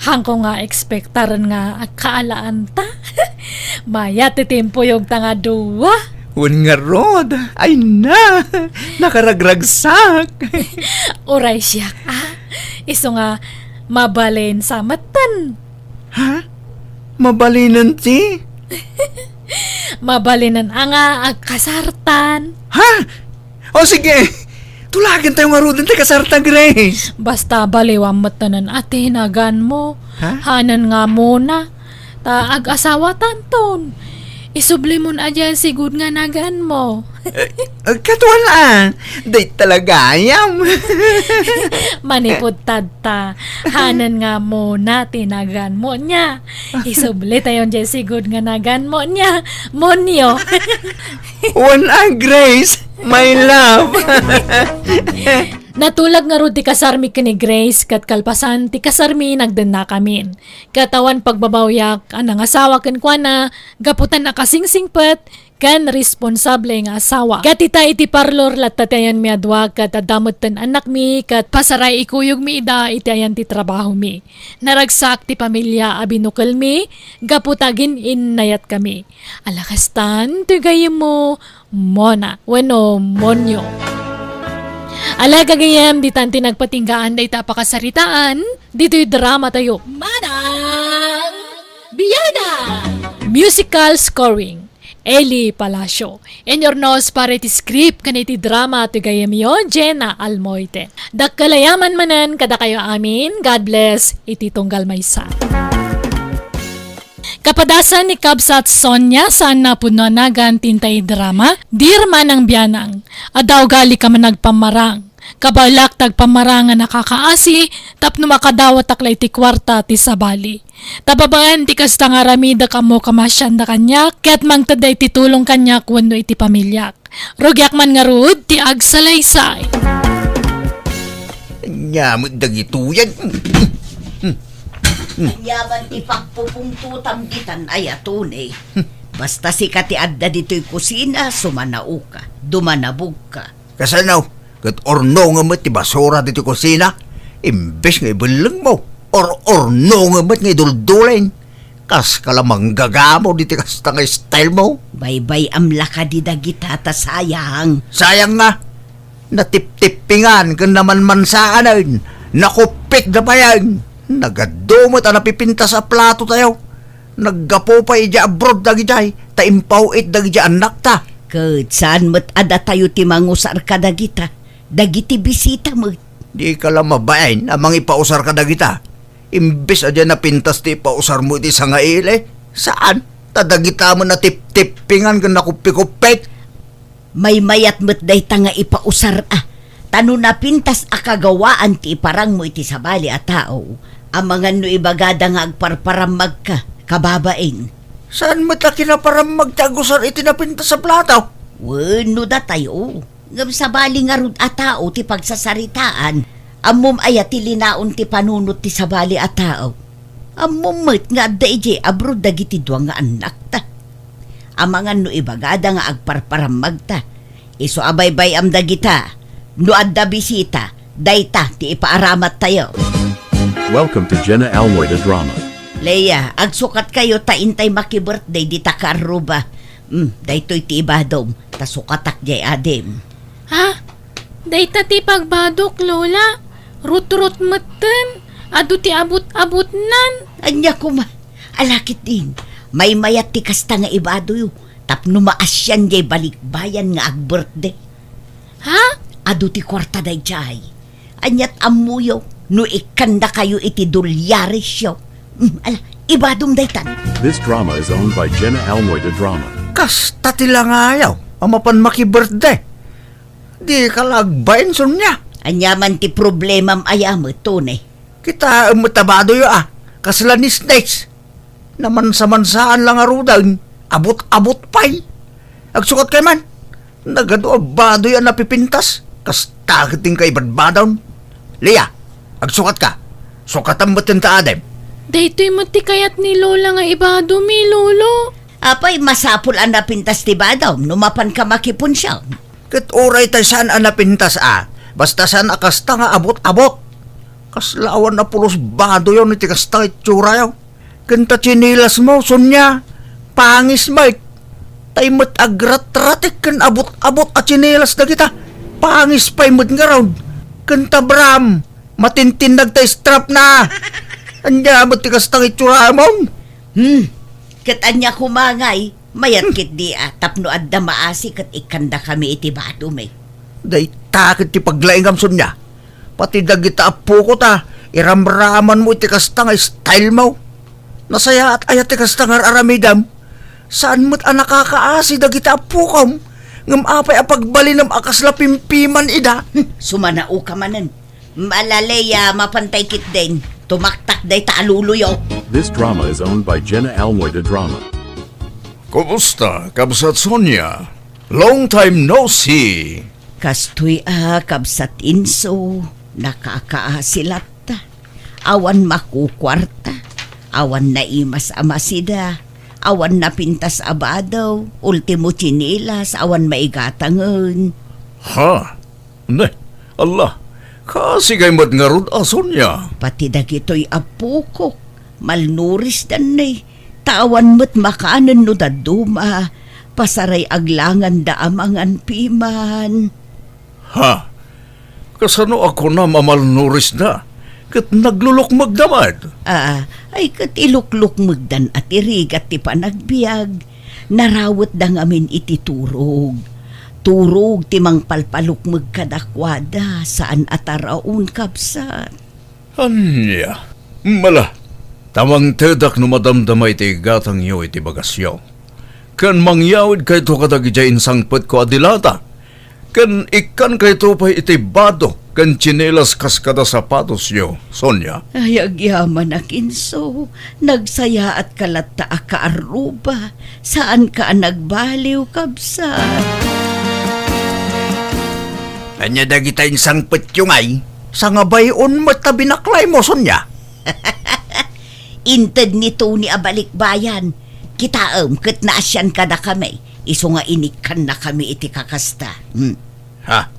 Haanko nga ekspektaren nga agkaalaanta. Mayat ti timpuyogta nga dua. Wen ngarud, ay na, nakaragragsak. Uray siak, a. Isu nga mabalin sa metten. Ha? Mabalinen ti? Mabalinen a nga agkasartan. Ha? O sige, tulagentayo ngaruden ti kasarta, Grace. Basta baliwam mettenen a ti naganmo. Ha? Hanen nga Mona. Ta ag-asawatanton. Isublimon a Jessie gud nga naganmo. Eh, eh, katuan a, dayta la gayam. Manipud tadta, hanen nga amona ti naganmo nia. Isublitayon Jessie gud nga naganmo nia. Monyo. Wen a, Grace, my love. Natulag ngarud ti kasarmi ken ni Grace, ket kalpasan ti kasarmi, nagdennakamin. Ket awan pagbabawiak a nangasawa kenkuana, gapu ta nakasingsingpet ken responsable nga asawa. Ket ita iti parlor latta ti ayanmi a dua, ket adda metten annakmi, ket pasaray ikuyogmi ida iti ayan ti trabahomi. Naragsak ti pamilia a binukelmi, gapu ta agin-innayatkami. Ala kastan, ti gayyemmo, Mona, wenno Monyo. Ala gagayyem, ditan ti nagpatinggaan dayta a pakasaritaan, ditoy drama tayo. Manang Biana! Musical scoring, Eli Palacio. Inurnos para iti script ken iti drama ti gayyemyo, Jenna Almoite. Dakkel a yaman manen kadakayo amin. God bless iti tunggal maysa. Kapadasan ni Kabsat Sonia, saan a pudno a nagan ti intay drama, Dear Manang Bianang, adda ugalika a managpammarang. Kabaelak ti agpammarang a nakakaasi tapno makadawatak la iti kuarta ti sabali. Ta babaen ti kasta nga aramidek, ammok a maasianda kaniak, ket mangted daydi tulong kaniak wenno iti pamiliak. Rugiak man ngarud ti agsalaysay. Ania met dagitoyen? Ania man ti pagpupungtotam ditan, aya Tony? Basta sika ti adda ditoy kusina, sumanaoka, dumanabogka. Kasano? Ket urnongen met ti basura ditoy kusina, imbes nga ibellengmo, or-urnongen met nga iduldulin. Kaska la manggagamo ditoy kasta nga style mo. Baybay-am la kadi dagita ta sayang. Sayang nga. Natiptippingan ken namanmansaanen. Nakuppit da payen. Nagadu met a napipintas a plato tayo. Naggapu pay idiay abroad dagidiay, ta impaw-it dagidiay annakta. Ket saan met a datayo ti mangusar kadagita, dagiti bisita met. Dika la mabain a mangipausar kadagita. Imbes a diay napintas ti ipausarmo iti sangaili, saan? Ta dagita met natiptippingan ken nakuppikuppit. Maymayat met dayta nga ipausar a, ta no napintas a kagawaan ti iparangmo iti sabali a tao, amangan no ibagada nga agparparammagka, kababain. Saan met a kinaparammag ti agusar iti napintas a plato? Wenno datayo, ngem sabali ngarud a tao ti pagsasaritaan, ammom aya ti linaon ti panunot ti sabali a tao? Ammom met nga adda idiay abroad dagiti dua nga annakta. Amangan no ibagada nga agparparammagta. Isu a baybay-am dagita. No adda bisita, dayta ti ipaaramattayo. Welcome to Jenna Almoy the Drama. Leia, agsukatkayo ta intay maki-birthday dita kaarruba. Hmm, daytoy ti ibadom, ta sukatak diay adim. Ha? Dayta ti pagbadok, Lola. Rutrot metten. Adu ti abut-abutnan. Ania koma? Ala ketdin, maymayat ti kasta nga ibadoyo tapno maasian diay balikbayan nga agbirthday. Ha? Adu ti kuarta daydiay. Aniat ammoyo no ikkandakayo iti dolyaresyo? Hmm, ala, ibadom daytan. This drama is owned by Jenna Almoy de Drama. Kasta ti langayaw a mapan maki-birthday. Dika la agbain, Sonia. Ania man ti problemam aya met, Tony? Kitaem met a badoyo a, kasla nisnis. Namansa-mansaan la ngaruden, abut-abut pay. Agsukatkay man. Nagadu a badoy a napipintas, kasta ket ti inka ibadbadon. Leia, agsukatka. Sukatam met denta adim. Daytoy met ti kayat ni Lola nga ibadomi, Lolo. Apay, masapul a napintas ti badom no mapanka makipunsion. Ket uray tay saan a napintas a, basta saan a kasta nga abut-abut. Kasla awan a pulos badoyo iti kasta nga itsuraya. Ken ta tsinelasmo, Sonia, pangis met. Tay met agratratik ken abut-abut a tsinelas dagita. Pangis pay met ngarud. Ken ta bram, matintinnag ta strapna. Ania met ti kasta nga itsuramon? Hmm, ket ania koma ngay, mayat ketdi a tapno adda maasi ket ikkandakami iti badom, eh. Dayta ket ti paglaingam, Sonia. Pati dagita a pukot a, iramramanmo iti kasta nga style mo. Nasayaat aya ti kasta nga ar-aramidem? Saan met a nakakaasi dagiti appokom, ngem apay a pagbalinem a kasla pimpiman ida? Hmm, sumanaoka manen. Malaleya, mapantay ketdin. Tumaktak dayta a luloyo. This drama is owned by Jenna Almoy de Drama. Kumusta, Kabsat Sonia? Long time no see. Kastoy a, Kabsat Inso, nakakaasi latta. Awan makukuarta, awan naimas a masida, awan napintas a bado, ultimo tsinelas, awan maigatangen. Ha? Ne, Allah, kaasi kay met ngarud a Sonia. Pati dagitoy a pukok, malnurisdan ne, ta awan met makanen no dadduma, pasaray aglanganda a mangan piman. Ha? Kasano a kunam a malnurisda? Ket naglulukmegda met? Ah, ay ket iluklukmegdan a ti rigat ti panagbiag. Narawetda ngamin iti turog. Turog ti mangpalpalukmeg kadakuada, saan a taraon, kabsat. Ania? Mala, ta mangtedak no madamdama iti igatangyo iti bagasyo. Ken mangyawidkayto kadagidiay insangpetko a dilata. Ken ikkankayto pay iti bado ken tsinelas kas kada sapatosyo, Sonia. Ay, agyamanak, Inso. Nagsayaatka latta a kaarruba. Saanka a nagbaliw, kabsat. Ania dagita insangpetyo ngay? Sangabay-on met ta binaklaymo, Sonia. Inted ni Tony a balikbayan. Kitaem ket naasian kadakami, isu nga inikkannakami iti kakasta. Hmm. Ha?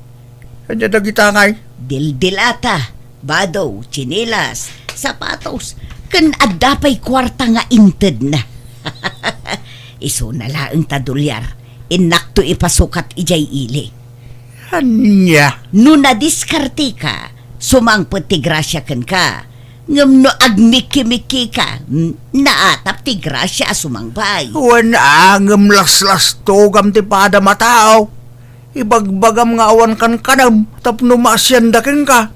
Ania dagita ngay? Dildilata, bado, tsinelas, sapatos, ken adda pay kuarta nga intedna. Isuna laeng ta dolyar, innakto ipasukat idiay ili. Ania? No nadiskarteka, sumangpet ti grasia kenka. Ngem no agmikimikika, mm, naatap ti grasia a sumangbay. Wen a, ngem laslastogam ti padam a tao. Ibagbagam nga awan kankanem tapno maasianda kenka.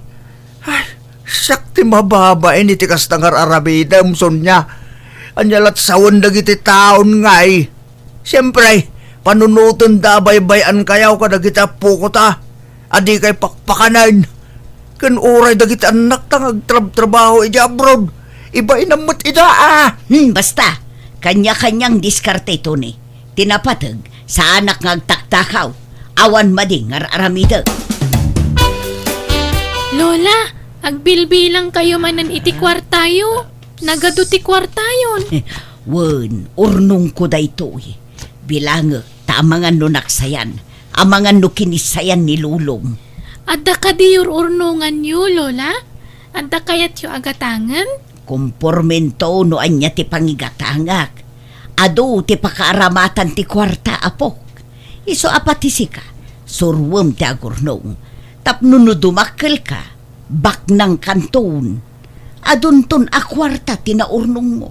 Ay, siak ti mababain iti kasta nga ar-aramidem, Sonia. Ania lat sawen dagiti taon ngay? Siempre, panunotenda a baybay-ankayo kadagiti appokota a dikay pakpakanen. Ken uray dagiti annakta nga agtrabtrabaho idiay abroad, ibainam met ida a. Hmm, basta, kanya-kanyang diskarte, Tony. Ti napateg, saanak nga agtaktakaw. Awan madi nga ar-aramidek. Lola, agbilbilangkayo manen iti kuartayo. Nagadu ti kuartayon. Wen, urnongko daytoy. Bilangek, ta amangan no naksayan, amangan no kinissayan ni lolom. Adda kadi ur-urnonganyo, Lola? Adda kayatyo a gatangen? Kompormento no ania ti pangigatangak. Adu ti pakaaramatan ti kuarta, apok. Isu a pati sika, suruem ti agurnong. Tapno no dumakkelka, baknangkanton. Adunton a kuarta ti naurnongmo.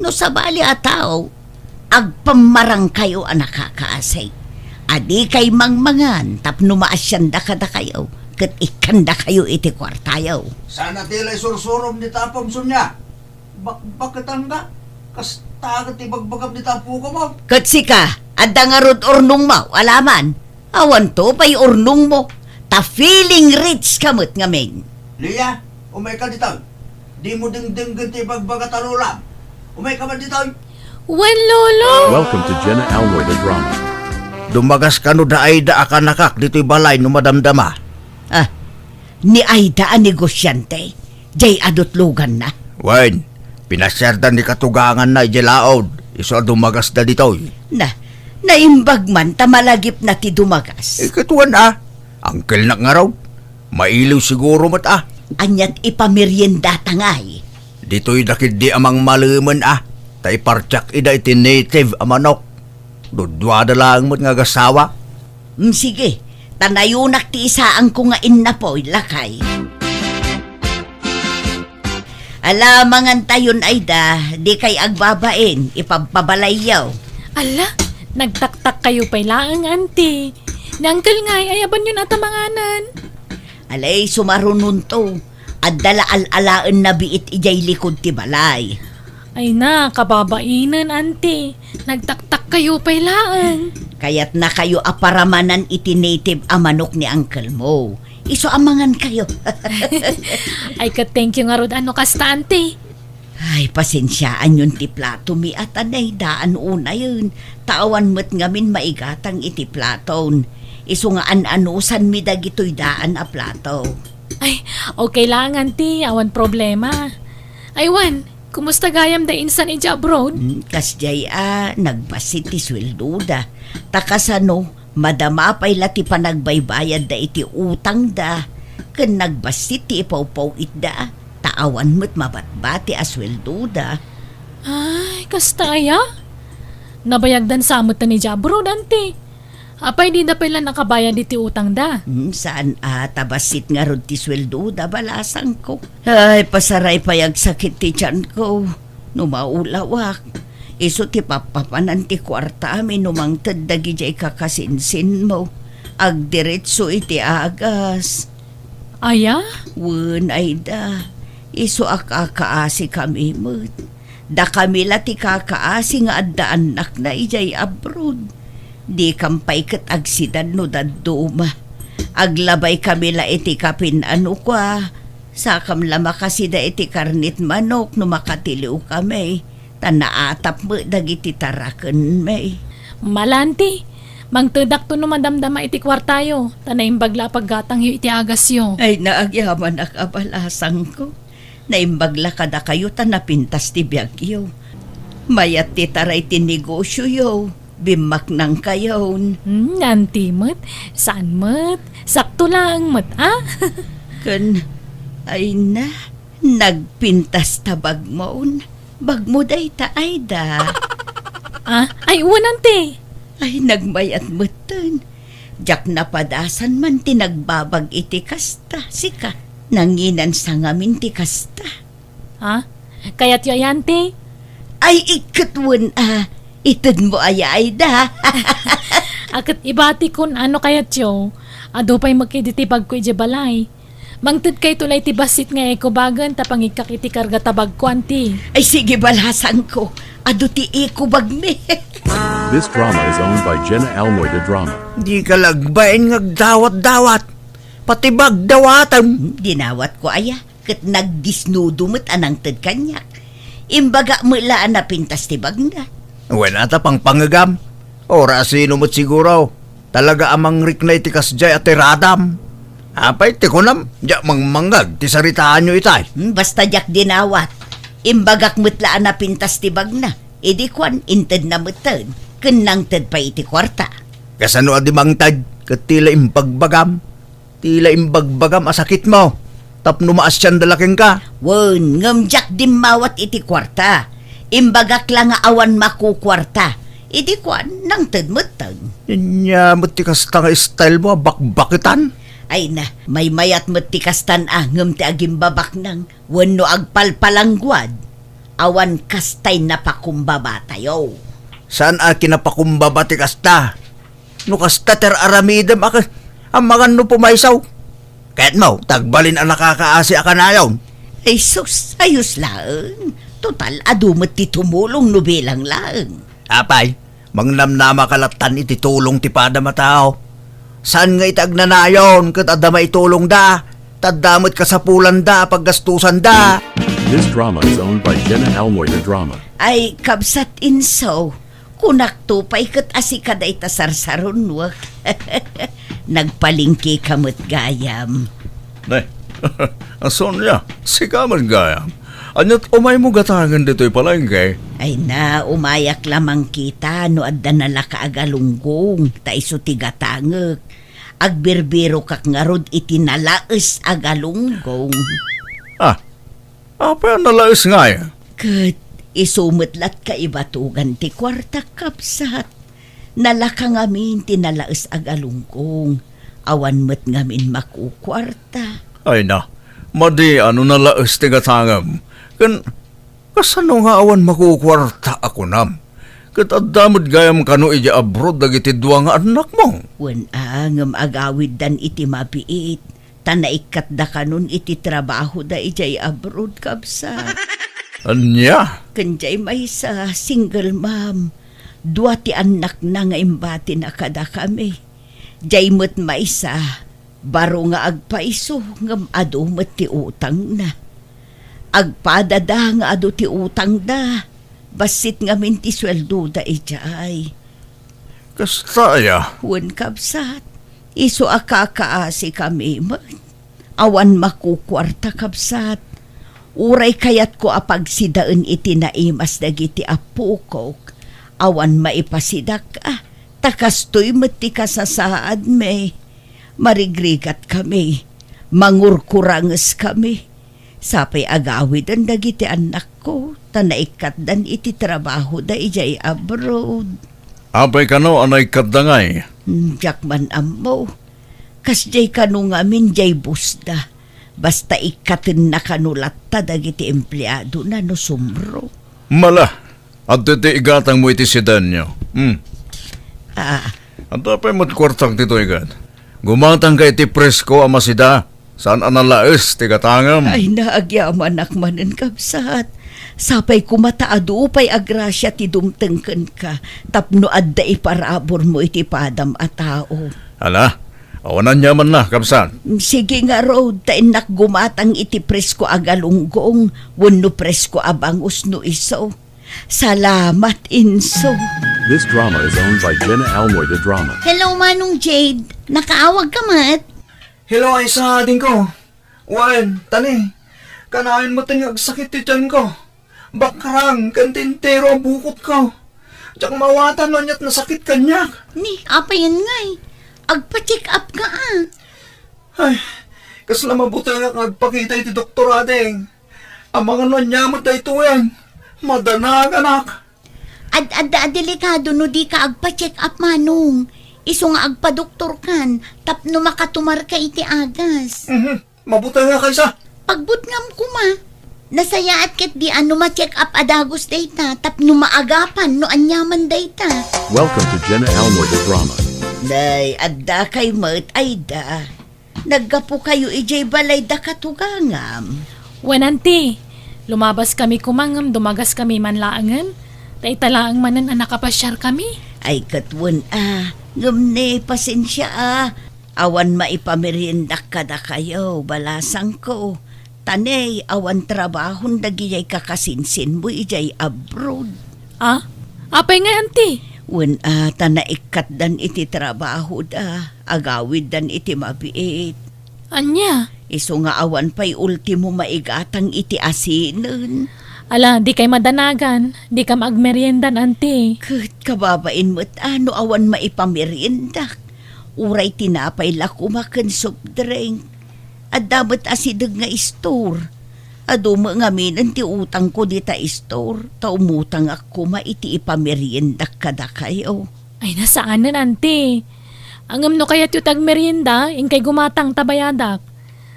No sabali a tao, agpammarangkayo a nakakaasi. A dikay mangmangan tapno maasianda kadakayo, ket ikkandakayo iti kuartayo. Saan a ti la isursurom dita apom, Sonia? Bakbaketangka? Kasta ket ti bagbagam dita apokom? Ket sika, adda ngarud urnongmo, alaman? Awanto pay urnongmo, ta feeling rich ka met ngamin. Lia, umayka ditoy. Dimo dengdenggen ti ibagbaga ta lolam. Umayka man ditoy. Wen, Lolo! Welcome to Jenna Almoy the Drama. Dumagas kano da Aida a kanakak ditoy balay no madamdama. Ah, ni Aida a negosiante, jay adutloganna. Wen, pinasiarda ni katuganganna idiay laod, isu a dumagasda ditoy. Na, naimbag man ta malagipna ti dumagas. Iket wen a, angkelnak ngarud. Mailiw siguro met a. Aniat ipameriendata ngay? Ditoy da ketdi a mangmalemen a, ta ipartiak ida iti native a manok. Duduada laeng met nga agasawa. Mm, sige, ta nayunak ti isaangko nga innapoy, lakay. Ala, mangantayon, Aida, dikay agbabain, ipabpabalayyo. Ala, nagtaktakkayo pay laeng, Auntie. Ni Uncle ngay, ayabanyon a ta manganen. Alay, sumarunonto. Adda la al-alaenna biit idiay likud ti balay. Ay na, kababainen, Auntie. Nagtaktakkayo pay laeng. Kayatnakayo a paramanan iti native a manok ni uncle mo. Isu a mangankayo. Ay, ket thank you ngarud a no kasta, Auntie. Ay, pasensiaanyon ti platomi a ta naydaan unayen. Ta awan met ngamin maigatang iti platon. Isu nga an-anusanmi dagitoy daan a plato. Ay, okay laeng, Auntie. Awan problema. Ay, wen, kumusta gayam da insan idiay abroad? Hmm, kasdiay a, nagbassit ti sueldoda. Ta kasano, madama pay la ti panagbaybayadda iti utangda. Ken nagbassit ti ipawpaw-itda. Ta awan met mabatbati a sueldoda. Ay, kasta aya? Nabayagdan sa met idiay abroad, Auntie. Apay, dida pay la nakabayad iti utangda? Hmm, saan a ta bassit ngarud ti sueldoda, balasangko. Ay, pasaray pay agsakit ti tianko. No maulawak, isu ti pappapanan ti kuartami no mangted dagidiay kakasinsinmo. Agdiretso iti agas. Aya? Wen, Aida, isu a kakaasi kami met. Dakami la ti kakaasi nga adda annakna idiay abroad. Dikam pay ket agsidan no dadduma. Aglabay kami la iti kapin a nukua. Sakam la makasida iti karnit manok no makatiliw kami. Ta naatap met dagiti tarakenmi. Mala, Auntie, mangtedakto no madamdama iti kuartayo, ta naimbag la a paggatangyo iti agasyo. Ay, naagyamanak a balasangko. Naimbag la kadakayo ta napintas ti biagyo. Mayat ti taray ti negosioyo. Bimmaknangkayon. Hmm, Auntie met, saan met, sakto laeng met, a? Ken, ay na, nagpintas ta bagmon. Bagmo dayta, Aida. A? Ay, wen, Auntie. Ay, nagmayat metten. Diak napadasan man ti nagbabag iti kasta, sika. Nanginansa ngamin ti kasta. Ha? Kayatyo aya, Auntie? Ay, iket wen a. Itedmo aya, Aida? A ket ibatikon a no kayatyo, adu pay met ditoy bagko idiay balay. Mangtedkayto la iti bassit nga ekubagen ta pangikkak iti karga ta bagko, Auntie. Ay, sige, balasangko. Adu ti ekubagmi. This drama is owned by Jenna Almoy de Drama. Dika la agbain nga agdawat-dawat. Pati bagdawatem. Dinawatko aya. Ket nagdisnudo met a nangted kaniak. Imbagak met la a napintas ti bagna. Wen a ta pangpangegam. Uray sino met siguro. Talaga a mangrikna iti kasdiay a tiradam. Apay ti kunam, diak mangmangngeg ti saritaanyo itay. Hmm, basta diak dinawat. Imbagak met la a napintas ti bagna. Idi kuan, intedna metten. Ken nangted pay iti kuarta. Kasano a di mangted? Ket ti la imbagbagam. Ti la imbagbagam a sakitmo tapno maasianda la kenka. Wen, ngem diak dimmawat iti kuarta. Imbagak la nga awan makukuarta. Idi kuan, nangted metten. Ania met ti kasta nga stylemo a bakbaketan? Ay na, maymayat met ti kastan a ngem ti agimbabaknang wenno agpalpalangguad, awan kastay napakumbabatayo. Saan a kinapakumbaba ti kasta? No kasta ti ar-aramidem a, amangan no pumaysaw. Kayatmo, ta agbalin a nakakaasi a kanayon. Ay sus, ayos laeng. Total, adu met ti tumulong no bilang laeng. Apay, mangnamnama ka lattan iti tulong ti padam a tao. Saan nga iti agnanayon ket adda maitulongda, ta adda met kasapulanda a paggastusanda. This drama is owned by Jenna Almoy de Drama. Ay, kabsat inso, kunakto pay ket a sika dayta sarsarunuek. Nagpalengkeka met gayam. Ne, Sonia, sika met gayam. Ania't umaymo gatangen ditoy palengke? Ay na, umayak la mangkita no adda nalaka a galunggong, ta isu ti gatangek. Agbirbirokak ngarud iti nalaes a galunggong. Ah, apay a nalaes ngay? Ket isu met lat kaibatugan ti kuartak, kabsat. Nalaka ngamin ti nalaes a galunggong. Awan met ngamin makukuarta. Ay na, madi a no nalaes ti gatangem. Ken kasano nga awan makukuarta a kunam? Ket adda met gayam kano idiay abroad dagiti dua nga annakmo. Wen a, ngem agawiddan iti mabiit. Ta naikkatda kanon iti trabahoda idiay abroad, kabsat. Ania? Ken jay maysa, single mom. Dua ti annakna nga imbatina kadakami. Jay met maysa, baro nga agpaiso ngem adu met ti utangna. Agpadada nga adu ti utangda, bassit ngamin ti sueldoda idiay. Kasta aya? Wen, kabsat, isu a kakaasikami met. Awan makukuarta, kabsat. Uray kayatko a pagsidaen iti naimas dagiti appokok, awan maipasidak, a, ta kastoy met ti kasasaadmi. Marigrigatkami, mangurkurangeskami. Sapay agawiden dagiti annakko, ta naikkatdan iti trabahoda idiay abroad. Apay kano a naikkatda ngay? Hmm, diak man ammo. Kasdiay kano ngamin diay bossda. Basta ikkatenna kano latta dagiti empleadona no sumro. Mala, adtoy ti igatangmo iti sidaenyo. Hmm. Ah. Adda pay met kuartak ditoy, kat. Gumatangka iti presko a masida. Saan a nalaes ti gatangem? Ay, naagyamanak manen, kabsat. Sapay koma ta adu pay a grasia ti dumteng kenka tapno adda iparaburmo iti padam a tao. Ala, awan aniamanna, kabsat. Sige ngarud, ta innak gumatang iti presko a galunggong wenno presko a bangus no isu. Salamat, inso. This drama is owned by Jenna Almoy de Drama. Hello, Manong Jade. Nakaawag ka met? Hello, Aisa, adingko. Wen, tani, kanayon met nga agsakit ti tiyanko. Bakrang, ken ti entero a bukotko. Diak maawatan no aniat nasakit kaniak. Ni, apayen ngay? Agpa-check up ka, a. Ay, kasla mabutengak nga agpakita iti doktor, ading. Amangan no ania met daytoyen. Madanaganak. Ad-adda a delikado no dika agpa-check up, Manong. Isu nga agpadoktorkan tapno makatumarka iti agas. Mhm. Mabutengak, Aisa. Pagbutngam koma. Nasayaat ketdi a no ma-check up a dagus dayta tapno maagapan no aniaman dayta. Welcome to Jenna Almoy the Drama. Nay, adda kay met, Aida. Naggapukayo idiay balay da katugangam? Wen, anti. Lumabaskami koma ngem dumagaskami man laengen. Ta ita laeng manen a nakapasiarkami. Ay, ket wen a. Ngem ne, pasensia a. Awan maipameriendak kadakayo, balasangko. Ta ne, awan trabahon dagidiay kakasinsinmo idiay abroad. A? Apay ngay, anti? Wen a, ta naikkatdan iti trabahoda, agawiddan iti mabiit. Ania? Isu nga awan pay ultimo maigatang iti asinen. Ala, dikay madanagan, dikam agmeriendan, anti. Ket kababain met a no awan maipameriendak. Uray tinapay la koma ken soft drink. Adda met asideg nga istor. Adu met ngaminen ti utangko dita istor, ta umutangak koma iti ipameriendak kadakayo. Ay, nasaanen, anti. Ngem no kayatyo ti agmerienda, inkay gumatang ta bayadak.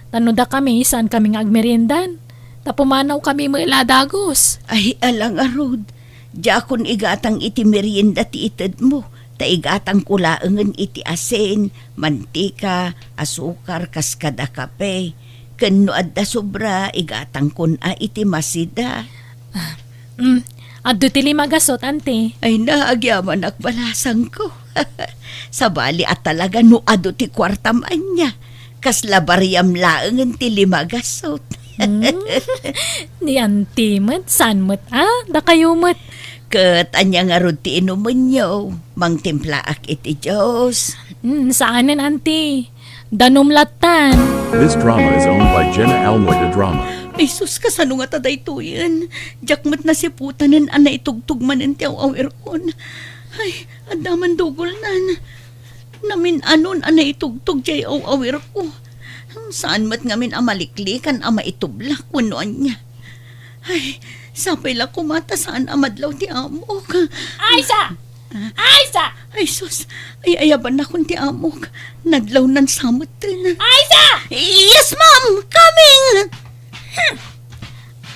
Ta no dakami, saankami nga agmeriendan. Ta pumanawkami met la dagus. Ay, ala ngarud. Diakon igatang iti merienda ti itedmo, ta igatangko laengen iti asin, mantika, asukar, kas kada kape. Ken no adda sobra, igatangkon a iti masida. Ah, mm, adda ti lima gasot, anti. Ay, naagyamanak, balasangko. Sabali a talaga no adu ti kuartam ania. Kasla bariam laengen ti lima gasot. Hmm. Ni anti met, saan met a, dakayo met. Ket ania ngarud ti inumenyo? Mangtimplaak iti juice. Hmm, saanen, anti. Danum lattan. This drama is owned by Jenna Almoy de Drama. Ay sus, kasano ngata daytoyen? Diak met nasiputanen a naitugtog manen ti aw-awirkon. Ay, adda man dugolnan. Namin-anon a naitugtog diay aw-awirko. Saan met ngamin a maliklikan a maitublak wenno ania. Ay, sapay la koma ta saan a madlaw ti amok. Aisa! Ah. Aisa! Ay sus, ay-ayabannakon ti amok. Nadlawnan sa metten. Aisa! Yes, ma'am! Coming! Hmm.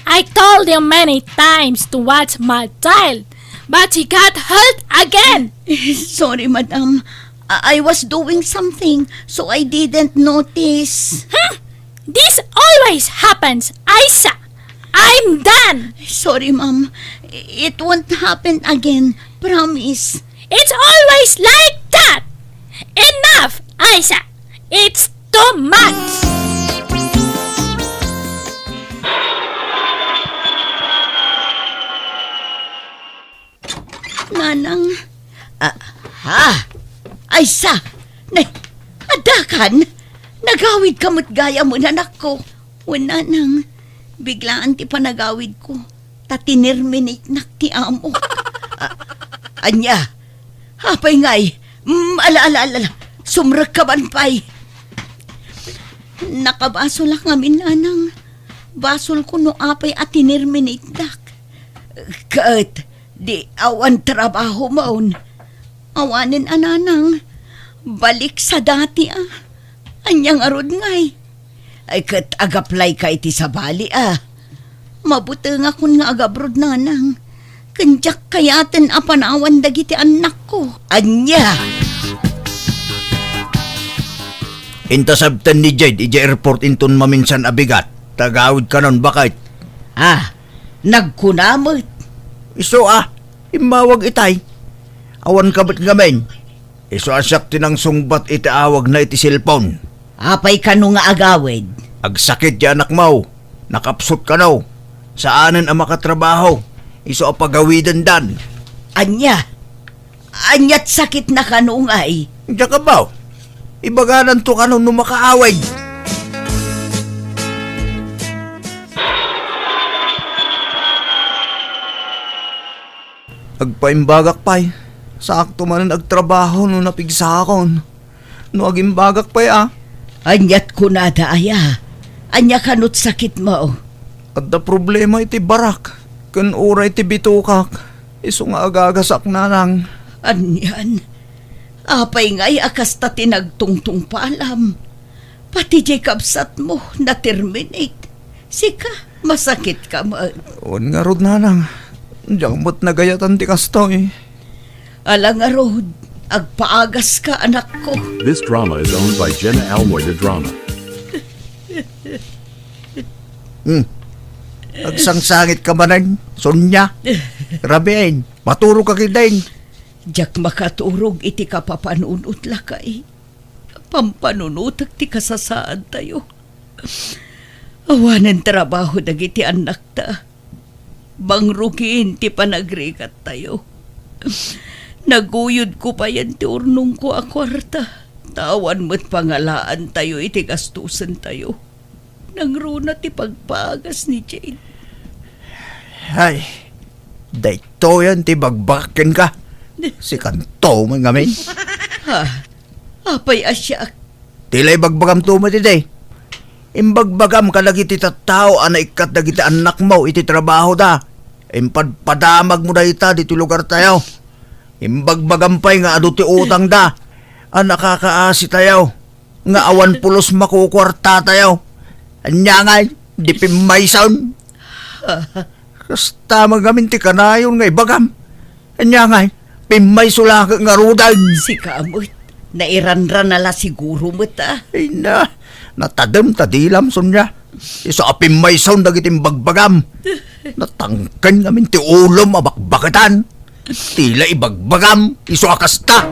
I told you many times to watch my child, but he got hurt again. Sorry, madam. I I was doing something, so I didn't notice. Hmm? This always happens, Aisa. I'm done! Sorry, ma'am. It won't happen again. Promise. It's always like that! Enough, Aisa! It's too much! Nanang. Ah, ha? Aisa! Ne, addakan? Nagawid ka met gayam, anakko. Wen, Nanang, biglaan ti panagawidko, ta tinirminitnak ti amo. Ah, ania? Apay ngay? Mm, ala, ala, ala, ala. Sumrekka man pay. Nakabasolak ngamin, Nanang. Basolko no apay a tinirminitdak. Ket di awan trabahomon. Awanen a, Nanang. Balik sa dati a. Ania ngarud ngay? Ay, ket agaplayka iti sabali a. Mabutengakon nga agabrod, Nanang. Ken diak kayaten a panawan dagiti annakko. Ania? Inta sabten ni Jade idiay airport inton maminsan a bigat. Tagawid kanon, baket. Ah, nagkuna met. Isu a, immawag itay. Awan ka met ngamin. Isu a siak ti nangsungbat iti awagna iti cellphone. Apay kano nga agawid? Agsakit ti anakmo. Nakapsut kano. Saanen a makatrabaho. Isu a pagawidendan. Ania? Aniat sakitna kano ngay? Diak abaw. Ibagananto kano no makaawid. Agpaimbagak pay. Saakto manen agtrabaho no napigsakon. No agimbagak pay a. Aniat kunada aya? Ania kanot sakitmo? Adda problema iti barak ken uray ti bitukak. Isu nga agagasak, Nanang. Anian? Apay ngay a kasta ti nagtungtungpalam? Pati diay kabsatmo, naterminate. Sika, masakitka met. Wen ngarud, Nanang. Diak met nagayatan ti kastoy. Ala ngarud, agpaagaska, anakko. This drama is owned by Jenna Almoy de Drama. Hmm. Agsangsangitka manen, Sonia. Rabiin, maturogka ketdin. Diak makaturog iti kapapanunot, lakay. Pampanunotek ti kasasaadtayo. Awanen trabaho dagiti annakta. Bangrugin ti panagrigattayo. Naguyodko payen ti urnongko a kuarta. Ta awan met pangalaantayo iti gastusentayo. Nangruna ti pagpagas ni Jade. Ay, daytoyen ti bagbagak kenka. Sikanto man ngamin. Ha? Apay a siak? Ti la ibagbagamto met idi. Imbagbagam kadagiti tattao a naikkat dagiti annakmo iti trabahoda. Impadpadamagmo dayta ditoy lugartayo. Imbagbagam pay nga adu ti utangda a nakakaasitayo. Nga awan pulos makukuartatayo. Ania ngay, di pimmayson? Kasta man ngamin ti kanayon nga ibagam. Ania ngay, pimmayso la ngaruden. Sika met, nairanran a la siguro met a. Ay na, natadem ta dilam, Sonia. Isu a pimmayson dagiti imbagbagam. Natangken ngamin ti ulom a bakbaketan. Ti la ibagbagam, isu a kasta.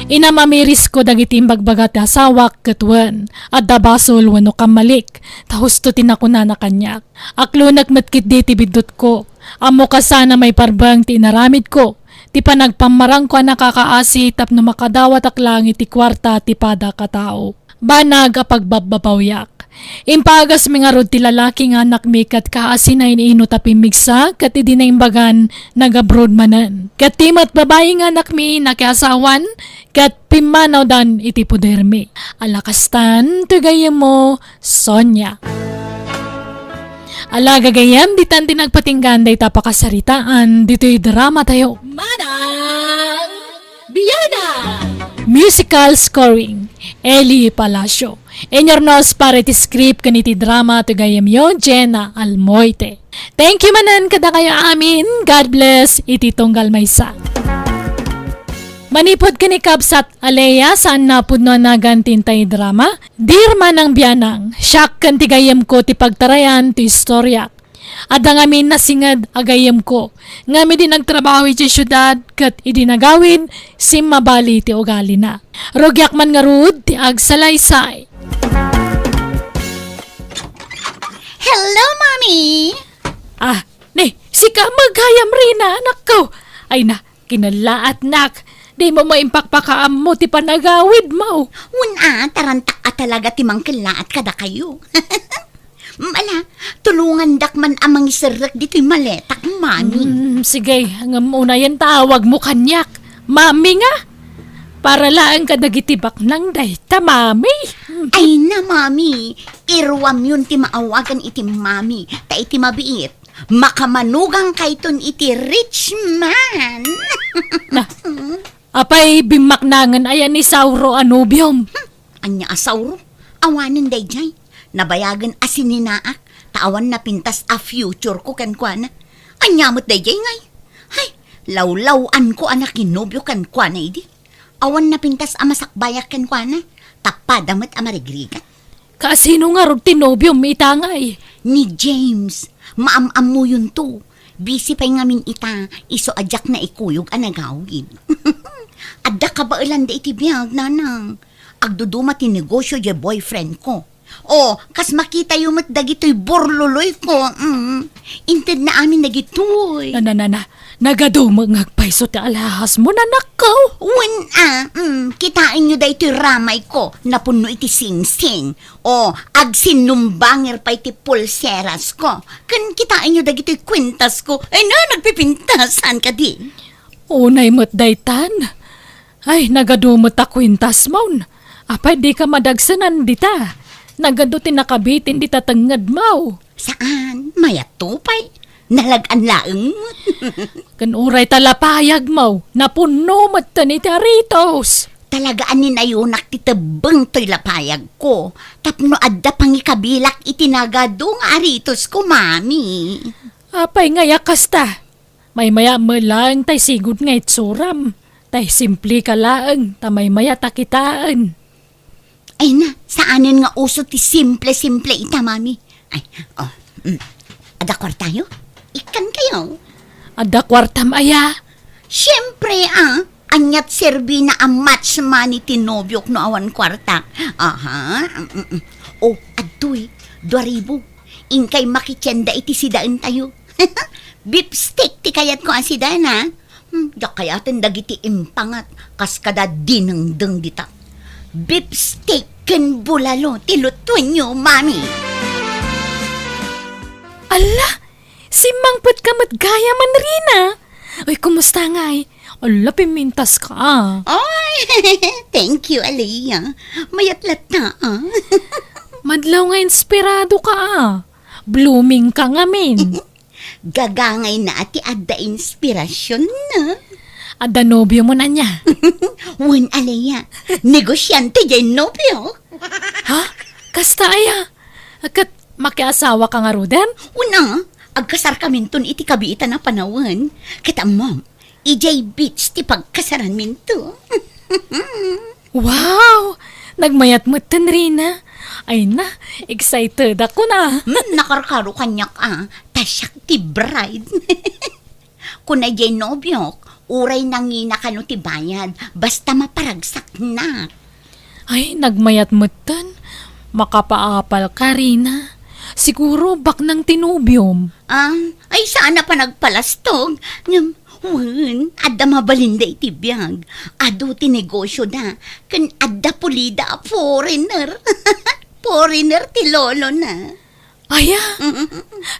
Inam-amirisko dagiti imbagbaga ti asawak ket wen, adda basol wenno kammalik, ta husto ti nakunana kaniak. Aklonek met ketdi ti biddutko. Ammok a saan a maiparbeng ti inaramidko, ti panagpammarangko a nakakaasi tapno makadawatak laeng iti kuarta ti padak a tao. Banag a pagbabbabawiak. Impagasmi ngarud ti lalaki nga anakmi ket kaasina ino-ino ta pimmigsa ket idi naimbagan, nag-abroad manen. Ket ti met babai nga anakmi nakiasawan ket pimmanawdan iti podermi. Ala kastan, ti gayyemmo, Sonia. Ala gagayyem, ditan ti nagpatinggan dayta pakasaritaan ditoy drama tayo. Manang Biana! Musical scoring, Eli Palacio. Inyurnos para iti script ken iti drama ti gayyemyo, Jenna Almoite. Thank you manen kadakayo amin. God bless iti tunggal maysa. Manipud ken ni kabsat a Lea, saan a pudno a nagan ti intay drama. Dear Manang Bianang, siak ken ti gayyemko ti pagtarayan ti istoriak. Adda ngamin nasinged a gayyemko, ngem idi nagtrabaho idiay siudad ket idi nagawid, simmabali ti ugalina. Rugiak man ngarud ti agsalaysay. Hello, Mommy! Ah, ne, sika met gayam, Rina, anakko. Ay na, kinallaatnak. Dimo maimpakpakaammo ti panagawidmo. Wen a, tarantak a talaga ti mangkellaat kadakayo. Mm, ala, tulongandak man a mangiserrek ditoy maletak, Mommy. Mm, sige, ngem unayen ta awagmo kaniak. Mommy nga? Para laeng kadagiti baknang dayta, Mommy. Ay na, Mommy. Iruamyon ti maawagan iti Mommy. Ta iti mabiit, makamanugang kayton iti rich man. Na, apay bimmaknangen aya ni Sauro a nobiom? Hmm, ania a Sauro? Awanen daydiay. Nabayagen a sininaak, ta awan napintas a future ko kenkuana. Ania met daydiay ngay? Hay, lawlaw-anko a nakinobio kenkuana idi. Awan napintas a masakbayak kenkuana, ta pada met a marigrigat. Kasino ngarud ti nobiom ita ngay? Ni James. Maam-ammuyonto. Busy pay ngamin ita, isu a diak naikuyog a nagawid. Adda kabaelanda iti biag, nanang. Agduduma ti negosio diay boyfriend ko. O, kas makitayo met dagitoy burluloy ko, mm. Intedna amin dagitoy. Na, na, na, na. Nagadumo nga agpayso ti alahasmo, nanakko. Wen a, mm, kitaenyo daytoy ramay ko, napunno iti singsing. O, agsinnumbanger pay ti pulseras ko. Ken kitaenyo dagitoy kuentas ko. Ay na, nagpipintas, saan kadi? Unay met daytan. Ay, nagadu met a kuentasmon. Apay, dika madagsenan dita. Nagadu ti nakabitin dita tengngedmo. Saan, mayatto pay. Nalag-an laeng met. Ken uray ta lapayagmo, napunno metten iti aritos. Talaga a ninayonak ti tebbeng toy lapayagko. Tapno adda pangikabilak iti nagadu nga aritosko, Mami. Apay ngay a kasta? Maymaya met laeng tay sigud nga itsuram, tay simple ka laeng, ta maymaya ta kitaen. Ay na, saanen nga uso ti simple-simple ita, Mami. Ay, oh, mm. Adda kuartayo? Ikkan kayo. Adda kuartam aya? Siyempre, ah. Aniat serbina a match money ti nobiok no awan kuarta? Aha, mm, mm, mm. Oh, adtoy, dua ribu. Inkay makitienda iti sidaentayo. Beef steak ti kayatko a sidaen, ha? Hmm, diak kayaten dagiti impangat kas kada dinengdeng dita. Beef steak ken bulalo ti lutuenyo, Mami. Alla, simmangpetka met gayam, Rina. Uy, kumusta ngay? Alla, pimintas ka, ah. Ay, thank you, Aliyah. Mayat latta, ah. Madlaw nga inspirado ka, ah. Blooming ka ngamin. Gagangay na ti adda inspirasyon na. Adda nobio mo na niya. Wen, Aliyah. Negosyante diay nobio. Ha? Kasta aya? Ket makiasawa ka ngaruden? Wen a, agkasarkaminton iti kabiitan a panawen. Ket ammom, idiay beach ti pagkasaranminto. Wow! Nagmayat metten, Rina. Ay na, excited ako na. Hmm, nakarkaro kaniak a, ta siak ti bride. Kuna diay nobiok, uray nangina kano ti bayad, basta maparagsaknak. Ay, nagmayat metten. Makapaapal ka, Rina. Siguro baknang ti nobiom. Ah, ay, saan a panagpalastog. Ngem, wen, adda mabalinda iti biag. Adu ti negosyoda, ken adda pulida a foreigner. Foreigner ti lolona. Aya?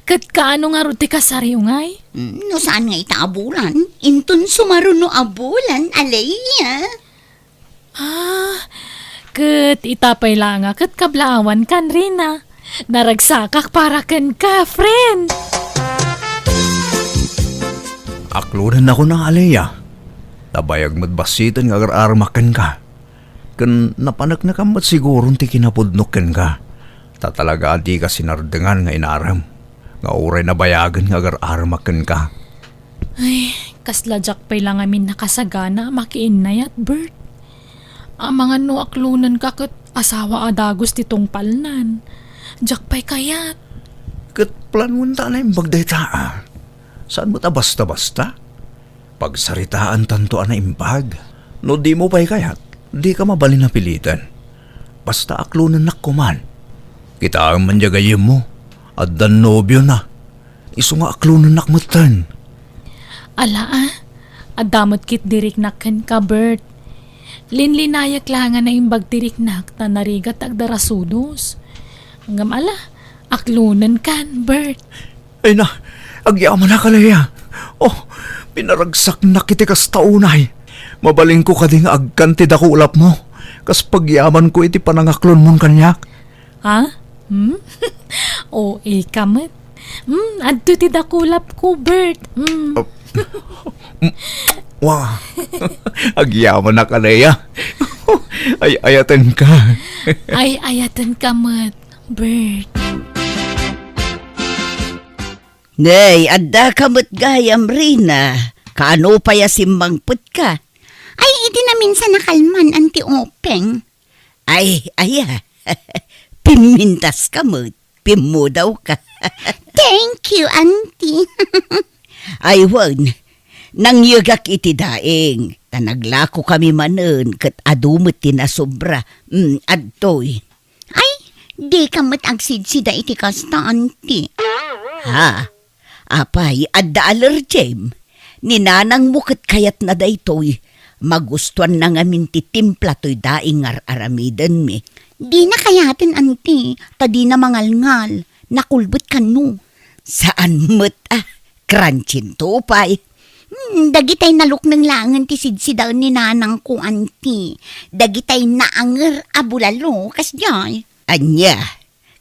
Ket kaano ngarud ti kasaryo ngay? Mm, no saan nga ita a bulan, inton sumaruno a bulan, Aliyah. Ah, ket ita pay la nga ket kablaawan kan, Rina. Naragsakak para kenka, friend. Aklodennakon a, Aliyah. Nabayag met bassiten nga agar-aramak kenka. Ken napaneknekam met siguron ti kinapudnok kenka. Ta talaga a dika sinardengan nga inarem, nga uray nabayagen nga agar-aramak kenka. Ay, Kasla diak pay la ngamin nakasagana a makiinnayat, Bert. Amangan no aklonenka ket asawa a dagus ti tungpalnan. Diak pay kayat. Ket planuenta a naimbag dayta, a. Saan met a basta-basta. Pagsaritaantanto a naimbag. No dimo pay kayat, dika mabalin a piliten. Basta aklonennak koman. Kitaem man diay gayyemmo. Addan nobiona. Isu nga aklonennak metten. Ala, a. Adda met ket ti riknak kenka, Bert. Linlinayek la nga naimbag ti riknak ta narigat ti agdarasudos. Ngem ala, aklonenkan, Bert. Ay na, agyamanak a, Lea. Oh, pinaragsaknak iti kasta unay. Mabalinko kadi nga agkan ti dakulapmo, kas pagyamanko iti panangaklonmon kaniak? Ha? Hmm? O A ka met. Hmm, adto ti dakulapko, Bert. Hmm. Ah, mm, wa. Agyamanak a, Lea. Ay-ayatenka. Ay-ayatenka met, Bert. Nay, addaka met gayam, Rina. Kaano pay a simmangpetka? Ay, idi naminsan a kalman, Auntie Openg. Ay, aya. Pimmintaska met. Pimmudawka. Thank you, Auntie. Ay, wen. Nangyegak iti daing. Ta naglakokami manen ket adu met ti nasobra. Mm, adtoy. Ay, dika met agsidsida iti kasta, Auntie. Ha? Apay, adda alergim? Ni nanangmo ket kayatna daytoy. Magustuanna ngamin ti timpla toy daing nga ar-aramidenmi. Dina kayaten, Auntie, ta dina mangalngal. Nakulbet kano. Saan met a, crunchy-nto pay. Hmm, dagitay nalukneng laengen ti sidsidaen ni nanangko, Auntie. Dagitay naanger a bulalo, kasdiay. Ania?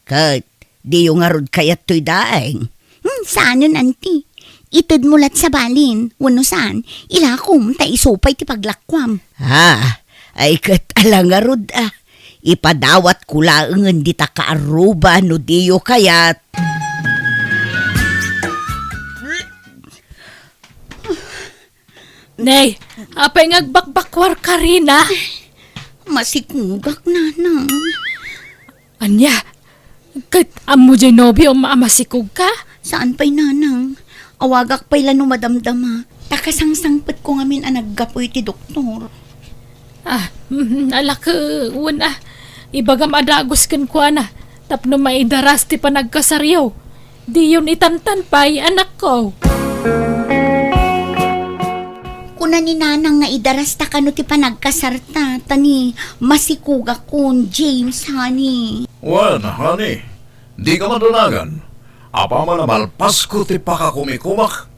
Ket diyo ngarud kayat toy daing? Hmm, saanen, Auntie. Itedmo lat sa balin, wenno saan, ilakom ta isu pay ti paglakuam. Ah, ay ket ala ngarud a. Ipadawatko laengen dita kaarruba no diyo kayat. Nay, apay nga agbakbakuarka, Rina? Masikugak, Nanang. Ania? Ket ammo diay nobiom a masikugka? Saan pay, Nanang. Awagak pay la no madamdama. Ta kasangsangpetko ngamin a naggapu iti doktor. Ah, mm, alak, wen a. Ibagam a dagus kenkuana tapno maidaras ti panagkasaryo. Diyon itantan pay, anakko. Kuna ni Nanang nga idarasta kano ti panagkasarta, ta ni masikugakon, James, honey. Wen, honey, dika madanagan. Apaman a malpasko ti pakakumikumak,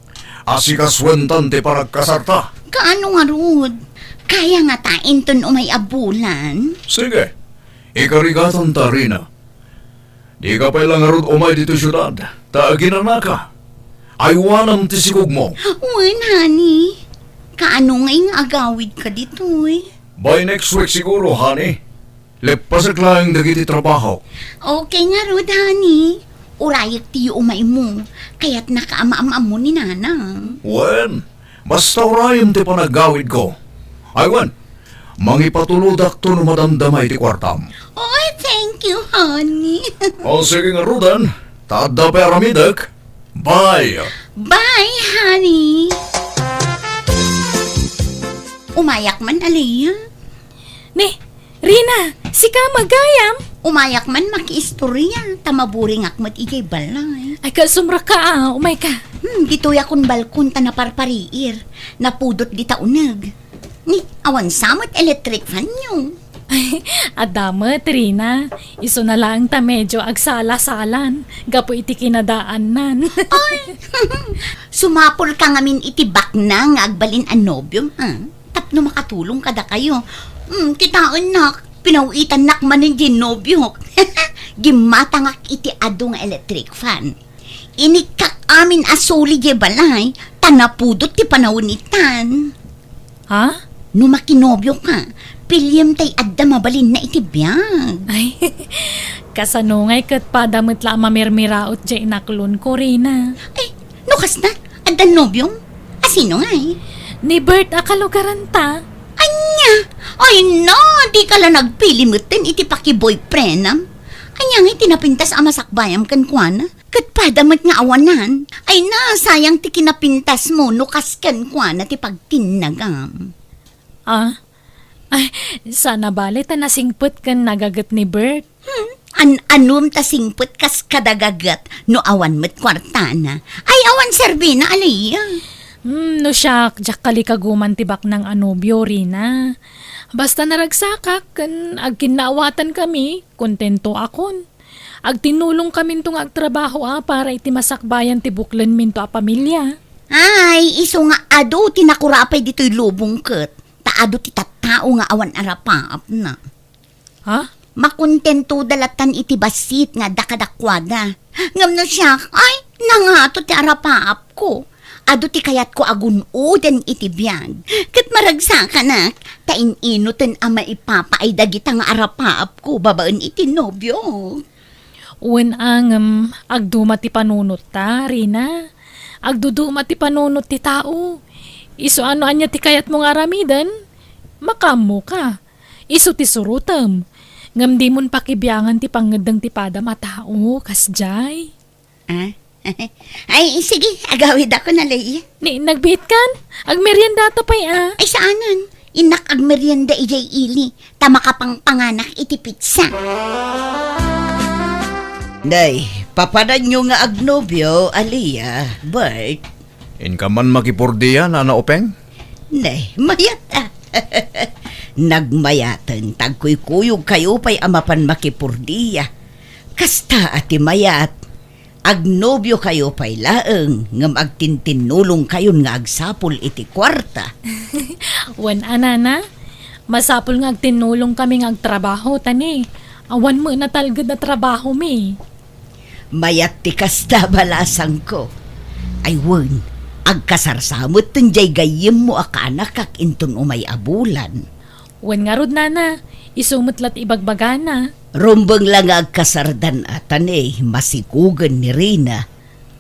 asikasuentan ti panagkasarta. Kaano ngarud? Kaya ngata inton umay a bulan? Sige, ikarigatanta, Rina. Dika pay la ngarud umay ditoy siudad, ta aginanaka. Aywanam ti sikugmo. Wen, honey. Kaano ngay nga agawidka ditoy? By next week siguro, honey. Leppasek laeng dagiti trabahok. Okay ngarud, honey. Urayek ti yuumaymo. Kayatnaka a maam-ammo ni Nanang. Wen, basta urayem ti panagawidko. Ay, wen, mangipatulodakto no madamdama iti kuartam. Oy, thank you, honey. O, sige ngaruden, ta adda pay aramidek. Bye. Bye, honey. Umayak man, Aliyah. Ni, Rina, sika met gayam? Umayak man makiistorya, ta maburingak met idiay balay. Ay, kasumraka a, umayka. Hmm, ditoyakon balkon ta naparpariir. Napudot dita uneg. Ni, awan sa met electric fan-yo. Ay, adda met, Rina. Isuna laeng ta medyo agsala-salan gapu iti kinadaannan. Ay, sumapulka ngamin iti baknang nga agbalin a nobiom, ha? Tapno makatulong kadakayo. Hmm, kitaennak, pinaw-itannak manen diay nobiok. Gimmatangak iti adu nga electric fan. Inikkak amin a suli diay balay, ta napudot ti panawen itan. Ha? No makinobioka, piliem tay adda mabalinna iti biag. Ay, kasano ngay ket pada met la a mamirmiraot diay inaklonko, Rina? Ay, no kasta, addan nobiom? A, Sino ngay? Ni Bert a kalugaranta. Ania? Ay na, dika la nagpili metten iti pakiboyfriendam. Ania ngay ti napintas a masakbayam kenkuana? Ket pada met nga awanan. Ay na, sayang ti kinapintasmo no kas kenkuana ti pagtinnagam. Ah? Ay, sana bale ta nasingpet ken nagaget ni Bert. Hmm, an-, anum ta singpet kas kadagaget no awan met kuartana. Ay, awan serbina, Aliyah. Hmm, no siak, diak kalikaguman ti baknang a nobio, Rina. Basta naragsakak ken agkinnaawatan kami, kontento akon. Agtinnulong kaminto nga agtrabaho a para iti masakbayan ti buklenminto a pamilia. Ay, isu nga adu ti nakurapay ditoy lubong ket ta adu ti tattao nga awan arapaapna. Ha? Makontento da latan iti bassit nga adda kadakuada. Ngem no siak, ay, nangato ti arapaapko. Adu ti kayatko a gun-oden iti biag. Ket maragsakanak, ta in-inoten a maipapaay dagita nga arapaapko babaen iti nobio. Wen a ngem, agduma ti panunot ta, Rina. Agduduma ti panunot ti tao. Isu a no ania ti kayatmo nga aramiden, makaammoka. Isu ti surotem. Ngem dimon pakibiangan ti pangngeddeng ti padam a tao, kasdiay. Ah? Ay, sige, agawidakon, Aliyah. Ni, nagbiitkan? Agmeriendata pay, a. Ay, saanen. Innak agmerienda idiay ili, ta makapangpanganak iti pizza. Nay, papananyo nga agnobio, Aliyah, Bert? Inka man makipordia, Nana Openg? Nay, mayat, a. Nagmayaten, ta agkuykuyogkayo pay a mapan makipordia. Kasta a ti mayat. Agnobiokayo pay laeng, ngem agtintinnulongkayon nga agsapul iti kuarta. Wen a, Nana, masapul nga agtinnulongkami nga agtrabaho, ta ni, awan met natalged a trabahomi. Mayat ti kasta, balasangko. Ay wen, agkasarsa metten diay gayyemmo a kaanakak inton umay a bulan. Wen ngarud, Nana, isu met la ti ibagbagana. Rumbeng la nga agkasardan a, ta ni, masikugen ni Rina.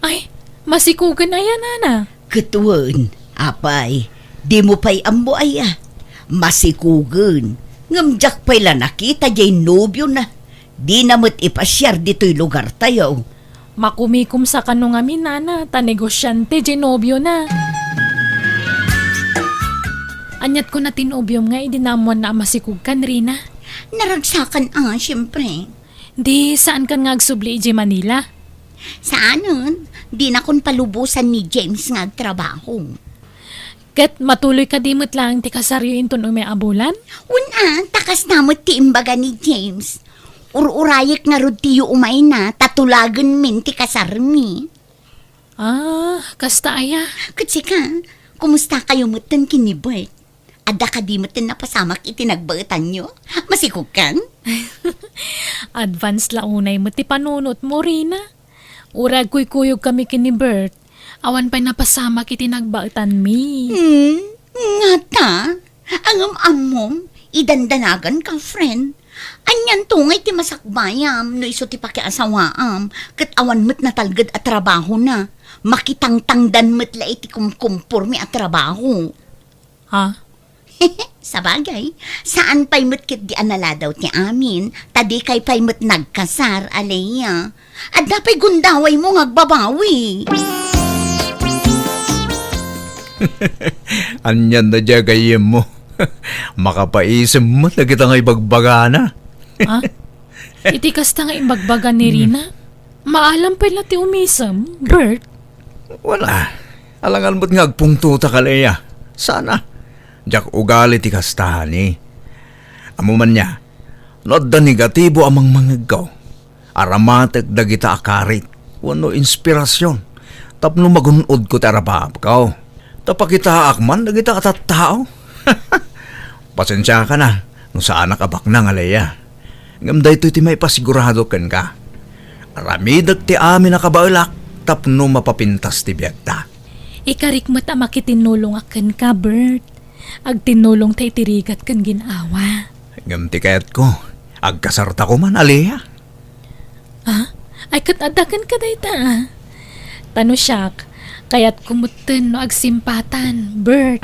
Ay, masikugen aya, Nana? Ket wen, apay, dimo pay ammo aya? Masikugen, ngem diak pay la nakita diay nobiona. Dina met ipasiar ditoy lugartayo. Makumikom sa kano ngamin, Nana, ta negosiante diay nobiona. Aniat kuna ti nobiom nga idi naammoanna a masikogkan, Rina? Naragsakan a, siempre. Di, saankan nga agsubli idiay Manila? Saanen, dinakon palubosan ni James nga agtrabaho. Ket matuloy kadi met laeng ti kasaryo inton umay a bulan? Wen a, ta kasta met ti imbaga ni James. Ur-urayek ngarud ti yuumayna, ta tulagenmin ti kasarmi. Ah, kasta aya? Ket sika, kumustakayo metten ken ni Bert? Adda kadi metten napasamak iti nagbaetanyo? Masikogkan? Advance la unay met ti panunotmo, Rina. Uray agkuykuyogkami ken ni Bert, awan pay napasamak iti nagbaetanmi. Hmm, ngata? Ngem ammom, idandanaganka, friend. Anianto ngay ti masakbayam no isu ti pakiasawaam ket awan met natalged a trabahona? Makitangtangdan met la iti kumkumpormi a trabaho. Ha? Sabagay, saan pay met ketdi a naladaw ti amin, ta dikay pay met nagkasar, Aliyah. Adda pay gundawaymo nga agbabawi. Anian na diay gayyemmo? Makapaisem met dagita nga ibagbagana. Ha? Iti kasta nga imbagbaga ni Rina, maalam pay la ti umisem, Bert. Wala. Alangan met nga agpungtotak, Aliyah. Sana. Diak ugali ti kasta, honey. Ammom ania, no adda negatibo a mangmangegko, aramatek dagita a karit wenno inspirasion tapno magun-odko ti arapaapko. Ta pakitaak man dagita a tattao. Pasensiakan a no saanak a baknang, Aliyah. Ngem daytoy ti maipasigurado kenka. Aramidek ti amin a kabaelak tapno mapapintas ti biagta. Ikarik met a makitinnulongak kenka, Bert. Agtinnulongta iti rigat ken gin-awa. Ngem ti kayatko, agkasarta koman, Aliyah. Ah? Ay, ket adda kenka dayta, a. Ta no siak, Kayatko metten no agsimpatan, Bert.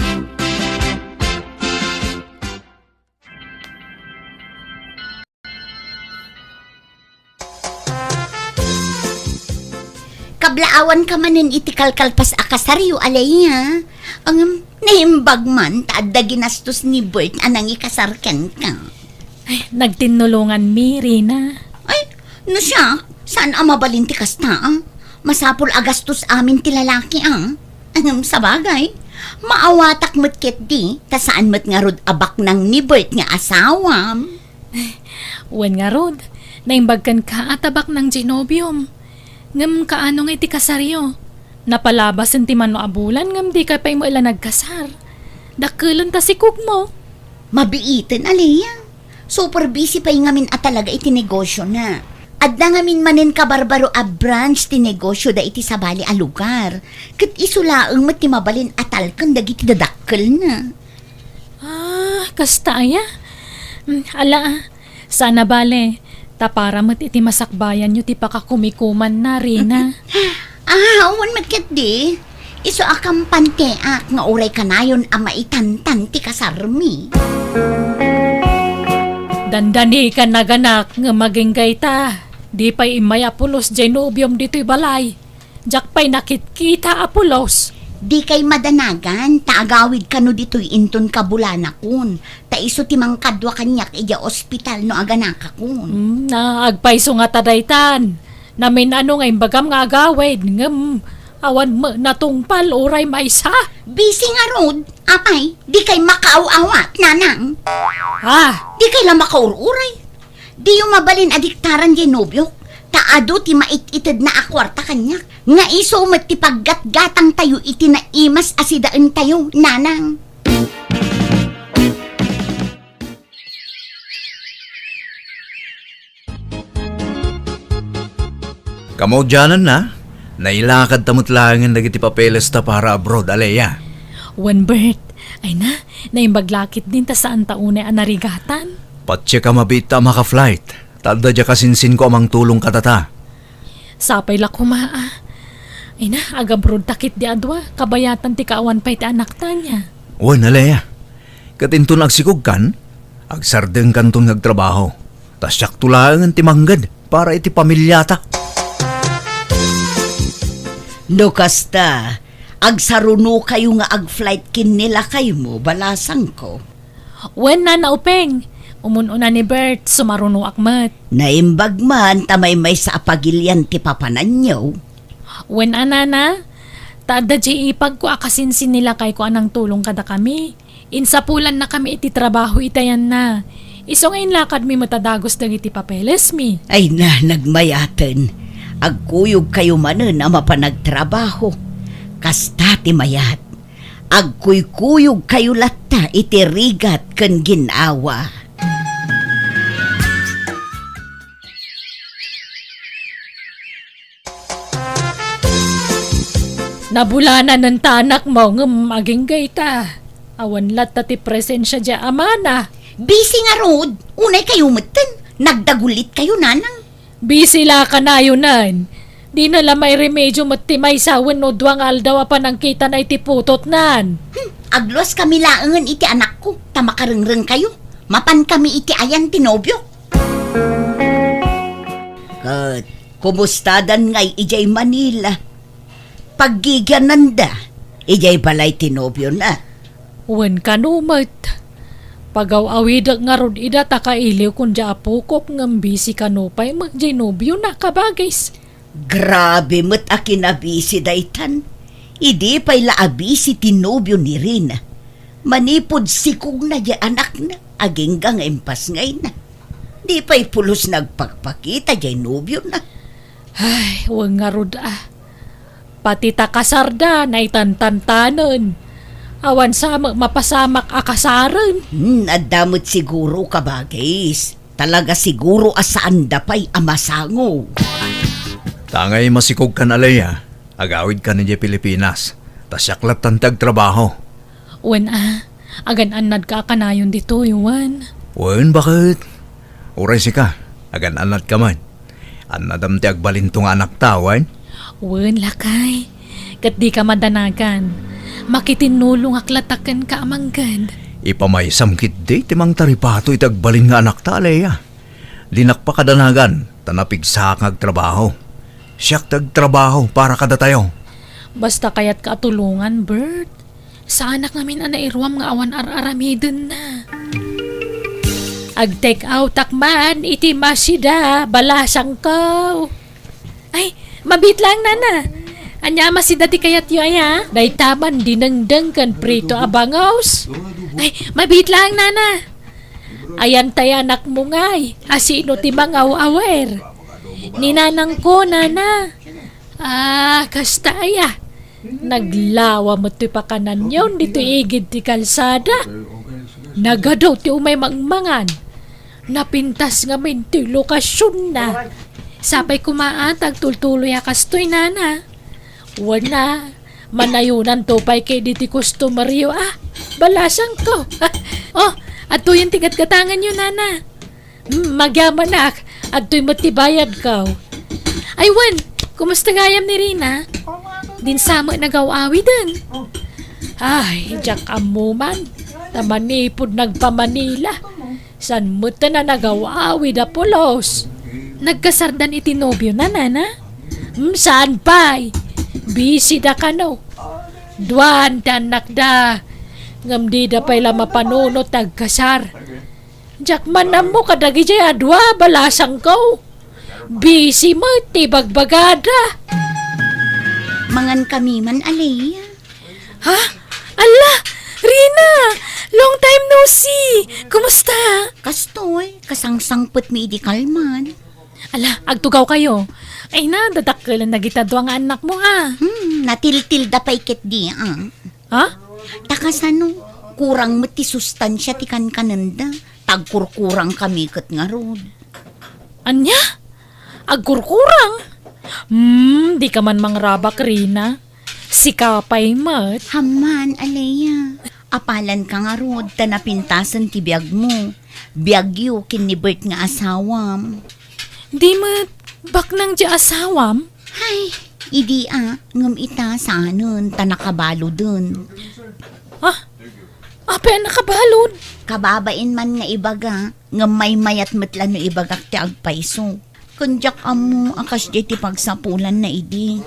Kablaawanka manen iti kalkalpas a kasaryo, Alea. Ngem, naimbag man ta adda ginastos ni Bert a nangikasar kenka. Ay, nagtinnulonganmi, Rina. Ay, no siak, saan a mabalin ti kasta, a? Masapul a gastos amin ti lalaki, a? Ahem, sabagay, maawatak met ketdi, ta saan met ngarud a baknang ni Bert nga asawam. Wen ngarud, naimbag kenka a ta baknang diay nobiom. Ngem kaano nga iti kasaryo? Napalabasen ti mano a bulan ngem dika pay met la nagkasar. Dakkelen ta sikogmo. Mabiiten, Alea. Super busy pay ngamin a talaga iti negosiona. Adda ngamin manen kabarbaro a branch ti negosioda iti sabali a lugar. Ket isu laeng met ti mabalin a talken dagiti dadakkelna. Ah, kasta aya? Mm, ala, a. Saan a bale, ta para met iti masakbayanyo ti pakakumikumanna, Rina. Ah, wen met ketdi. Isu a kampanteak nga uray kanayon a maitantan ti kasarmi. Dandani ka naganak nga maginggayta. Di pay immay a pulos diay nobiom ditoy balay. Diak pay nakitkita a pulos. Dikay madanagan, ta agawid kano ditoy inton kabulanakon. Ta isu ti mangkadua kaniak idiay ospital no aganakakon. Hmm, na, agpayso ngata daytan. Namin-ano nga imbagam nga agawid, ngem awan met natungpal uray maysa. Busy ngarud, apay, dikay makaaw-awat, nanang. Ah! Dikay la makaur-uray. Diyo mabalin a diktaran diay nobiok, ta adu ti mait-itedna a kuarta kaniak, nga isu met ti paggatgatangtayo iti naimas a sidaentayo, nanang. Kamaudiananna, nailakadta met laengen dagiti papelesta para abroad, Alea. Wen, Bert, ay na, naimbag la ketdin ta saanta unay a narigatan. Patiek a mabiit ta a maka-flight, ta adda diay kasinsinko a mangtulong kadata. Sapay la koma, a. Ay na, agabroadta ketdi a dua, kabayatan ti kaawan pay ti anakta, ania? Wen, Alea. Ket inton agsikogkan, agsardengkanton nga agtrabaho. Ta siakto laengen ti mangged para iti pamiliata. No kasta, agsarunokayo nga ag-flight ken ni lakaymo, balasangko. Wen, Nana Upeng, umun-una ni Bert, sumarunoak met. Naimbag man ta maymaysa a pagilian ti papananyo. Wen a, Nana, ta adda diay ipagko a kasinsin ni lakayko a nangtulong kadakami. Insapulannakami iti trabaho iti ayanna. Isu nga inlakadmi met a dagus dagiti papelesmi. Ay na, nagmayaten. Agkuyogkayo manen a mapan agtrabaho. Kasta ti mayat. Agkuykuyogkayo latta iti rigat ken gin-awa. Nabulananen ta anakmo ngem agingga ita. Awan latta ti presensia diay amana. Busy ngarud, unay kayo metten. Nagdagulitkayo, nanang. Busy la kanayonen. Dina la mairemedio met ti maysa wenno dua nga aldaw a panangkitana iti putotnan. Hmm, agluaskami laengen iti anakko, ta makarengrengkayo. Mapankami iti ayan ti nobiok. Ket kumustadan ngay idiay Manila? Paggigiananda idiay balay ti nobiona? Wen kano met. Pagaw-awidek ngarud ida ta kailiwkon diay apokok ngem busy kano pay met diay nobiona, kabagis. Grabe met a kinabisi daytan. Idi pay la a busy ti nobio ni Rina. Manipud sikogna diay anakna, agingga nga impasngayna. Di pay pulos nagpakpakita diay nobiona. Ay, wen ngarud a. Pati ta kasarda, naitantantanen. Awan sa met mapasamak a kasaren. Hmm, adda met siguro, kabagis. Talaga siguro a saanda pay a masango. Tangay masikogkan, Alea, agawidkan idiay Pilipinas. Ta siak lattan ti agtrabaho. Wen a, agan-annadka a kanayon ditoy, wen? Wen, baket. Uray sika, agan-annadka met. Annadam ti agbalinto nga anakta, wen? Wen, lakay. Ket dika madanagan. Makitinnulongak latta kenka a mangged. Ipamaysam ketdi ti mangtaripato iti agbalin nga anakta, Alea. Dinak pakadanagan, ta napigsaak nga agtrabaho. Siak ti agtrabaho para kadatayo. Basta kayatka a tulongan, Bert. Saanak ngamin a nairuam nga awan ar-aramidenna. Ag-take outak man iti Masida, balasangko. Ay, mabiit laeng, nana. Ania a Masida ti kayatyo aya? Dayta man dinengdeng ken prito a bangus. Ay, mabiit laeng, nana. Ayan tay anakmo ngay, a sino ti mangaw-awer? Ni nanangko, nana. Ah, kasta aya. Naglawa met toy pakananyon ditoy igid ti kalsada. Nagadu ti umay mangmangan. Napintas ngamin ti lokasionna. Sapay koma a ta agtultuloy a kastoy, nana. Wen a, manayonanto pay ketdi ti customeryo a. Balasangko. Oh, adtoyen ti gatgatanganyo, nana. Hmm, magyamanak. Adtoy met ti bayadko. Ay, wen, kumusta gayam ni Rina? Dinsa met nagaw-awiden. Ay, diak ammo man. Ta manipud nagpa-Manila, saan met a nagaw-awid a pulos. Nagkasardan iti nobiona, nana? Hmm, saan pay? Busy da kano. Duan ti annakda. Ngem dida pay la mapanunot ti agkasar. Diak man ammo kadagidiay a dua, balasangko. Busy met ti bagbagada. Mangan kami man, Alea. Ha? Alla, Rina! Long time no see! Kumusta? Kastoy, kasangsangpetmi idi kalman. Ala, agtugawkayo. Ay na, dadakkelan dagita dua nga annakmo, a. Hmm, natiltilda pay ketdi, a. Ha? Ta kasano, kurang met ti sustansia ti kankanenda. Ta agkurkurang kami ket ngarud. Ania? Agkurkurang? Hmm, dika man mangrabak, Rina. Sika pay met. Amman, Alea. Apalanka ngarud ta napintasen ti biagmo. Biagyo ken ni Bert nga asawam. Di met baknang ti asawam? Ay, idi a, ngem ita saanen ta nakabaluden. Ha? Apay a nakabalud? Kababain man nga ibaga, ngem maymayat met la no ibagak ti agpayso. Ken diak ammo a kasdiay ti pagsapulanna idi.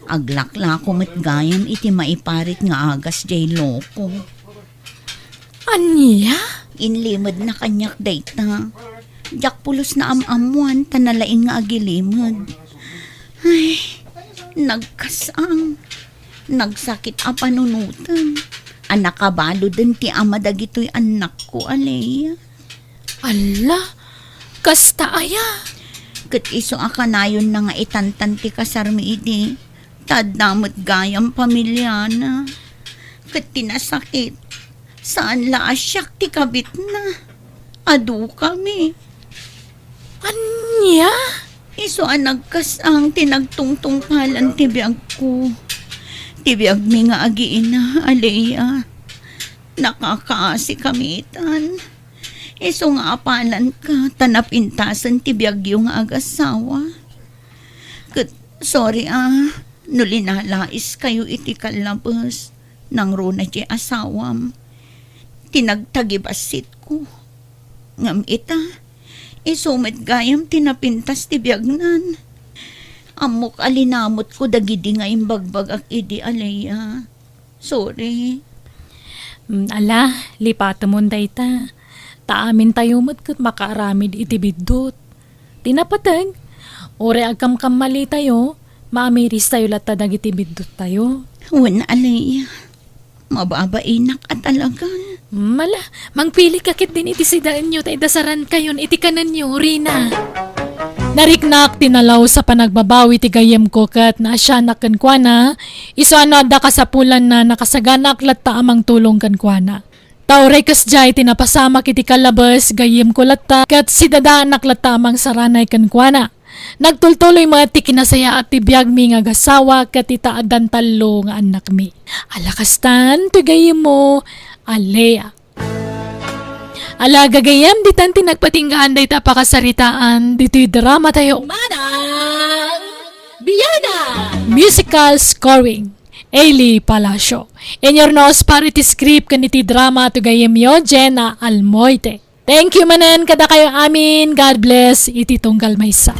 Aglaklako met gayam iti maiparit nga agas diay loko. Ania? Inlimedna kaniak dayta. Diak pulos naam-ammoan ta nalaing nga agilimed. Ay, nagkasang. Nagsakit a panunoten a nakabaluden ti ama dagitoy annakko, Alea. Alla, kasta aya? Ket isu a kanayonna nga itantan ti kasarmi idi, ta adda met gayam pamiliana. Ket ti nasakit, saan la a siak ti kabitna. Adukami. Ania? Isu a nagkasang ti nagtungtungpalan ti biagko. Ti biagmi nga agiina, Alea. Nakakaasikami itan. Isu nga apalanka, ta napintasen ti biagyo nga agasawa. Ket, sorry a, no linalaiskayo iti kallabes, nangruna ti asawam. Ti nagtagibassitko. Ngem ita, isu met gayam ti napintas ti biagnan. Ammok a linamutko dagidi nga imbagbagak idi, Alea. Sorry. Mm, ala, lipatemon dayta. Ta amintayo met ket makaaramid iti biddut. Ti napateg, uray agkamkammalitayo, maamiristayo latta dagiti bidduttayo. Wen, Alea. Mababainak a talagan. Mm, ala, mangpilika ketdin iti sidaenyo ta idasarankayon iti kanenyo, Rina. Nariknak ti nalaus a panagbabawi ti gayyemko ket naasianak kenkuana, isu a no adda kasapulanna, nakasaganak latta a mangtulong kenkuana. Ta uray kasdiay ti napasamak iti kallabes, gayyemko latta ket sidadaanak latta a mangsaranay kenkuana. Nagtultuloy met ti kinasayaat ti biagmi nga agasawa ket ita addan tallo nga annakmi. Ala kastan, ti gayyemmo, Alea. Ala gagayyem, ditan ti nagpatinggaan dayta a pakasaritaan ditoy dramatayo. Manang Biana! Musical scoring. Ailey Palacio. Inyurnos para iti script ken iti drama ti gayemyo, Jenna Almoite. Thank you manen kadakayo amin. God bless iti tunggal maysa.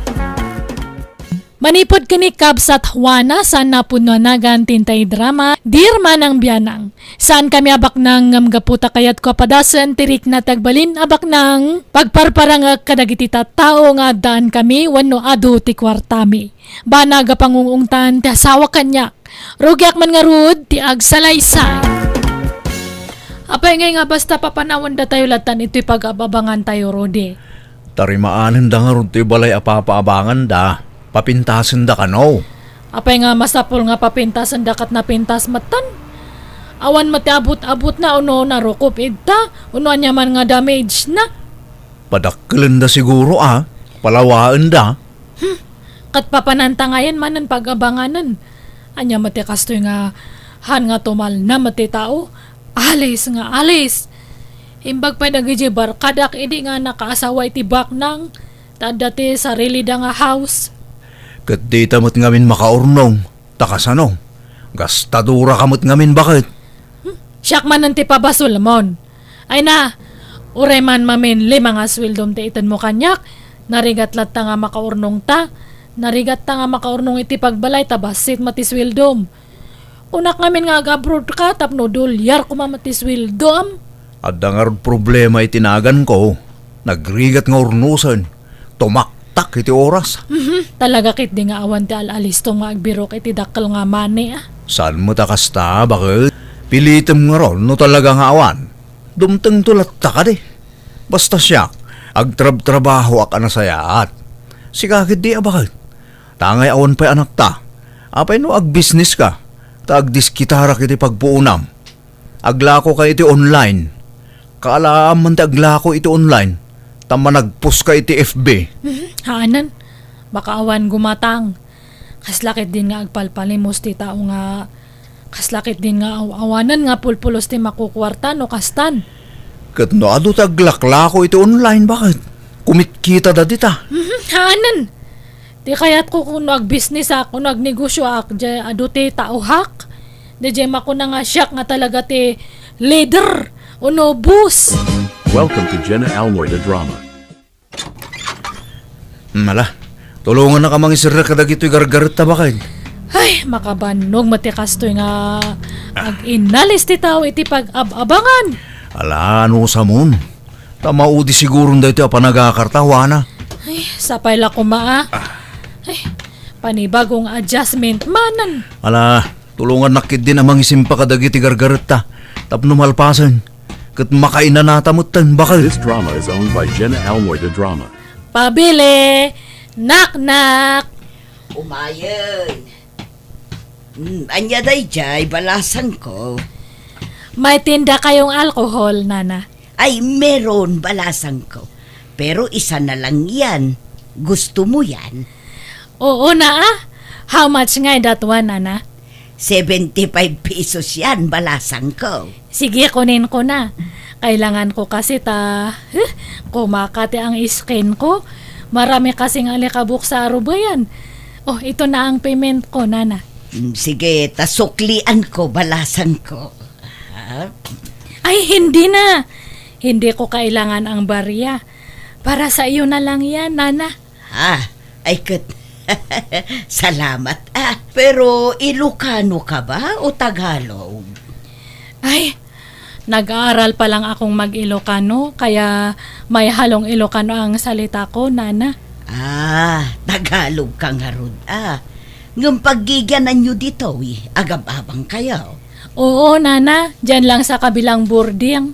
Manipud ken ni Kabsat Juana, saan a pudno a nagan ti intay drama, Dirmanang Bianang. Saan kami a baknang ngem gapu ta kayatko a padasen ti rikna ti agbalin a baknang, pagparparangek kadagiti tattao nga addaan kami wenno adu ti kuartami. Banag a pangung-ungtan ti asawa kaniak. Rugiak man ngarud ti agsalaysay. Apay ngay nga basta papanawendatayo lattan itoy pag-ab-abangantayo, Rudy? Tarimaanenda ngarud toy balay a papaabanganda. Papintasenda kano? Apay nga masapul nga papintasenda ket napintas metten? Awan met ti abut-abutna, uno narukop idta, uno ania man nga damage na. Padakkelenda siguro a, palawaenda. Hmm. Ket papananta ngayen manen pag-abanganen. Ania met ti kastoy nga han nga tumalna met ti tao? Alis nga alis. Imbag pay dagiti barkadak idi nga nakaasawa iti baknang, ta adda ti sarilida nga house. Ket dita met ngamin makaurnong, ta kasano? Gastadora ka met ngamin, baket? Hmm, siak manen ti pabasolmon. Ay na, uray man mamin lima nga sueldom ti itenmo kaniak, narigat latta nga makaurnongta. Narigatta nga makaurnong iti pagbalay ta bassit met ti sueldom. Kunak ngamin nga ag-abroad ka tapno dolyar koma met ti sueldom. Adda ngarud problema iti naganko. Nagrigat nga urnosen. Tumaktak iti oras. Mhm, talaga ketdi nga awan ti al-alistom nga agbirok iti dakkel nga money, a. Saan met a kasta, baket? Pilitem ngarud no talaga nga awan. Dumtengto latta kadi. Basta siak, agtrabtrabahoak a nasayaat. Sika ketdi a baket. Tangay awan pay anakta. Apay no agbisnis ka, ta agdiskitarak iti pagpuonam. Aglako ka iti online. Kaalaam man ti aglako iti online, ta managpos ka iti F B. Mhm, haanen. Baka awan gumatang. Kasla ketdin nga agpalpalimos ti tao nga, kasla ketdin nga aw-awanen nga pulpulos ti makukuarta no kastan. Ket no adu ti aglaklako iti online, baket? Kumitkitada dita. Mhm, haanen. Ti kayatko, kuno agbisnisak, kuno agnegosioak, diay adu ti taohak. Diay makuna nga siak nga talaga ti leader, uno boss. Welcome to Jenna Almoy the Drama. Hmm, ala, tulongannaka mangiserrek kadagitoy gargaretta, baket. Ay, makabannog met ti kastoy nga ag-inalis ti tao iti pag-ab-abangan. Ala, anusamon. Ta maudi siguron daytoy a panagakarta, Juana. Ay, sapay la koma, a. Ah. Ay, panibagong adjustment manen. Ala, tulongannak ketdin a mangisimpa kadagiti gargaretta tapno malpasen. Ket makainanata metten, baket. This drama is owned by Jenna Almoy the Drama. Pabili! Naknak! Umayen! Hmm, ania daydiay, balasangko? May tinda kayong alcohol, Nana? Ay, meron, balasangko. Pero isa na lang yan. Gusto mo yan? Oo na, a. How much ngay that one, Nana? Seventy-five pesos yan, balasangko. Sige, kunin ko na. Kailangan ko kasi ta, huh, kumaka ti ang skin ko. Marami kasing alikabok sa arubayan. Oh, ito na ang payment ko, Nana. Mm, sige, ta suklian ko, balasangko. Ha? Ay, hindi na. Hindi ko kailangan ang barya. Para sa iyo na lang yan, Nana. Ah, ay ket. Salamat, ah. Pero Ilocano ka ba o Tagalog? Ay, nag-aaral pa lang akong mag-Ilocano, kaya may halong Ilocano ang salita ko, Nana. Ah, Tagalog ka ngarud, ah. Ngem paggigiananyo ditoy, agab-abang kayo. Oo, Nana, diyan lang sa kabilang boarding.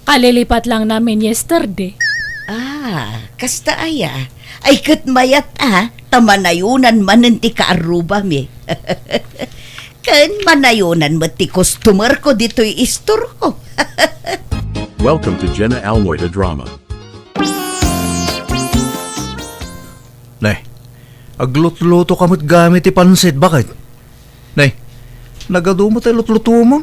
Kalilipat lang namin yesterday. Ah, kasta aya. Ay, ket mayat, ah, ta manayonan manen ti kaarrubami. Ken manayonan met ti customer ko ditoy istorko. Welcome to Jenna Almoy the Drama. Nay, aglutluto ka met gayam iti pansit, baket? Nay, nagadu met ti lutlutomon.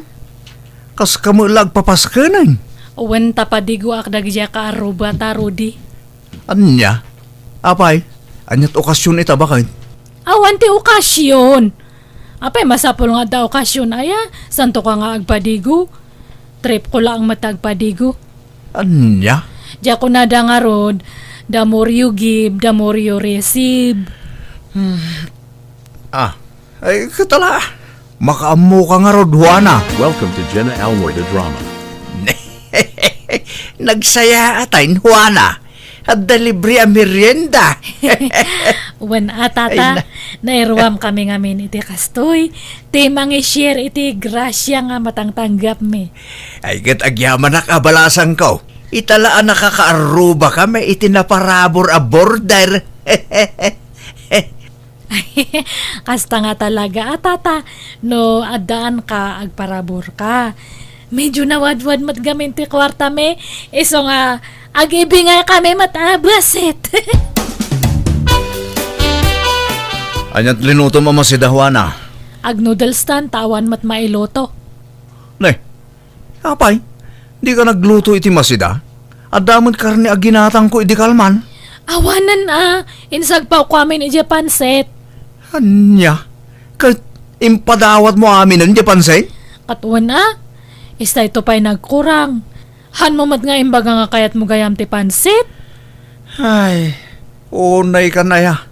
Kas kamo la agpapaskenen. Wen ta padigoak dagiti kaarrubata, Rudy. Ania? Apay, aniat okasion ita, baket? Awan ti okasion. Apay, masapul nga adda okasion, aya? Santo ka nga agpadigo? Trip ko laeng met agpadigo. Ania? Diak kunada ngarud, the more you give, the more you receive. Hmm. Ah, ay, katala. Makaammo ka ngarud, Juana. Welcome to Jenna Almoy the Drama. Nagsayaat, Juana. Adda libre a merienda. Wen a, tata, ay, na- nairuam kami ngamin iti kastoy. Ti mangi-share iti grasia nga matangtanggapmi. Ay, ket agyamanak a balasangko. Ita la a nakakaarrubakami iti naparabur a border. Kasta nga talaga a, tata, no addaan ka, agparabur ka. Medyo nawadwad met gamin ti kuartami, isu nga agibingay kami met a buset. Aniat linutom a masida, Juana? Ag-noodles tan, ta awan met mailuto. Ne, apay, di ka nagluto iti masida? Adda met karne a ginatangko idi kalman. Awanen a, insagpawko amin idiay pansit. Ania? Ket impadawatmo aminen idiay pansit? Ket wen a, istay to pay nagkurang. Hanmo met nga imbaga nga kayatmo gayam ti pansit? Ay, unay kan aya.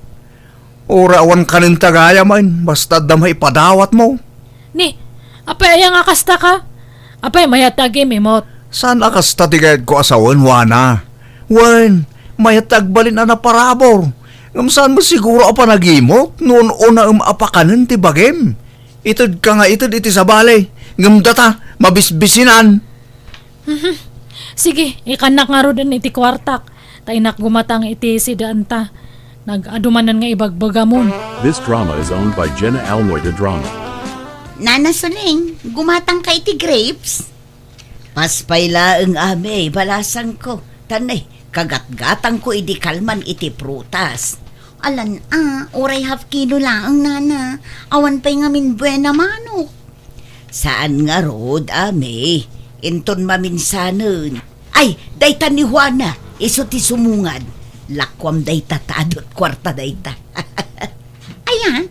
Uray awan kanen ta gayam, basta adda maipadawatmo. Ni, apay aya nga kasta ka? Apay, mayat ti agim-imot? Saan a kasta ti kayatko a sawen, Juana? Wen, mayat ti agbalin a naparabur. Ngem saan met siguro a panagimot no un-unaem a pakanen ti bagim? Ited ka nga ited iti sabali, ngem data, mabisbisinan. Mhm. Sige, ikannak ngaruden iti kuartak, ta innak gumatang iti sidaanta. Nag-adu manen nga ibagbagamon. This drama is owned by Jenna Almoy the Drama. Nana Suling, gumatang ka iti grapes? Paspay laeng, Ami, balasangko. Tan, eh, kagatgatangko idi kalman iti prutas. Alan a, uray half kilo laeng, Nana. Awan pay ngamin buena manok. Saan ngarud, Ami. Inton maminsanen. Ay, dayta ni Juana, isu ti sumungad. Lakuam dayta ta adu ti kuarta dayta. Aya?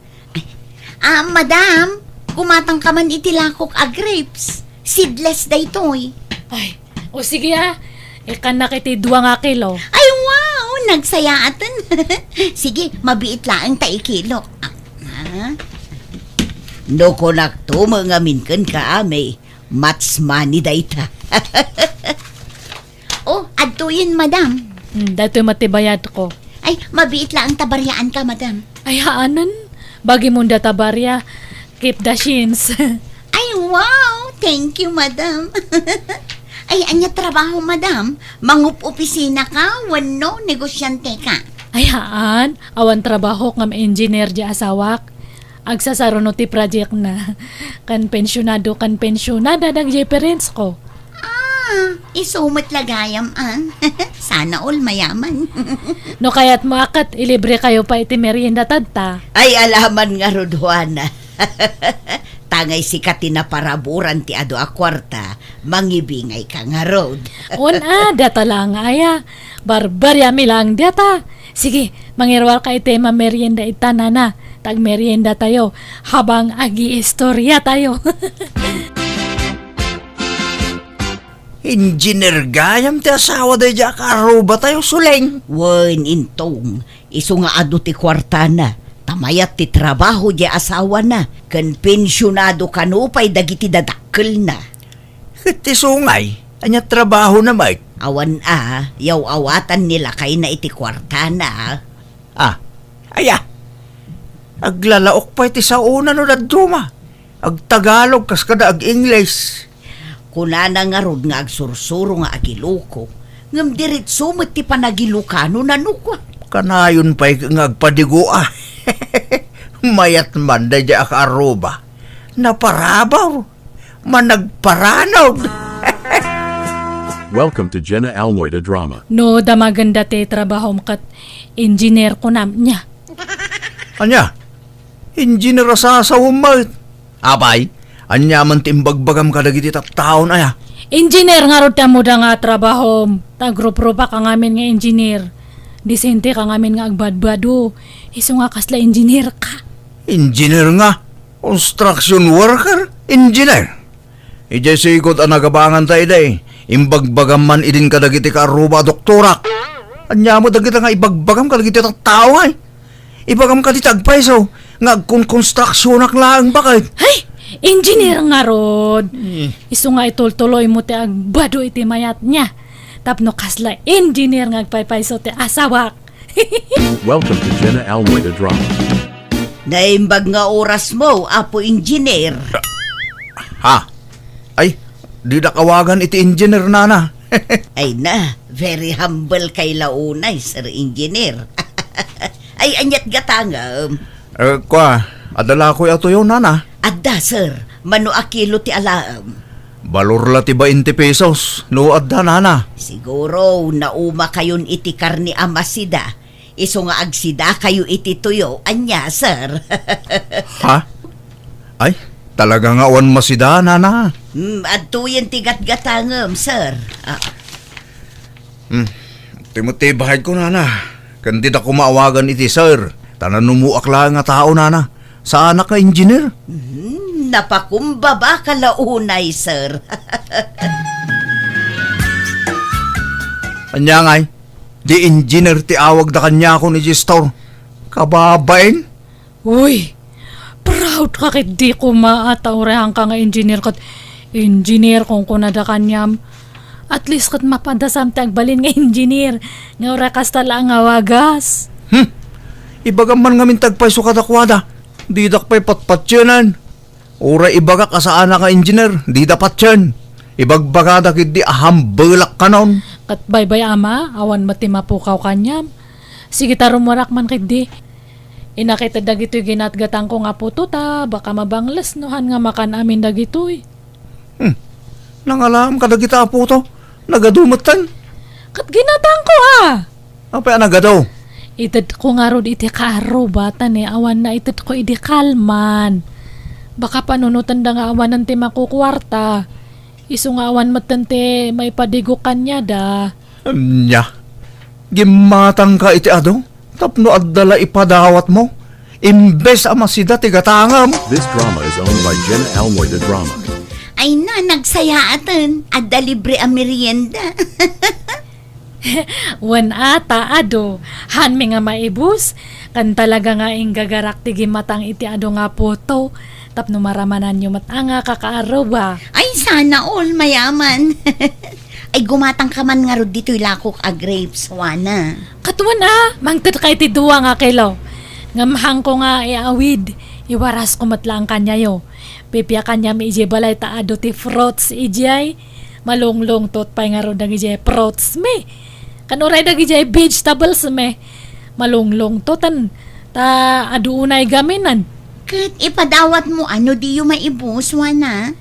Ah, madam, gumatang ka man iti lakok a grapes. Seedless daytoy. Ay, o sige a. Ikannak iti dua nga kilo. Ay, wow! Nagsayaaten. Sige, mabiit laeng ta ikilok. Ah, ah. No kunakto met ngamin kenka, Ami, match money dayta. Oh, adtoyen, madam. Hmm, daytoy met ti bayadko. Ay, mabiit laeng ta bariaanka, madam. Ay, haanen. Bagimon data baria. Keep the shins. Ay, wow! Thank you, madam. Ay, ania trabaho, madam? Mangup-opisina ka wenno negosyante ka? Ay, haan. Awan trabahok ngem engineer di asawak. Agsasaruno ti project na. Ken pensionado, ken pensionada dagiti parents ko. Ah, isu met la gayam, ah. Sana all mayaman. No kayatmo a ket, ilibre kayo pa iti merienda tadta. Ay, alaman ngarud, Juana. Tangay sika ti naparaburan ti adu a kuarta, mangibingay ka ngarud. On a, data lang aya. Barbariami lang data. Sige, mangiruar ka iti mamerienda ita, nana. Tagmerienda tayo habang agi-istorya tayo. Engineer gayam ti asawa daydiay a kaarruba tayo, Suleng. Wen, Intong, isu nga adu ti kuartana, ta mayat ti trabaho di asawana, ken pensionado kano pay dagiti dadakkelna. Ket ti sungay, ania trabahona met? Awan a, yaw-awatan ni lakayna iti kuartana. Ah, aya. Aglalaok pay ti saona no dadduma. Agtagalog kas kada ag-Ingles. Kunana ngarud nga agsursuro nga agiloko, ngem diretso met ti panagilokano nanukwa. Kanayon pay nga agpadigo a. Mayat man daydiay a kaarruba. Naparabur. Managparanod. Welcome to Jenna Almoy the Drama. No, damagenda ti trabahom ket engineer kunam, nia? Ania? Engineer a sasawem met. Apay, ania man ti imbagbagam kadagiti tattaon aya? Engineer ngarud ti ammoda nga trabahom. Tagruprupa ka ngamin nga engineer. Disente ka ngamin nga agbadbado. Isu nga kasla engineer ka. Engineer nga? Construction worker? Engineer? Idiay sigud a nagabanganta idi, imbagbagam man idin kadagiti kaarruba a doktorak. Ania met dagita nga ibagbagam kadagiti tattao, ay? Ibagam kadi ti agpayso nga agkonkonstruksionak laeng baket. Ay, engineer ngarud. Eh. Isu nga itultuloymo ti agbado iti mayat niya. Tapno kasla engineer nga agpaypayso ti asawak. Welcome to Jenna Almoy the Drama. Naimbag nga orasmo, Apo Engineer. Ha? Ay, didak awagan iti engineer, nana. Ay na, very humble kay la unay, Sir Engineer. Ay, aniat gatangem? Eh, kwa, adda la koy a tuyo, nana? Adda, sir. Mano a kilo ti alaem? Balor la ti bainte pesos, no adda, nana. Siguro, nauma kayon iti karne a masida. Isu nga agsidakayo iti tuyo, ania, sir? Ha? Ay, talaga nga awan masida, nana. Hmm, adtoyen ti gatgatangem, sir. Ah. Hmm, ti met ti bahayko, nana. Ken dida koma awagan iti sir, ta nanumoak laeng nga tao, nana. Saanak nga engineer. Hmm, napakumbaba ka la unay, sir. Ania ngay? Di engineer ti awagda kaniakon iti store. Kababain? Uy, proud ka ket di koma a ta uray haanka nga engineer ket engineer kunkunada kaniam. At least ket mapadasam ti agbalin nga engineer nga uray kasta la nga wagas. Hmm. Ibagam man ngamin ti agpayso kadakuada. Didak pay patpatianan. Uray ibagak a saanak nga engineer, dida patien. Ibagbagada ketdi a hambelak kanon. Ket baybay-am a, awan met ti mapukaw kaniam. Sige ta rumuarak man ketdi. Inakit dagitoy ginatgatangko nga puto ta baka mabangles no han nga makan amin dagitoy. Hmm. Nangalaam kadagita a puto. Nagadu metten. Ket ginatangko a. Apay a nagadu? Itedko ngarud iti kaarruba ta ni awan naitedko idi kalman. Baka panunotenda nga awanen ti makukuarta. Isu nga awan metten ti maipadigok kaniada. Ania? Gimmatangka iti adu? Tapno adda la ipadawatmo? Imbes a masida ti gatangam? This drama is owned by Jenna Almoy the Drama. Ay na, nagsayaaten. Adda libre a merienda. Wen a ta adu, hanmi nga maibus, ken talaga nga inggagarak ti gimmatang iti adu nga puto, tapno maramananyo met a nga kakaarruba. Ay, sana all, mayaman. Ay, gumatangka man ngarud ditoy lakok a grapes, Juana. Ket wen a, mangtedka iti dua nga kilo. Ngem haanko nga iawid, iwarasko met laeng kaniayo. Pipiakanniam idiay balay ta adu ti fruits idiay. Malunglungtot pay ngarud dagidiay fruits mi. Ken uray dagidiay vegetables mi. Malunglungtoten ta adu unay gaminan. Ket ipadawatmo a no diyo maibus, Juana?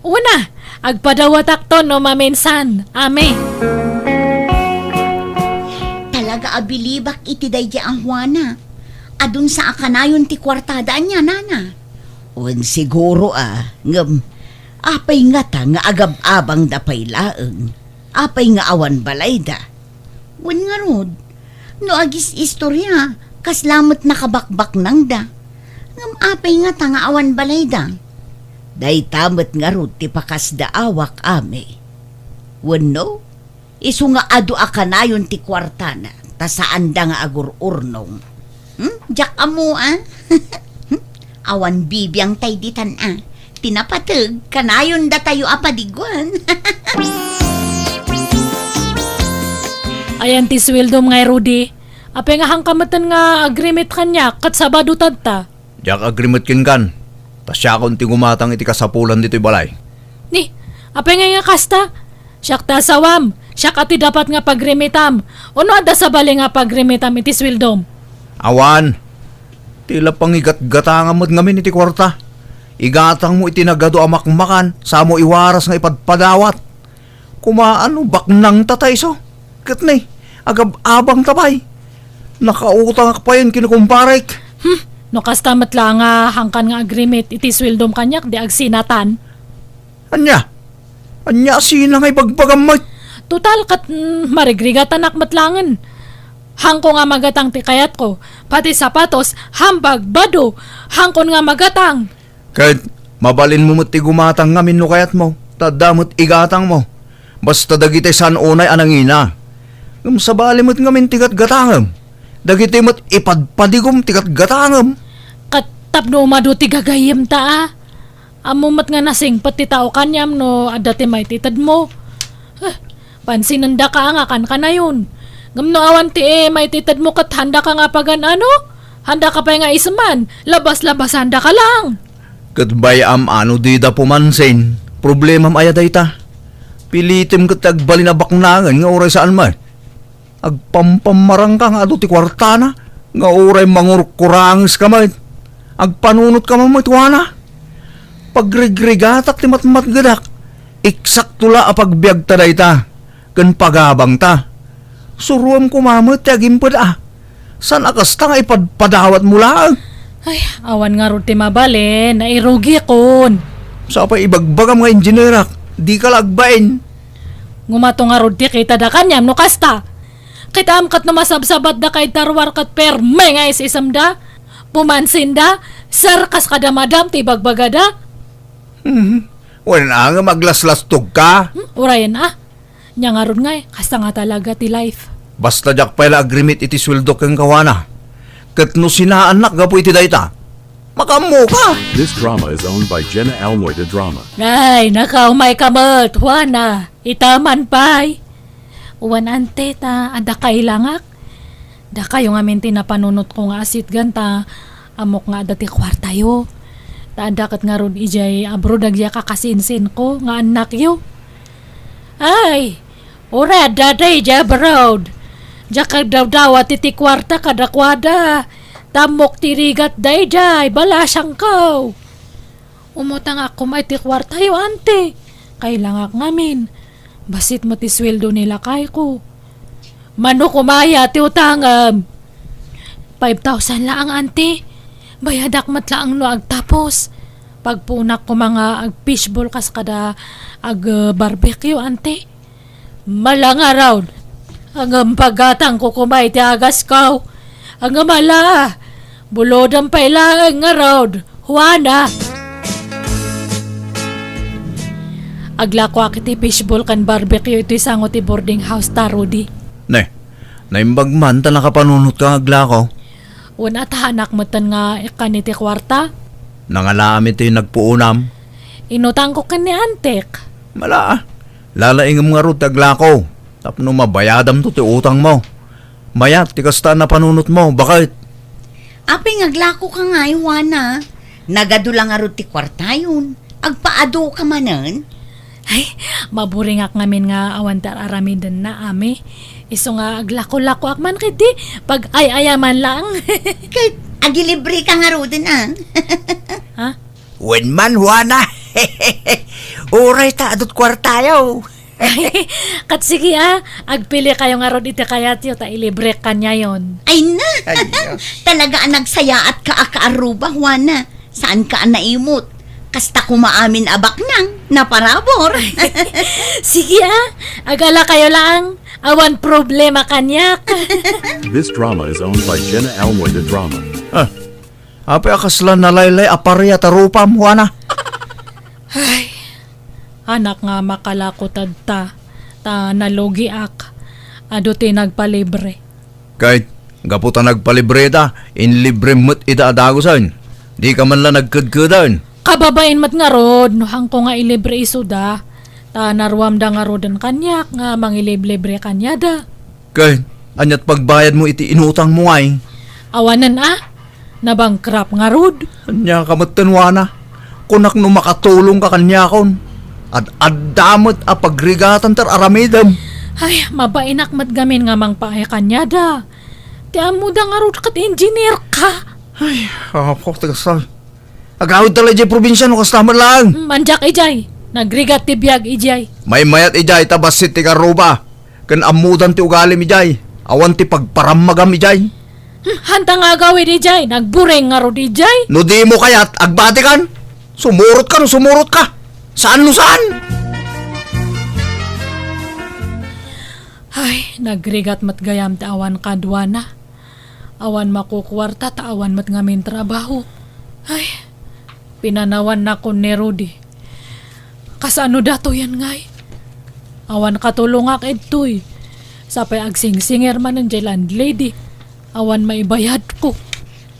Una, agpadawatakto no maminsan, Ami. Talaga a bilibak iti daydi a Juana. Adun sa a kanayon ti kuartada ania, nana? Wen siguro a, ngem apay ngata nga agab-abangda pay laeng? Apay nga awan balayda? Wen ngarud, no agis-istoria, kasla met nakabakbaknangda. Ngem apay ngata nga awan balayda? Dayta met ngarud ti pakasdaawak, Ami. Wenno, isu nga adu a kanayon ti kuartana, ta saanda nga agur-urnong. Hmm? Diak ammo, a? Hmm? Awan bibiangtay ditan, a? Ti napateg, kanayon datayo a padiguan. Ayan ti sueldom ngay, Rudy. Apay nga haanka metten nga agrimit kaniak ket Sabado tatta? Diak agrimit kenkan, ta siakon ti gumatang iti kasapulan ditoy balay. Ni, apay ngay nga kasta? Siak ti asawam, siak a ti dapat nga pagrimitam. Ono adda sabali nga pagrimitam iti sueldom? Awan. Ti la pangigatgatangam met ngamin iti kuarta. Igatangmo iti nagadu a makmakan, samo iwaras nga ipadpadawat. Kumaan no baknangta ta isu. Ket ni, agab-abangta pay. Nakautangak payen ken kumparek. Hmm, no kasta met la nga haankan nga agrimit iti sueldom kaniak, di agsinatan. Ania? Ania a sina nga ibagbagam met? Total, ket, mm, marigrigatanak met laengen. Haanko nga magatang ti kayatko. Pati sapatos, hambag, bado. Haankon nga magatang. Ket mabalinmo met ti gumatang ngamin no kayatmo, ta adda met igatangmo. Basta dagiti saan unay a nangina. Ngem sabali met ngamin ti gatgatangem. Dagiti met ipadpadigom ti gatgatangem. Ket tapno umadu ti gagayyemta a. Ammo met nga nasingpet ti tao kaniam no adda ti maititedmo. Eh, pansinendaka a nga kankanayon. Ngem no awan ti, eh, maititedmo ket handaka nga pagan-ano? Handaka pay nga iseman, labas-labasandaka lang. Ket bay-am a no dida pumansin, problemam aya dayta? Pilitem ket ti agbalin a baknangen nga uray saan met. Agpampammarangka nga adu ti kuartana, nga uray mangurkurangeska met. Agpanunotka man met, Juana. Pagrigrigatak ti matmatgedak. Eksakto la a pagbiagta dayta ken pagabangta. Suroem koma met ti agimped a. Saan a kasta nga ipadpadawatmo laeng? Ay, awan ngarud ti mabalin, nairugikon. Sapay ibagbagam nga injinerak, dika la agbain. Ngumato ngarud ti kitada kaniam no kasta. Kitaem ket no masabsabatdaka iti ruar ket perme nga is-isemda. Pumansinda, sir, kas kada madam ti ibagbagada. Hmm. Wen a nga maglaslastogka? Hmm, urayen a. Nia ngarud ngay, kasta nga talaga ti life. Basta diak pay la agrimit iti sueldo kenka, Juana. Ket no sinaannak gapu iti dayta, makaammoka. This drama is owned by Jenna Almoy de Drama. Ay, nakaumayka met, Juana. Ita man pay. Wen, ante, ta adda kailangak. Dakayo ngamin ti napanunotko nga asitgan ta ammok nga adda ti kuartayo. Ta adda ket ngarud idiay abroad dagiti kakasinsinko nga annakyo. Ay, uray adda daydiay abroad. Diak agdawdawat iti kuarta kadakuada. Ta ammok ti rigat daydiay, balasangko. Umutangak koma iti kuartayo, ante. Kailangak ngamin. Bassit met ti sueldo ni lakayko. Mano koma aya ti utangem? Five thousand laeng, ante. Bayadak met laeng no agtapos. Pagpuonak koma nga ag-fishball kas kada ag-barbecue, ante. Mala ngarud. Ngem pagatangko koma iti agasko. Ngem ala, bulodem pay laeng ngarud, Juana. Aglakoak iti fishball ken barbecue iti sango ti boarding house ta, Rudy. Ne, naimbag man ta nakapanunotka nga aglako. Wen, atahanak metten nga ikkan iti kuarta? Nangalaam iti nagpuonam. Inutangko ken ni antek. Mala, lalaingem ngarud ti aglako tapno mabayadamto ti utangmo. Mayat ti kasta a napanunotmo, baket. Apay nga aglakoka ngay, Juana? Nagadu la ngarud ti kuartayon. Agpaaduka manen? Ay, maburingak ngamin nga awan ti ar-aramidenna, ami. Isu nga aglako-lakoak man ketdi, pag-ay-ayaman laeng. Ket agilibreka ngaruden, a? Ha? Wen man, Juana. Uray ta adut kuartayo. Ket sige, a, agpilikayo ngarud iti kayatyo ta ilibrek kaniayon. Ay na! Ay, Diyos. Talaga a nagsayaatka a kaarruba, Juana. Saanka a naimut. Kasta koma amin a baknang, naparabur. Sige, a, agalakayo laeng. Awan problema kaniak. This drama is owned by Jenna Almoy de Drama. Ah, apay a kasla nalaylay a paria ta rupam, Juana? Ay, anak nga makalako tadta, ta nalugiak. Adu ti nagpalibre. Ket, gapu ta nagpalibreta, inlibrem met ida a dagusen. Dika man la nagkedkeden. Kababain met ngarud, no haanko nga ilibre isuda. Ta naruamda ngaruden kaniak nga mangiliblibre kaniada. Ket, aniat pagbayadmo iti inutangmo ngay? Awanen a, nabangkrap ngarud. Ania ka met, Juana? Kunak no makatulongka kaniakon. Ad-adda met a pagrigatan ti ar-aramidem. Ay, mabainak met gamin nga mangpaay kaniada. Ti ammoda ngarud ket engineer ka. Ay, apo, ti kasta. Agawidta la idiay probinsia no kasta met laeng. Mm, andiak idiay. Nagrigat ti biag idiay. Maymayat idiay ta bassit ti karruba. Ken ammodan ti ugalim idiay. Awan ti pagparammagam idiay. Hmm, hanta nga agawid idiay. Nagburing ngarud idiay. No dimo kayat, agbatikan. Sumurotka no sumurotka. Saan no saan. Ay, nagrigat met gayam ti awan kad Juana. Awan makukuarta ta awan met ngamin trabaho. Ay, Pinanawannakon ni Rudy. Kasano datoyen ngay? Awan katulongak idtoy. Sapay agsingsingir manen jay landlady. Awan maibayadko.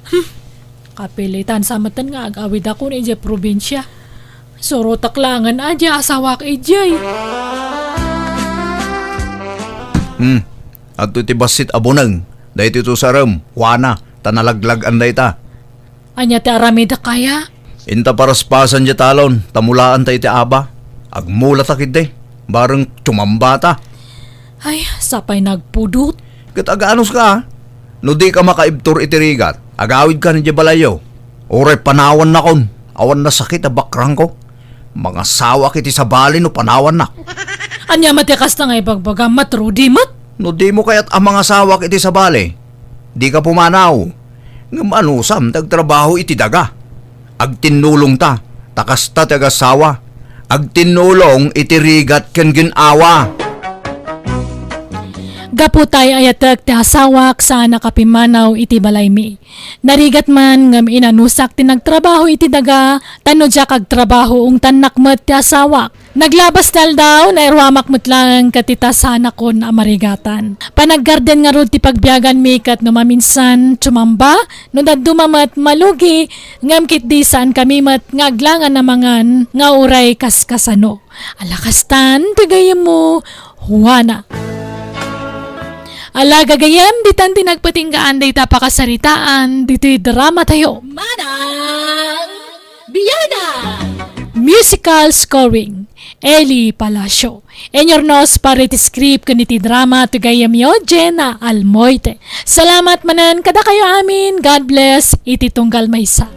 Hmm. Kapilitan sa meten nga ag-awidakon idiay probinsia. Surotek laengen a diay asawak idiay. Hmm. Adtoy ti bassit a buneng. Daytoy to sarem, Juana, ta nalaglag-an dayta. Ania ti aramidek aya? Inta paraspasan diay talon, ta mulaanta iti aba. Agmulata ketdi, bareng tumambata. Ay, sapay nagpudot. Ket aganuska, a? No dika makaibtur iti rigat, agawidka idiay balayyo. Uray panawannakon, awan nasakit a bakrangko. Mangasawak iti sabali no panawannak. Ania met ti kasta nga ibagbagam, Mat Rudy met? No dimo kayat a mangasawak iti sabali, dika pumanaw. Ngem anusam ti agtrabaho iti daga? Agtinnulongta, ta kasta ti agasawa. Agtinnulong iti rigat ken gin-awa. Gapu ta ay-ayatek ti asawak, saanak a pimmanaw iti balaymi. Narigat man ngem inanusak ti nagtrabaho iti daga, ta no diak agtrabaho, ungtannak met ti asawak. Naglabas ti aldaw, nairuamak met laeng ket ita saanakon a marigatan. Panaggarden ngarud ti pagbiaganmi ket no maminsan, tsumamba, no dadduma met, malugi, ngem ketdi saankami met nga aglangan a mangan nga uray kaskasano. Ala kastan ti gayyemmo, Juana. Ala gagayyem, ditan ti nagpatinggaan dayta pakasaritaan ditoy dramatayo. Manang Biana! Musical scoring, Eli Palacio. Inyurnos para iti script ken iti drama ti gayyemyo, Jenna Almoite. Salamat manen kadakayo amin. God bless iti tunggal maysa.